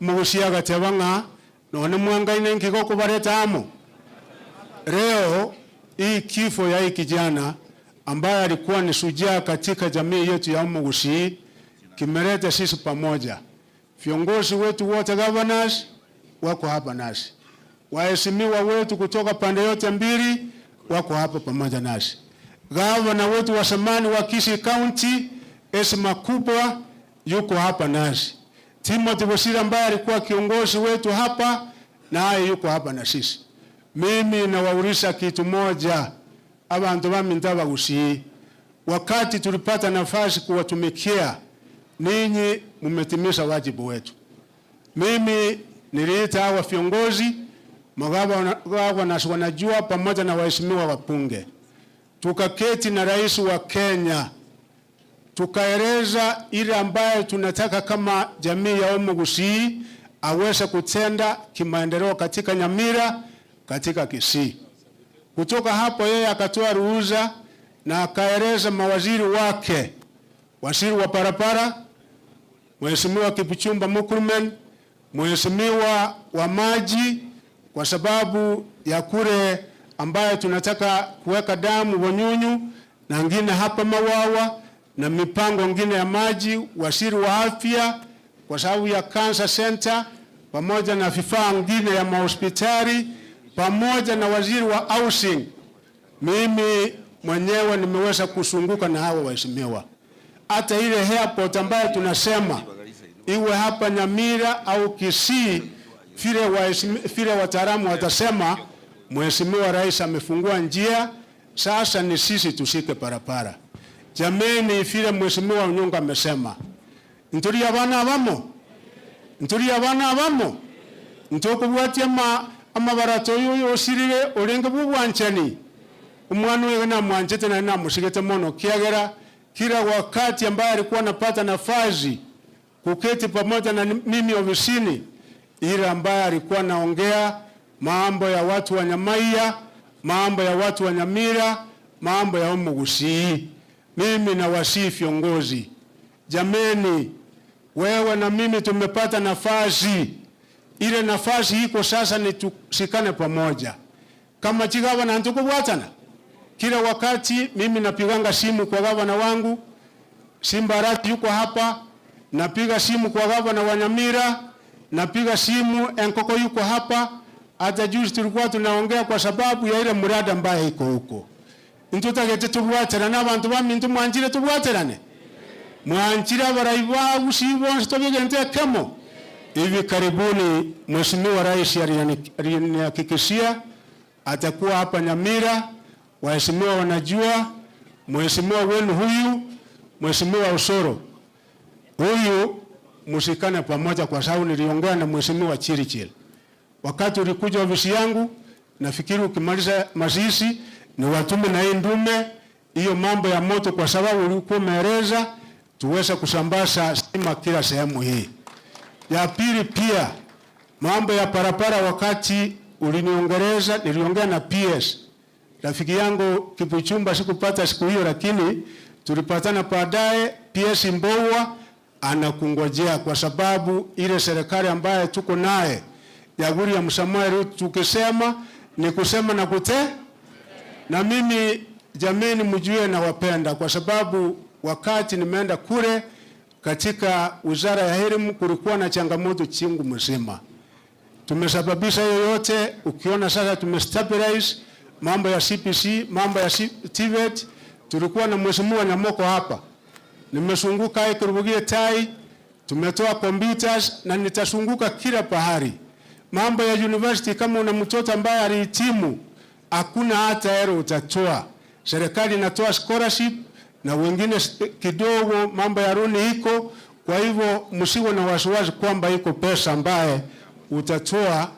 Mugusii agateba ng'a none mwangaine nkigo kubareta amo. Leo hii kifo ya hii kijana ambaye alikuwa ni shujaa katika jamii yetu ya Mugusii kimeleta sisi pamoja. Viongozi wetu wote governors wako hapa nasi, waheshimiwa wetu kutoka pande yote mbili wako hapa pamoja nasi, gavana wetu wa zamani wa Kisii County Esma Kubwa yuko hapa nasi, Timothy Bosire ambaye alikuwa kiongozi wetu hapa naye yuko hapa na sisi. Mimi nawauliza kitu moja, abantu baminta Abagusii, wakati tulipata nafasi kuwatumikia ninyi, mmetimiza wajibu wetu. Mimi niliita hawa viongozi magavana wanajua, pamoja na waheshimiwa wabunge, tukaketi na rais wa Kenya tukaeleza ile ambayo tunataka kama jamii ya Omugusii aweze kutenda kimaendeleo katika Nyamira, katika Kisii. Kutoka hapo yeye akatoa ruhusa na akaeleza mawaziri wake, waziri wa barabara Mheshimiwa Kipchumba Murkomen, Mheshimiwa wa maji, kwa sababu ya kule ambayo tunataka kuweka damu Wanyunyu na ngine hapa Mawawa na mipango ngine ya maji, waziri wa afya kwa sababu ya cancer center pamoja na vifaa ngine ya mahospitali pamoja na waziri wa housing. Mimi mwenyewe nimeweza kusunguka na hawa waheshimiwa. Hata ile airport ambayo tunasema iwe hapa Nyamira au Kisii, vile wataalamu watasema, Mheshimiwa Rais amefungua njia, sasa ni sisi tushike barabara. Jameni, vile Mheshimiwa Onyonka amesema, nturia bana bamo nturia bana bamo ntukubwatia ama amabarato oyo osirire orenge bubwanchani umwana uyu namwanchete na namusigete mono kiagera kila wakati ambaye alikuwa anapata nafasi kuketi pamoja na mimi ofisini, ile ambaye alikuwa naongea mambo ya watu wa Nyamaiya, mambo ya watu wa Nyamira, mambo ya Omugusii. Mimi nawasihi viongozi, jameni, wewe na mimi tumepata nafasi. Ile nafasi iko sasa ni tusikane pamoja kama chigavana ntukubwatana kila wakati. Mimi napiganga simu kwa gavana wangu Simbarati yuko hapa, napiga simu kwa gavana wa Nyamira, napiga simu Enkoko yuko hapa. Hata juzi tulikuwa tunaongea kwa sababu ya ile mradi ambaye iko huko. Ntutagete tubwaterane abantu bamintu mwanjire tubwaterane mwanjire abarai bagusi bonse tobigente kemo. Hivi karibuni Mheshimiwa Rais alinihakikishia atakuwa hapa Nyamira. Waheshimiwa wanajua mheshimiwa wenu huyu, Mheshimiwa Osoro huyu, mshikane pamoja, kwa sababu niliongea na Mheshimiwa Chirichiri wakati ulikuja ofisi yangu. Nafikiri ukimaliza mazishi ni watume na hii ndume hiyo mambo ya moto, kwa sababu ulikuwa umeeleza tuweze kusambaza stima kila sehemu hii. Ya pili pia mambo ya parapara, wakati uliniongereza niliongea na PS rafiki yangu Kipchumba, sikupata siku hiyo, lakini tulipatana baadaye. PS Mbowa anakungojea kwa sababu ile serikali ambayo tuko naye ya William Samoei Ruto tukisema ni kusema na kute na mimi jameni, mjue nawapenda kwa sababu wakati nimeenda kule katika wizara ya elimu kulikuwa na changamoto chingu mzima. Tumesababisha hiyo yote. Ukiona sasa tumestabilize mambo ya CPC, mambo ya TVET. Tulikuwa na mheshimiwa Nyamoko hapa, nimesunguka Ikurubugie tai, tumetoa computers na nitasunguka kila pahali. Mambo ya university, kama una mtoto ambaye alihitimu, hakuna hata hela utatoa. Serikali inatoa scholarship na wengine kidogo, mambo ya runi iko. Kwa hivyo msiwe na wasiwasi kwamba iko pesa ambaye utatoa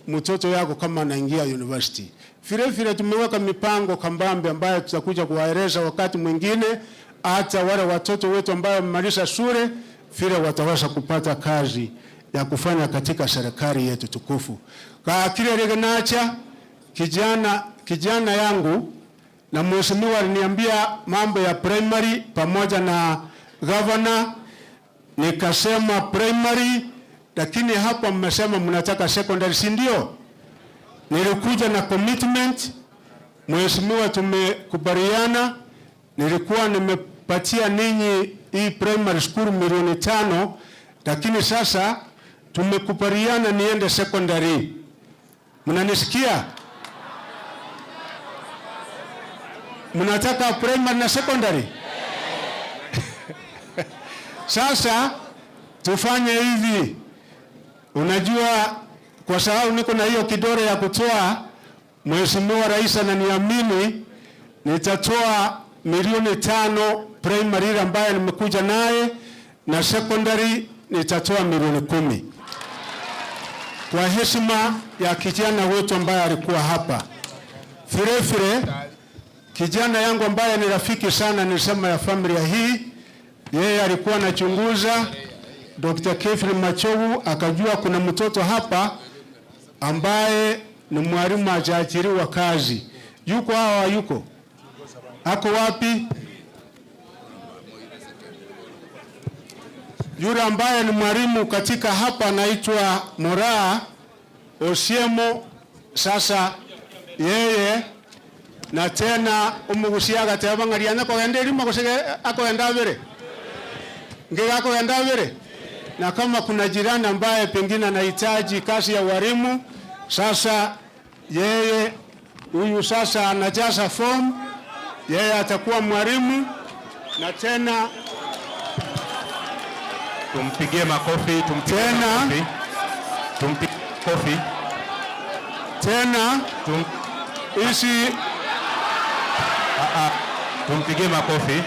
mtoto yako kama anaingia university. Vile vile tumeweka mipango kambambe ambayo tutakuja kuwaeleza wakati mwingine, hata wale watoto wetu ambao wamemaliza shule vile wataweza kupata kazi ya kufanya katika serikali yetu tukufu. Kwa kile regenacha kijana, kijana yangu na mheshimiwa aliniambia mambo ya primary pamoja na governor, nikasema primary, lakini hapa mmesema mnataka secondary, si ndio? Nilikuja na commitment mheshimiwa, tumekubaliana. Nilikuwa nimepatia ninyi hii primary school milioni tano, lakini sasa tumekubaliana niende secondary. Mnanisikia? Mnataka primary na secondary? Sasa tufanye hivi. Unajua, kwa sababu niko na hiyo kidole ya kutoa, Mheshimiwa Rais ananiamini, nitatoa milioni tano primary ile ambayo nimekuja naye na secondary nitatoa milioni kumi kwa heshima ya kijana wetu ambaye alikuwa hapa. Vile vile kijana yangu ambaye ni rafiki sana, nilisema ya familia hii, yeye alikuwa anachunguza Dr. Kefri Machogu, akajua kuna mtoto hapa ambaye ni mwalimu hajaajiriwa kazi. Yuko hawa yuko? Ako wapi? Yule ambaye ni mwalimu katika hapa anaitwa Moraa Osiemo. Sasa yeye na tena umugusia agateba ng'aria akogenda erimo gose akogenda abere ngega akogenda abere na kama kuna jirani ambaye pengine anahitaji kazi ya walimu, sasa yeye huyu sasa anajaza form, yeye atakuwa mwalimu na tena Tumpigie makofi, tumpigie Tena. makofi. Tumpigie makofi. Tena Tum, isi ah, ah, tumpigie makofi.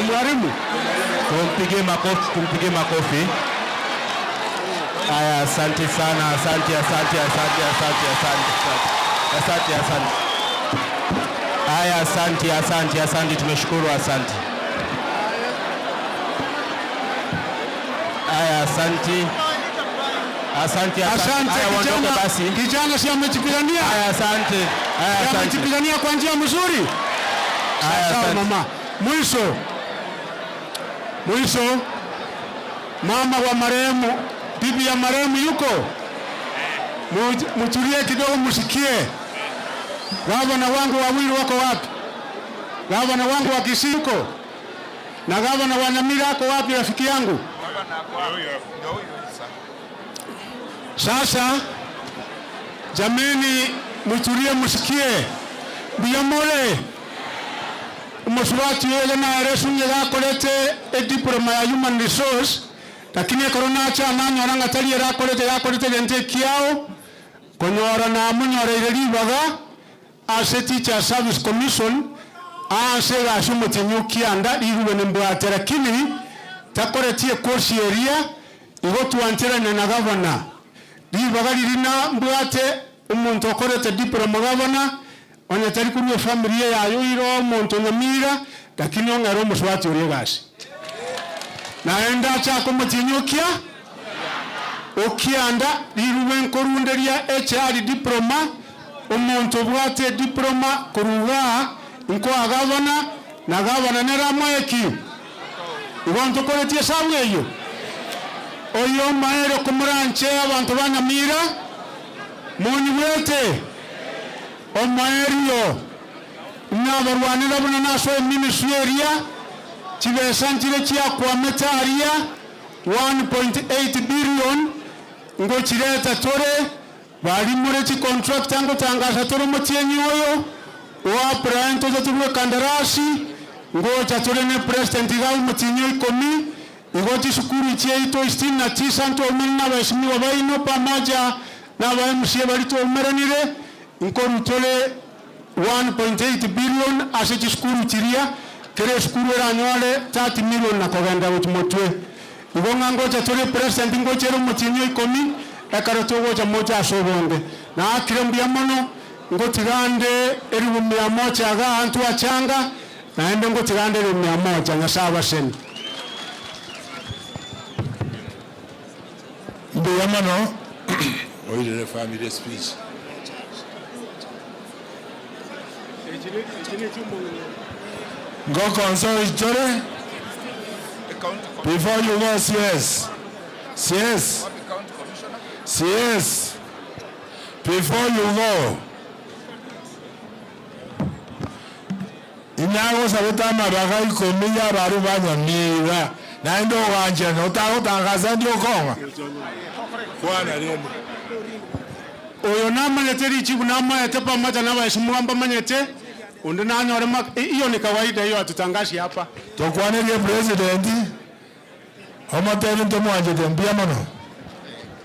Mwalimu. Tumpigie makofi, tumpigie makofi. Haya, asante sana, asante, asante, asante, asante, asante, asante, asante, asante. Haya, asante, asante, asante, tumeshukuru, asante. Haya, asante. Asante, asante. Asante Haya, waondoke kijana, basi. kijana si amejipigania? Haya, asante. Haya, Si asante. amejipigania kwa njia mzuri. Haya, Sawa asante. mama. Mwisho, mwisho, mama wa marehemu, bibi ya marehemu yuko, Mutulie kidogo, msikie. Gavana wangu wawili wako wapi? Gavana wangu wa Kisii yuko na gavana wa Nyamira ako wapi, rafiki yangu? Sasa jameni, mutulie musikie mbiyamole umusubati wele naeresunye gakorete ediploma ya human resource lakini ekoro nacha nanyora ng'a tari erakorete gakorete gento ekiao konyora namonyoreire ribaga ase teacher service commission ase egasi omotinyi kianda rirube nimbwate lakini takoretie course eria igo twancherane na gavana ribaga riri na mbwate omonto okorete diploma gavana onye tari korwa efamiri yayo iro omonto nyamira lakini ong'era omoswati oria egasi naende achake omotinyukia okianda rirube nkorunderia HR diploma omonto obwate diploma koruga nkoa gavana na gavana nere amoe ki. Igo ntokoretie esabu eyio? Oyio omaere komoranche abanto ba Nyamira, monyigwete? Omoerio, nabarwanera buna nasoe ministry eria, chibesa nchire chiakwamete aria, 1.8 billion, ngochireta tore, Baria more chicontractor ngotangasa tore omotienyi oyo o April ntoche torue kandarasi, ngocha tore ne president iga omotienyi o ikomi, igo chisukuru chiaito isitini na tisa ntwaumerane na abaesimigwa baino pamoja na aba MCA baria twaumeranire, nkorwa tore 1.8 billion ase chisukuru chiria, kera esukuru eranyore 30 million na kogenda gochia motwe. Igo ng'a ngocha tore president ngocha ere omotienyi o ikomi, ekero togocha moche ase obonge. Naakire mbuya mono, ngotiga nde elifu mia moja igaa ntwachanga, naende ngotiga nde elifu mia moja. Nyasae abaseni. Mbuya mono oirere family speech. Ngokonsa oichore before you go CS CS CS before you go Inagosabete amabaga ikomi y'abaria ba Nyamira, naende oganchera otagotangasa ndi okong'a? Kwana rende. Oyo namanyete richibu namoete pamoja nabaesimwa mbamanyete, onde nanyore mak hiyo ni kawaida hiyo hatutangasi hapa. Tokwanerie president, omotebi ntomwanchete mbuya mono.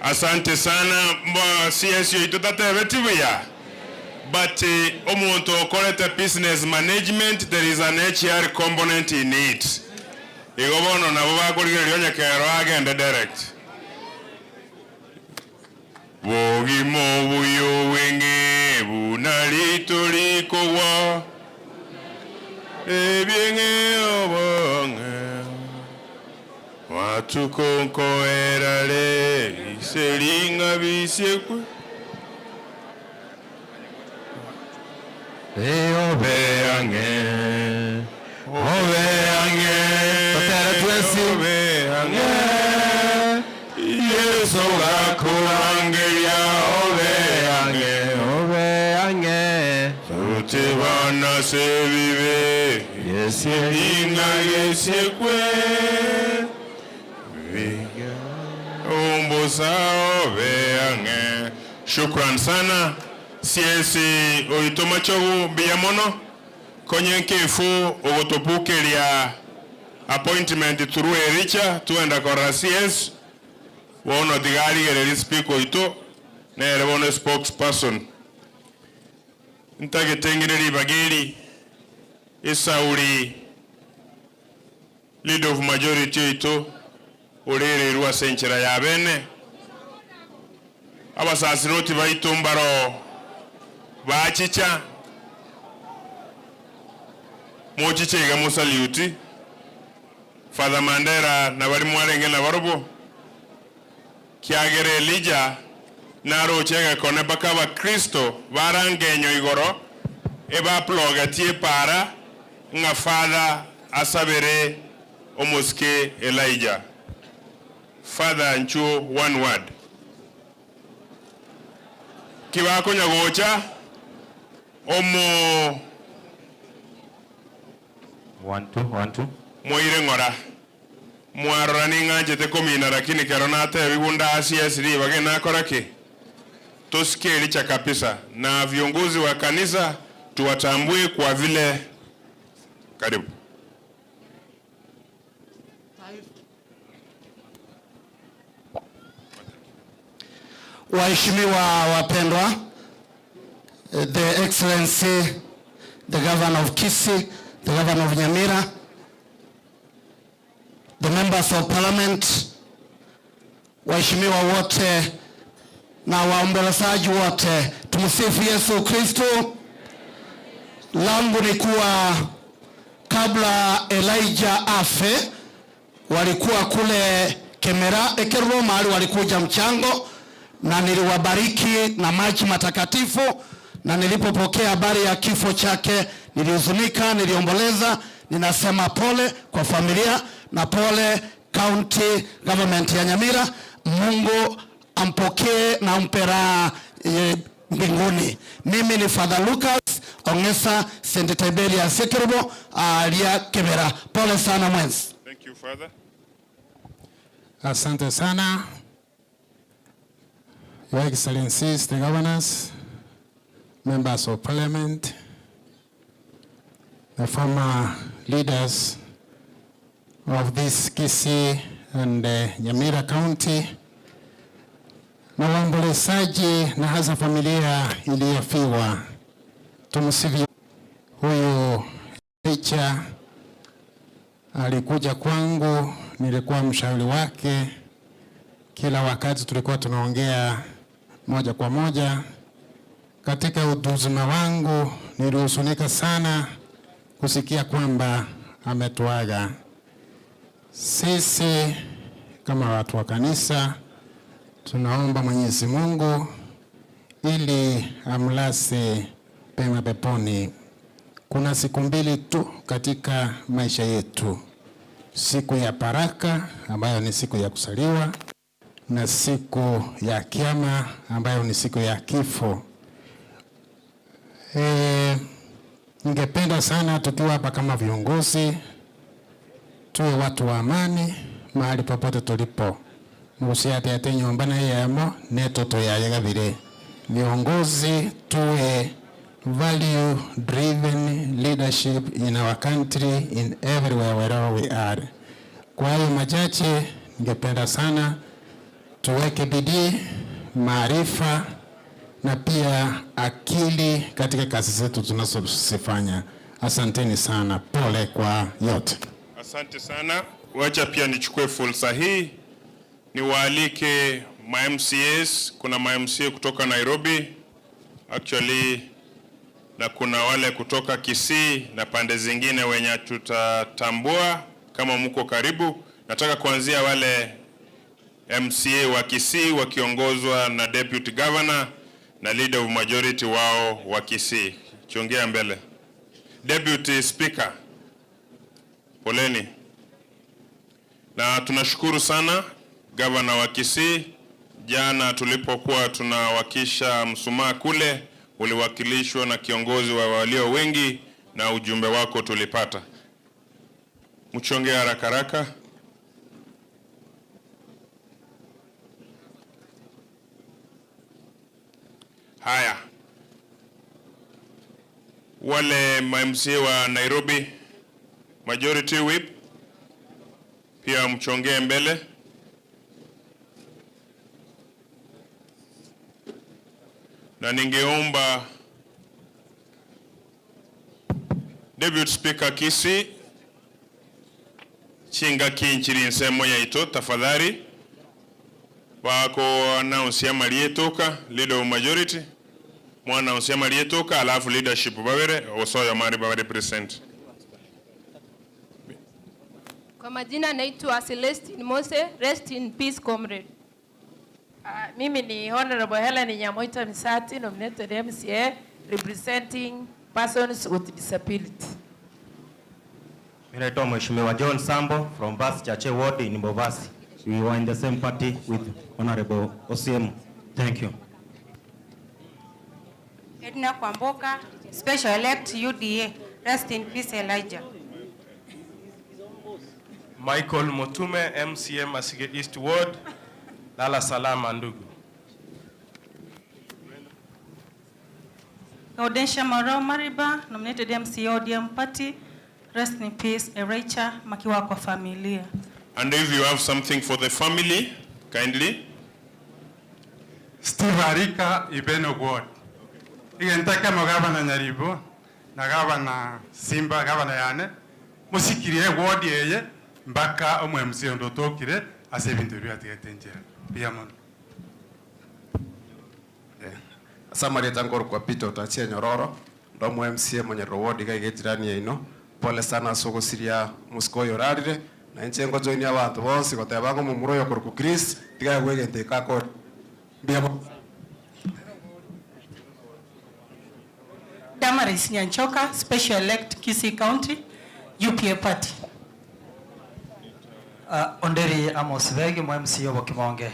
Asante sana mbo CS oito tatebeti buya but omonto okorete business management there is an HR component in it. Igo bono nabo bakorigereria onye kero agende direct. Bogima obuya obweng'e buna rito rikogwa, ebieng'e obong'e, matuko nkoerare ise ring'abisiekwe. Obe ang'e, obe ang'e, Totere twensi. Obe ang'e, Yeso gakorangeria, obe ang'e, obe ang'e, Totebana ase ebibe, ring'a gesiekwe, Ombosa obe ang'e. Shukran sana. Siesi oito machogu mbuya mono konye nkefu ogotobukeria appointment through Ericha twenda korora CS bono tiga arigererie speaker oito nere bono spokesperson ntagete ng'ire ribaga eri esauri Leader of majority oito orereirwe ase enchera ya bene. Abasasiroti baito mbaro bachicha, mochiche iga mosaluti Father Mandera na baria mwarenge nabarobwo, kiagera Elijah naroche egekone mpaka abakristo barangenyo igoro ebaplogetie epaara ng'a Father asabere omosike Elijah. Father nchuo one word. Ki bakonya gocha omo. One two, one two. Moire ng'ora. Mwarora ning'anchete komina lakini kero natebigwe ndasie ase ribaga inakora ki? Tosike Elicha kabisa na viongozi wa kanisa tuwatambue kwa vile karibu. Waheshimiwa wapendwa, the Excellency, the Governor of Kisii, the Governor of Nyamira, the members of parliament, waheshimiwa wote na waombolezaji wote, tumsifu Yesu Kristo. Langu ni kuwa kabla Elijah afe, walikuwa kule Kemera Ekerubo, mahali walikuja mchango, na niliwabariki na maji matakatifu, na nilipopokea habari ya kifo chake nilihuzunika, niliomboleza. Ninasema pole kwa familia na pole county government ya Nyamira. Mungu ampokee na ampe raha eh, mbinguni. Mimi ni Father Lucas Ongesa St. Tiberius Sekerubo alia Kibera. Pole sana mwenzi. Thank you, Father. Asante sana. Your Excellencies, the governors, members of parliament, the former leaders of this Kisii and uh, Nyamira County, na waombolezaji na hasa familia iliyofiwa. Tumsifu huyu Richa alikuja kwangu, nilikuwa mshauri wake. Kila wakati tulikuwa tunaongea moja kwa moja. Katika utu uzima wangu nilihuzunika sana kusikia kwamba ametuaga. Sisi kama watu wa kanisa tunaomba Mwenyezi Mungu ili amlase pema peponi. Kuna siku mbili tu katika maisha yetu, siku ya baraka ambayo ni siku ya kuzaliwa na siku ya kiama ambayo ni siku ya kifo. E, ningependa sana tukiwa hapa kama viongozi tuwe watu wa amani mahali popote tulipo muguciate nyumba na yemo netoto yaye Viongozi tuwe value driven leadership in our country in everywhere wherever we are. Kwa hayo machache, ningependa sana tuweke bidii, maarifa na pia akili katika kazi zetu tunazozifanya. Asanteni sana, pole kwa yote. Asante sana. Wacha pia nichukue fursa hii niwaalike ma MCAs. Kuna ma MCA kutoka Nairobi actually, na kuna wale kutoka Kisii na pande zingine wenye tutatambua kama mko karibu. Nataka kuanzia wale MCA wa Kisii wakiongozwa na deputy governor na leader of majority wao wa Kisii. Chongea mbele. Deputy Speaker, poleni. Na tunashukuru sana gavana wa Kisii. Jana tulipokuwa tunawakisha mshumaa kule, uliwakilishwa na kiongozi wa walio wengi na ujumbe wako tulipata. Mchongea haraka haraka. Haya, wale ma-MCA wa Nairobi majority whip pia mchongee mbele. Na ningeomba Deputy Speaker Kisii chinga kinchiri nsemo yaito tafadhali bako announce amalietuka leader of majority mwana amalietuka alafu leadership babere osoyo mari babere present Kwa majina naitwa Celestine Mose, rest in peace comrade. Uh, mimi ni Honorable Helen Nyamoita Misati, nominated MCA representing persons with disability. Mimi naitwa Mheshimiwa John Sambo from Bas Chache Ward in Bobasi. We were in the same party with Honorable OCM. Thank you. Edna Kwamboka, special elect UDA. Rest in peace Elijah. Michael Motume, MCA Masige East Ward. Lala salama ndugu. Gaudensia Marau Mariba, nominated MCA ODM Party. Rest in peace Erecha makiwa kwa familia. And if you have something for the family, kindly. Steve Arika Ibeno Ward. Igenteke mo gavana Nyaribo na gavana Simba gavana yane musikirie ward yeye mpaka omu MC ondotokire ase ebinto ebio atigete njera. Mbuya mono. Ase amarieta nkorokwa Peter Otachie Nyororo, ndo omo MCA Monyerero ward iga iga ejirani yaino, pole sana ase ogosiria omosike oyo orarire, na inche ngojoinia abanto bonsi goteba ng'a omomura oyo okorokwa Chris, tiga aigwe egento eke akore. Mbuya mono. Damaris Nyanchoka, Special Elect Kisii County. UPA party. Onderi Amos Begi, mo MCA o Bokimonge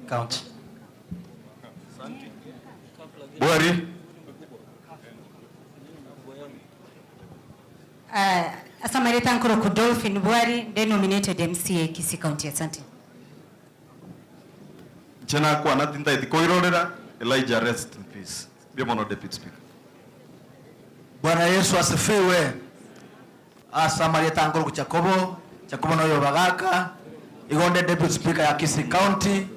County. Bwari. Ase amarieta nkorokwa Dolphin Bwari, nde nominated MCA Kisii County. Asante. Inche nakwana tintaeti koirorera, Elijah rest in peace. Mbuya mono Deputy Speaker. Bwana Yesu asifiwe. Ase amarieta nkorokwa Jakobo, Jakobo noyo Bagaka, igo nde Deputy Speaker ya Kisii County,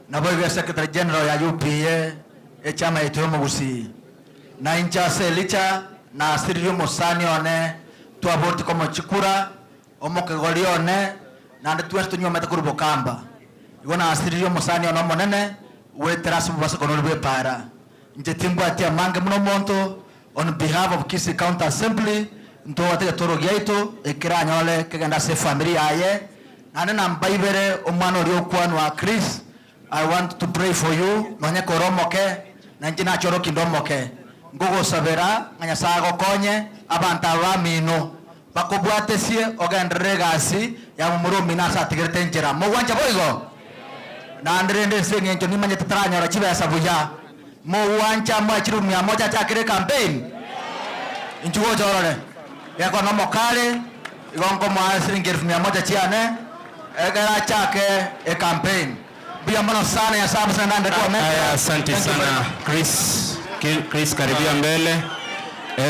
naboigo Secretary General ya UPA, echama yaito y'omogusii. Na inche ase Elija nasiririe omosani one, twaboreti komochikura, omokegori one, naende twensi tonywomete korwa bokamba. Igo nasiririe omosani one omonene, goetera ase omobasokono oria bw'epaara. Inche timbwati amange buna omonto, on behalf of Kisii County Assembly, ntobwate egetoro giaito ekeranyore kegende ase efamiri yaye, naende namba ibere omwana oria okwanwa Chris, I want to pray for you nonye kore omoke, na inche nachore kinde omoke. Nkogosabera ng'a Nyasae agokonye, abanto aba bamino bakobwatesie ogenderere egasi ya momura omino ase atigerete enchera. Mogwancha boigo? Naende rende ase eng'encho nimanyete taranyora chibesa buya, mogwancha moe chilifu mia moja achakere ecampaign? Inchuo gocha orore. Gekora nomokare, igo nkomoa siringi elfu mia moja chiane, ekero achake ecampaign. Mbuya mono sana Nyasaye abasane naende Aya, komenta. asante Thank you very sana much. Chris. Chris karibia mbele.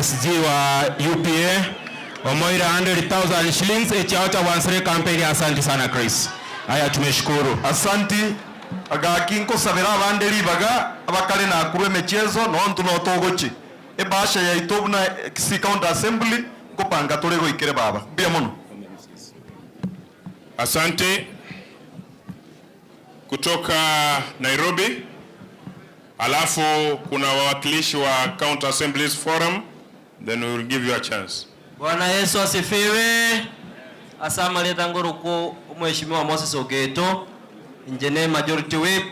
SG wa UPA Omoira 100,000 shillings echiaocha wansire campaign. Asante sana Chris. Aya, tumeshukuru. Asanti, agaki nkosabera abande ribaga abakare nakurwa emechieso nontu notogochi ebahasha yaito buna Kisii County Assembly nkopanga tore goikere baba. Mbuya mono. Asante. Kutoka Nairobi, alafu kuna wawakilishi wa County Assemblies Forum, then we will give you a chance. Bwana Yesu asifiwe. Ase amarieta ngorokwo Omweshimiwa Moses Ogeto, inche ne majority whip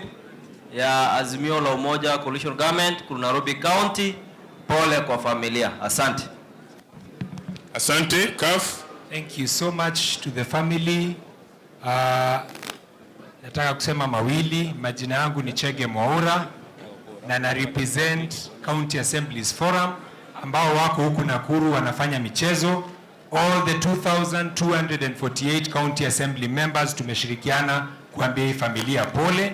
ya Azimio la Umoja Coalition Government korwa Nairobi County. Pole kwa familia. Asante. Asante, Kaf. Thank you so much to the family. Nataka kusema mawili. Majina yangu ni Chege Mwaura na na represent County Assemblies Forum ambao wako huku Nakuru wanafanya michezo. All the 2248 County Assembly members tumeshirikiana kuambia hii familia pole.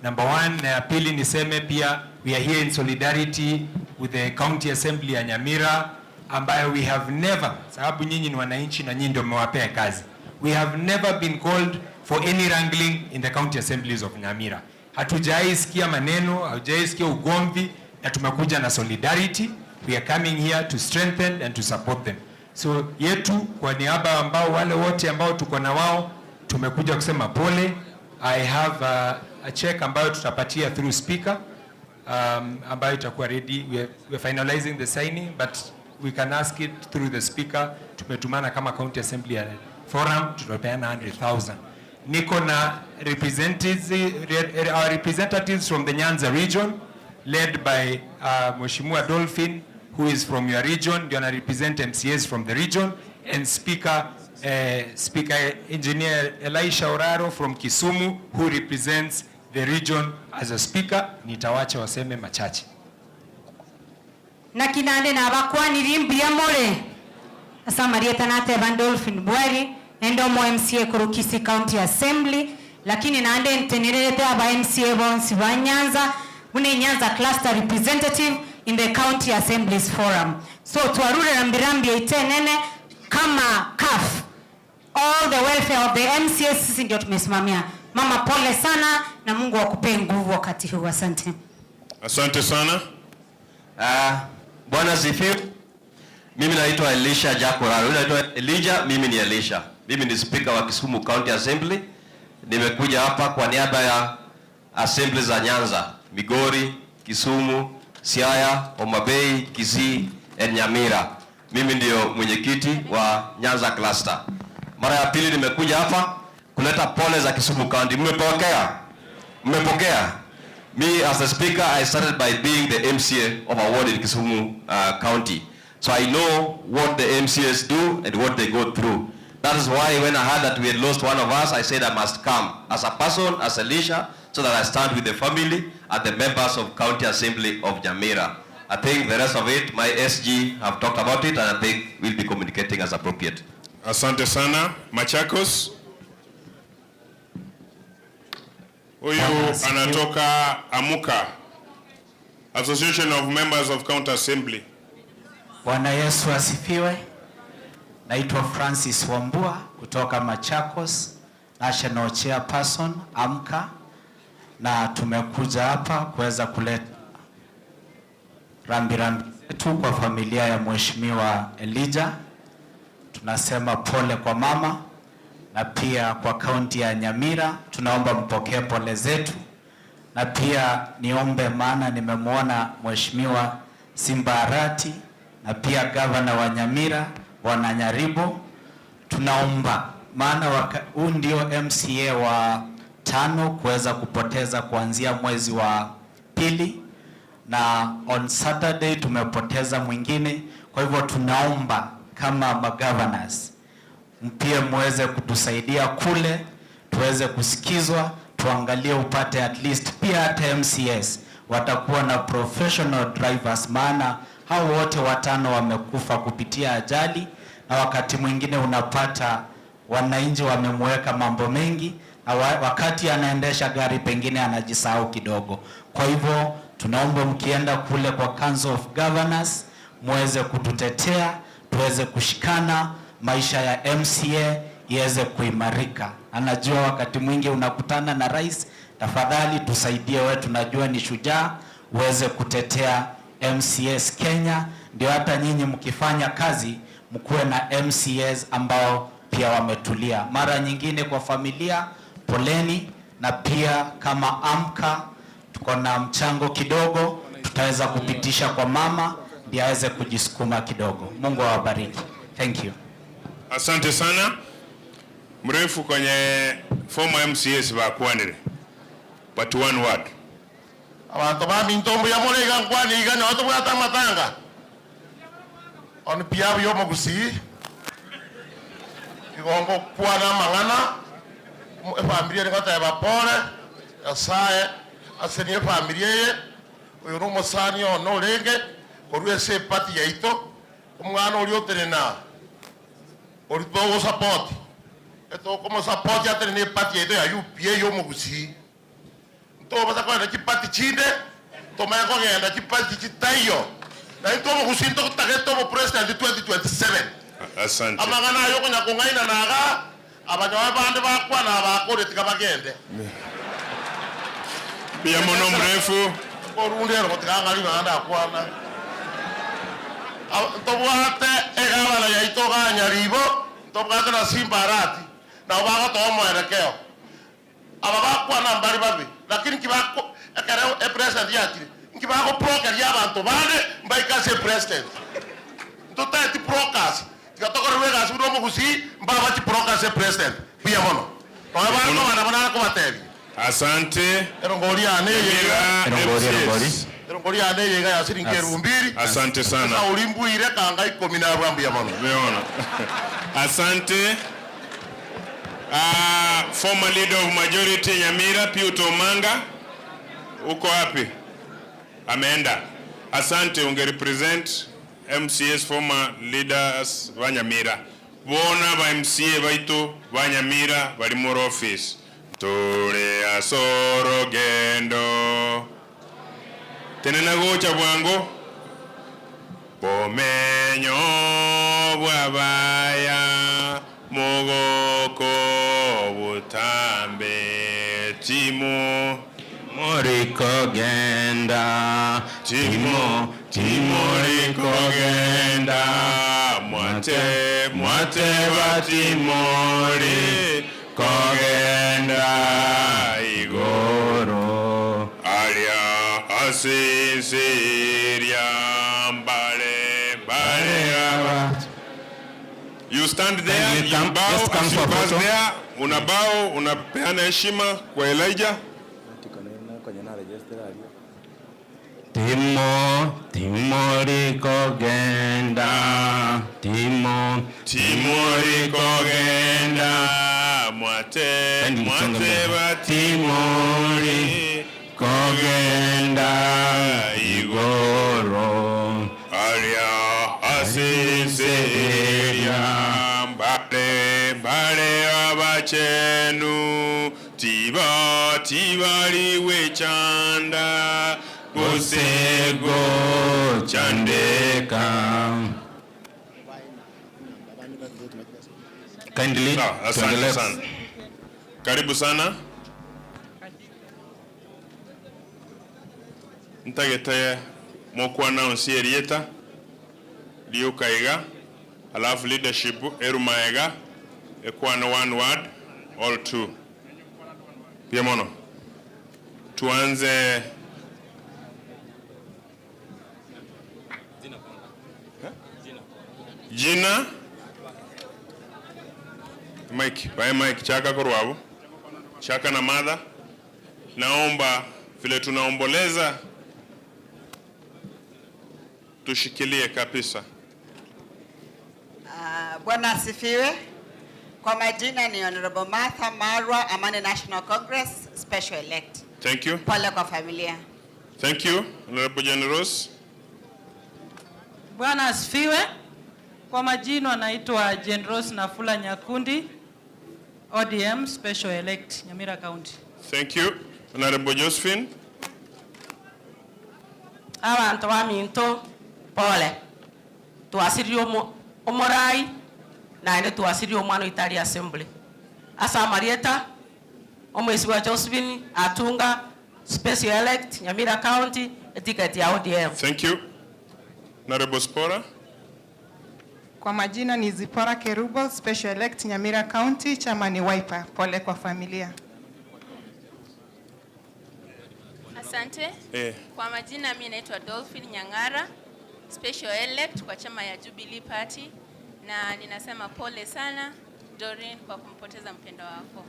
Number one, na ya pili niseme pia we are here in solidarity with the County Assembly ya Nyamira ambayo we have never, sababu nyinyi ni wananchi na nyinyi ndio mmewapea kazi. We have never been called for any wrangling in the county assemblies of Nyamira. Hatujai sikia maneno, hatujai sikia ugomvi na tumekuja na solidarity. We are coming here to strengthen and to support them. So yetu kwa niaba ambao wale wote ambao tuko na wao tumekuja kusema pole. I have a check ambayo tutapatia through speaker ambayo itakuwa ready. We are finalizing the signing but we can ask it through the speaker. Tumetumana kama county assembly ya forum tutapeana 100,000. Niko na our representatives from the Nyanza region led by Mheshimiwa Dolphin who is from your region, ndio ana represent MCAs from the region, and Speaker Engineer Elisha Oraro from Kisumu who represents the region as a speaker. Nitawacha waseme machache. Na kinande na abakwaniri mbuya more. Asa Marieta nateba Dolphin Bwari nende omo MCA koru Kisii County Assembly, lakini nande ntenererete aba MCA bonsi ba Nyanza bune Nyanza cluster representative in the County Assemblies Forum. So twarure rambirambi itenene kama CAF, all the welfare of the MCAs sisi ndio tumesimamia. Mama pole sana na Mungu akupee nguvu wakati huu. Asante. Asante sana. Bwana sifiwe. Mimi naitwa Elisha Jakoraro. Yule anaitwa Elijah, mimi ni Elisha. Mimi ni speaker wa Kisumu County Assembly. Nimekuja hapa kwa niaba ya assembly za Nyanza, Migori, Kisumu, Siaya, Homa Bay, Kisii and Nyamira. Mimi ndio mwenyekiti wa Nyanza Cluster. Mara ya pili nimekuja hapa kuleta pole za Kisumu County. Mmepokea? Mmepokea? Me as a speaker, I started by being the MCA of a ward in Kisumu County. So I know what the MCAs do and what they go through. That is why when I heard that we had lost one of us, I said I must come as a person, as a leader, so that I stand with the family and the members of County Assembly of Nyamira. I think the rest of it, my SG have talked about it, and I think we'll be communicating as appropriate. Asante sana Machakos. Huyu anatoka Amuka, Association of Members of County Assembly. Bwana Yesu asifiwe. Naitwa Francis Wambua kutoka Machakos, National Chairperson Amka, na tumekuja hapa kuweza kuleta rambirambi zetu kwa familia ya Mheshimiwa Elijah. Tunasema pole kwa mama na pia kwa kaunti ya Nyamira, tunaomba mpokee pole zetu, na pia niombe, maana nimemwona Mheshimiwa Simba Arati na pia gavana wa Nyamira Bwana Nyaribo, tunaomba maana huu ndio MCA wa tano kuweza kupoteza kuanzia mwezi wa pili, na on Saturday tumepoteza mwingine. Kwa hivyo tunaomba kama magovernors mpia muweze kutusaidia kule, tuweze kusikizwa, tuangalie upate at least pia hata MCS watakuwa na professional drivers, maana hao wote watano wamekufa kupitia ajali, na wakati mwingine unapata wananchi wamemweka mambo mengi, na wakati anaendesha gari pengine anajisahau kidogo. Kwa hivyo tunaomba mkienda kule kwa Council of Governors muweze kututetea, tuweze kushikana, maisha ya MCA iweze kuimarika. Anajua wakati mwingi unakutana na rais, tafadhali tusaidie wewe, tunajua ni shujaa, uweze kutetea MCAs Kenya, ndio hata nyinyi mkifanya kazi mkuwe na MCAs ambao pia wametulia. Mara nyingine kwa familia, poleni, na pia kama Amka tuko na mchango kidogo tutaweza kupitisha kwa mama ndiye aweze kujisukuma kidogo. Mungu awabariki. Thank you. Asante sana mrefu kwenye former MCAs bakwanire but one word Abanto baminto mbuya more iga nkwane iga nyowe tobwate amatanga on behalf ya omogusii igo ngokwana amang'ana efamiri ere ngoteba pole Nyasaye asenie efamiri eye oyo na omosani one orenge korwa ase eparty yaito omwana oria otenena oria togosupport etokomosapoti atenene eparty yaito ya UPA ya omogusii ntobasa kogenda chiparty chinde tomanye kogenda chiparty chitaiyo naintwe omogusii ntotagete obopresident 2027. Asante. Amang'ana aye okonya kong'aina naga abanyoe bande bakwana abakore tiga bagende. Mbuya mono mrefu. Korunde ero gotiga ng'ari naende akwana. Ntobwate egavana yaito iga Nyaribo, ntobwate na Simba Arati, nabo bagotoa omoerekeo. Aba bakwana mbare babe, lakini nki bako ekero epresident yachire, nki bagoprokeria abanto bande mbaike ase epresident. Ntotaeti brokers, tiga tokorerwe egasi buna omogusii, mbaba chibrokers ase epresident. Mbuya mono. Nonya bare kobana nabo nare kobatebia. Asante. Erongori yane eye iga. Nyamira MCAs. Erongori yane eye iga ya siringi elfu mbili. Asante sana. Esauri mbuire kanga ikomi na abwa mbuya mono. Umeona. Asante. Ah, former leader of majority Nyamira Piuto Omanga. Uko wapi? Ameenda. Asante, unge represent MCAs former leaders ba Nyamira. Bona ba MCA baito ba Nyamira bari more office. Tore asoro gendo. Tenena gocha bwango. Bomenyo bw'abaya mogoko botambe timo Morikogenda timo timorikogenda mwate mwateba timori kogenda igoro aria asisiria mbale mbale aba. You stand there, Kindly you come, bow just come as you for a pass photo. there, una bow, unapeana heshima kwa Elijah. Timo, timori kogenda, timo, Timori kogenda, mwate, mwateba timori kogenda igoro. Aria ase ense eria, mbare, mbare abachenu, tiba, tibari gwechanda, gose gochandeka. Kindly, Sawa, asante tuendelee. sana. Karibu sana. Ntagete mokwana erieta rioka iga alafu leadership eruma iga ekwana one word all two. Pia mono. Tuanze Jina Mike, bae Mike chaka korwabo. Chaka na mother. Naomba vile tunaomboleza tushikilie kabisa. Ah, Bwana asifiwe. Kwa majina ni Honorable Martha Marwa, Amani National Congress, Special Elect. Thank you. Pole kwa familia. Thank you, Honorable Jane Rose. Bwana asifiwe. Kwa majina anaitwa Jane Rose Nafula Nyakundi, ODM Special Elect, Nyamira County. Thank you, Honorable Josephine. Abantu baminto pole twasirie omo omorai naende twasirie omwana oitari assembly ase amarieta omwesi wa Josephine Atunga Special Elect Nyamira County eticket ya ODM. Thank you. Honorable Spora. Kwa majina ni Zipora Kerubo, Special Elect Nyamira County, chama ni Wiper. Pole kwa familia. Asante. Eh. Kwa majina mi naitwa Dolphin Nyang'ara, Special Elect kwa chama ya Jubilee Party na ninasema pole sana Doreen kwa kumpoteza mpendwa wako.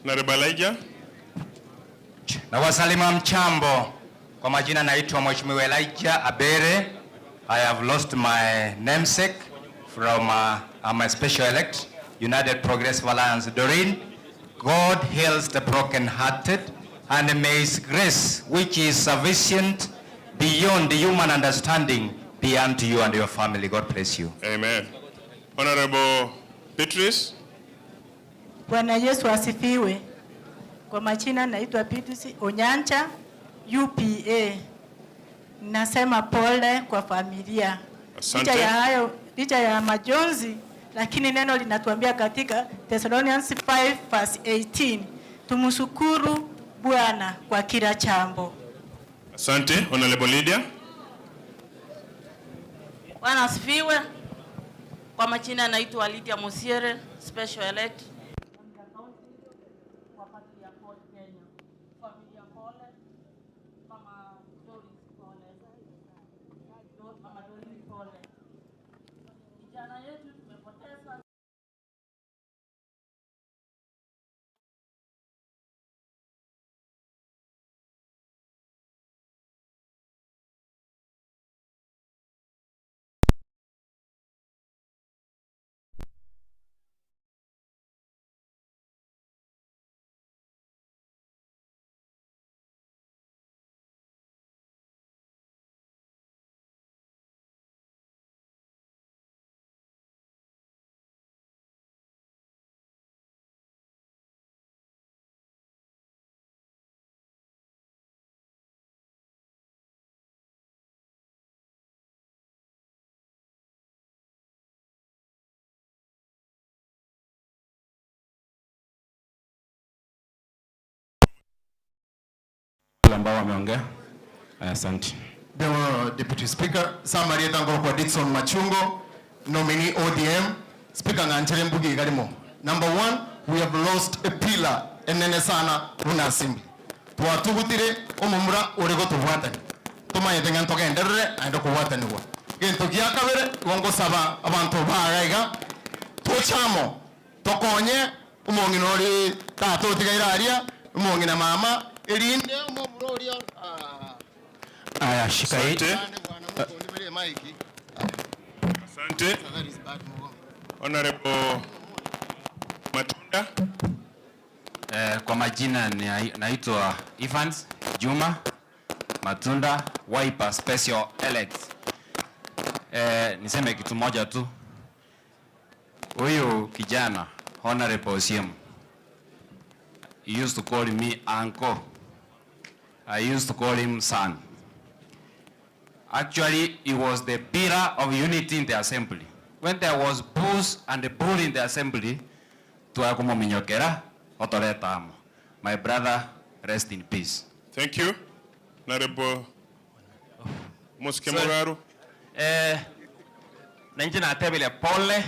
Honorable Elijah. Na wasalima mchambo. Kwa majina naitwa Mheshimiwa Elijah Abere. I have lost my namesake from uh, I'm a special elect, United Progressive Alliance, Doreen. God heals the brokenhearted and may his grace, which is sufficient beyond the human understanding, be unto you and your family. God bless you. Amen. Honorable Beatrice. Bwana Yesu asifiwe. Kwa majina naitwa Beatrice Onyancha UPA. Nasema pole kwa familia. Asante. Licha ya hayo, licha ya majonzi, lakini neno linatuambia katika Thessalonians 5 verse 18, tumshukuru Bwana kwa kila jambo. Asante. Honorable Lydia. Bwana asifiwe. Kwa majina naitwa Lydia Musiere, Special Elect. Wale ambao wameongea. Asante. Dewa Deputy Speaker, Samaria Tangoro kwa Dickson Machungo, nominee ODM, Speaker ng'anchere mbugi igarimo. Number one, we have lost a pillar enene sana buna assembly. Twatugutire omomura ore gotubwatani. Tumanyete ng'a ntogenderere naende kobwatanigwa. Gento gia kabere, igo ngosaba abanto baga iga, tochamo, tokonye, omong'ina ori tata otigaire aria, omong'ina mama, erinde omomura oria, ah, Aya, shika hii. Asante. Asante. Honorable Matunda. Eh, kwa majina ni- naitwa Evans Juma Matunda Wiper Special Elect. Eh, niseme kitu moja tu. Huyu kijana Honorable Osiemo he used to call me uncle. I used to call him son. Actually, he was the pillar of unity in the assembly. When there was booze and the bull in the assembly, twakumominyokera otoreta amo. My brother, rest in peace. Thank you. Honorable Mosike Mugaru. Eh, na inche natebile pole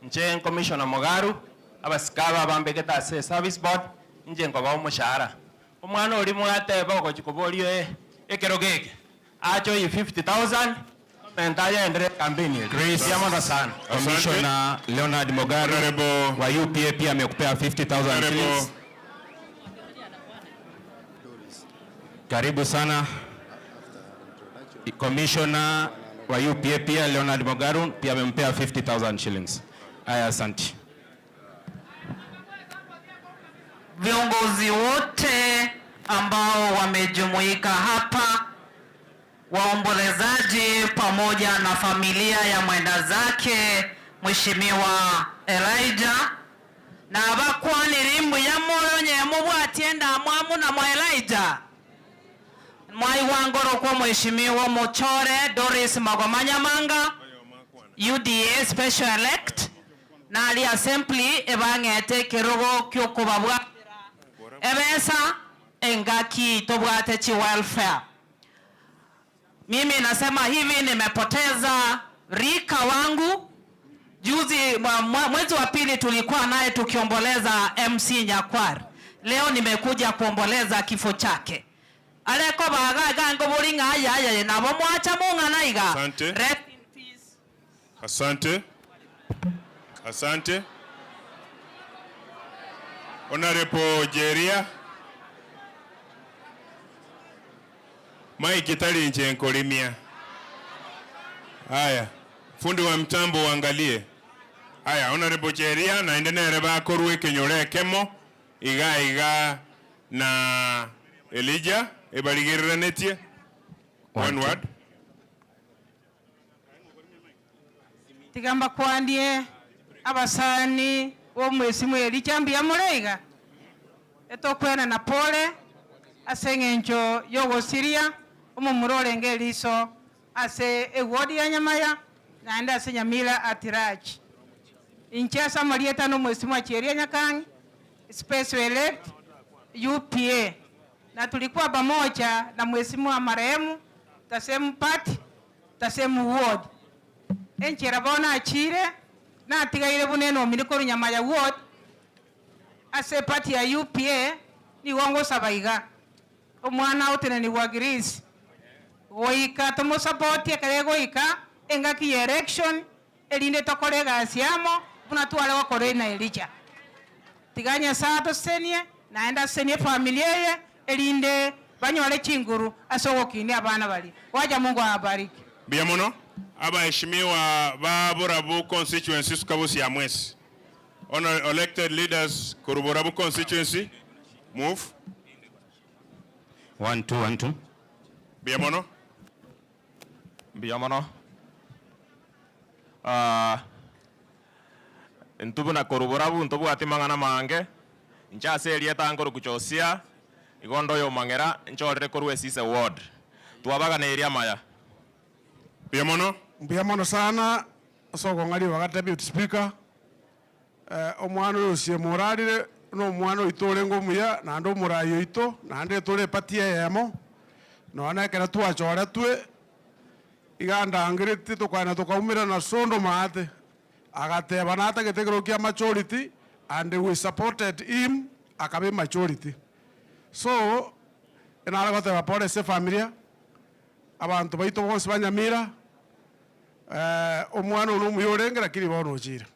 nche commissioner Mugaru abasikaba abambegete ase service board inche nkoba omoshahara omwana ori mwateba ogochi koborio eh, ekero geke acho 50000 menta yaendere campaign eri. Grace Yamono sana Commissioner Leonard Mogaru wa UPA pia amekupea 50,000 shillings. Karibu sana. Commissioner wa UPA pia Leonard Mogaru pia amempea 50,000 shillings. Aya, asante. Viongozi wote ambao wamejumuika hapa, waombolezaji pamoja na familia ya mwenda zake Mheshimiwa Elijah na abakwanire mbuya moyo nyemo bwatienda mwamu na mwa Elijah mwaiwangoro kwa Mheshimiwa Muchore Doris Magomanyamanga UDA special elect na ali assembly ebang'ete kerogo kyokobabwa ebesa engaki tobwate chi welfare. Mimi nasema hivi, nimepoteza rika wangu juzi, mwezi wa pili tulikuwa naye tukiomboleza MC Nyakwar. Leo nimekuja kuomboleza kifo chake. Aleko baga gango boringa aya aya nabo mwacha mung'ana iga. Asante. Rest Asante. Asante. Honorable Jeria. Mike tali nche nkolimia. Haya, fundi wa mtambo uangalie. Haya, Honorable Jeria naende nere bakorwe ekenyoro ekemo iga iga na Elijah ebarigererenetie. One word. Tigamba kwandie abasani bomwesimu Elijah mbuya mureiga etokwena na pole ase eng'encho yogosiria omomura orenge eriso ase ewodi ya Nyamaya naende ase Nyamira at large. Inche ase amarieta na omwesimu Acheria Nyakang'i special elect UPA na tulikuwa pamoja na mheshimiwa marehemu tasemu party tasemu ward enchera bona achire natigaire bunene omire korwa Nyamaya ward ase party ya UPA nigo ngosaba iga omwana oteneni bwa Greece goika tomosupport ekere goika engaki ya election erinde tokore egasi amo buna tware gokora na Elijah tiga Nyasaye atosenie naende asenie familia eye erinde banyore chinguru ase ogokinia abana baria. Wacha Mungu awabariki. Mbuya mono abaheshimiwa ba Borabu constituency sukabusi ya mwesi. Honor elected leaders koru Borabu constituency move. 1 2 1 2. Mbuya mono. Mbuya mono. Ah, ntubu na koru Borabu ntobwati mang'ana mange inche ase erieta nkoro kuchosia igondo yo mang'era nchorere korwa esise ward twabaganeria maya Mbuya mono. Mbuya mono sana ase okong'aria baga deputy speaker. Eh, omwana oyo osie morarire na omwana oito orenge omuya naende omorai oito naende tore eparty eyemo nonya ekero twachoretwe iga ndangereti tokwana tokaumera na sondo maate agateba natagete ekero kia majority and we supported him akabe majority. So enare goteba pole ase efamilia abantu baito bonsi ba Nyamira eh, omwana ono omuya orenge lakini bono ochire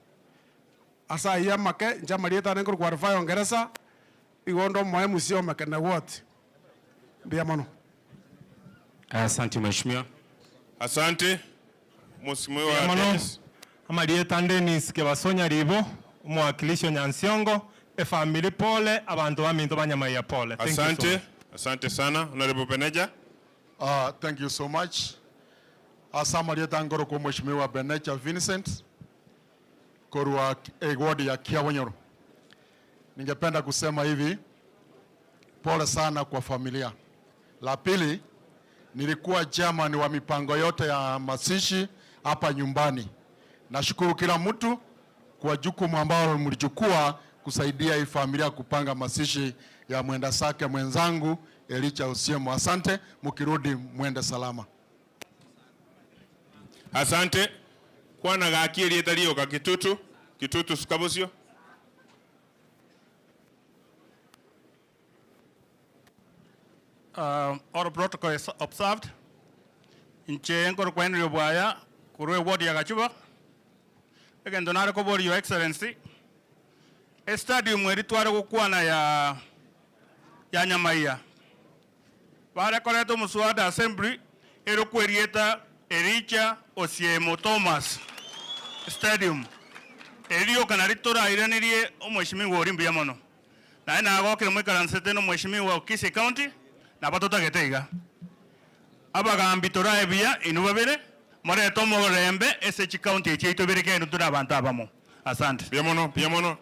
ase aywo amake inche amarieta ane nkorokwa Rufaa Ongeresa igo onde omoe MC omeke na wote mbuya mono. Asante mheshimiwa. Asante Mheshimiwa Mbuya mono. Dennis. Amarieta Dennis Kebaso Nyaribo, omowakilishi o Nyansiongo, efamiri pole, abanto baminto ba Nyamaiya pole. Thank you so Asante, much. asante sana. Honorable Beneja. Uh, thank you so much. Ase amarieta nkorokwa Omweshimiwa Beneja Vincent korwa eward ya Kiabonyoro. Ningependa kusema hivi, pole sana kwa familia. La pili, nilikuwa chairman wa mipango yote ya mazishi hapa nyumbani. Nashukuru kila mtu kwa jukumu ambalo mlichukua kusaidia hii familia kupanga mazishi ya mwenda zake mwenzangu Elijah Osiemo. Asante, mkirudi mwende salama. Asante. Kwana gaki erieta rioka Kitutu, Kitutu Sukabosio. Uh, all protocol is observed. Inche nkorokwa Henry Obwaya korwa eward ya Gachuba. Egento nare koboria Your Excellency, estadium eri tware gokwana ya ya Nyamaiya, bare koreta omoswada assembly ere okwerieta Elijah Osiemo Thomas Stadium. Eri rioka nari torairanerie omweshimiwa oria mbuya mono. Naye nagokire moikaransete nomweshimiwa o Kisii County, nabo totagete iga. Abagambi torae buya inwe babere, morete omorembe ase chicounty echi chiaito bere kende tore abanto abamo. Asante. Mbuya mono, mbuya mono.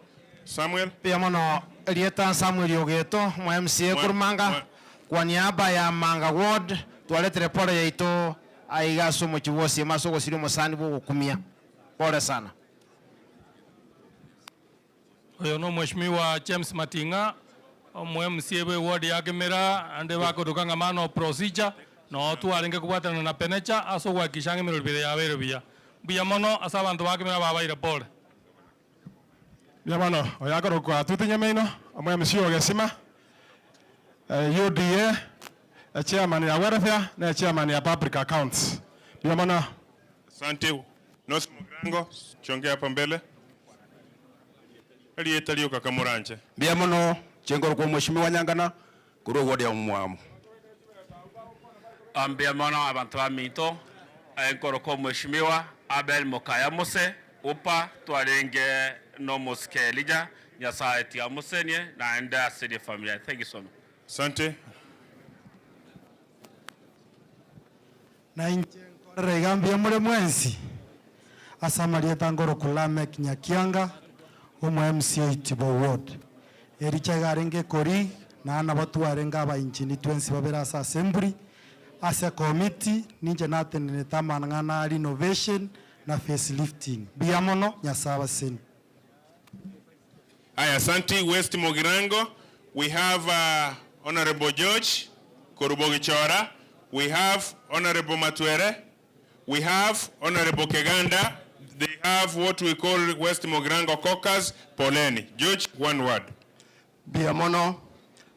Samuel. Mbuya mono erieta Samuel Ogeto, omo MCA korwa Manga, kwa niaba ya Manga Ward twaretire pole yaito aiga ase omochie bwa Osiemo ase ogosiria omosani bwa ogokumia. Pole sana. Oyo no Omweshimiwa James Mating'a, omo MCA bwe ward ya Kimira, ande bakoruka ng'a man of procedure, noo twarenge kobwaterana na Penecha ase ogohakikisha ng'a emeroberi yabeire buya. Mbuya mono ase abanto ba Kimira babaire pole. Mbuya mono. Oyo akorokwa Tuti Nyameino, omo MC o Gesima, UDA, echairman ya welfare na echairman ya public accounts. Mbuya mono. Asante. North Mugirango, chongea hapa mbele. Erieta rioka kamoranche. Mbuya mono chengoro kwa Mheshimiwa Nyangana korwa eward ya Omwamu. Mbuya mono abanto baminto, nkorokwa Omweshimiwa Abel Mokaya Mose, Upa twarenge nomosike Elijah, Nyasaye tiga amosenie naende aserie efamiri yaye. Thank you so much. Asante. Na inche nkorera iga mbuya more mwensi ase amarieta ngoroku Lameck Nyakianga, omo MCA Itibo Ward. Ericha iga arenge ekori, naende nabo twarenge abainchini twensi babere ase assembly, ase ecommittee, ninche natenenete amang'ana a renovation na facelifting. Mbuya mono, Nyasae abaseni. Aya, asanti West Mugirango. We have uh, Honorable George Korubogichora. We have Honorable Matwere. We have Honorable Keganda. They have what we call West Mugirango Caucus, Poleni. George, one word. Mbuya mono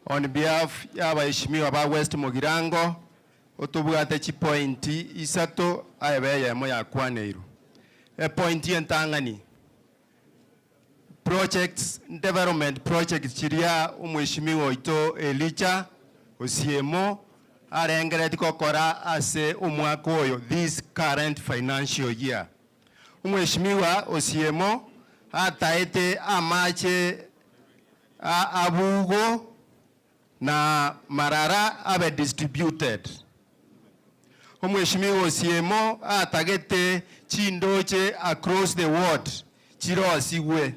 on behalf ya abaheshimiwa ba West Mugirango otobwate chipointi isato aye be eyemo yakwaneirwe. Epointi entang'ani, projects, development projects chiria omweshimiwa oito Elijah Osiemo arengeretie gokora ase omwaka oyo this current financial year. Omweshimiwa Osiemo ataete amache a abugo na marara abe distributed. Omweshimiwa Osiemo atagete chindoche across the ward chirosigwe.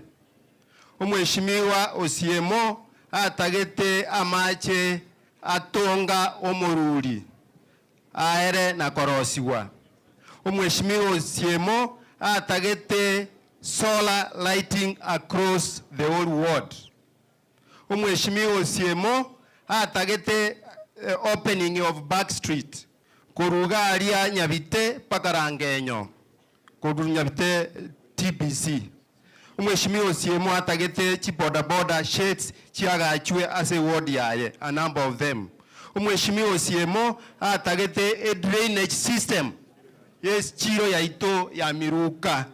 Omweshimiwa Osiemo atagete amache atonga omoruri aere na korosigwa. Omweshimiwa Osiemo atagete solar lighting across the whole ward. Omweshimiwa Osiemo atagete opening of back street korwa iga aria Nyabite mpaka Rangenyo, korwa Nyabite TBC. Omweshimiwa Osiemo atagete chibodaboda sheds chiagachwe ase eward yaye, a number of them. Omweshimiwa Osiemo atagete a drainage system ye chiro yaito ya Miruka,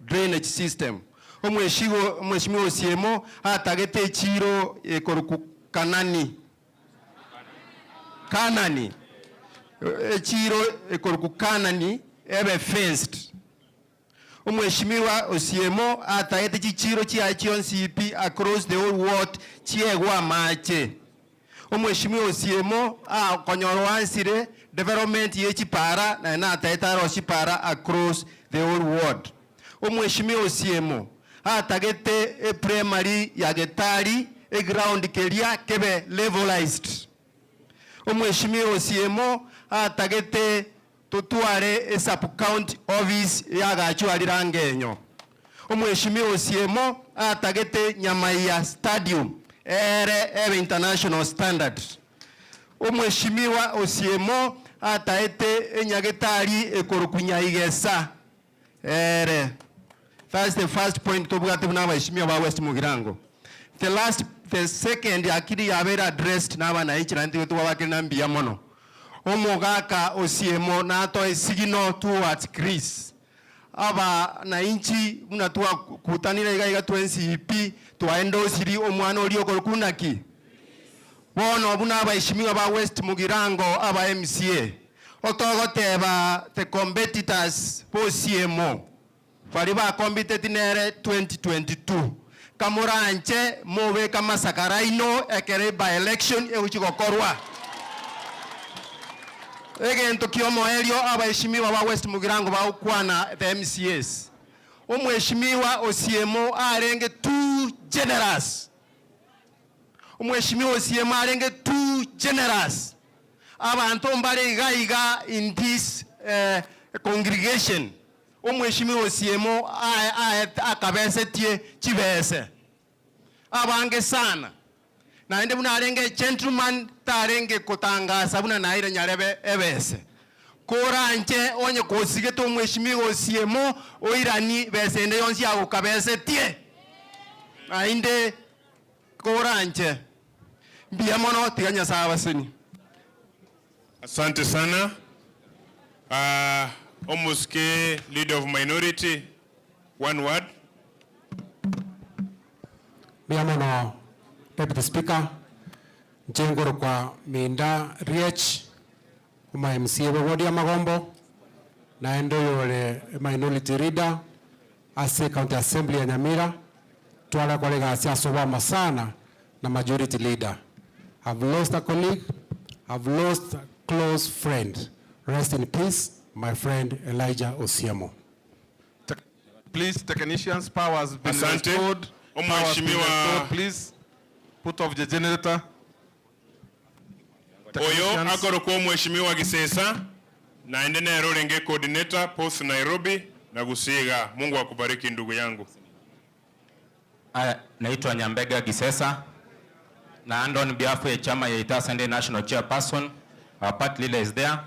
drainage system. Omweshigo Omweshimiwa Osiemo atagete echiro ekorokwa Kanani, Kanani. Echiro ekoruku Kanani ebe fenced. Omweshimiwa Osiemo ataete chichiro chiaye chionsi pi across the whole ward chiegwe amache. Omweshimiwa Osiemo akonyora oansire development ye chipara naye nataete arosie chipara across the whole ward. Omweshimiwa Osiemo atagete eprimary ya Getari eground keria kebe levelized. Omweshimiwa Osiemo atagete totware esub-county office yagachwa rirangenyo. Omweshimiwa Osiemo atagete Nyamaiya Stadium ere ebe international standard. Omweshimiwa Osiemo ataete enyagetari ekoroku Nyaigesa ere. That's the first point tobwate buna abaheshimiwa ba West Mugirango. The last, the second akiri yabeire addressed na abananchi naende tiga twabakire na mbuya mono. Omogaka Osiemo natoe signal towards Greece. Abananchi buna twakutanire iga iga twensi pi twaendosiri omwana oria okorokwa naki? Bono buna abaheshimiwa ba West Mugirango aba MCA, otogoteba the competitors ba Osiemo baria bakompiteti nere 2022, kamoranche mobeke amasakara aino ekero by election egochia gokorwa. Egento kiomoerio abaheshimiwa ba West Mugirango bagokwana the MCAs, omweshimiwa Osiemo arenge too generous. Omweshimiwa Osiemo arenge too generous. Abanto mbare iga iga in this congregation. Omweshimiwa Osiemo akabesetie chibese abange sana. Naende buna arenge gentleman tarenge kotangasa buna naire nyarebe ebese. Koranche onye kosigete omweshimiwa Osiemo oirani bese ende yonsi agokabesetie. Naende koranche. Mbuya mono tiga Nyasaye abasenie. Asante sana. Uh, Omuske leader of minority, one word. Mbuya mono Deputy Speaker, inche nkorokwa Minda Riech, omo MCA bwe ward ya Magombo, naende oyore minority leader ase County Assembly ya Nyamira, tware gokora egasi ase obwamo sana na majority leader. I've lost a colleague, I've lost a close friend. Rest in peace, my friend Elijah Osiemo. Please, technicians, power has been Asante. restored. Power has been Omheshimiwa- restored. Please, put off the generator. Oyo Technicians. akorokwa omweshimiwa Gisesa naende nere orenge coordinator post Nairobi na Gusiga. Mungu akubariki ndugu yangu. Aya, naitwa Nyambega Gisesa na and on behalf ya chama ya Ita Sunday National Chairperson, our party leader is there.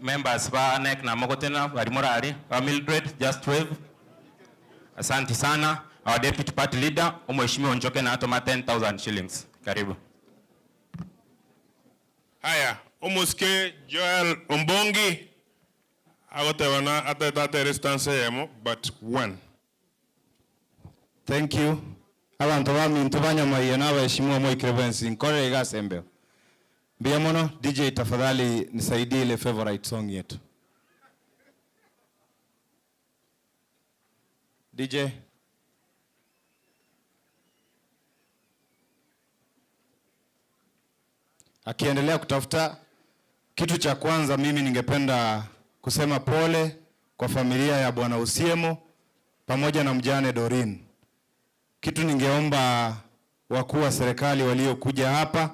Members ba NEC na Mogotena, bari morari, ba Mildred, just wave. Asante sana. Our deputy party leader, Omheshimiwa Njoke na atoma 10,000 shillings. Karibu. Haya, Omuske Joel Ombongi agotebana atete atere stance eyemo but one. Thank you. Abanto baminto ba Nyamaiya na abaheshimiwa moikire bwensi nkorere iga ase embeo. Mbuya mono DJ tafadhali nisaidie ile favorite song yetu. DJ. Akiendelea kutafuta kitu cha kwanza, mimi ningependa kusema pole kwa familia ya Bwana Osiemo pamoja na mjane Doreen. Kitu ningeomba wakuu wa serikali waliokuja hapa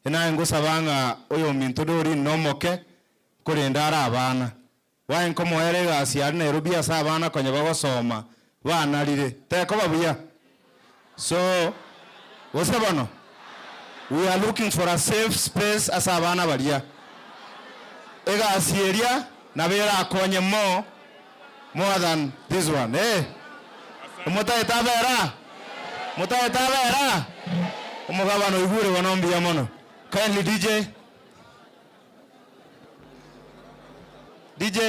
enaye ngosabanga oyo minto Doreen nomoke korenda ara abana wae nkomoere egasi ari Nairobi ase abana konya bagosoma banarire tekoba buya so gose bono we are looking for a safe space ase abana baria egasi eria nabo erakonye more more than this one eh omotaete abera motaete abera omogabana oigure bono mbuya mono kindly DJ DJ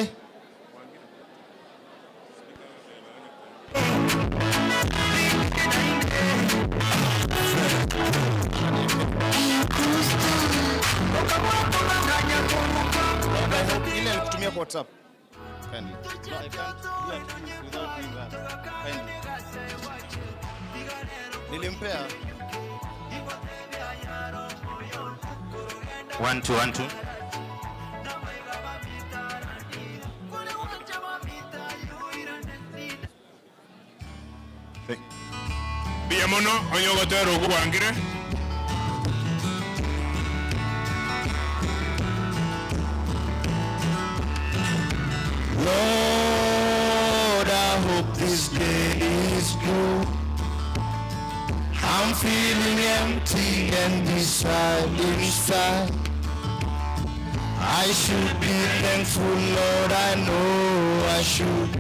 Nitumie kwa WhatsApp. Kindly. No, I can't be at peace without doing that. Kindly. Nilimpea. One, two, one, two. Mbuya mono onye ogotera okwo gwangire. Lord, I hope this day is good. I'm feeling empty and beside inside. I should be thankful, Lord, I know I should.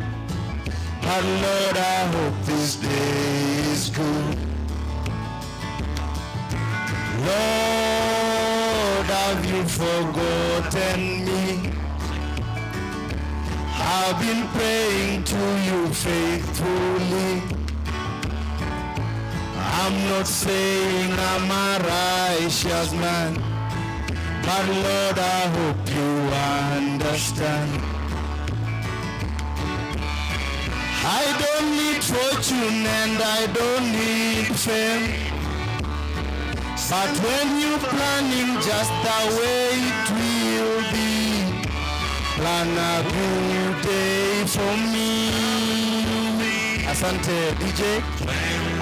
But Lord, I hope this day is good. Lord, have you forgotten me? I've been praying to you faithfully. I'm not saying I'm a righteous man, but Lord, I hope you understand. I don't need fortune and I don't need fame. But when you're planning just the way it will be, plan a good day for me. Asante DJ.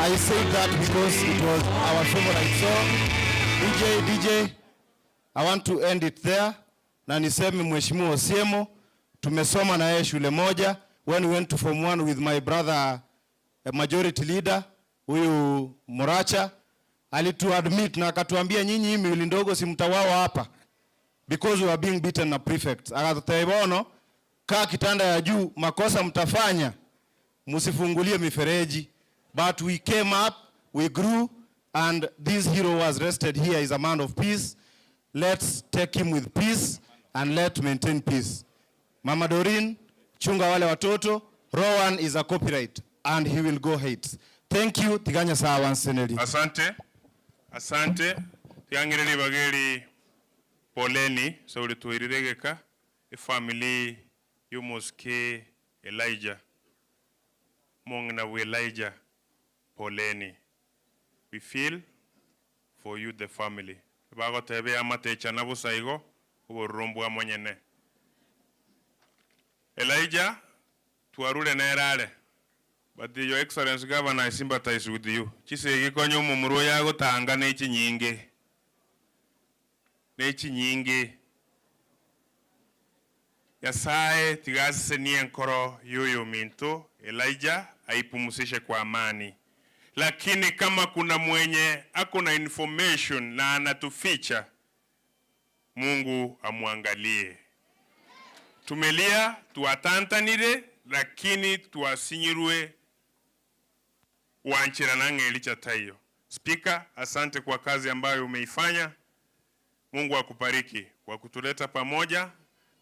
I say that because it was our favorite song. DJ, DJ, I want to end it there. Na niseme Mheshimiwa Osiemo, tumesoma na yeye shule moja when we went to form one with my brother eh, majority leader huyu Moracha alituadmit na akatuambia nyinyi hii miwili ndogo si mtawawa hapa because we are being beaten na prefects. Akatuambia bono, kaa kitanda ya juu, makosa mtafanya msifungulie mifereji. But we came up, we grew, and this hero was rested here is a man of peace. Let's take him with peace and let maintain peace. Mama Doreen, chunga wale watoto. Rowan is a copyright and he will go hate. Thank you. Tiganya sawa nseneli. Asante. Asante. Tiang'ireri bageri poleni sauri tuiriregeka efamily y'omosuke Elijah mong'ina bwa Elijah poleni. We feel for you the family. Bagotebea amatechana bosa igo obororo mbwa monyene. Elijah twarure nerare but your excellency governor I sympathize with you. Chisegi konya omomura oyo agotanga na echinyinge na echinyinge Nyasaye tigasesenie enkoro yoyo minto Elijah aipumusishe kwa amani. Lakini kama kuna mwenye ako na information na anatuficha, Mungu amwangalie. Tumelia tuatantanire, lakini tuasinyirwe wanchira ng'eli taiyo. Spika, asante kwa kazi ambayo umeifanya. Mungu akubariki kwa kutuleta pamoja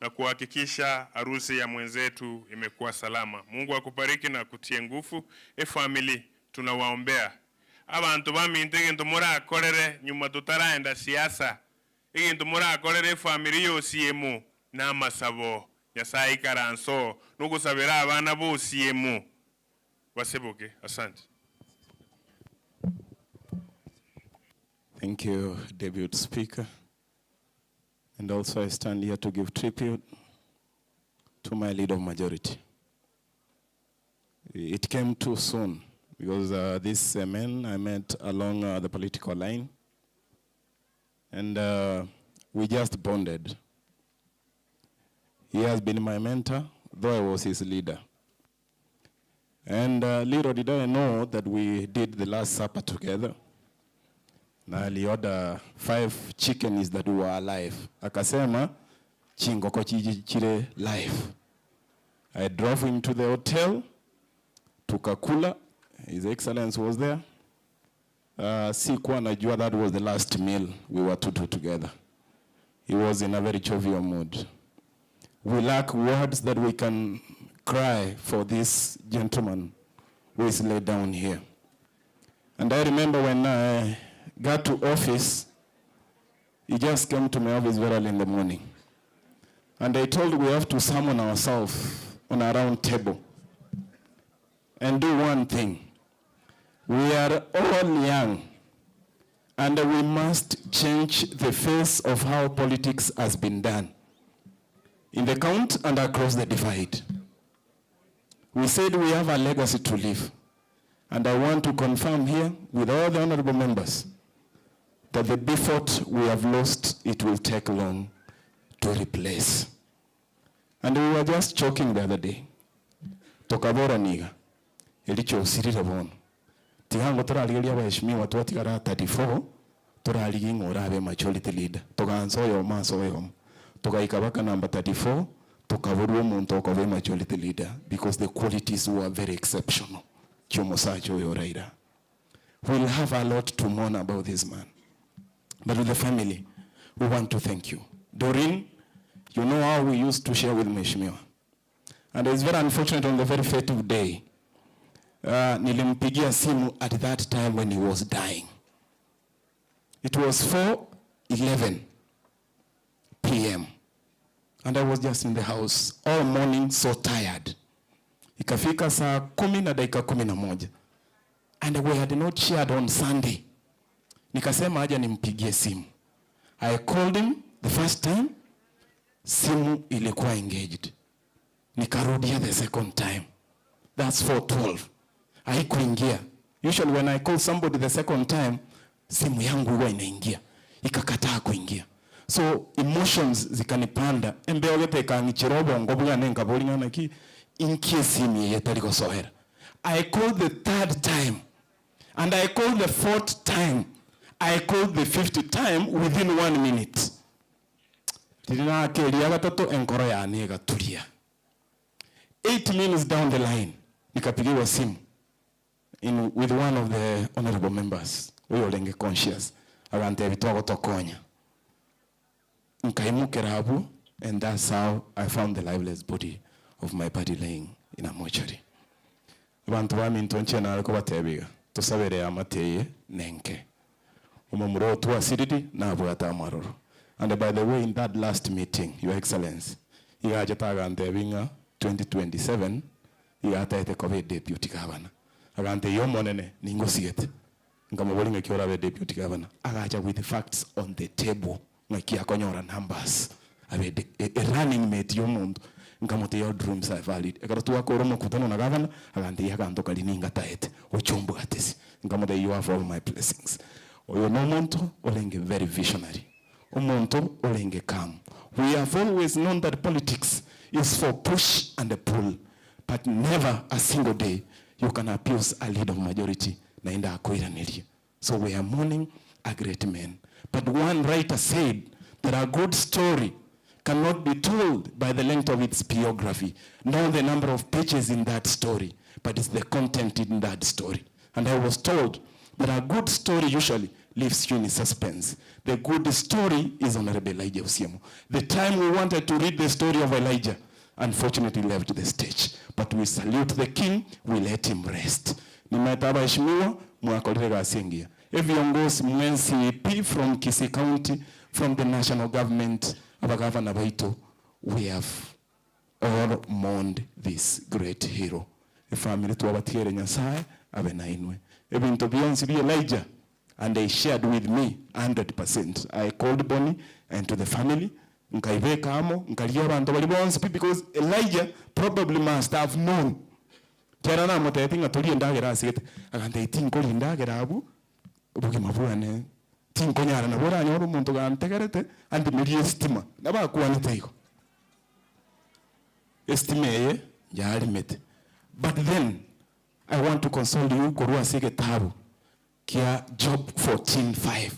na kuhakikisha harusi ya mwenzetu imekuwa salama. Mungu akubariki na akutie nguvu. E family tunawaombea abantu baminto egento morakorere nyuma tutaraenda siasa egento morakorere efamily yosi emo na amasabo Nyasaye ikaranso nogosabera abana bosi emo baseboke. Asante. Thank you, Deputy Speaker. And also I stand here to give tribute to my leader of majority. It came too soon because this man I met along the political line and we just bonded. He has been my mentor, though I was his leader. And little did I know that we did the Last Supper together. Na aliorder 5 chickens that were alive. Akasema, chingoko chire live. I drove him to the hotel, tukakula. His Excellency was there. Sikuwa najua that was the last meal we were to do together. He was in a very jovial mood. We lack words that we can cry for this gentleman who is laid down here. And I remember when I got to office, he just came to my office very early in the morning. And I told we have to summon ourselves on a round table and do one thing. We are all young and we must change the face of how politics has been done in the count and across the divide. We said we have a legacy to leave. And I want to confirm here with all the honorable members that the effort we have lost, it will take long to replace. And we were just joking the other day. Tokabora niga, elicho osirire bono. Tigango torarigeria abaheshimiwa twatigara 34, torarigia ng'a orabe majority leader. Togansa oyomo ase oyomo. Togaika baka number 34, tokaborwa omonto okoba majority leader because the qualities were very exceptional. Chiomosacha oyo Raila. We'll have a lot to mourn about this man. But with the family, we want to thank you. Doreen, you know how we used to share with Mheshimiwa. And it's very unfortunate on the very fateful day, nilimpigia simu at that time when he was dying. It was 4:11 p.m. And I was just in the house all morning, so tired. Ikafika saa kumi na dakika 11. And we had not shared on Sunday. Nikasema aja nimpigie simu. I called him the first time, simu ilikuwa engaged. Nikarudia the second time. That's 4:12. Haikuingia. Usually when I call somebody the second time, simu yangu huwa inaingia. Ikakataa kuingia. So emotions zikanipanda. Embeo gete kangichira obongo bwane nkabori ng'ana ki inkie simu yetari gosoera. I called the third time. And I called the fourth time. I called the fifth time within 1 minute. Ririnakeria gatatu enkoro yane egaturia. 8 minutes down the line, nikapigiwa simu with one of the honorable members, huyo orenge conscious, agantebia twagotokonya. Nkaimukera abu, and that's how I found the lifeless body of my body laying in a mortuary. Abantu baminto nche nare kobatebiga, tosabere amateye nenke. Omomura otwasiriri nabwate amaroro. And by the way, in that last meeting, Your Excellency, igache tagantebi ng'a 2027 igataete koba deputy governor. Agante yo monene ningosigete. Nkamobori ng'aki orabe deputy governor. Agacha with the facts on the table ng'aki akonyora numbers. Abe a running mate yomonto. Nkamote your dreams are valid. Ekero twakora omokutano na governor, agante yaganto kari ningataete. Ochombwatesi. Nkamote you have all my blessings. Oyo no monto orenge very visionary. Omonto orenge calm. We have always known that politics is for push and a pull, but never a single day you can abuse a leader of majority na inda akoiraneria. So we are mourning a great man. But one writer said that a good story cannot be told by the length of its biography, nor the number of pages in that story, but it's the content in that story. And I was told that a good story usually leaves you in suspense. The good story is Honorable Elijah Osiemo. The time we wanted to read the story of Elijah, unfortunately left the stage. But we salute the king, we let him rest. Nimetaba waheshimiwa, mwakolire gasingia. Eviongozi mwensi P from Kisii County, from the national government, abagavana baito, we have all mourned this great hero. Efamily twabatiere Nyasaye abe na inwe. Ebintu bionsi bi Elijah, and they shared with me 100%. I called Bonnie and to the family, nkaibeka amo, nkaria abantu bari bonsi pi, because Elijah probably must have known. Kera namotebeti ng'a torie endagera asigete, agantebia tinkoria endagera abwo, obogima bwane tinkonyara nabo oranyore omonto gantegerete, andimerie estima, nabakwanete igo. Estima eye yarimete. But then, I want to console you korwa ase egetabu kia Job 14:5.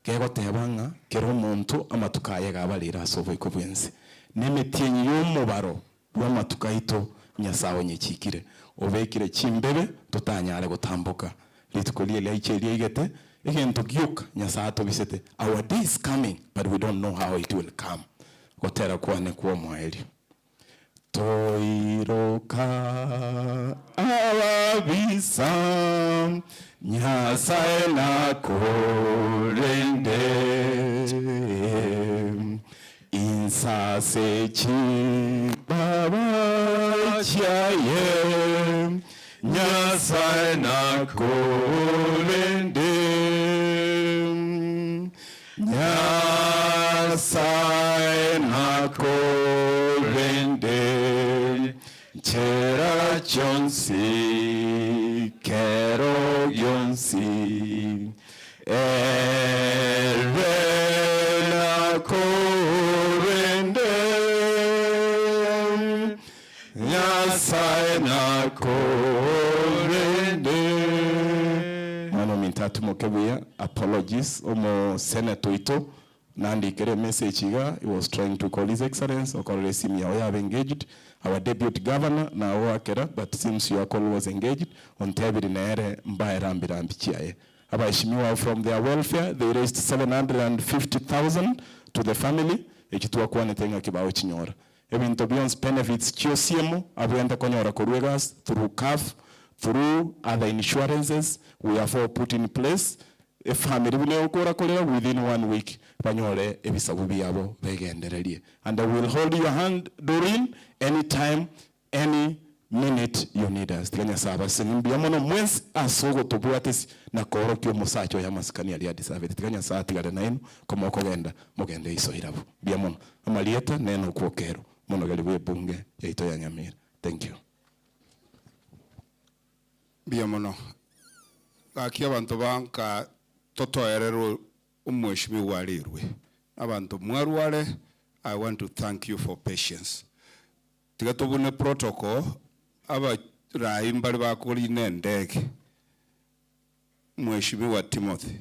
Kegoteba ng'a kera omonto amatuko aye gabarire ase oboiko bwense. Nemetienyi y'omobaro bw'amatuko aito Nyasaye onyechikire. Obekire chimbebe totanyare gotamboka. Rituko rie riaiche riaigete, egento gioka Nyasaye atobisete. Our day is coming, but we don't know how it will come. Gotera kwane kwa omoerio. Toiroka ababisa Nyasaye nakorende. Yeso ase chimbaba chiaye, Nyasae nakorende. Nyasae nakorende, nchera chionsi, kero gionsi. Ere nakorende, Nyasae nakorende. Mwana ominto atimoke buya, apologies, omo senator oito nandikere emessage iga, he was trying to call his excellence okorora esimu yao yaba engaged, our deputy governor nagoakera but seems your call was engaged, ontebiri nere mbae rambi rambi chiaye. Abaheshimiwa from their welfare they raised 750,000 to the family, eki twakwanete ng'a kibagochinyora. Ebinto bionsi benefits chiosiemo abwente konyora korwa egasi through CAF, through other insurances we have all put in place, efamiri buna egokora korera within one week banyore ebisabu biabo begendererie. And I will hold your hand Doreen anytime Any minute you need us. Tiga Nyasae abasesenie mbuya mono mwensi ase ogotobwatesi na koorokia omosacha oyo amasikani aria adisavete. Tiga Nyasae atigare nainwe komokogenda mogende iso irabu. Mbuya mono. Amarieta nene okwokero monogeri bwe ebunge yaito ya Nyamira. Thank you. Mbuya mono. Gaki abanto ba nka totoererwe omweshimiwa arirwe. Abanto mwarware, I want to thank you for patience. Tiga tobune protocol, abarai mbare bakorina endege, Mweshimiwa Timothy,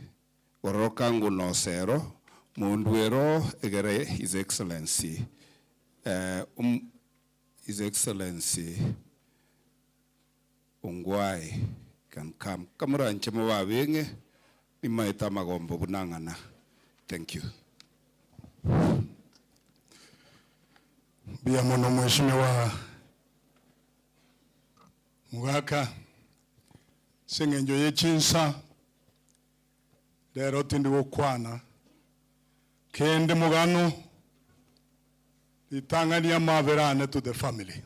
gororoka ng'o nosero, mondu ero egere His Excellency, His Excellency Ongwae can come. Kamoranche mobabeng'e, nimaete amagombo buna ang'ana. Thank you. Mbuya mono Mheshimiwa Mugaka, ase eng'encho ye chinsa, rero tindi gokwana kende mogano, ritang'ani amabera ane to the family.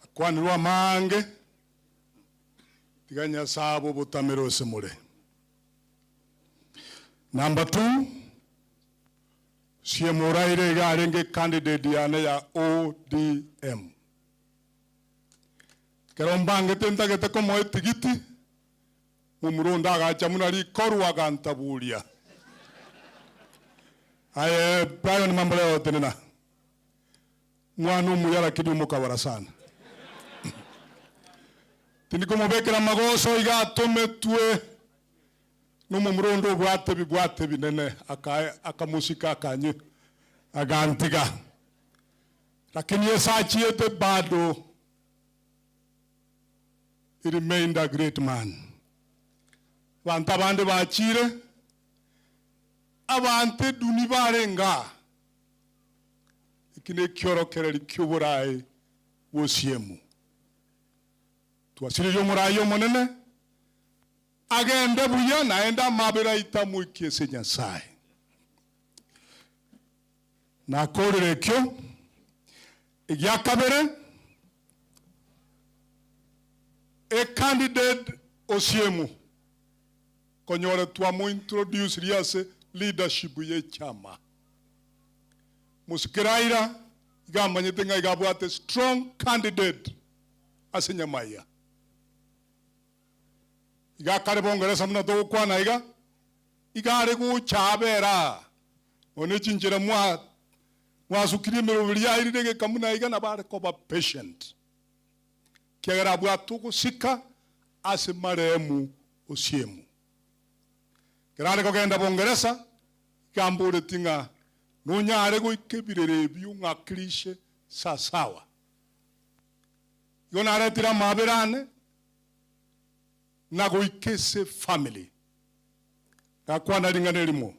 Akwanirwe amange, tiga Nyasaye abe obotamero ase more. Number two, Siemoraire iga arenge candidate yane ya ODM. Ekero mbangete ntagete komoa etigiti, momura onde agacha buna rikorwa agantaburia. Aye Brian Mamboleo tenena. Mwana omuya lakini omokabara sana. Tindi komobekera magoso iga atometwe Nomomura onde obwate ebibwato ebinene akamosika akanywa, agantiga. Lakini Yeso achiete bado he remained a great man. Abanto abande bachire, abanto eduni barenge aa, eki nekiorokereri ki'oboraai bw'osiemu. Twasiririe omoraai omonene. Agende buya, naende amabera aito amoikie ase Nyasae. Nakorire ekio. Egia kabere, a candidate Osiemo konyore twamointroducirie ase leadership y'echama. Mosike Raila iga amanyete ng'a iga abwate strong candidate ase Nyamaiya. Iga akare bongeresa buna togokwana iga, iga are gocha abere aa, nonya ne chinchera mwa mwasukirie emeroberi yairire egeka buna iga nabo are koba patient, ekiagera abwate ogosika ase marehemu Osiemo. Ekero are kogenda bongeresa, iga amboreti ng'a nonyare goika ebirero ebio ng'akirishe sasawa. Igo naretire amabera ane, na goika ase efamiri. Ngakwana ring'ana erimo,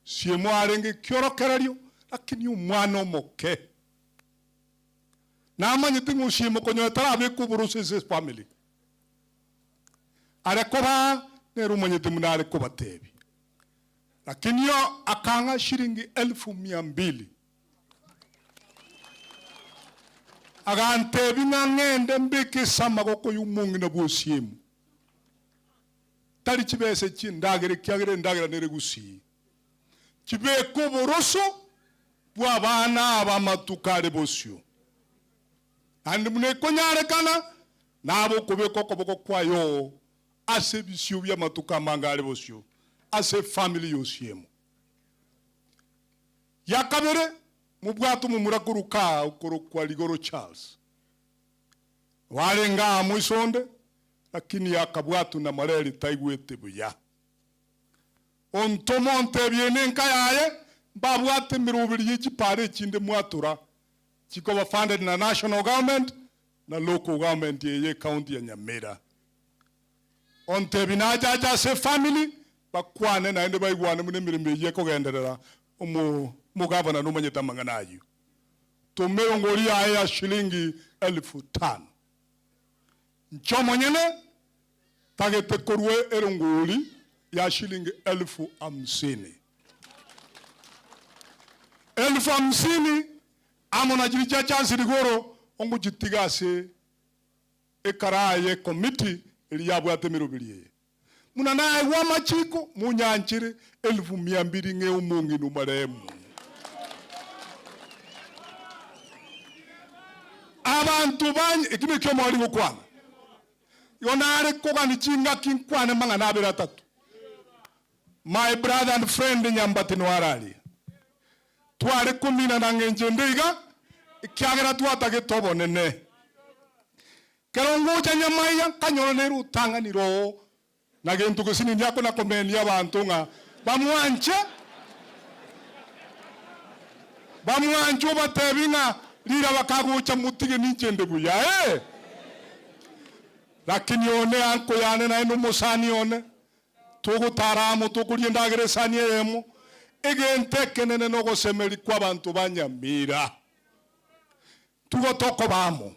Siemo arenge ekiorokererio, lakini omwana omoke. Namanyete ng'a Osiemo konyora tarabekwa oboroso ase efamiri. Are kobaa, nere omanyete buna are kobatebia. Lakini yo akang'a shilingi elfu mia mbili. Agantebia ng'a ng'ende mbeke ase amagoko y'omong'ina bw'Osiemo. Tari chibesa chi'endagera ekiagera endagera nere gusii. Chibeke oboroso bw'abana aba amatuko are bosio. Naende buna ekonyarekana, nabe okobeka okoboko kwaye oo ase ebisio bi'amatuko amange are bosio ase efamiri y'Osiemo. Ya kabere, mobwate omomura korwa kaa okorokwa Rigoro Charles. Oarenge aa moisonde, lakini akabwatwa na mareri taigwete buya. Ontoma ontebie nenka yaye, mbabwate emeroberi ye chipara echinde mwatura, chikoba funded na national government na local government eye ye county ya Nyamira. Ontebie nachache ase efamily, bakwane naende baigwane buna emeremo eyio ekogenderera, omo omogavana nomanyete amang'ana ayio. Toma erongori yaye ya shilingi elfu tano. Inche omonyene tagete korua erongori ya shilingi elfu hamsini. Elfu hamsini amo na chiria chia Charles Rigoro ongochitiga ase ekaraa ye committee eria yabwate emeroberi eye. Buna naegwe amachiko, monyanchere elfu mia mbili ng'e omong'ina omaremu. Abanto banye, eki nekio omorari gokwana. Igo nare kogani chingaki nkwane mang'ana abere atato. My brother and friend Nyambati noararia. Tware kominana ng'encho ende iga, ekiagera twatagete obonene. Kero ngocha nyamaiga nkanyora nere otang'anire oo, na gento gesinini akona-komenia abanto ng'a bamwanche, bamwanche obatebi ng'a riraba kagocha motige ninche nde buya, ee. Lakini one anko yane naende omosani one, togotara amo tokoria endagera esani eyemo, egento ekenene nogosemeria kw'abanto ba Nyamira. Tugo tokoba amo.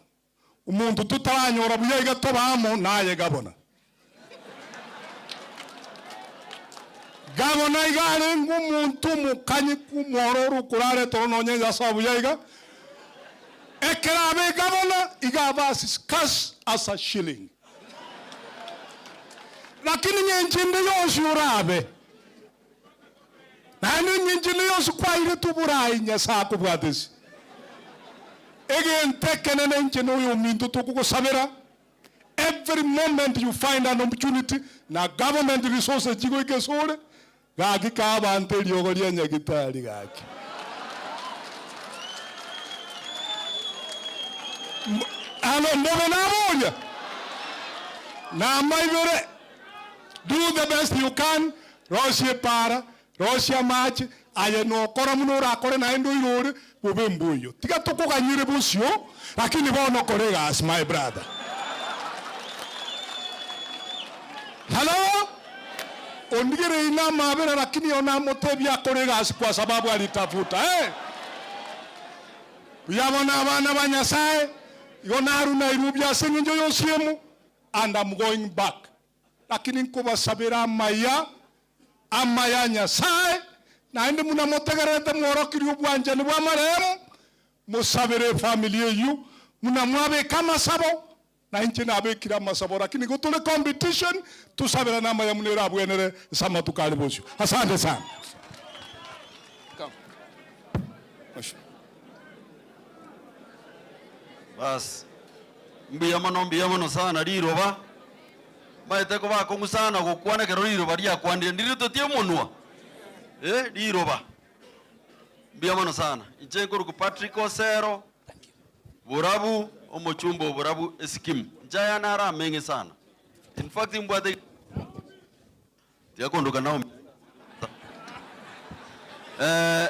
Omonto totaranyora buya iga tobe amo naye gabona. Gabona iga arenge omonto omokanyeku omwororo okorareta oro nonye Nyasae buya iga. Ekero abe gabona iga abe as scarce as a shilling. Lakini ng'encho ende yonsi orabe, Naende engencho ende yonsi kwairetwe oboraai Nyasae akobwate ase egento ekenene inche na oyominto tokogosabera every moment you find an opportunity na government resources chigoika ase ore gaki kaa abanto eriogo ria nyagitari gaki. Alo mbobe naboria namaibere do the best you can Rosia epaara, rosia amache, aye nokora buna orakore naende oirore, bobe mboiyo. Tiga tokoganyere bosio, lakini bono kora egasi my brother. Hallo? Ondigereiri namabera lakini oyo namotebia akore egasi kwa sababu alitafuta eh. Buya bono abana ba Nyasaye, igo narure Nairobi ase eng'encho y'osiemo and am going back. Lakini nkobasabera amaya, amaya a Nyasae, naende buna motegererete mworokirie obwanchani bw'amaremo, mosabere efamiri eyio, buna mwabeka amasabo, na inche nabekire amasabo, lakini igo tore competition, tosaberane amaya buna erabwenere ase amatuko are bosio. Asante sana. Bas, mbuya mono mbuya mono sana riroba. Mbaete koba akong'u sana gokwana ekero riroba riakwanire, ndiritotie omonwa, eh, riroba. Mbuya mono sana. Inche nkorokwa Patrick Osero, Borabu, omochumba o Borabu esikimu. Inche aya naro ameng'e sana. In fact mbwate tiga kondoka Naomi. Eh,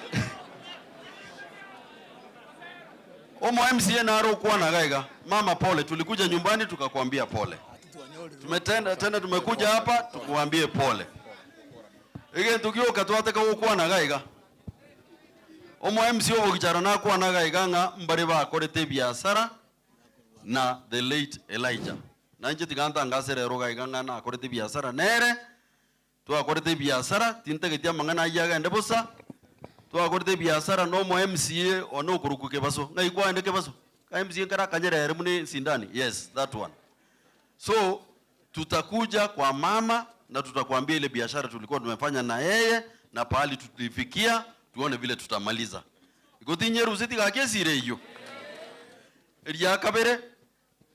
omo MCA naro okwana iga iga, mama pole, tulikuja nyumbani tukakwambia pole. Tumetenda tena tumekuja hapa tukuambie pole. Egento gioka twataka gokwana iga iga. Omo MCA obogicharo nakwana iga iga ng'a mbare bakorete ebiasara na the late Elijah. Na inche tiga ntangase rero iga iga ng'a nakorete ebiasara nere. Twakorete ebiasara, tintageti amang'ana ayio agende bosa, twakorete ebiasara na omo MCA one okorokwa Kebaso. Ng'ai kwaende Kebaso? Ka MCA nkare akanyerere buna esindani? Yes, that one. So, tutakuja kwa mama na tutakwambia ile biashara tulikuwa tumefanya na yeye na pahali tulifikia, tuone vile tutamaliza. Igo tinyerusetie gaki esira eyio. Eria kabere,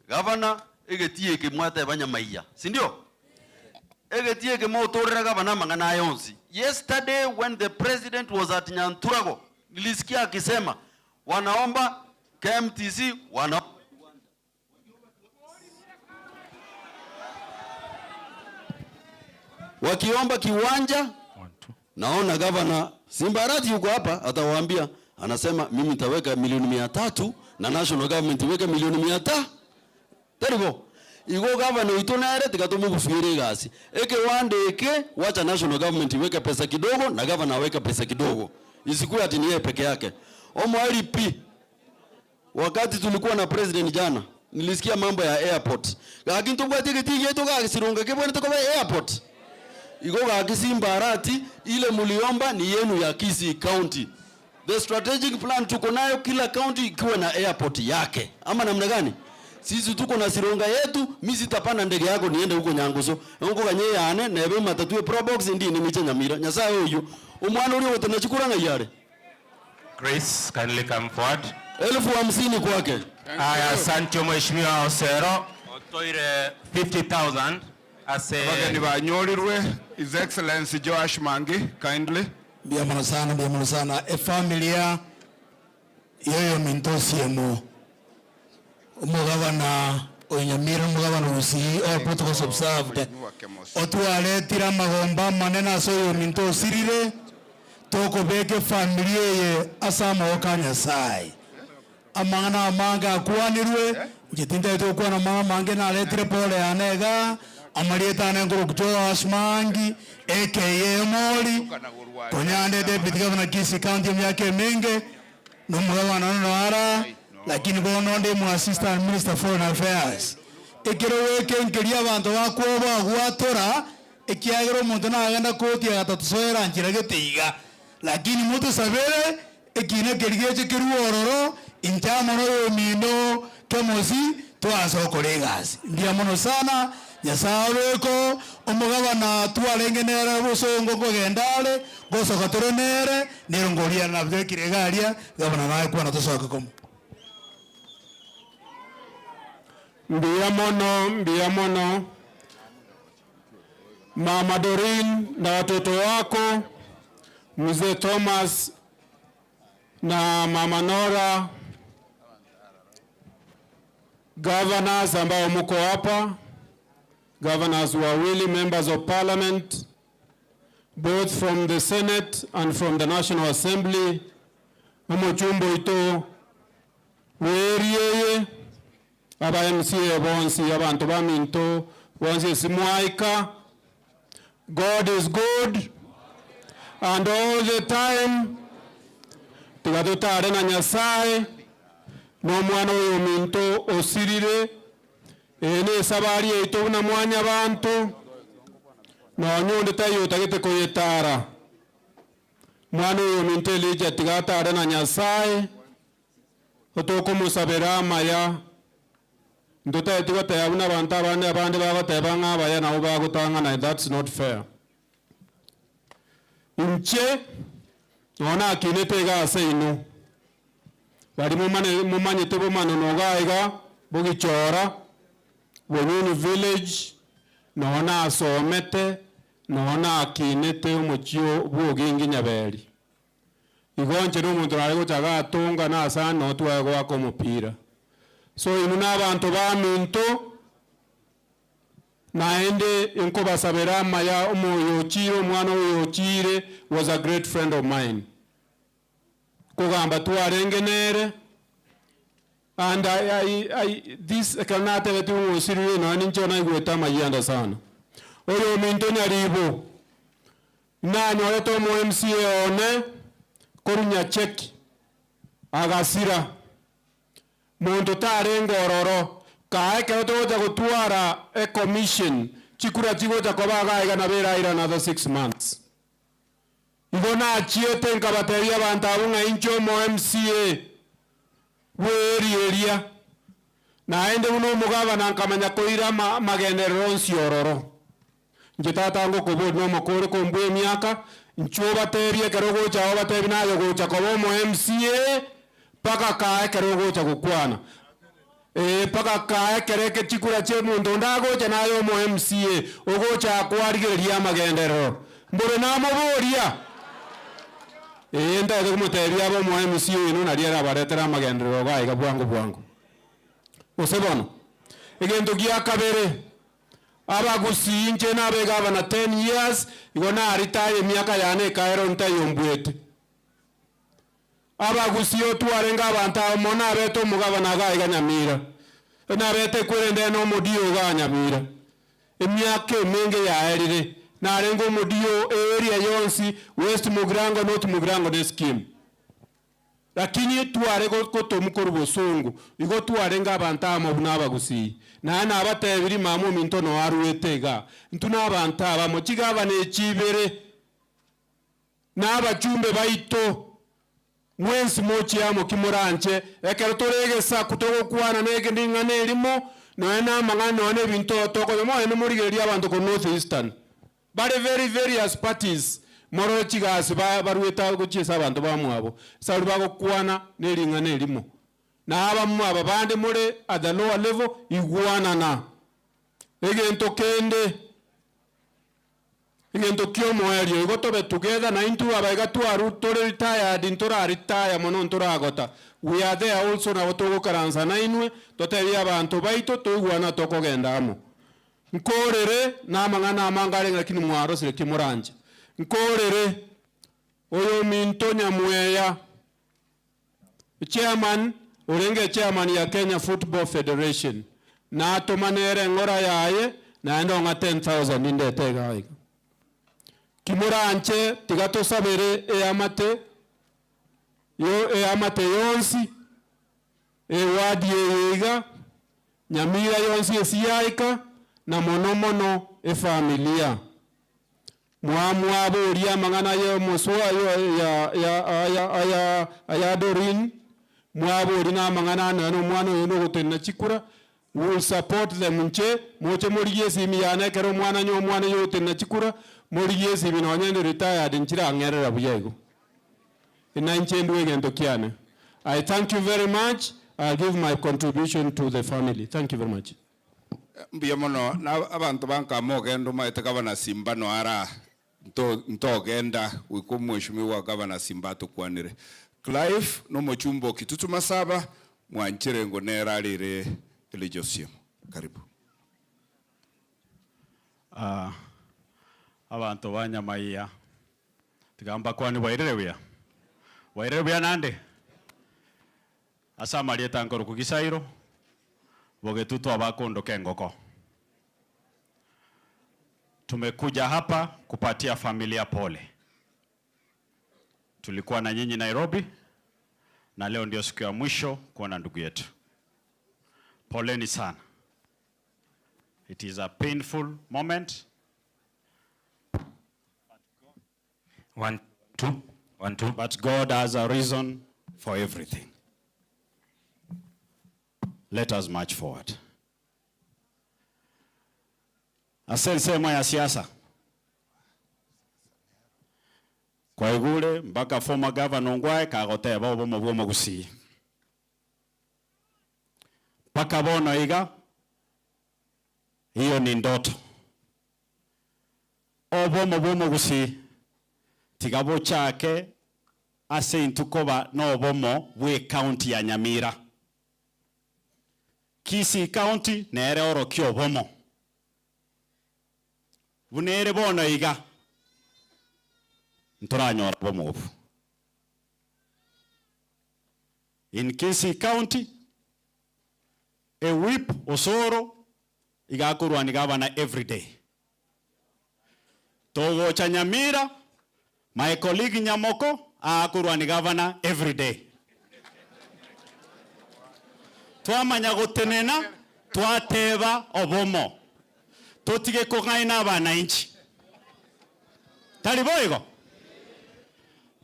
Gavana, egetii eke mwateba nyamaiya, sindio? Egetii eke motorera gavana amang'ana aya onsi. Yesterday when the president was at Nyanturago, nilisikia akisema wanaomba KMTC, wana wakiomba kiwanja. Naona gavana Simbarati yuko hapa, atawaambia, anasema mimi nitaweka milioni 300 na national government iweke milioni mia ta teribo igo gavana oito nere tiga tomogusuere egasi ekewanda eke, wacha national government iweke pesa kidogo na gavana aweke pesa kidogo, isikuwe ati ni yeye peke yake. Omoeri pi wakati tulikuwa na president jana, nilisikia mambo ya airport. Gaki ntobwati egetii giaito gagesironga kebwenerete koba airport. Igo gaki Simbarati ile muliomba ni yenu ya Kisii County. The strategic plan tuko nayo, kila county ikiwa na airport yake. Ama namna gani? Sisi tuko na Sironga yetu, mimi sitapanda ndege yako niende huko Nyangusu. Huko kanye yane nebe matatu Probox ndi ni miche Nyamira. Nyasaye oyo. Omwana uri otena chikura ng'ayare. Grace, kindly come forward. 50,000 kwake. Aya, asante Mheshimiwa Osero. Otoire 50,000 ase Abageni banyorirwe, His Excellency Joash Mangi, kindly. Mbuya mono sana, mbuya mono sana. Efamilia yoyo minto osiemo omogabana o Nyamira, omogabana o Gusii, all protocols observed. Otwaretire amagomba amanene ase oyo minto osirire, tokobeka efamilia eye ase amaboko a Nyasaye. Amang'ana amange akwanirwe, inche tintagete gokwana amang'ana amange naretire pole yane igaa, amarieta ane nkorokwa Joash Maangi, aka Emori, konya nde deputy governor Kisii County emiaka emenge, na omogabana one noo ara, lakini bono nde omo assistant minister foreign affairs. Ekero gwekenkeria abanto bakwoboa gwatora, ekiagera omonto nagenda koti agatatosoera nchera gete iga. Lakini motosabere Ekiina keria geche kerue ororo, inche amo noyomino Kemosi twaansa gokora egasi. Mbuya mono sana, Nyasae obeko omogabana twarenge nere bosongo nkogenda are, ngosoka tore nere, nero ngoria nabekire iga aria, gavana naye kwana tosoke komo. Mbuya mono, mbuya mono Mama Doreen na watoto wako, Mzee Thomas na Mama Nora, governors ambao muko hapa, governors wawili, members of parliament, both from the Senate and from the National Assembly, omochumba oito bwerieye, aba MCA bonsi, abanto baminto bonsi ase mwaika, God is good and all the time, tiga totare na Nyasaye, na omwana oyo ominto osirire, eye nesabari yaito buna mwanyabanto, nonya onde taiyo otagete koyetara. Mwana oyo ominto Elijah tiga atare na Nyasaye, otokomosabera amaya, ntotageti goteba buna abanto abande abande bagoteba ng'a abaya nabo bagotang'ana, that's not fair. Inche nonya nakinete iga ase inwe, baria momane momanyete bomanono iga iga, bogichora, Bonyunyu village, nonya nasomete, nonya nakinete omochie bwa Ogingi Nyaberi. Igo inche na omonto nare gocha gatonga na ase ane noo twaye goaka omopira. So inwe na abanto baminto, naende nkobasabera amaya omoyo ochiire omwana oyo ochiire was a great friend of mine. Kogamba twarenge nere, and I, I, I, this ekero natebetigwe ng'a osirire nonya ninche naigwete amayianda sana. Oyo ominto Nyaribo, Nanyorete omo MCA one korwa Nyacheki agasira, monto tarenge ororo, kaa ekero togocha gotwara ecommission Chikura chigocha koba iga iga nabo eraire another 6 months. Igo nachiete nkabatebia abanto abwo ng'a inche omo MCA bwe area eria, naende buna omogavana nkamanya koira ama amagenderero onsi ororo. Inche tata ngokoboria na omokore kombua emiaka, inchuo obatebie ekero ogocha oo obatebie naye ogocha koba omo MCA mpaka kaa ekero ogocha gokwana. Ee mpaka kaa ekero eke chikura chia omonto onde agocha naye omo MCA ogocha akoarigereria amagenderero. Mboro namoboria? Ee ntagete komotebia abe omo MCA oino nario arabaretere amagenderero iga iga bwango bwango. Gose bono, egento gia kabere, Abagusii inche nabe gavana ten years, igo naritaya emiaka yane ekaera ntayombuete. Abagusii otwarenge abanto abo mono nabete omogavana iga iga Nyamira, nabete ekwerende na omodio igaa Nyamira. Emiaka emenge yaerire, narenge omodio area yonsi, West Mugirango, North Mugirango ne scheme. Lakini tware gotomwa korwa bosongo, igo twarenge abanto abamo buna abagusii. Naye nabatebirie mama ominto noo aruete igaa, intwe nabanto abamo, chigavana echi ibere, na abachumbe baito, mwensi mochie amo ki moranche, ekero tore egesaku togokwana na ring'ana erimo, nonya na amang'ana nonya na ebinto tokonya, moende morigererie abanto korwa North Eastern. Bare very various parties, morore chigasi ba baruete agwo gochia ase abanto bamwabo, ase aria bagokwana ne ring'ana erimo. Na abamwe aba bande more at the lower level, igwanana. Egento kende, egento kia omoerio, igo tobe together na intwe abaiga twaru tore retired ntora retire mono ntoragota, we are there also nabo togokaransa nainwe, totebie abanto baito toigwane tokogenda amo. Nkorere namang'ana amange arenge lakini mwarosire ki moranche. Nkorere oyominto Nyamweya, chairman orenge chairman ya Kenya Football Federation, natoma nere eng'ora yaye naende ong'a 10,000 ndete igaa iga. Ki moranche tiga tosabere eamate yo eamate yonsi, eward eye iga, Nyamira yonsi esiyaika, na mono mono efamilia. Mwamwaboria amang'ana y'omoswa ya ya aya aya aya Doreen, mwaboria na amang'ana ane na omwana oyo nogotenena chikura, we will support them inche, moche morigie esimi yane ekero omwana onye omwana oyo ogotenena chikura, morigie esimi nonye ndi retired nchirang'erera buya igo. Ina inche ndue egento kiane. I thank you very much, I'll give my contribution to the family. Thank you very much. Mbuya mono na abanto ba nkama ogenda omaete gavana Simba no ara nto ntogenda goika omweshimiwa gavana Simba atokwanere. Clive no omochumba o Kitutu Masaba mwanchere ngo nere arire Elijah Osiemo. Karibu. Ah, abanto ba Nyamaiya Tiga mbakwanie bwairire buya, bwairire buya naende, ase amarieta nkorokwa Gisairo, bogetutu abakondoka engoko. Tumekuja hapa kupatia familia pole. Tulikuwa na nyinyi Nairobi na leo ndio siku ya mwisho kuona ndugu yetu. Poleni sana. It is a painful moment. One, two, one, two. But God has a reason for everything. Let us march forward. Ase ensemo ya siasa kwaigure mpaka former governor Ongwae kagoteba obomo bwa omogusii mpaka bono iga hiyo ni ndoto. Obomo bw'omogusii tiga bochake ase intwe koba nobomo bw'ecounty ya Nyamira. Kisii County nere orokia obomo. Buna ere bono iga, ntoranyora obomo obo. In Kisii County, a whip Osoro iga akorwania gavana everyday. Togocha Nyamira, my colleague Nyamoko aakorwani gavana everyday. Twamanya gotenena twateba obomo. Totige kong'aina abanainchi. Tari boigo?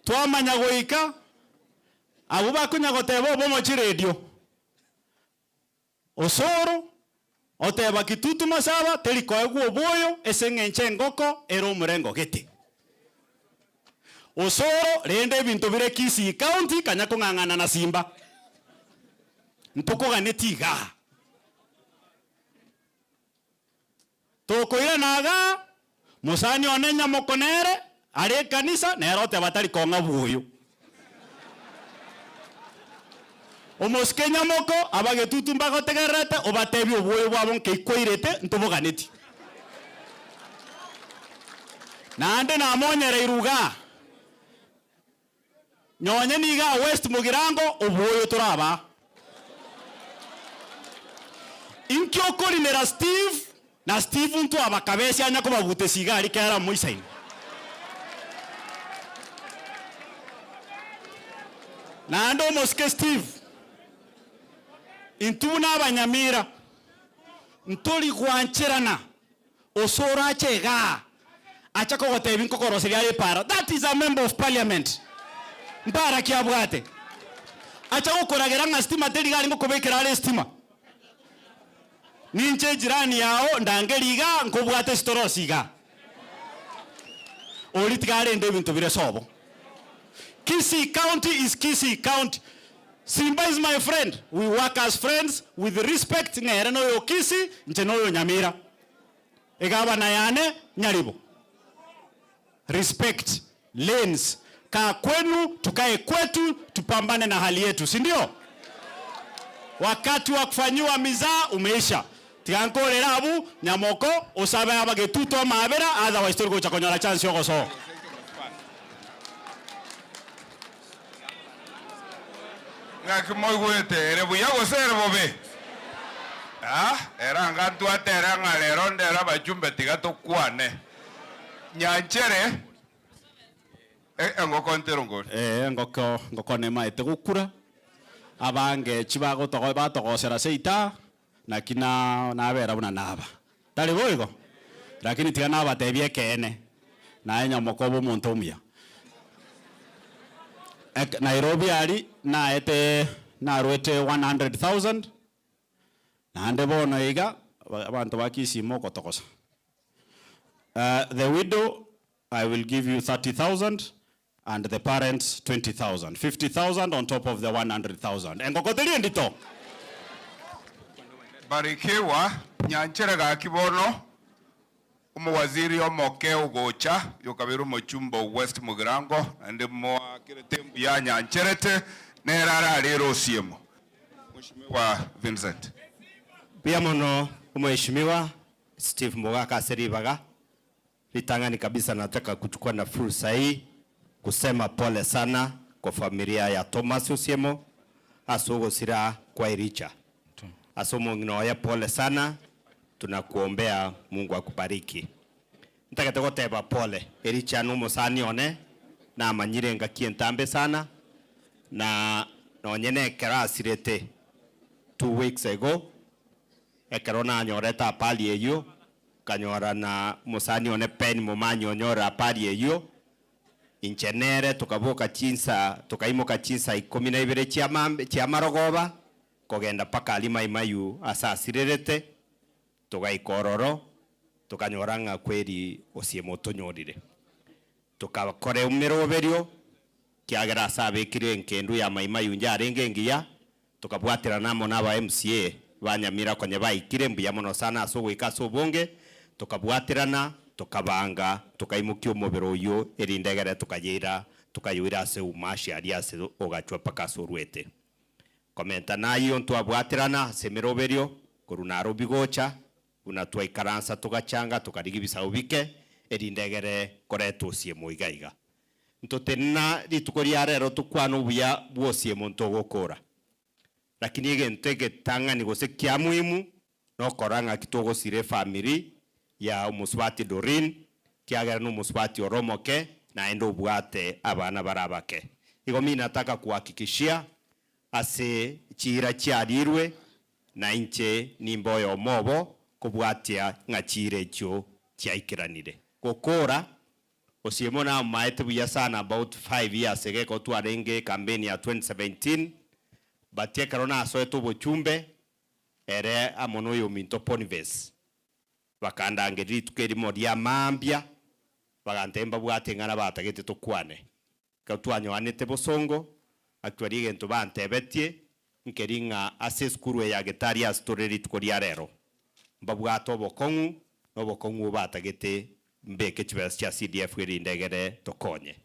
Twamanya goika, abwo bakonya goteba obomo chiredio. Osoro, oteba Kitutu Masaba teri koegwa oboyo ase eng'encho engoko ere omorengo gete. Osoro, rende ebinto bire Kisii County kanya kong'ang'ana na Simba. Ntokoganeti igaa. Tokoirana igaa, mosani one nyamoko nere are ekanisa nere oteba tari kong'a bwoyo. Omosike nyamoko abagetutu mbagotegererete obatebie obwoyo bwabo nkei kwairete ntoboganeti. Naende namonyereirwe igaa, Nonye nigaa West Mugirango obwoyo torabaa. Inki okorinera Steve na Steve ntwabakabesi anya kobabutesia iga aria kera moisaine. Naende omosike Steve, intwe buna abanyamira ntori gwancherana Ose orache igaa acha kogotebia nkokoroseria aye epaara, that is a member of parliament. Mpaara ki abwate? Acha gokoragera ng'a stima teri iga aria ngokobekera are estima. Ninche ejirani yao ndangerie igaa nkobwate esitorosi igaa. Oria tiga arende ebinto bire sobo. Kisii County is Kisii County. Simba is my friend, we work as friends with respect ng'a ere noyo Kisii, inche noyo Nyamira. Egabana yane nyaribo. Respect lanes. Kaa kwenu tukae kwetu tupambane na hali yetu, si ndio? Wakati wa kufanyiwa mizaa umeisha. Tiga nkorere abwo nyamoko osabe abagetutu amabera otherwise tori gocha konyora chance yogosoa. Ng'aki moigwete, ere buya gose ere bobe? Ah, ere anga ntwatere ng'a rero ndere abachumbe tiga tokwane. Nyanchere, engoko ntero nkore. Ee, engoko engoko nemaete gokura, abange chibagotogo batogosera seita, naki na nabera buna naba. Tari boigo? Lakini tiga nabatebie ekeene, naye nyamoka obe omonto omuya. Ek Nairobi aria naete narwete 100,000, naende bono iga, abanto ba Kisii mokotogosa. The widow I will give you 30,000 and the parents 20,000. 50,000 on top of the 100,000. Engoko teri endito. Barikiwa, nyanchere gaki bono, omowaziri omoke ogocha, yokabere omochumba o West Mugirango, naende moakerete mbuya anyancherete, nere ararere osiemo. Mweshimiwa Vincent. Mbuya mono omweshimiwa Steve Mogaka ase ribaga. Ritang'ani kabisa nataka kuchukua na fursa hii kusema pole sana kwa familia ya Thomas Osiemo ase ogosira kwa Ericha. Ase omong'ina oye pole sana, tunakuombea Mungu akubariki. Ntagete goteba pole, Ericha nomosani one, namanyire engaki entambe sana, na nonye nekero asirete 2 weeks ago, ekero nanyorete apari eyio, Nkanyora na omosani one Ben Momanyi onyore apari eyio, inche nere tokaboka chinsa tokaimoka chinsa ikomi na ibere chia mambe chi'amarogoba, kogenda mpaka aria Mai Mahiu ase asirerete, togaika ororo, tokanyora ng'a kweri osiemo otonyorire. Tokakora emeroberio, kiagera ase abekire enkendu ya Mai Mahiu yarenge engiya, Tokabwaterana amo naba MCA ba Nyamira konya baikire mbuya mono sana ase ogoika ase obonge, tokabwaterana, tokabanga, tokaimokia omobere oyio erinde egere tokayeira tokayoira ase umashi aria ase ogachwa mpaka ase orwete. Komenta nayio ntwabwaterana ase emeroberio korwa Nairobi gocha, buna twaikaransa togachanga tokarigia ebisao bike erinde egere koreta osiemo iga iga. Ntotenena rituko ria rero tokwane obuya bw'osiemo ntogokora. Lakini egento egetang'ani gose kia muhimu nokora ng'aki togosira efamiri ya omosubati Doreen, kiagera nomosubati ore omoke naende obwate abana bare abake. Igo mi nataka kuhakikishia ase chiira chiarirwe, na inche nimbe oyomo obo. Kobwatia ng'a chiira echio chiaikeranire. Gokora, Osiemo namomaete buya sana about five years ago ekero twarenge ecampaign ya 2017, but ekero nasoete obochumbe, ere amo na oyominto Boniface bakandangeria rituko erimo ria mambia, bagantebia mbabwate ing'ana batagete tokwane. Ekero twanyoanete bosongo, actually egento bantebetie, nkeri ng'a ase esukuru eye ya Getaria ase tore rituko ria rero, mbabwate obokong'u, na obokong'u obo batagete mbeke chibesa chia CDF erinde egere tokonye.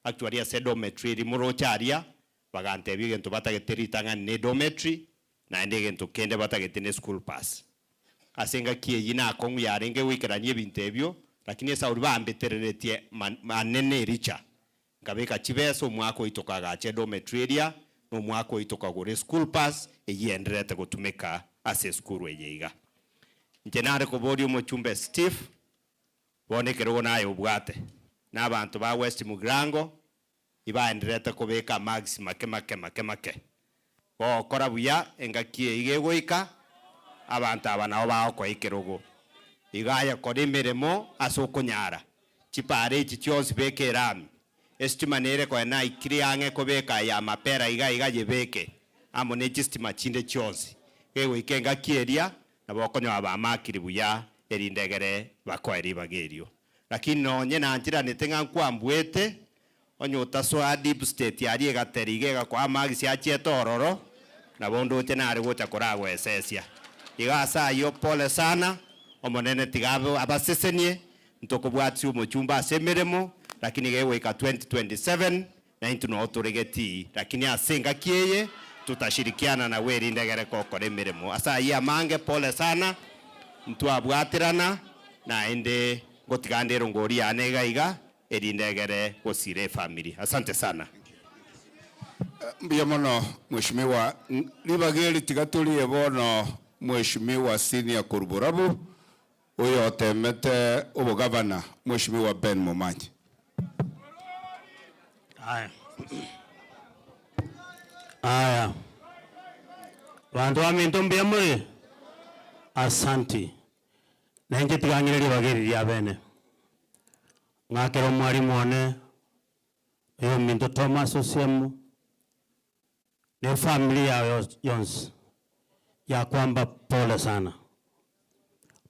Actually ase edormitory eria moroche aria, bagantebia egento batagete ritang'ani ne edormitory, naende egento kende batagete ne school bus. Ase engaki eyio nakong'u yarenge goikerania ebinto ebio, lakini esauri bambetereretie manene ericha. Nkabeka chibesa omwaka oito tokaagacha edormitory eria, na omwaka oito tokagora eschool bus eyio endererete gotumeka ase esukuru eye iga. Inche nare koboria omochumbe Steve, bono ekerogo naye obwate, na abanto ba West Mugirango ibaendererete kobeka amarks make make make make. Gokora buya engaki eye iga egoika, abanto aba nabo bagokoa ekerogo. Iga aye kora emeremo ase okonyara. Chipaara echi chionsi beka erami. Esitima nere konya naikire ang'e kobeka ya mapera iga iga yebeke amo ne chistima chinde chionsi. Gegoika engaki eria, nabo okonyora bamakiri buya erinde egere bakoe ribaga erio. Lakini nonye nanchiranete ng'a nkwambuete, Onye otasoa deep state aria egatera iga egakoa amagisi achiete ororo, nabo ndoche nare gocha koragoesesia. Iga ase ayio pole sana, Omonene tiga abe abasesenie, ntokobwatisia omochumba ase emeremo, lakini iga egoika 2027 naintwe noo tore getii, lakini ase engaki eye tutashirikiana nawe erinde egere gokora emeremo. Ase ayio amange pole sana, ntwabwaterana, naende ngotiga nde erongori yane iga iga, Erinde egere gosira efamiri. Asante sana. Mbuya mono mweshimiwa. Ribaga eri tiga torie bono mweshimiwa Senior korwa Borabu oyo otemete obogavana mweshimiwa Ben Momanyi. Aya. Aya. Banto baminto mbuya more? Asanti. Na inche tiga ng'ire ribaga eri ria bene, ng'akere omwalimu one, oyominto Thomas Osiemo, na efamiri yao yonsi, ya kwamba pole sana.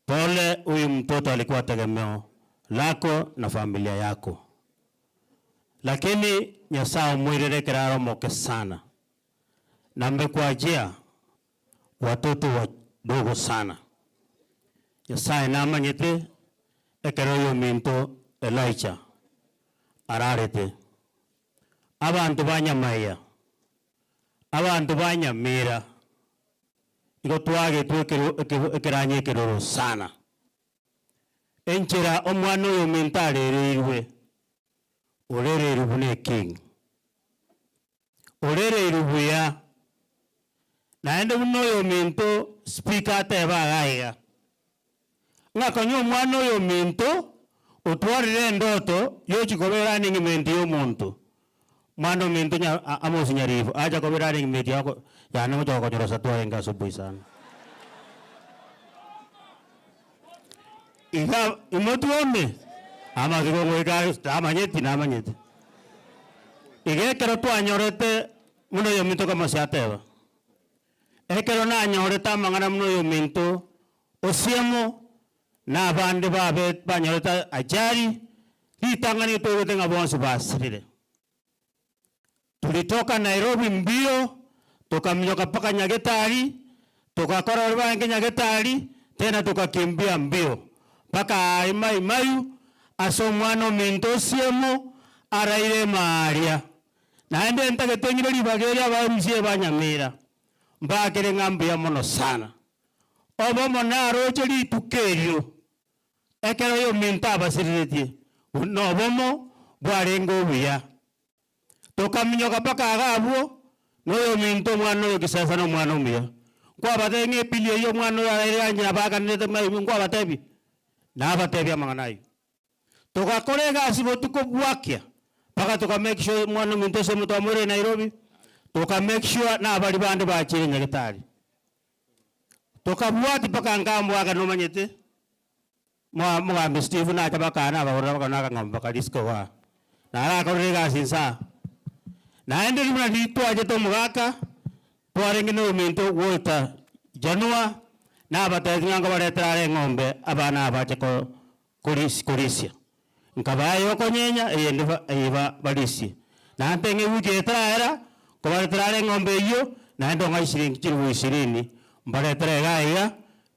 Pole, huyu mtoto alikuwa tegemeo lako na familia yako, lakini Nyasaye omoirere ekero are omoke sana, na mbekwachia Watoto wadogo sana. Nyasaye namanyete ekero oyominto Elijah ararete. Abanto ba Nyamaiya, abanto ba Nyamira, igo twagetwe ekeranya ekeroro sana. Enchera omwana oyominto arereirwe, orereirwe buna eking. Orereirwe buya, naende buna oyominto speaker ateba iga iga, ng'a konya omwana oyominto otwarire endoto yochia koba erunning mate ya omonto, mwana ominto nya Amos Nyaribo acha koba erunning mate yako yane ngocha gokonyorosa twarenge asubuhi sana. Iga imotwome amatuko goika tamanyeti namanyete. Iga ekero twanyorete buna oyominto Kamosi ateba, ekero nanyorete amang'ana buna oyominto Osiemo na abande babe banyorete ajali, ritang'ani toigwete ng'a bonsi basirire. Tulitoka Nairobi mbio, tokaminyoka mpaka Nyagetari, togakora baria barenge Nyagetari, tena tokakimbia mbio mpaka aa Mai Mahiu ase omwana ominto Osiemo araire ime aaria. Naende ntagete ng'ire ribaga eri aba MCA ba Nyamira, mbakere ng'a mbuya mono sana. Obomo naroche rituko erio, ekero oyominto abasireretie, buna obomo bwarenge obuya. Tokaminyoka mpaka iga abwo, na oyominto omwana oyo kisesa na omwana omuya. Nkwabatebia ng'a ebili eyio omwana oyo araire yanyina baakanete ng'a nkwabatebia? Nabatebia amang'ana ayio. Togakora egasi botuko bwakia, mpaka toka make sure omwana ominto ase omonto amoirire Nairobi, toka make sure na abaria bande bachire nyagetari. Tokabwati mpaka nkamboaka nomanyete, moa mogambi Steve nacha bakana nabagorera bakana akang'ombe bakarisia kogaa. Narakorire egasi insaa. Naende buna riria twachete omogaka, twarenge na ominto Walter Janua, nabatebetie ng'a nkobaretera are eng'ombe abana aba bache ko korisia korisia. Nkabaa eyokonyenya, eyende ba eye ba barisie. Naende ng'a ewiki eye etaraera, nkobaretera are eng'ombe eyio, naende ong'ae chiringi chilifu ishirini, mbaretere iga iga,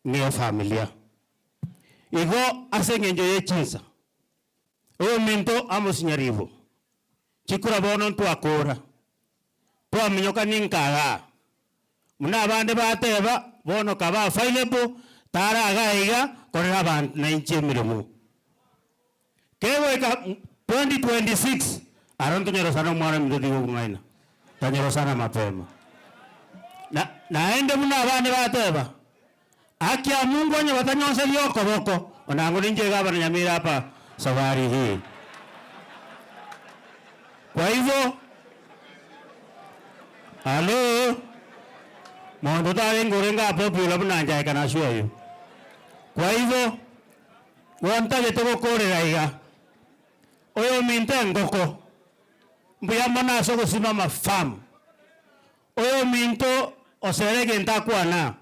ng'ee efamilia. Igo ase eng'encho ye chinsa, oyominto Amos Nyaribo, chikura bono ntwakora, twaminyoka ninka igaa, buna abande bateba, bono kaba available, tara igaa iga, korera abanto nainche emeremo. Kegoika 2026, aro ntonyerosana omwana ominto tiga okong'aina, tonyerosana mapema. Na naende buna abande bateba, haki ya Mungu onye batanyonseria okoboko, onango ninche gavana Nyamira hapa safari hii. Kwa hivyo, hallo, monto tarenge orenge a popular buna inche I can assure you. Kwa hivyo, Bono ntagete gokoorera iga, oyominto engoko, mbuya mono ase ogosimama firm. Oyominto osere egento akwana,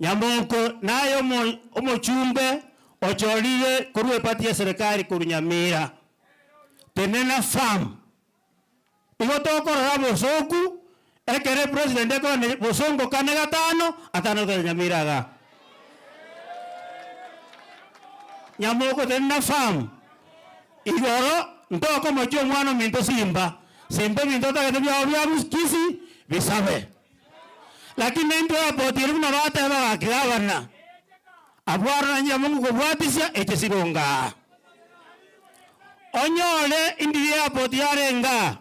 Nyamoko naye omo omochumbe ochorire korwa eparty ya serikali korwa Nyamira, tenena firm. Igo tokorora obosoku, ekero epresident ekorane bosongo kane gatano, atano gocha Nyamira igaa. Nyamoko tenena firm, igoro ntokomochia omwana ominto Simba, Simba ebinto otagete biago bia Kisii bisabe. Lakini naintwe airport eria buna bateba gaki gavana, abwo aro na Nyamungu kobwatisia eche sironga aa. Onyore indiri airport yarenge aa,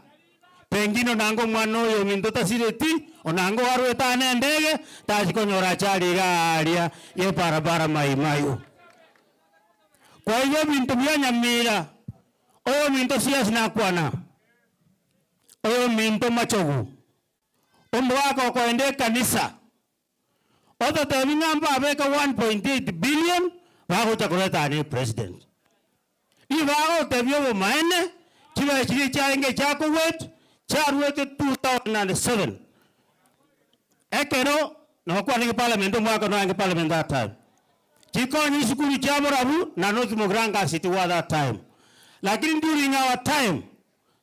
pengine onange omwana oyo ominto tasireti, onange oarwete aa na endege, tachi konyora achari iga aria ye barabara Mai Mahiu. Kwa hivyo ebinto bia Nyamira, oyo ominto siasi nakwana, oyo ominto Machogu, Omogaka okoenda ekanisa ototebi ng'a mbabeke 1.8 billion bagocha koreta ane president. Ribaga bagotebia obomaene chibesa chiria chiarenge chia Kuwait chiaruete 2007 ekero nokwanire parliament omwaka noyange parliament that time. Chikonye chisukuru chia borabu na North Mugirango as it were that time. Lakini during our time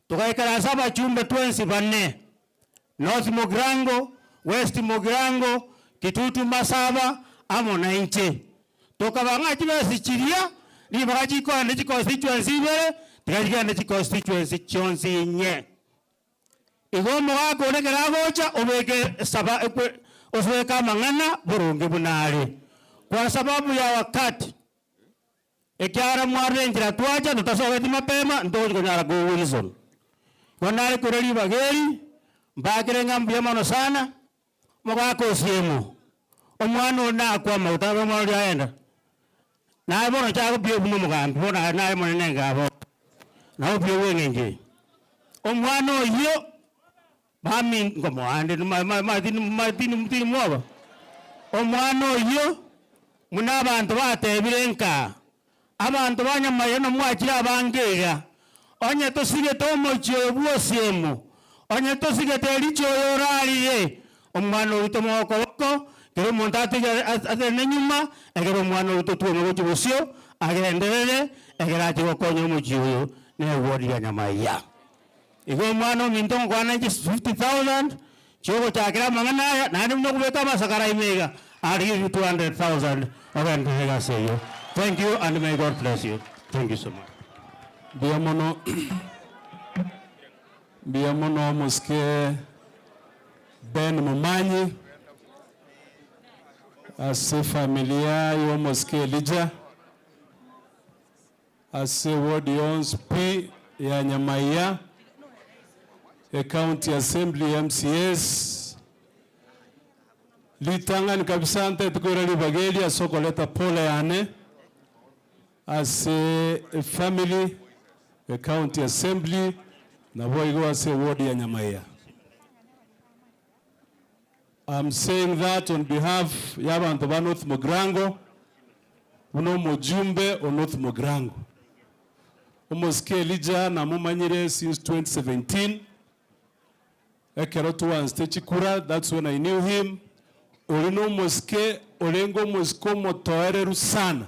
Togaikaransa abachumbe twensi bane, North Mugirango, West Mugirango, Kitutu Masaba, amo nainche. Tokaba ng'a chibesa chiria ribaga chikoenda chiconstituency ibere, tiga chigende chiconstituency chionsi inye. Igo omogaka ore ekero agocha obeke esaba ekwe osweke amang'ana boronge buna are. Kwa sababu ya wakati. Ekiagera mwarora enchera twacha totasogeti mapema, ntogochi konyara koa Wilson. Igo nare koira ribaga eri, mbakere ng'a mbuya mono sana, omogaka Osiemo, omwana one nakwa amaguta abe omwana oria aenda, naye bono chaka buya buna omogambi bono aye naye monene enga bono, nabo buya bwa eng'encho eye. Omwana oyio, mami nkomoa nde ma- ma- ma tindi ma tindi tindi mwoba, omwana oyio. Buna abanto batebire nka, Abanto ba nyamaino mwachire abange iga, onye tosigete omochie oyo bw'Osiemo, onye tosigete Elija oyo orarire, omwana oito mogokoboko, kera omonto atige atenene nyuma, ekero omwana oito twome gochia bosio, agenderere, ekero ache gokonya omochie oyo negwori ria nyamaiya. Igo omwana ominto ngokwana inche 50,000 chiogochakera amang'ana aya, naende buna okobeka amasakara ime iga, I'll give you 200,000 ogenderere egasi eyio. Thank you and may God bless you. Thank you so much. Mbuya mono, mbuya mono omosike Ben Momanyi ase efamilia ya omosike Elijah Ase eward yonsi pi ya Nyamaiya, Ecounty Assembly MCAs, ritang'ani kabisa ntagete koira ribaga eri ase okoreta pole yane ase efamily, Ecounty Assembly, naboigo ase eward ya Nyamaiya. I'm saying that on behalf y'abanto ba North Mugirango, buna omojumbe o North Mugirango. Omosike Elijah namomanyire since 2017, ekero twansete chikura, that's when I knew him. Oria nomosike orenge omosike omotoereru sana,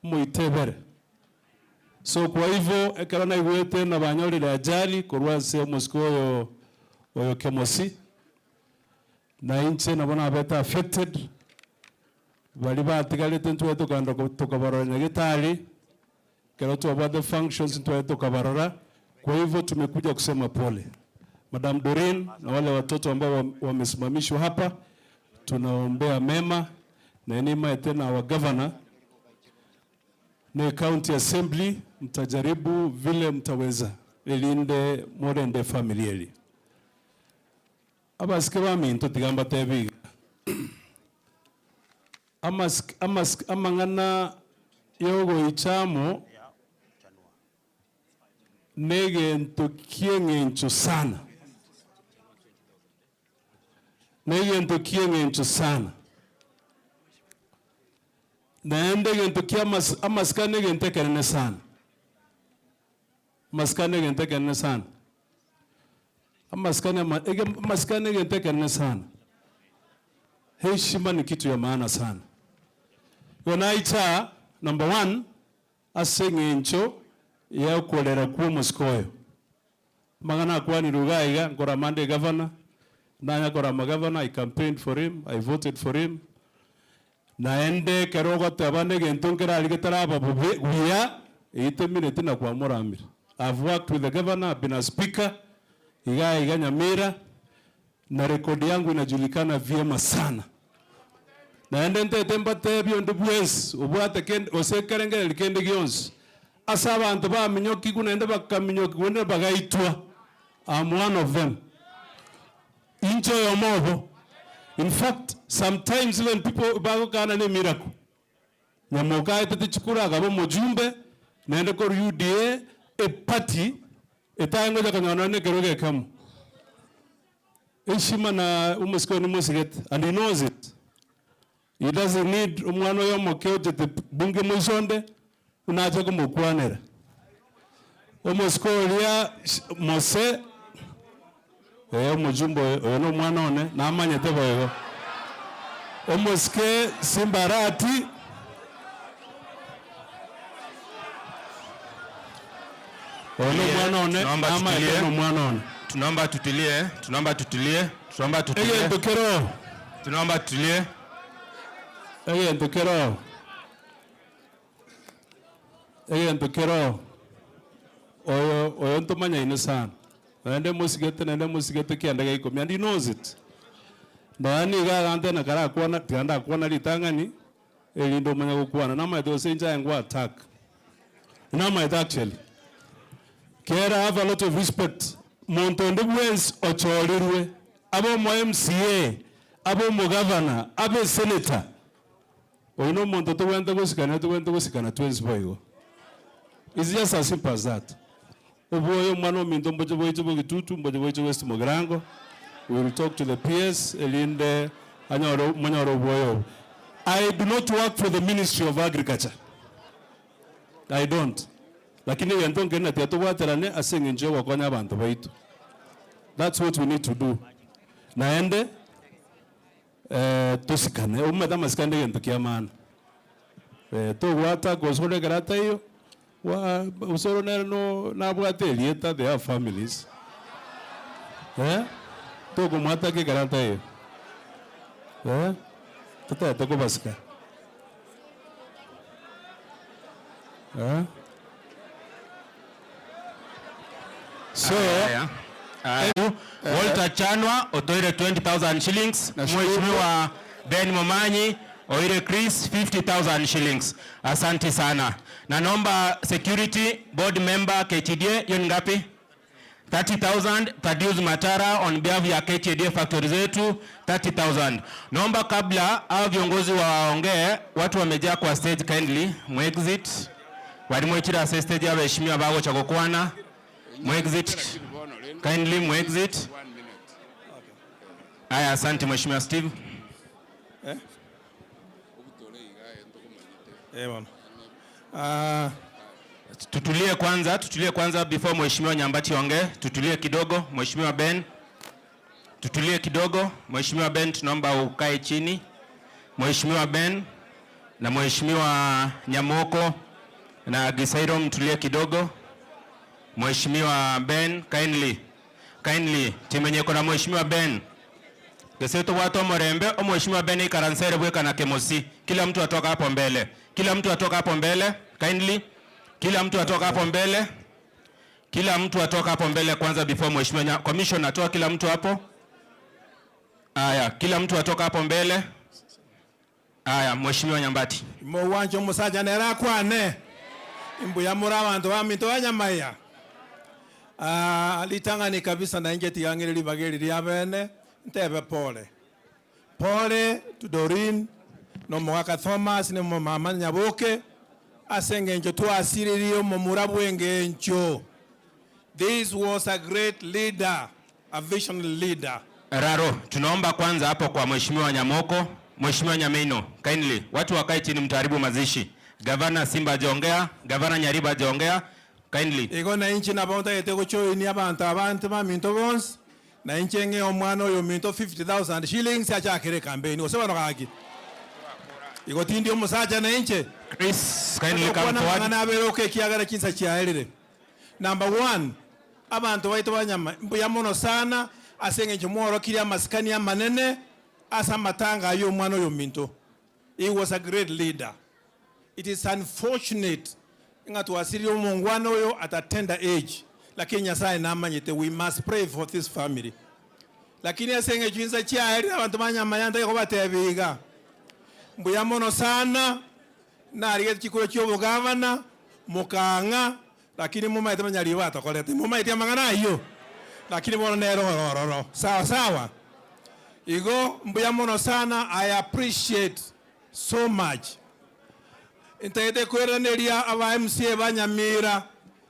omoitebere. So kwa hivyo ekero naigwete nabanyorire ajali korwa ase omosike oyo oyo Kemosi, na inche nabo nabete affected, baria batigarete ntwaye tokagenda tokabarora nyagetari, ekero twabwate functions ntwaye tokabarora, kwa hivyo tumekuja kusema pole. Madam Doreen na wale watoto ambao wamesimamishwa hapa, tunaombea mema na nimaete na our governor ne county assembly mtajaribu vile mtaweza erinde morende efamily eria. Abasike baminto tiga mbatebi iga, amasik amasik amang'ana yogoicha amo negento kieng'encho sana, negento kieng'encho sana. Naende egento kia amas amasikani negento ekenene sana, amasikani negento ekenene sana, amasikani ama ege amasikani negento ekenene sana. Heshima ni kitu ya maana sana. Igo naicha aa, number one, ase eng'encho ya okorera kwa omosike oyo. Amang'ana akwanirwe iga iga, nkorama nde egavana, nanya korama gavana, I campaigned for him, I voted for him. Naende ekero ogoteba negento nkerari getaraba bobe buya, eyio temineti na kwamoramire. I've worked with the governor, I've been a speaker, iga iga Nyamira, na record yangu inajulikana vyema sana. Naende ntete mbatebie onde bwensi obwate kende gose ekerengererio kende gionsi, ase abanto baminyokigwe naende bakaminyokigwa naende bagaitwa, I'm one of them. Inche oyomo obo. In fact, sometimes even people bagokana ne emiracle. Nyamoka aetete chikura akaba omojumbe, naende korwa UDA, eparty etaye ngocha konyora nonye na ekerogo ekemo. Heshima na omosike oyo nimosigete and he knows it. He doesn't need omwana oyo omoke ochete bunge moiso onde buna ache komokwanera. Omosike oria Mose eh omojumbe oyo oyo na omwana one namanyete boigo. Omosike Simba Arati. Oyo nomwana one, Tunaomba namaete tutulie. nomwana one. Tunaomba tutulie, tunaomba tutulie, tunaomba tutulie. Egento kero. Tunaomba tutulie. Egento kero. Egento kero. Oyo oyo ntomanyaine sana. Naende mosigete naende mosigete kianda gia ikomi and he knows it. Nonya nigo agantena karakwana tiga ndakwana ritang'ani Erinde omanye gokwana, namaete gose inche aye ngwa attack. Namaete actually. Kera I have a lot of respect, monto onde bwensi ochorirwe, abe omo MCA, abe omogavana, abe esenator, oyio na omonto tobwenerete gosikana tobwenerete gosikana twensi boigo. It's just as simple as that. Obwoyo omwana ominto mboche boiche bogitutu, mboche boiche West Mugirango, we will talk to the PS erinde anyore monyore obwoyo obo. I do not work for the ministry of agriculture, I don't. Lakini egento nkeri na tiga tobwaterane ase eng'encho ya ogokonya abanto baito. That's what we need to do. Naende tosikane, omanyete amasikani negento kia maana. Togwata gose onde ekero ataiyo, Osoro nere no nabwate erieta they have families eh, tokomwataka ekero ataiyo eh, totagete kobasika eh. So, Aya, aya. Walter Chanwa otoire 20,000 shillings. Mheshimiwa Ben Momanyi oire Chris 50,000 shillings. Asanti sana. Na naomba security board member KTDA, hiyo ni ngapi? 30,000. Thaddeus Matara on behalf ya KTDA factory zetu 30,000. Naomba kabla hao viongozi waongee, watu wamejaa kwa stage, kindly muexit. Walimwechira ase stage abaheshimiwa bagocha gokwana. Muexit. Kindly muexit. Aya, asante Mheshimiwa Steve. Eh? Eh, bono. Ah, Tutulie kwanza, tutulie kwanza before Mheshimiwa Nyambati ongee. Tutulie kidogo, Mheshimiwa Ben. Tutulie kidogo, Mheshimiwa Ben, tunaomba ukae chini. Mheshimiwa Ben na Mheshimiwa Nyamoko na Gisairo mtulie kidogo. Mheshimiwa Ben, kindly kindly timenye na Mheshimiwa Ben. Geseto watu omorembe omheshimiwa Ben ikaransere bweka na kemosi. Kila mtu atoka hapo mbele. Kila mtu atoka hapo mbele kindly. Kila mtu atoka hapo mbele. Kila mtu atoka hapo mbele kwanza before mheshimiwa commissioner atoa kila mtu hapo. Aya, kila mtu atoka hapo mbele. Aya, mheshimiwa Nyambati. Mowanja omusacha nere akwane imbuya muri abanto baminto banyamaya. Ah, litang'ani kabisa nainche tigang'ire ribaga eri ria bene ntebe pole pole to Doreen na omogaka Thomas na omomama Nyaboke ase eng'encho twasiririe omomura bwa eng'encho. This was a great leader, a visionary leader. Raro, tunaomba kwanza hapo kwa mheshimiwa Nyamoko, mheshimiwa Nyamino, kindly watu wakae chini, mtaharibu mazishi. Gavana Simba hajaongea, Gavana Nyariba hajaongea, kindly. Igo na inche nabo ntagete gochoinia abanto abanto baminto bonsi, na inche ng'e omwana oyo ominto 50,000 shillings achakere campaign gose bono gaki. Igo tindi omosacha na inche. Chris, kindly come Tokwana forward. amang'ana abere oka ekiagera chinsa chiaerire. Number one, abanto baito banyama mbuya mono sana ase eng'encho mworokirie amasikani amanene ase amatanga aywo omwana oyo ominto. He was a great leader. It is unfortunate ng'a twasiririe omongwana oyo at a tender age, lakini Nyasaye namanyete we must pray for this family. Lakini ase eng'encho insa chiaerire abanto banyamaya ntake kobatebia iga, mbuya mono sana, narigete chikura chia obogavana, mokang'a, lakini momaete manyaribo batokorete, momaeti amang'ana ayio, lakini bono nere oro ororo. Sawa sawa. Igo mbuya mono sana, I appreciate so much. Ntagete koiraneria aba MCA ba Nyamira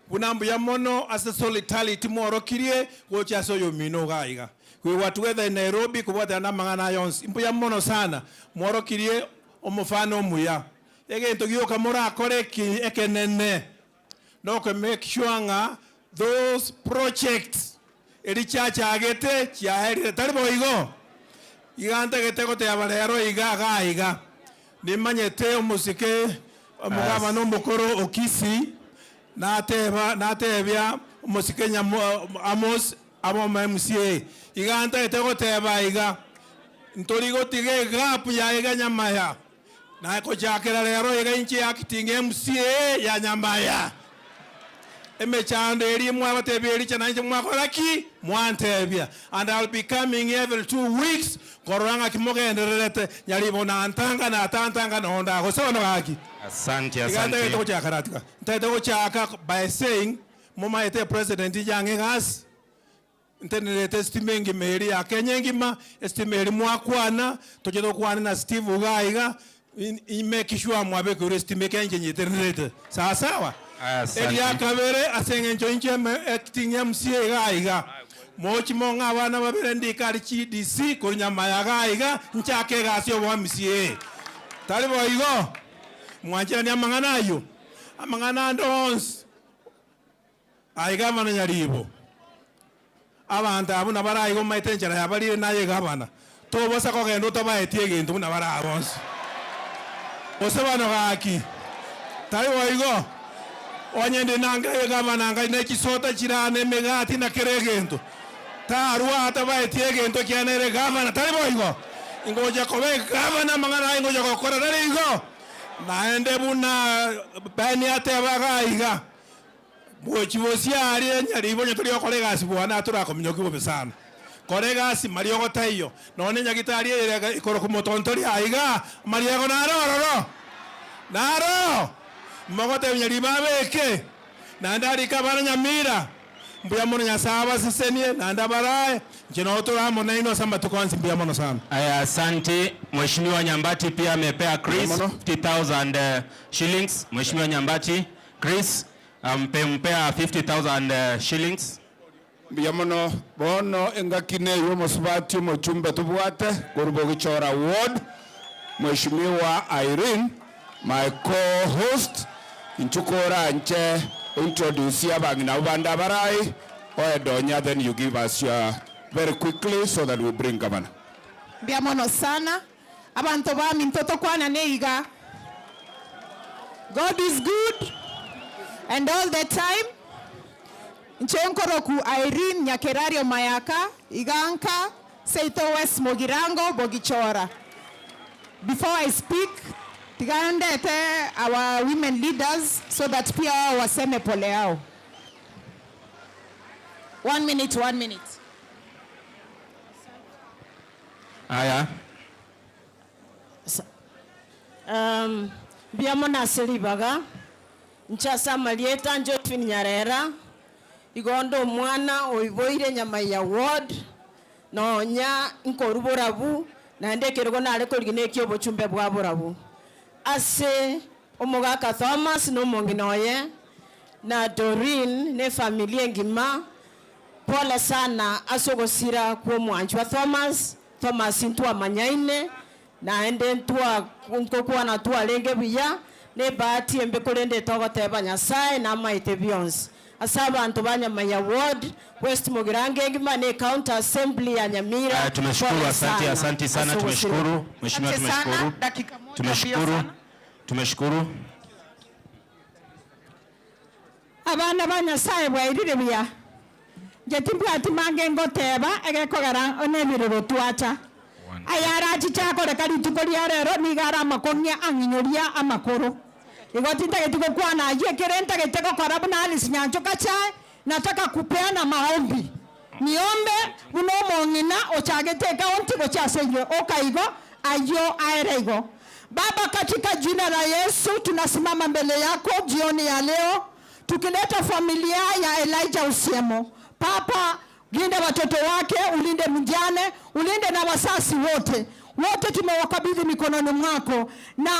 buna mbuya mono ase solidarity mworokirie gocha ase oyomino iga iga. We were together in Nairobi kobwatana na amang'ana aya onsi. Mbuya mono sana mworokirie omofano omuya. Egento gioka morakore eki ekenene noko make sure ng'a those projects eri chiachagete chiaerire tari boigo? Iga ntagete goteba rero iga iga iga nimanyete omosike omogabana omokoro o Kisii nateba natebia omosike Nyamo Amos abe omo MCA. Iga ntagete goteba iga ntori gotiga egap ya iga Nyamaya naye kochakera rero iga inche acting MCA ya Nyamaya. Emechando eria mwabatebia ericha nainche mwakora ki? Mwantebia. And I'll be coming every 2 weeks korora ng'aki mogendererete nyaribo nantanga natantanga nonda gose bono gaki. Asante, Iga asante. ntagete gochaka ratika. Ntagete gochaka by saying momaete president yange egasi ntenerete estima engima eri ya Kenya engima, estima eri mwakwana, toche tokwane na Steve iga iga, i make sure mwabekerwe estima ekero inche nyetenerete. Sawa sawa? Asante. Eria kabere ase eng'encho inche acting MCA iga iga, mochi mong'e abana babere ndike aria GDC korwa Nyamaya iga iga, nchake egasi ya obo MCA. Tari boigo? Mwancheranie amang'ana ayio? Amang'ana ande onsi aiga abana nyaribo. Abanto abwo nabare aiga omaete enchera yabarire naye iga abana. Tobosa kogenda otabaetie egento buna bare aa bonsi. Gose bono gaki, tari boigo? Onye ndi nanga iga abana ngai ne chisota chiraa na emegati na kera egento. Tarua atabaetie egento ekiagera nere gavana, tari boigo? Ingocha koba egavana amang'ana aya ingocha gokora, tari igo? Naende buna Ben atebaga aiga, Gochi bosio aria nyaribo onye tori gokora egasi bwane aa torakominyokia bobe sana. Kora egasi mariogo taiyo. Nonya enyagitari eye ekorokwa motontori aa igaa, amariogo naro ororo. Naro! Mogotebia nyaribo abeke, naende arike abana Nyamira. Mbuya mono Nyasae abasesenie naende abarae, inche noo tore amo nainwe ase amatuko onsi mbuya mono sana. Aya, asante. Mheshimiwa Nyambati pia amepea Chris 50,000 shillings. Mheshimiwa Nyambati, Chris ampempea 50,000 shillings. Mbuya mono bono engaki na eye omosubati omochumbe tobwate korwa Bogichora ward, Mheshimiwa Irene, my co-host, inchuo koranche ointroduce abang'ina abwo bande abarai, oe Donya then you give us your very quickly so that we bring Governor. Mbuya mono sana abanto baminto tokwanane iga. God is good and all the time. Inche nkoroku Irene Nyakerario Mayaka iga nka seito West Mugirango Bogichora. Before I speak tiga ndete our women leaders so that pia wao waseme pole yao. One minute, one minute. Aya. Um, mbuya mono ase ribaga, inche ase amarieta Josephine Nyarera, igo onde omwana oiboire Nyamaiya ward, nonya nkorwa borabu, naende ekerogo nare korigia na ekia obochumbe bwa borabu. Ase omogaka Thomas na omong'ina oye, na Doreen na efamiri engima, Pole sana ase ogosira kw'omwanchwa Thomas, Thomas ntwamanyaine, naende ntwa nkokwana twarenge buya, na ebahati embe korende togoteba Nyasae namaete bionsi. Ase abanto ba Nyamaiya Ward, West Mugirango engima na Ecounty Assembly ya Nyamira, Aya, tumeshukuru, pole asante, sana asante sana, ase ogosira. tumeshukuru, mheshimiwa, Asante sana, tumeshukuru, dakika moja mbio tumeshukuru, sana. tumeshukuru. Abana ba Nyasae bwairire buya, inche timbwati mange ngoteba egekogera nebirero twacha. Ayarachiche akoreka rituko ria rero nigo are amakong'ia ang'inyoria amakoro. Igo tintageti gokwana ayio ekere ntagete gokora buna Alice Nyanchoka Chae, nataka kupeana maombi. Niombe buna omong'ina ochagete ekaunti gochia ase inwe oka igo, ayio aere igo. Baba katika jina la Yesu tunasimama mbele yako jioni ya leo tukileta familia ya Elijah Osiemo. Papa, linda watoto wake, ulinde mjane, ulinde na wasasi wote. Wote tumewakabidhi mikononi mwako, na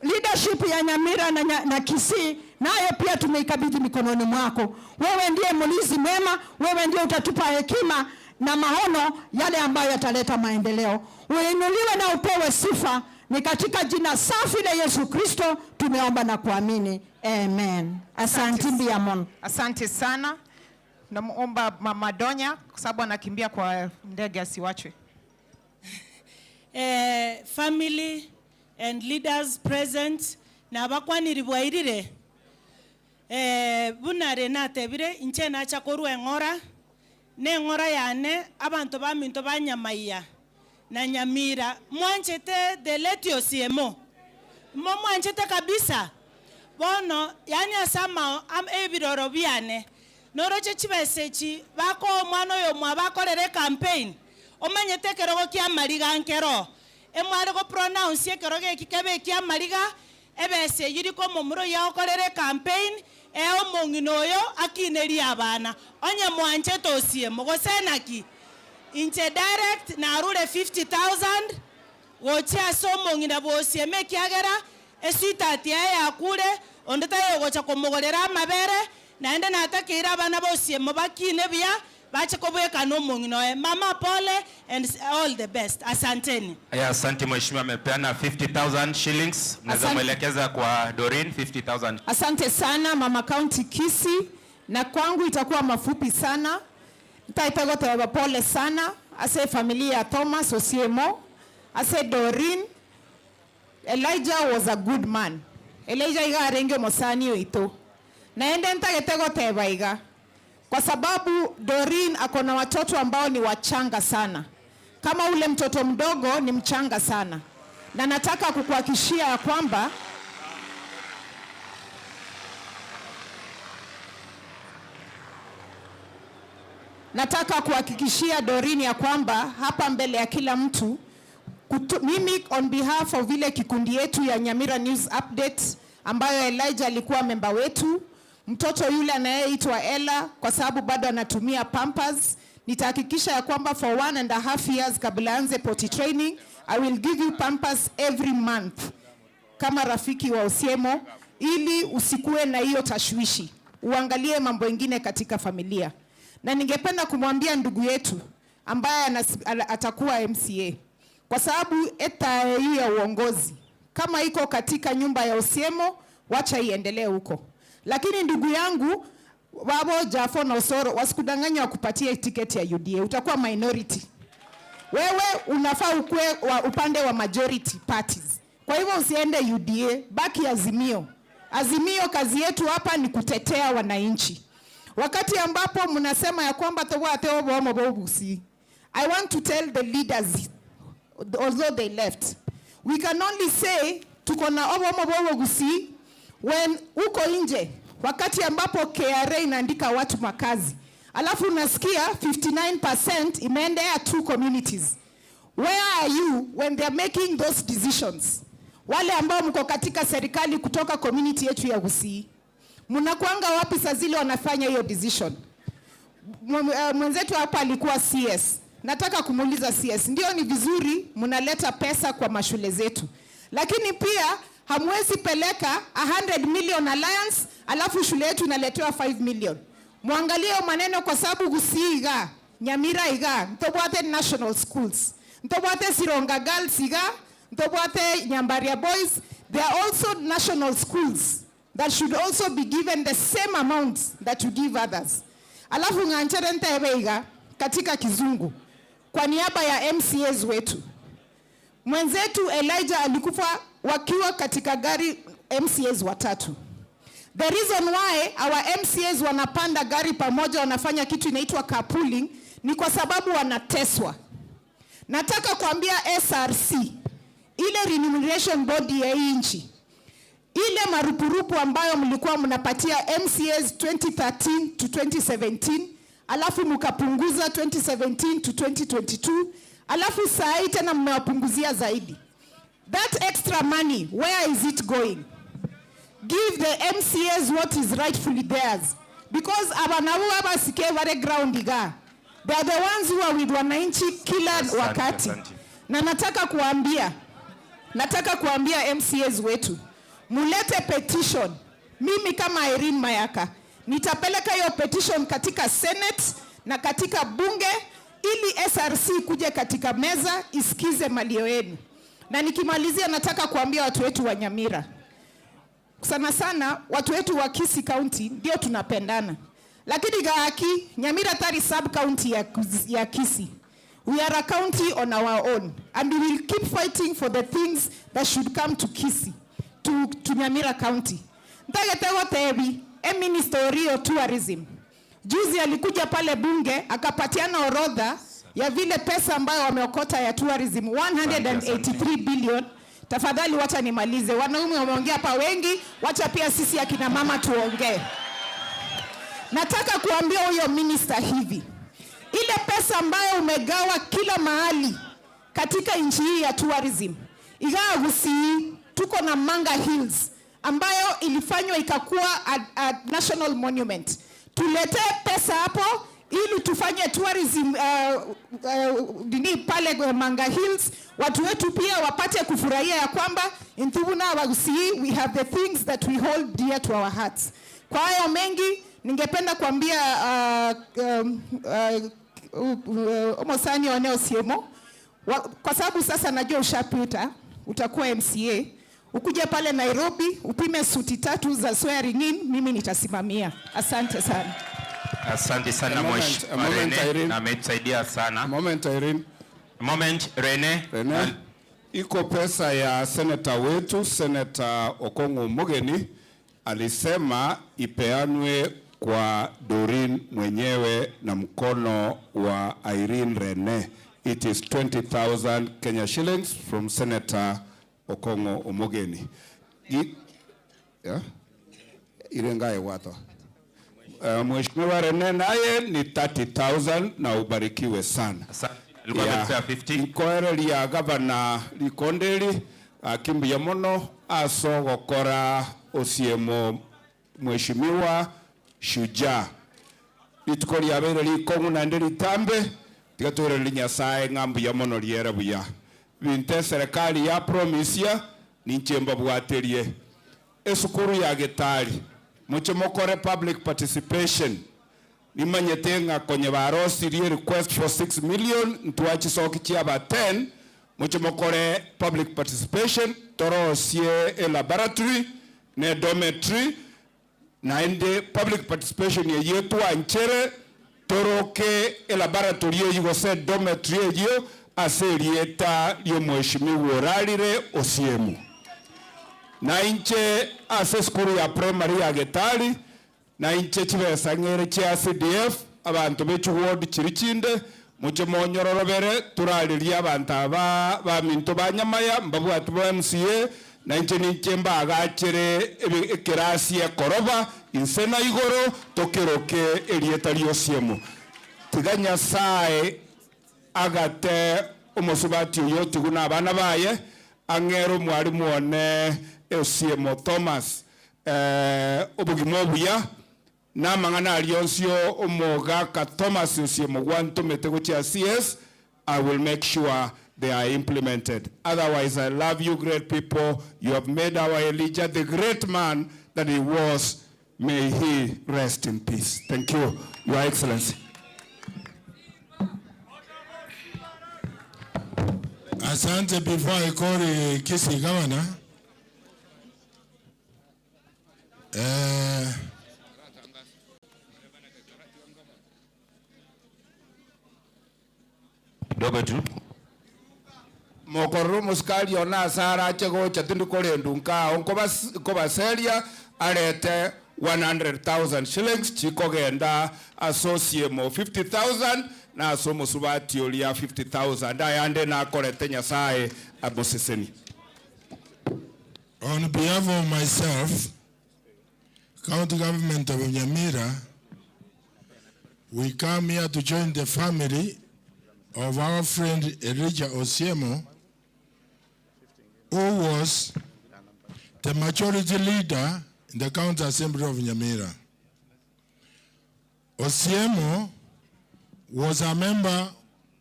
leadership ya Nyamira na, na Kisii nayo pia tumeikabidhi mikononi mwako. Wewe ndiye mlinzi mwema, wewe ndiye utatupa hekima na maono yale ambayo yataleta maendeleo. Uinuliwe na upewe sifa. Ni katika jina safi la Yesu Kristo tumeomba na kuamini, amen. Asante Mbiamon. Asante sana. Namuomba Mama Donya kwa sababu anakimbia kwa ndege asiwachwe. Eh, family and leaders present nabakwaniri bwairire eh, buna re natebire inche nacha korwa eng'ora na eng'ora yane abanto baminto ba Nyamaiya na Nyamira mwanchete the late Osiemo momwanchete kabisa bono yaani ase amao am ebiroro biane noroche chibesa echi bakoa omwana oyo omwabo akorere ecampaign omanyete ekerogo kia amariga nkero emware go pronounce ekerogo eki kebe ekia amariga ebesa eywo riko omomura oyio agokorere ecampaign ee omong'ina oyo akinerie abana onye mwanchete Osiemo gose naki Inche direct narure 50,000 gochia ase omong'ina bw'Osiemo ekiagera esweetheart yaye yakure, onde taiyo ogocha komogorera amabere, naende natakeire abana ba Osiemo bakine buya bache kobwekana omong'ina oye. Mama pole and all the best. Asanteni. Aya, asante mheshimiwa, amepeana 50000 shillings. Mnaweza Asante. mwelekeza kwa Doreen 50000. Asante sana Mama County Kisii, na kwangu itakuwa mafupi sana. Ntaete goteba pole sana ase efamily ya Thomas Osiemo, ase Doreen. Elijah was a good man. Elijah iga arenge omosani oito. Naende ntagete goteba iga, kwa sababu Doreen ako na watoto ambao ni wachanga sana. Kama ule mtoto mdogo ni mchanga sana. Na nataka kukuhakikishia ya kwamba nataka kuhakikishia Doreen ya kwamba hapa mbele ya kila mtu kutu, mimi on behalf of ile kikundi yetu ya Nyamira News Update ambayo Elijah alikuwa memba wetu, mtoto yule anayeitwa Ella kwa sababu bado anatumia Pampers, nitahakikisha ya kwamba for 1.5 years kabla aanze potty training, I will give you Pampers every month kama rafiki wa Osiemo, ili usikue na hiyo tashwishi, uangalie mambo mengine katika familia. Na ningependa kumwambia ndugu yetu ambaye atakuwa MCA, kwa sababu eta hii ya uongozi kama iko katika nyumba ya Osiemo, wacha iendelee huko. Lakini ndugu yangu Wabo Jafo na Osoro wasikudanganya wakupatie tiketi ya UDA, utakuwa minority. Wewe unafaa ukue wa upande wa majority parties. Kwa hivyo usiende UDA, baki Azimio. Azimio kazi yetu hapa ni kutetea wananchi. Wakati ambapo mnasema ya kwamba tobwate obomo bobusi, I want to tell the leaders, although they left, we can only say tuko na obomo bobusi when uko nje, wakati ambapo KRA inaandika watu makazi, alafu unasikia 59% imeendea two communities. Where are you when they are making those decisions? Wale ambao mko katika serikali kutoka community yetu ya Gusii, mnakuanga wapi saa zile wanafanya hiyo decision? Mwenzetu hapa alikuwa CS. Nataka kumuuliza CS, ndio ni vizuri mnaleta pesa kwa mashule zetu, lakini pia hamwezi peleka 100 million allowance alafu shule yetu inaletewa 5 million. Mwangalie hiyo maneno kwa sababu Gusii iga, Nyamira iga, ntobwate national schools, ntobwate Sironga girls iga, ntobwate Nyambaria boys. They are also national schools that should also be given the same amount that you give others. Alafu ng'anchere ntebe iga katika kizungu kwa niaba ya MCAs wetu. Mwenzetu Elijah alikufa wakiwa katika gari MCAs watatu. The reason why our MCAs wanapanda gari pamoja wanafanya kitu inaitwa carpooling ni kwa sababu wanateswa. Nataka kuambia SRC, ile remuneration body ya hii nchi, ile marupurupu ambayo mlikuwa mnapatia MCAs 2013 to 2017, alafu mkapunguza 2017 to 2022, alafu saa hii tena mmewapunguzia zaidi. That extra money, where is it going? Give the MCAs what is rightfully theirs. Because abanabu abasike wale ground iga. They are the ones who are with wananchi kila Asante, wakati. asante. Na nataka kuambia MCAs wetu, mulete petition. Mimi kama Irene Mayaka nitapeleka hiyo petition katika Senate na katika bunge ili SRC kuje katika meza isikize malio yenu. Na nikimalizia nataka kuambia watu wetu wa Nyamira, sana sana watu wetu wa Kisii County ndio tunapendana, lakini gaaki Nyamira tari sub county ya Kisii. We are a county on our own and we will keep fighting for the things that should come to Kisii, to Nyamira County. Ntagete gotebi, e minister Orio tourism. Juzi alikuja pale bunge akapatiana orodha ya vile pesa ambayo wameokota ya tourism 183 billion. Tafadhali wacha nimalize. Wanaume wameongea hapa wengi, wacha pia sisi akina mama tuongee. Nataka kuambia huyo minister hivi, ile pesa ambayo umegawa kila mahali katika nchi hii ya tourism, igawa Gusii, tuko na Manga Hills ambayo ilifanywa ikakuwa a national monument. Tuletee pesa hapo ili tufanye tourism nini pale Manga Hills, watu wetu pia wapate kufurahia ya kwamba Nthubuna wa Gusii, we have the things that we hold dear to our hearts. Kwa hayo mengi ningependa kuambia Omosani One Osiemo, kwa sababu sasa najua ushapita, utakuwa MCA. Ukuje pale Nairobi upime suti 3 za swearing in, mimi nitasimamia. Asante sana. Asante sana A moment, Mheshimiwa a moment, Rene, Irene. na ametusaidia sana. A moment, Irene. A moment, Rene. Rene. Iko pesa ya senator wetu, Senator Okong'o Mugeni alisema ipeanwe kwa Doreen mwenyewe na mkono wa Irene Rene. It is 20,000 Kenya shillings from Senator Okong'o Omogeni. Yeah? Irengaye wato. Mheshimiwa Rene naye ni 30,000 na ubarikiwe sana. Asante. Alikuwa amekupea 50. Nkoereria gavana Likondeli akimbuya muno asogokora Osiemo Mheshimiwa Shujaa. Rituko riabeire rikong'u naende ritambe tigatwereria Nyasaye ng'ambuya mono riere buya. Binte serikali ya promisia ninche mbabwaterie. Esukuru ya Gitari muche mokore public participation. Nimanyete ng'a konye barosirie request for 6 million ntwachisoki chiaba 10 moche mokore public participation torosie e laboratory ne dormitory naende public participation eyio twanchere toroke e laboratory eyio gose dormitory eyio ase erieta ria omweshimiwa orarire Osiemo. Na inche ase esukuru ya primary ya Getari Na inche chibesa ng'ere chia CDF, abanto be chiward chiria chinde, moche monyororobere torarerie abanto aba baminto ba Nyamaya mbabwati bo MCA, na inche ninche mbaagachere ebe ekerasi ekoroba inse na igoro tokeroke erieta ri'Osiemo. Tiga Nyasae agate omosubati oyio otigwe na abana baye, ang'ere omwalimu one Osiemo Thomas obogima obuya, na amang'ana aria onsi omogaka Thomas Osiemo gwantomete gochia CS, I will make sure they are implemented. Otherwise I love you great people, you have made our Elijah the great man that he was, may he rest in peace. Thank you, Your Excellency. Asante. Before I call Kisii Governor, eh, Kidogo tu. Mokorora omosikari one ase arache gocha tindi korendwa nkao nkobas nkobaseria arete 100,000 shillings chikogenda ase osiemo 50,000 na ase omosubati oria 50,000 ayande nakorete Nyasaye amosesenie. On behalf of myself, County Government of Nyamira, we come here to join the family of our friend Elijah Osiemo, who was the majority leader in the County Assembly of Nyamira. Osiemo was a member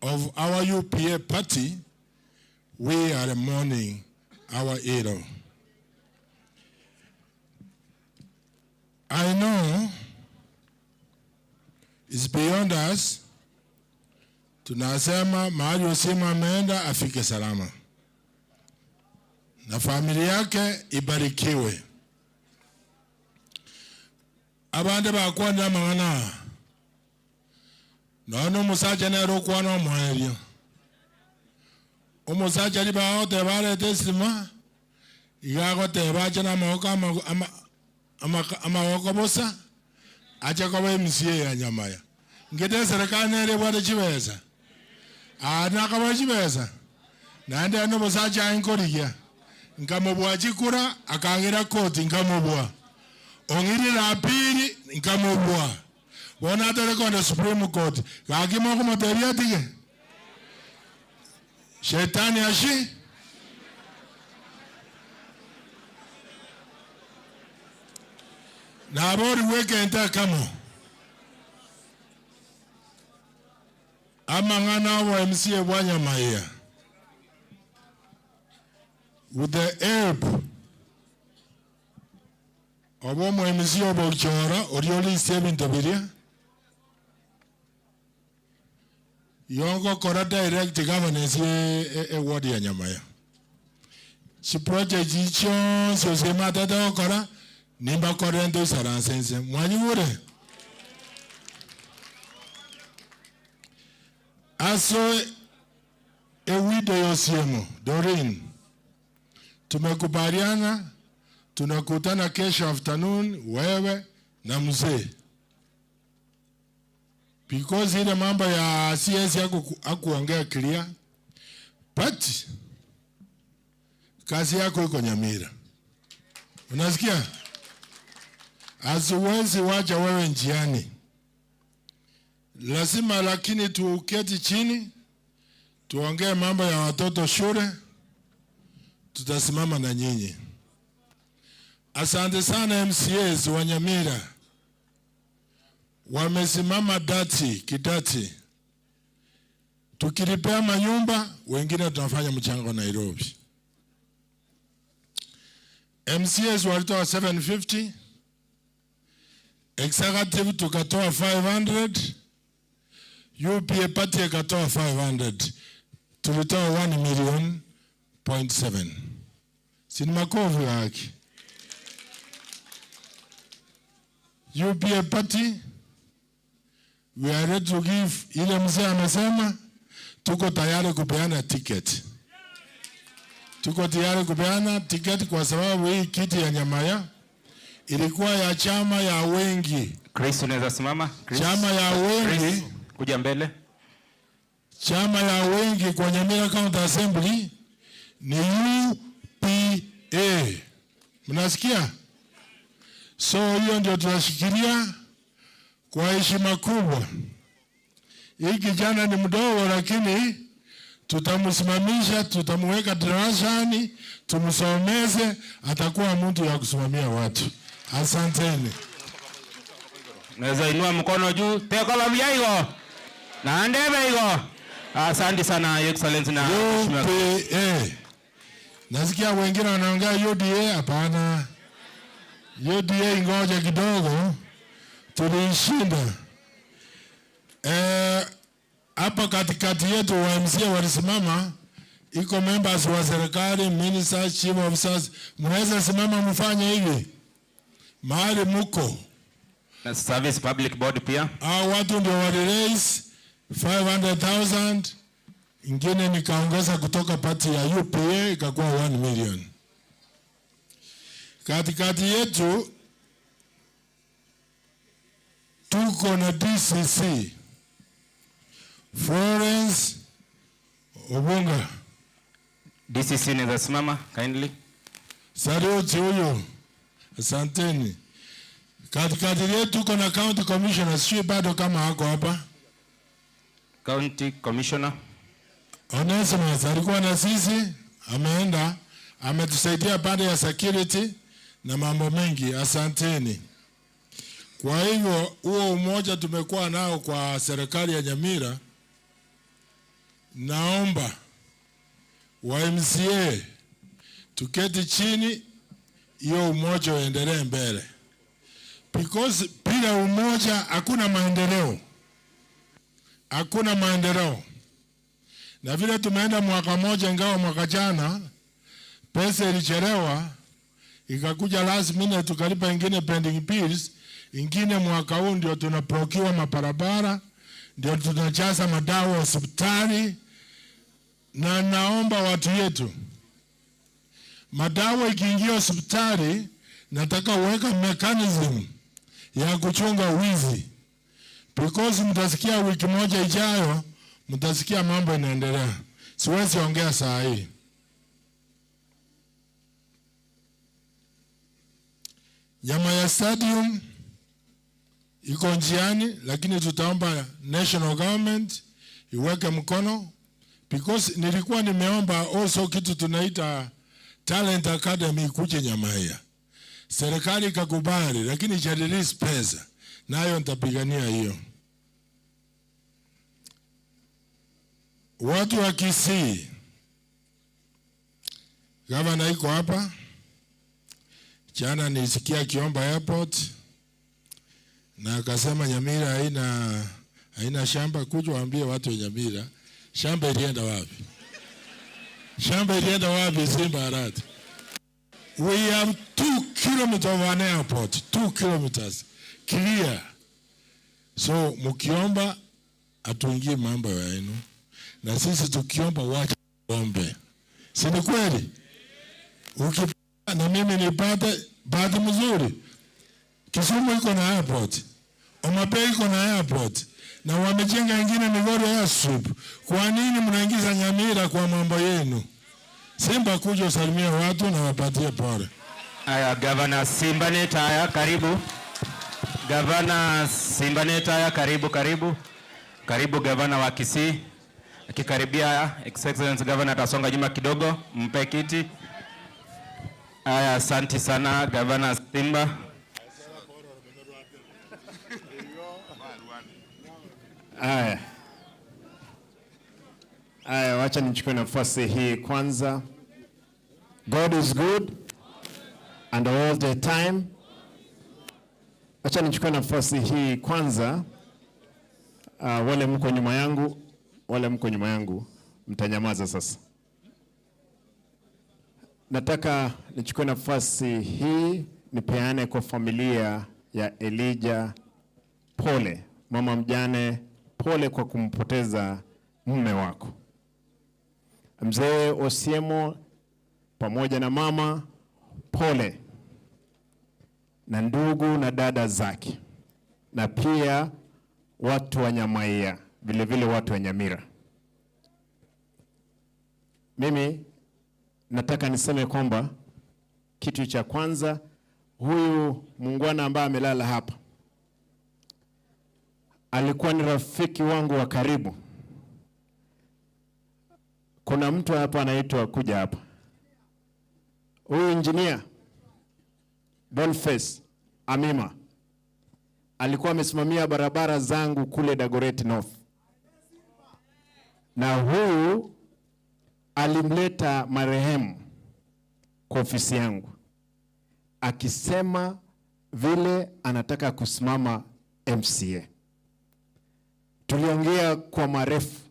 of our UPA party. We are mourning our hero. I know it's beyond us. Tunasema mahali Osiemo ameenda afike salama na familia yake ibarikiwe. Abande bakwanire amang'ana aya, nonya na omosacha nere okwana omoerio. Omosacha ribaga agoteba arete esima, iga agoteba ache na amagoko ama ama amaka amagoko bosa, ache koba emisia ya nyamaya. Ngete eserekari nere ebwate chibesa, aa nakaboa chibesa, naende ere na omosacha aye nkorigia, nkamobua chikura, akang'ira koti nkamobua. Ong'irire apili, nkamobua. Bono atare kogenda Supreme Court, gaki mokomotebia atige? Shetani ashi? Naborigwe ekento ekemo, amang'ana obo MCA bwa Nyamaiya, with the help Obe omoemisi obochora oria orisie ebinto biria, yogokora direct governance ye eward ya Nyamaya. Chiproject echi chionsi osieme atete gokora, nimbakorere ntoisaranse inse. Mwanyigure? Ase ewidow ya Osiemo, Doreen, Tumekubaliana tunakutana kesho afternoon wewe na mzee because ile mambo ya CS hakuongea clear but kazi yako iko Nyamira, unasikia? Haziwezi wacha wewe njiani, lazima lakini tuketi chini tuongee mambo ya watoto shule, tutasimama na nyinyi. Asante sana MCAs wa Nyamira, wamesimama dati kidati. Tukilipea manyumba, wengine tunafanya mchango Nairobi. MCAs walitoa 750. Executive tukatoa 500, UPA party ikatoa 500. Tulitoa 1 million point 7. Si ni makofi haki. UPA party we are ready to give ile mzee amesema tuko tayari kupeana ticket. Tuko tayari kupeana ticket kwa sababu hii kiti ya Nyamaya ilikuwa ya chama ya wengi. Chris, unaweza simama? Chris. Chama ya wengi. Chris, kuja mbele. Chama ya wengi kwa Nyamira County Assembly ni UPA. Mnasikia? So hiyo ndio tunashikilia kwa heshima kubwa. Hii kijana ni mdogo, lakini tutamsimamisha, tutamweka darasani, tumsomeze, atakuwa mtu ya kusimamia watu. Asanteni. Unaweza inua mkono juu. Tekola igo. Na ndebe igo. Asante sana Your Excellency na Mheshimiwa. UPA. Nasikia wengine wanaongea UDA, hapana. UDA ingoja kidogo, tuliishinda. Eh, hapa katikati yetu wa MCA walisimama, iko members wa serikali, ministers, chief officers, mnaweza simama mfanye hivi mahali muko. Na Service Public Board pia. Hao watu ndio wali raise 500,000 ingine nikaongeza kutoka pati ya UPA ikakuwa 1 million. Katikati yetu tuko na DCC Florence Obunga. DCC inaweza simama kindly. Saluti huyo, asanteni. Katikati yetu tuko na county commissioner, sijui bado kama ako hapa. County Commissioner. Onesimus alikuwa na sisi, ameenda, ametusaidia pande ya security na mambo mengi. Asanteni. Kwa hivyo huo umoja tumekuwa nao kwa serikali ya Nyamira, naomba wa MCA tuketi chini, hiyo umoja uendelee mbele, because bila umoja hakuna maendeleo, hakuna maendeleo. Na vile tumeenda mwaka moja, ingawa mwaka jana pesa ilichelewa ikakuja last minute, tukalipa ingine pending bills, ingine mwaka huu ndio tunaprokiwa mabarabara, ndio tunajaza madawa hospitali. Na naomba watu yetu, madawa ikiingia hospitali, nataka uweka mechanism ya kuchunga wizi, because mtasikia wiki moja ijayo, mtasikia mambo inaendelea. Siwezi ongea saa hii. Nyamaya Stadium iko njiani, lakini tutaomba national government iweke mkono because nilikuwa nimeomba also kitu tunaita Talent Academy ikuje Nyamaya, serikali ikakubali, lakini cha release pesa, nayo nitapigania hiyo. Watu wa Kisii, gavana iko hapa. Jana nilisikia akiomba airport na akasema Nyamira haina haina shamba. Kuja waambie watu wa Nyamira shamba ilienda wapi? Shamba ilienda wapi? Simba Arati. We have 2 kilometers of an airport, 2 kilometers clear. So mkiomba atuingie mambo yenu, na sisi tukiomba wacha ombe, si ni kweli? Ukipata na mimi nipate bahati mzuri, Kisumu iko na airport, Homa Bay iko na airport na wamejenga ingine Migori Airstrip. Kwa nini mnaingiza Nyamira kwa mambo yenu? Simba kuja usalimie watu na wapatie pole. Aya, Gavana Simba Netaya, karibu. Gavana Simba Netaya, karibu karibu. Karibu gavana wa Kisii. Akikaribia His Excellency Governor atasonga nyuma kidogo, mpe kiti. Aya, asante sana Gavana Simba. Aya, aya, wacha nichukue nafasi hii kwanza. God is good and all the time. Acha nichukue nafasi hii kwanza. Uh, wale mko nyuma yangu, wale mko nyuma yangu mtanyamaza sasa. Nataka nichukue nafasi hii nipeane kwa familia ya Elijah pole, mama mjane, pole kwa kumpoteza mume wako. Mzee Osiemo pamoja na mama, pole na ndugu na dada zake, na pia watu wa Nyamaiya, vilevile watu wa Nyamira. Mimi nataka niseme kwamba kitu cha kwanza, huyu muungwana ambaye amelala hapa alikuwa ni rafiki wangu wa karibu. Kuna mtu hapa anaitwa kuja hapa, huyu engineer Boniface Amima alikuwa amesimamia barabara zangu kule Dagoretti North, na huyu alimleta marehemu kwa ofisi yangu akisema vile anataka kusimama MCA. Tuliongea kwa marefu.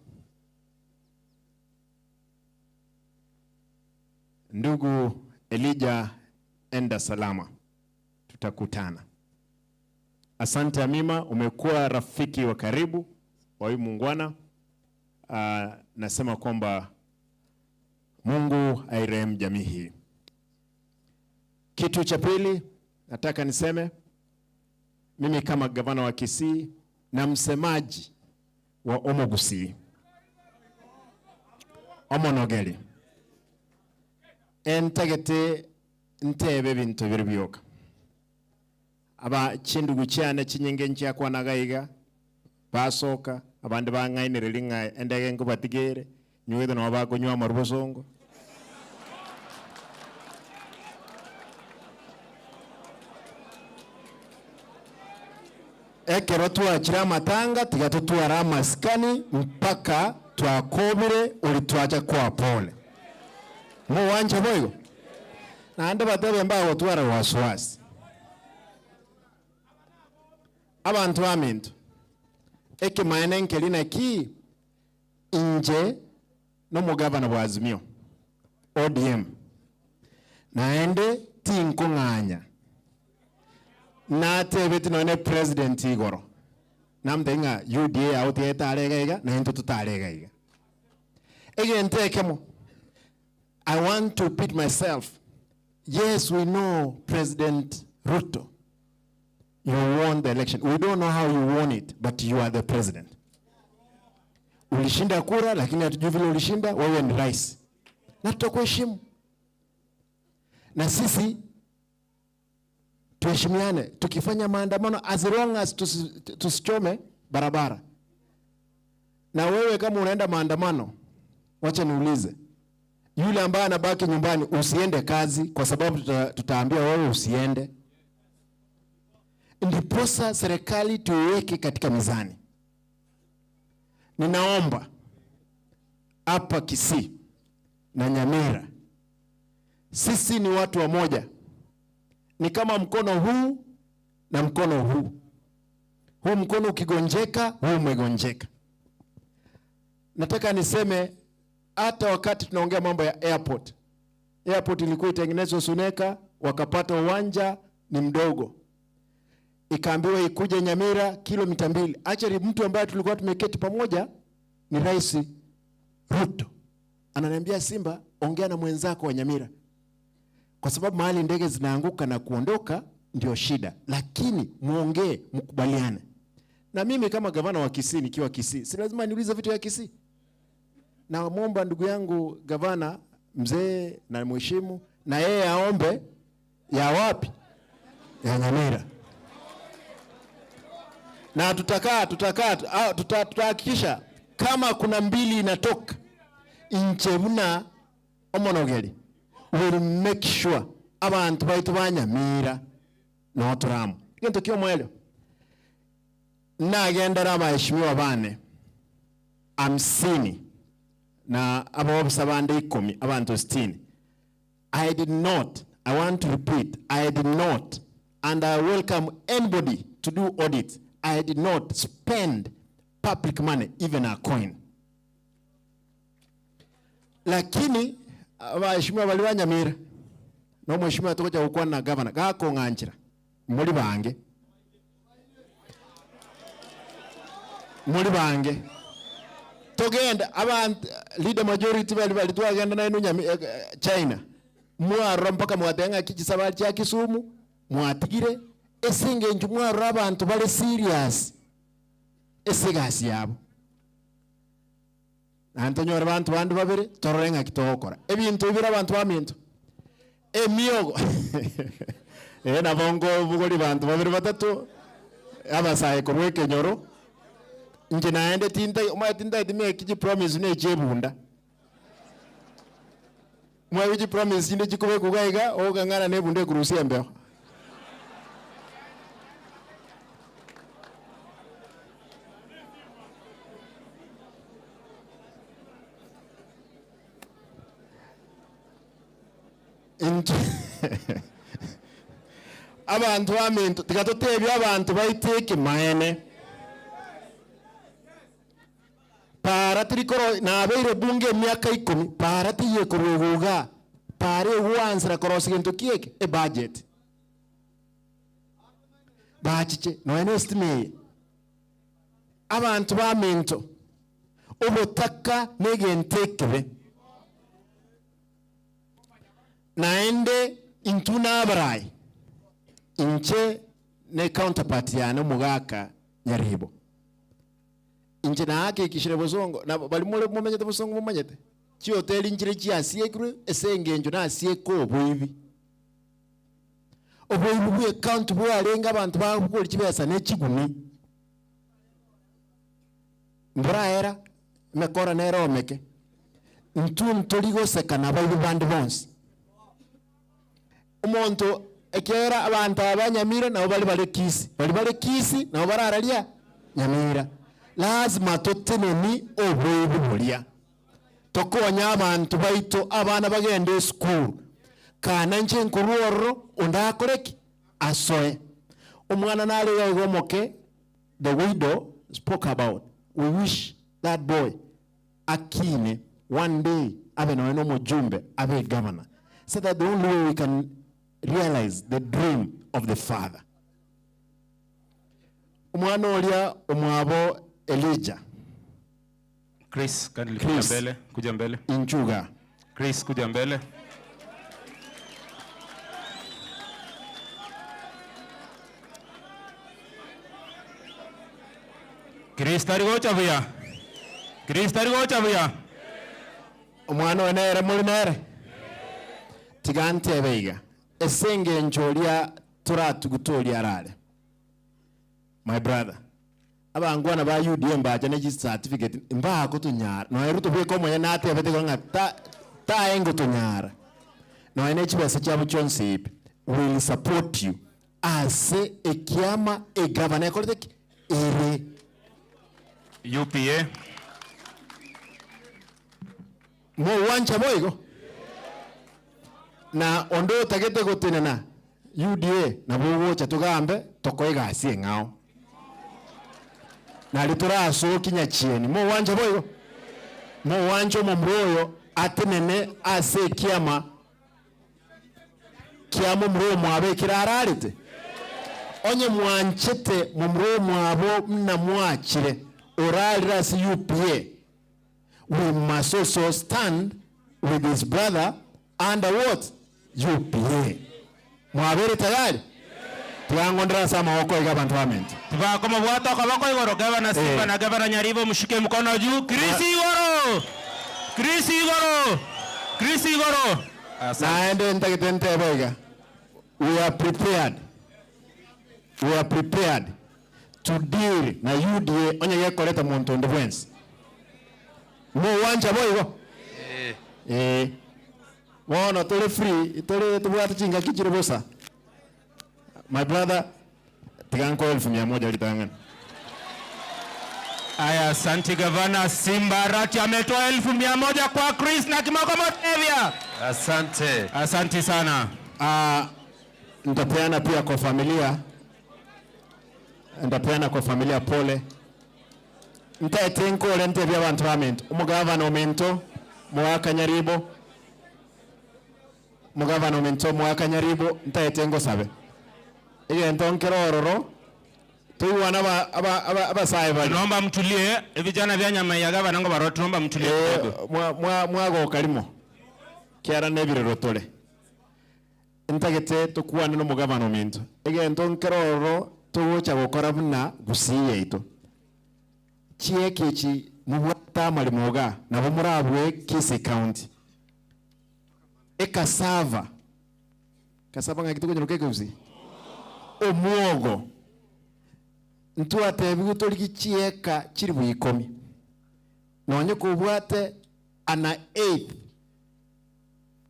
Ndugu Elijah, enda salama, tutakutana. Asante Amima, umekuwa rafiki wa karibu wa huyu muungwana. Uh, nasema kwamba Mungu airehemu jamii hii. Kitu cha pili nataka niseme, mimi kama gavana wa Kisii na msemaji wa Omogusii Omonogeli entagete ntebe bintu biri byoka aba chindugu chiane chinyinge nchiakwanaga iga basoka abande bang'ainereria ng'a endege nkobatigere nywethe nabo bakonywa amaru bosongo. Ekero twachire amatanga tiga totware amasikani mpaka twakobire ori twacha kwa pole. Mowanche boigo naende batebe mbagotwara wasiwasi abantu baminto ekimaene nkeri naki inche nomogavana bwa Azimio ODM naende tinkong'anya natebeti nonye president igoro namotebia ng'a UDA ao tiga etarega iga naintwe totarega iga. Egento ekemo I want to repeat myself. Yes, we know President Ruto, you won the election. We don't know how you won it, but you are the president. Ulishinda kura, lakini hatujui vile ulishinda. Wewe ni rais na tutakuheshimu, na sisi tuheshimiane. Tukifanya maandamano, as long as tusichome barabara. Na wewe kama unaenda maandamano, wacha niulize, yule ambaye anabaki nyumbani usiende kazi, kwa sababu tuta, tutaambia wewe usiende. Ndiposa serikali tuiweke katika mizani. Ninaomba hapa Kisii na Nyamira, sisi ni watu wa moja, ni kama mkono huu na mkono huu. Huu mkono ukigonjeka, huu umegonjeka. Nataka niseme hata wakati tunaongea mambo ya airport, airport ilikuwa itengenezwa Suneka, wakapata uwanja ni mdogo, ikaambiwa ikuje Nyamira kilomita 2. Actually mtu ambaye tulikuwa tumeketi pamoja ni Rais Ruto, ananiambia Simba, ongea na mwenzako wa Nyamira, kwa sababu mahali ndege zinaanguka na kuondoka ndio shida, lakini muongee, mkubaliane. Na mimi kama gavana wa Kisii, nikiwa Kisii, si lazima niulize vitu ya Kisii. Na muomba ndugu yangu gavana mzee na mheshimu, na yeye aombe ya wapi? Ya Nyamira. Na tutakaa tutakaa tuta, tutahakikisha kama kuna mbili inatoka inchebuna omonogeri will make sure abantu baitu ba Nyamira no turamu gento kio mwelio nagendera abaheshimiwa bane 50 na abaofisa bande 10 abantu 60. I did not, I want to repeat, I did not. And I welcome anybody to do audit. I did not spend public money, even a coin. Lakini abaheshimiwa baria ba Nyamira, na omweshimiwa togocha gokwana na gavana, gakong'anchera, mori bange. Mori bange. Togenda, abantu, leader majority bari bari twagenda nainwe Nyami, China. Mwarora mpaka mwateba ng'aki chisabari chia Kisumu, mwatigire, ase eng'encho mwarora abanto bare serious ase egasi yabo. Naende tonyore abanto bande babere, torore ng'aki togokora. Ebinto ebi bire abanto baminto, emiogo eh nabo nkobogoria banto babere batato, abasae korwa ekenyoro, inche naende tintai omanyete tintageti make chipromise buna echia ebunda. Mwaigwa chipromise chinde chikobekwa iga iga, ogokang'ana na ebunda ekorusia embeo. Intwe abanto baminto, tiga totebie abanto baito ekemanene. Para tiri koro nabeire bunge emiaka ikomi, para teiyo ekorwa iga igaa, para egwansera korosia gento ki eke? Ebudget. Bachiche, nonya na estima eye. Abanto baminto, obotaka na egento ekebe. Naende intwe nabarai, inche ne counterpart yane omogaka Nyaribo. Inche naakikishire bosongo, na baria more momenyete bosongo momanyete, chihoteli nchire chiasiekirwe ase engencho nasieke oboibi. Oboibi bwa ecounty bwarenge abanto bagokoria chibesa ne chiguni. Mboraera, emekora nere omeke. Intwe ntori goseka nabaibi bande bonsi. Omonto ekiagera abanto aba ba Nyamira nabo bare bare Kisii, baria bare Kisii nabo barararia Nyamira. Lazima toteneni oboibi boria, tokonye abanto baito abana bagende esukuru, kana inche nkorwa ororo onde akore ki? Asoe. Omwana nare iga iga omoke, the widow spoke about, we wish that boy akine one day abe nonya na omojumbe abe egavana so that the only way we can realize the dream of the father. Omwana oria omwabo Elijah. Chris, kindly kuja Chris. mbele, kuja mbele. Inchuga. Chris, kuja mbele. Chris tari gocha buya. Chris tari gocha buya. Omwana oyo nere more nere? Tiga ntebe iga, ase engencho oria toratugute oria arare. My brother, abangwana ba UDA mbacha ne chicertificate mbagotonyara, nonya Ruto bweka omonyene natebete igo ng'a ta taenge gotonyara, nonya ne chibesa chiabo chionsi pi, will support you ase ekiama egavana ekorete ki? Ere. UPA. Mogwancha boigo? Na onde otagete gotenena UDA nabo ogocha togambe tokoe egasi eng'ao. Nario torasokie nyachieni. Mogwancha boigo? Mogwancha omomura oyo atenene ase ekiama kia momura omwabo ekero ararete? Onye mwanchete momura omwabo buna mwachire, orarire ase UPA, we must also stand with his brother under what? UPA. Mwabeire tayari? Tiga ngondere ase amagoko iga abanto baminto. Tibakomobwata okoboko igoro, gavana Simba Eh. na gavana Nyaribo mushike mkono juu. Chris igoro! Chris igoro! Chris igoro! Naende ntagete ntebe iga, we are prepared, we are prepared to deal na UDA onye gekoreta monto onde bwensi. Mogwancha boigo? Eh. Bono tore free, tore tobwate chingaki chire bosa. My brother, tiga nkoe elfu mia moja ritang'ani. Aya, asanti gavana. Simba Arati ametoa 100,000 kwa Chris na Kimoko Motevia. Asante. Asante sana. Ah, Nitapeana pia kwa familia, nitapeana kwa familia pole. Ntaete nkore ntebie abanto baminto, omogavana ominto Mogaka Nyaribo, omogavana ominto Mogaka Nyaribo, ntaete ngosabe. Egento nkere ororo, toigwane aba aba aba abasae baria. Tunaomba mtulie, vijana vya Nyamaiya gavana ngo baroro, tunaomba mtulie Eh, kidogo. mwa mwa mwagoka rimo, kiara na ebirero tore. Ntagete tokwane na omogabana ominto, egento nkere ororo togocha gokora buna Gusii yaito. Chieka echi mobwate amaremo igaa, nabo morabue Kisii County. Ecassava, cassava ng'aki tokonyeroka ekegusii? Omwogo, ntwatebigwe torigie chieka chilifu ikomi, nonye kobwate an eighth.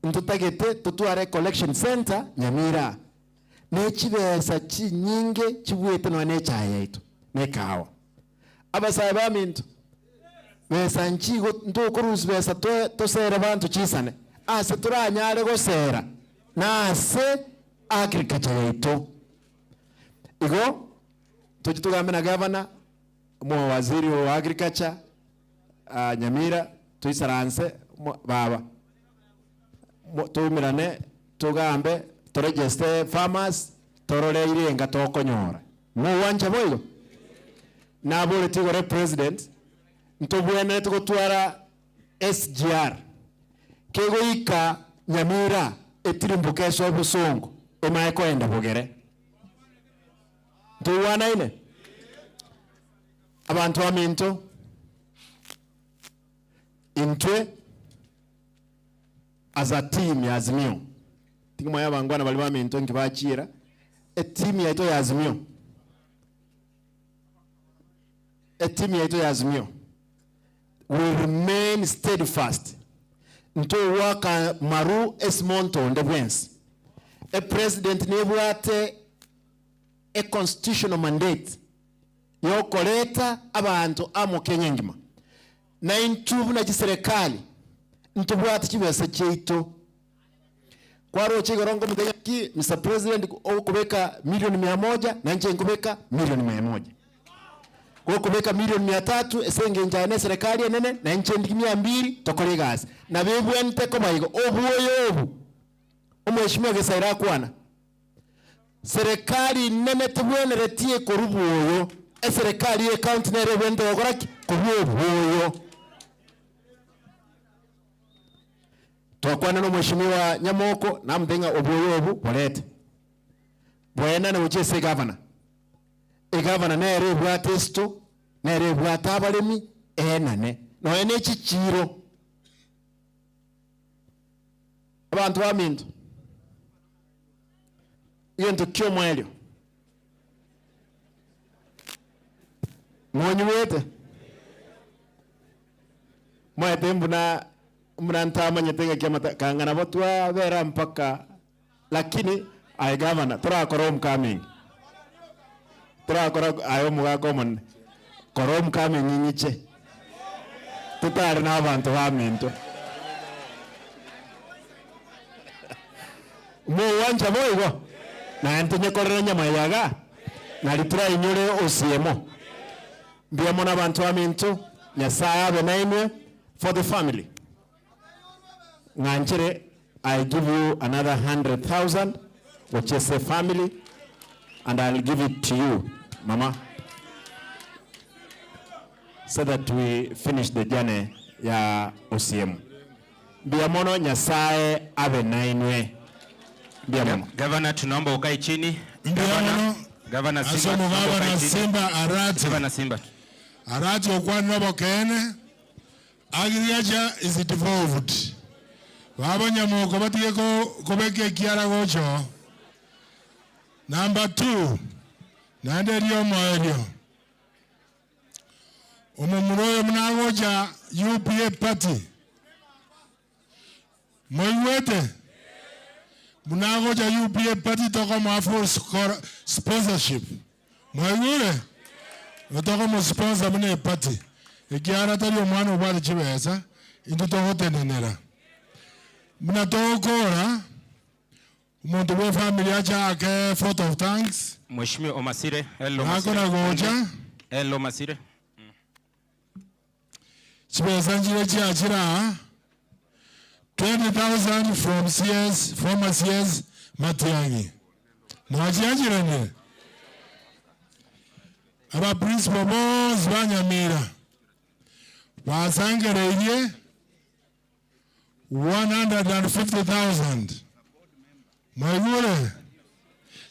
Ntotagete totware collection centre Nyamira aa, ne chibesa chinyinge chibuete nonya ne echae yaito na ekahawa. Abasae baminto, besa nchigo ntokorusia besa toe tosere banto chisane, ase toranyare gosera nase agriculture yaito. Igo toche togambe na gavana, omowaziri o agriculture Nyamira toisaranse baba. Toumerane, togambe, toregeste farmers, torore irenga tokonyora. Mogwancha boigo? Naboretie igoro epresident, ntobwenerete gotwara SGR kegoika Nyamira etirimboke ase obosongo emaye koenda bogere. Ntoigwanaine? Abanto baminto, intwe as a team ya Azimio, ting'omoe abangwana baria baminto inki bachiera, eteam yaito ya Azimio, eteam yaito ya Azimio will remain steadfast ntogoaka maru ase monto onde bwensi. Epresident nebwate e constitutional mandate yokoreta abanto amo Kenya engima. Na intwe buna chiserekari ntobwate chibesa chiaito. Kwaroche igoro nkomotebia ng'aki Mister President ogokobeka milioni mia moja na inche nkobeka milioni mia moja. Gokobeka milioni mia tatu ase engencho aye na eserekari enene na inche ndigi mia mbiri tokore egasi. Nabo ebwenerete koba igo, obwoyo obu omweshimiwa Gesaira akwana. Serekari nene tebwenereti ekorwa bwoyo, eserekari ye county nere ebwenerete gokora ki? Korwa obwoyo. Twakwana na omweshimiwa Nyamoko namotebia ng'a obwoyo obo borete, boenane gochia ase egavana. Egavana nere ebwate esito, nere ebwate abaremi, eenane. Nonya ne chichiiro. Abanto baminto. Egento ki'omoerio monyigwete? Mwaete mbuna mbuna ntamanyete ng'aki amata kanga nabo twabera mpaka lakini aye gavana torakora homecoming torakora aye omogaka omonene kora homecoming ing'iche totare na abanto baminto. Mogwancha boigo? Naende tonyekorere enyama eye iga, nari torainyore osiemo. Mbuya mono abanto baminto, Nyasae abe nainwe for the family. Ng'anchere I give you another 100,000 gochia ase efamily and I'll give it to you mama so that we finish the journey ya Osiemo. Mbuya mono Nyasae abe nainwe. Mbuya mono. Gavana tunaomba ukae chini. Mbuya mono. Gavana Ase Simba tunaomba omogabana ukae chini. Simba Arati. Gavana Simba. Arati okwanire obokeene, agriculture is devolved. Baba Nyamoko batige ko kobeka ekiara gocha oo. Number two, naende erio omoerio, Omomura oyo buna agocha UPA party, moigwete? Buna agocha UPA party tokomoa full sponsorship. Mwaigure? Tokomo sponsor buna eparty, ekiagera tari omwana obwate chibesa, intwe togotenenera. Buna togokora. Omonto bwe efamiri ache aake vote of thanks. Mheshimiwa Omasire, Hello Masire. Nakona gocha. Hello Masire. Chibesa nchire chiachire aa, 20,000 from CS, former CS Matiang'i. Mwachiancheranire? Aba principal bonsi ba Nyamira basangereirie 150,000. Mwaigure?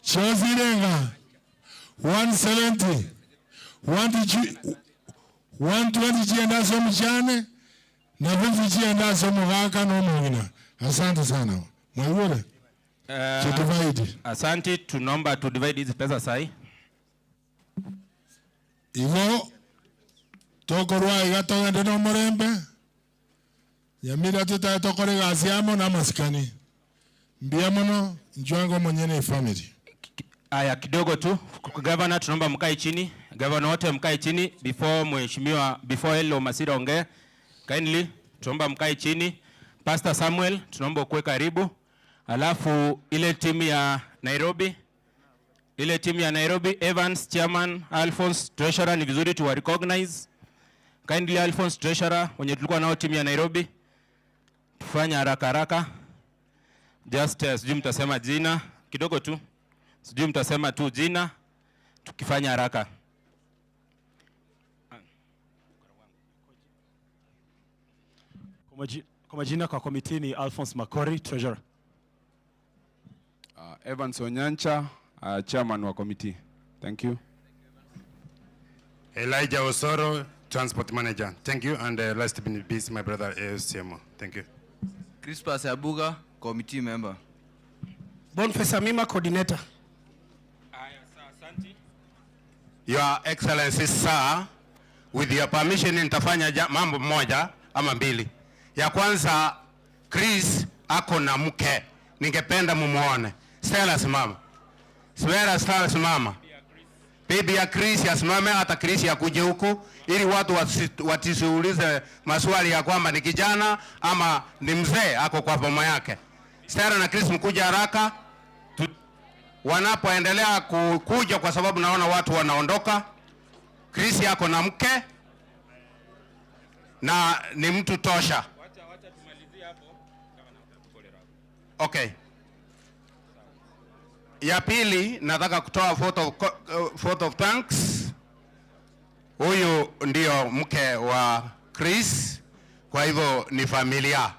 Chiosire ng'a 170, 120 chiende ase omochane na 50 chiende ase omogaka na omong'ina. Asante sana. Mwaigure? Chidivide. Asante, tunaomba tu divide hizi pesa sahi. Igo tokorwa iga togende nomorembe, Nyamira totae tokore egasi amo na amasikani. Mbuya mono, inchuo ange omonyene efamiri. Aya, kidogo tu Governor, tunaomba mkae chini. Governor wote mkae chini before mheshimiwa, before Hello Masira ongee. Kindly tunaomba mkae chini. Pastor Samuel, tunaomba ukuwe karibu. Alafu ile timu ya Nairobi, ile timu ya Nairobi, Evans chairman, Alphonse treasurer, ni vizuri tuwa recognize. Kindly Alphonse treasurer, wenye tulikuwa nao timu ya Nairobi, tufanye haraka haraka. Just sijui mtasema jina kidogo tu, sijui mtasema tu jina tukifanya haraka. Kwa majina kwa komiti ni Alphonse Makori, treasurer. Evans Onyancha, chairman wa committee. Thank you. Elijah Osoro, transport manager. Thank you, and last but not least, my brother ASCMO. Thank you. Crispus Abuga, committee member. Boniface Amima, coordinator. Your Excellency, sir, with your permission nitafanya mambo moja ama mbili. Ya kwanza, Chris ako na mke, ningependa mumuone. Stella simama. Stella, Stella simama. Bibi ya Chris asimame, hata Chris akuje huku ili watu wasisiulize maswali ya kwamba ni kijana ama ni mzee ako kwa boma yake. Stella na Chris mkuja haraka. Wanapoendelea kuja, kwa sababu naona watu wanaondoka. Chris yako na mke na ni mtu tosha. Okay. Ya pili nataka kutoa vote of thanks. Huyu ndio mke wa Chris, kwa hivyo ni familia.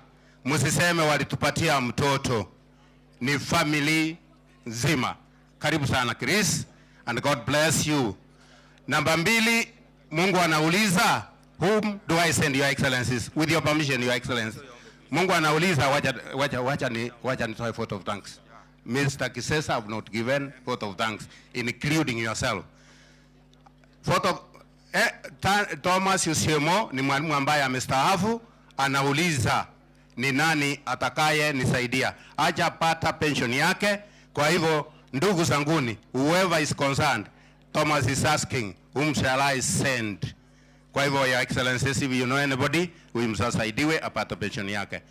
Msiseme walitupatia mtoto, ni family nzima. Karibu sana Chris, and God bless you. Namba mbili, Mungu anauliza, whom do I send, your excellencies? With your permission, your excellency. Mungu anauliza, wacha nitoe vote of thanks. Mr. Kisesa have not given vote of thanks, including yourself. Vote of Thomas Osiemo ni mwalimu ambaye amestaafu, anauliza ni nani atakaye nisaidia. Hajapata pension yake, kwa hivyo ndugu zanguni, whoever is concerned, Thomas is asking, whom shall I send? Kwa hivyo your excellencies, if you know anybody, huyu msaidiwe apate pension yake.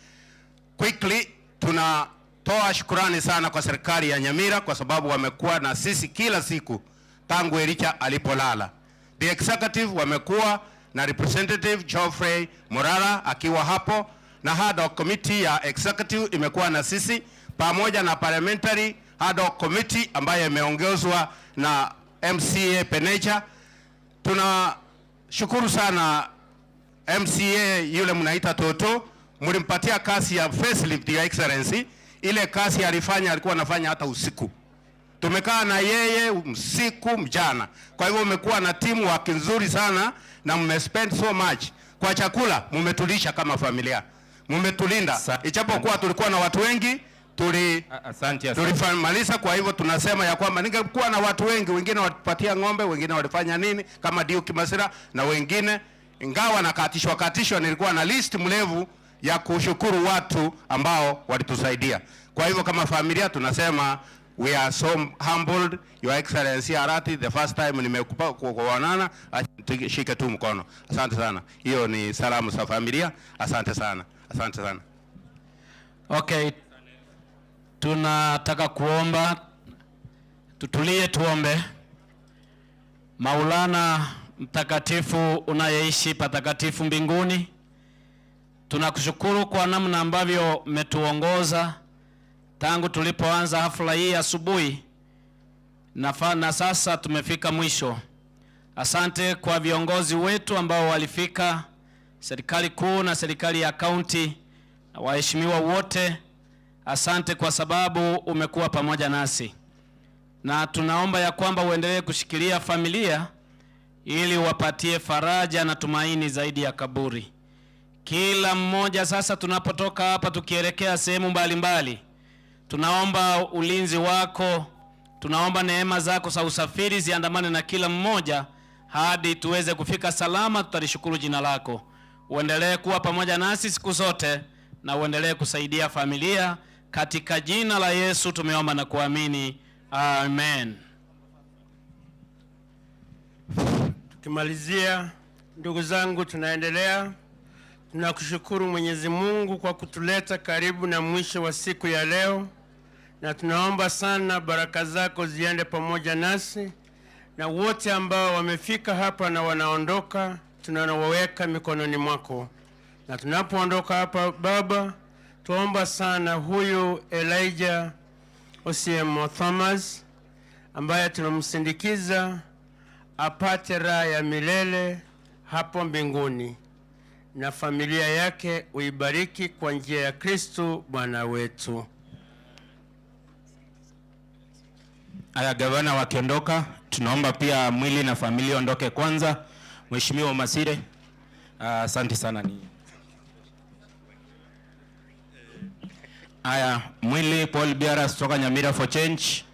Quickly, tunatoa shukrani sana kwa serikali ya Nyamira kwa sababu wamekuwa na sisi kila siku tangu Elicha alipolala. The executive wamekuwa na representative Geoffrey Morara akiwa hapo, na ad hoc committee ya executive imekuwa na sisi pamoja na parliamentary ad hoc committee ambayo imeongezwa na MCA Penecha. Tunashukuru sana MCA yule mnaita Toto, mlimpatia kazi ya facelift ya excellency. Ile kazi alifanya, alikuwa anafanya hata usiku. Tumekaa na yeye usiku mchana. Kwa hivyo umekuwa na timu wake nzuri sana na mmespend so much kwa chakula, mmetulisha kama familia, mmetulinda. Ijapokuwa tulikuwa na watu wengi, Asante, asante. tulimaliza. Kwa hivyo tunasema ya kwamba ningekuwa na watu wengi, wengine walipatia ng'ombe, wengine walifanya nini kama Dio Kimasira na wengine, ingawa nakatishwa katishwa, nilikuwa na list mrefu ya kushukuru watu ambao walitusaidia. Kwa hivyo kama familia tunasema we are so humbled, Your Excellency Arati, the first time nimekupa kuonana, shike tu mkono. Asante sana. Hiyo ni salamu za familia. Asante sana. Asante sana. Okay. Tunataka kuomba, tutulie tuombe. Maulana mtakatifu unayeishi patakatifu mbinguni, tunakushukuru kwa namna ambavyo umetuongoza tangu tulipoanza hafla hii asubuhi na, na sasa tumefika mwisho. Asante kwa viongozi wetu ambao walifika, serikali kuu na serikali ya kaunti na waheshimiwa wote. Asante kwa sababu umekuwa pamoja nasi, na tunaomba ya kwamba uendelee kushikilia familia ili wapatie faraja na tumaini zaidi ya kaburi. Kila mmoja sasa, tunapotoka hapa tukielekea sehemu mbalimbali, tunaomba ulinzi wako, tunaomba neema zako za usafiri ziandamane na kila mmoja hadi tuweze kufika salama. Tutalishukuru jina lako. Uendelee kuwa pamoja nasi siku zote na uendelee kusaidia familia katika jina la Yesu tumeomba na kuamini, amen. Tukimalizia, ndugu zangu, tunaendelea. Tunakushukuru Mwenyezi Mungu kwa kutuleta karibu na mwisho wa siku ya leo, na tunaomba sana baraka zako ziende pamoja nasi na wote ambao wamefika hapa na wanaondoka, tunawaweka mikononi mwako, na tunapoondoka hapa Baba, tuomba sana huyu Elijah Osiemo Thomas ambaye tunamsindikiza apate raha ya milele hapo mbinguni na familia yake uibariki kwa njia ya Kristo Bwana wetu. Aya, gavana wakiondoka, tunaomba pia mwili na familia ondoke kwanza. Mheshimiwa Masire, asante sana ni Aya, mwili Paul Biara kutoka Nyamira for Change.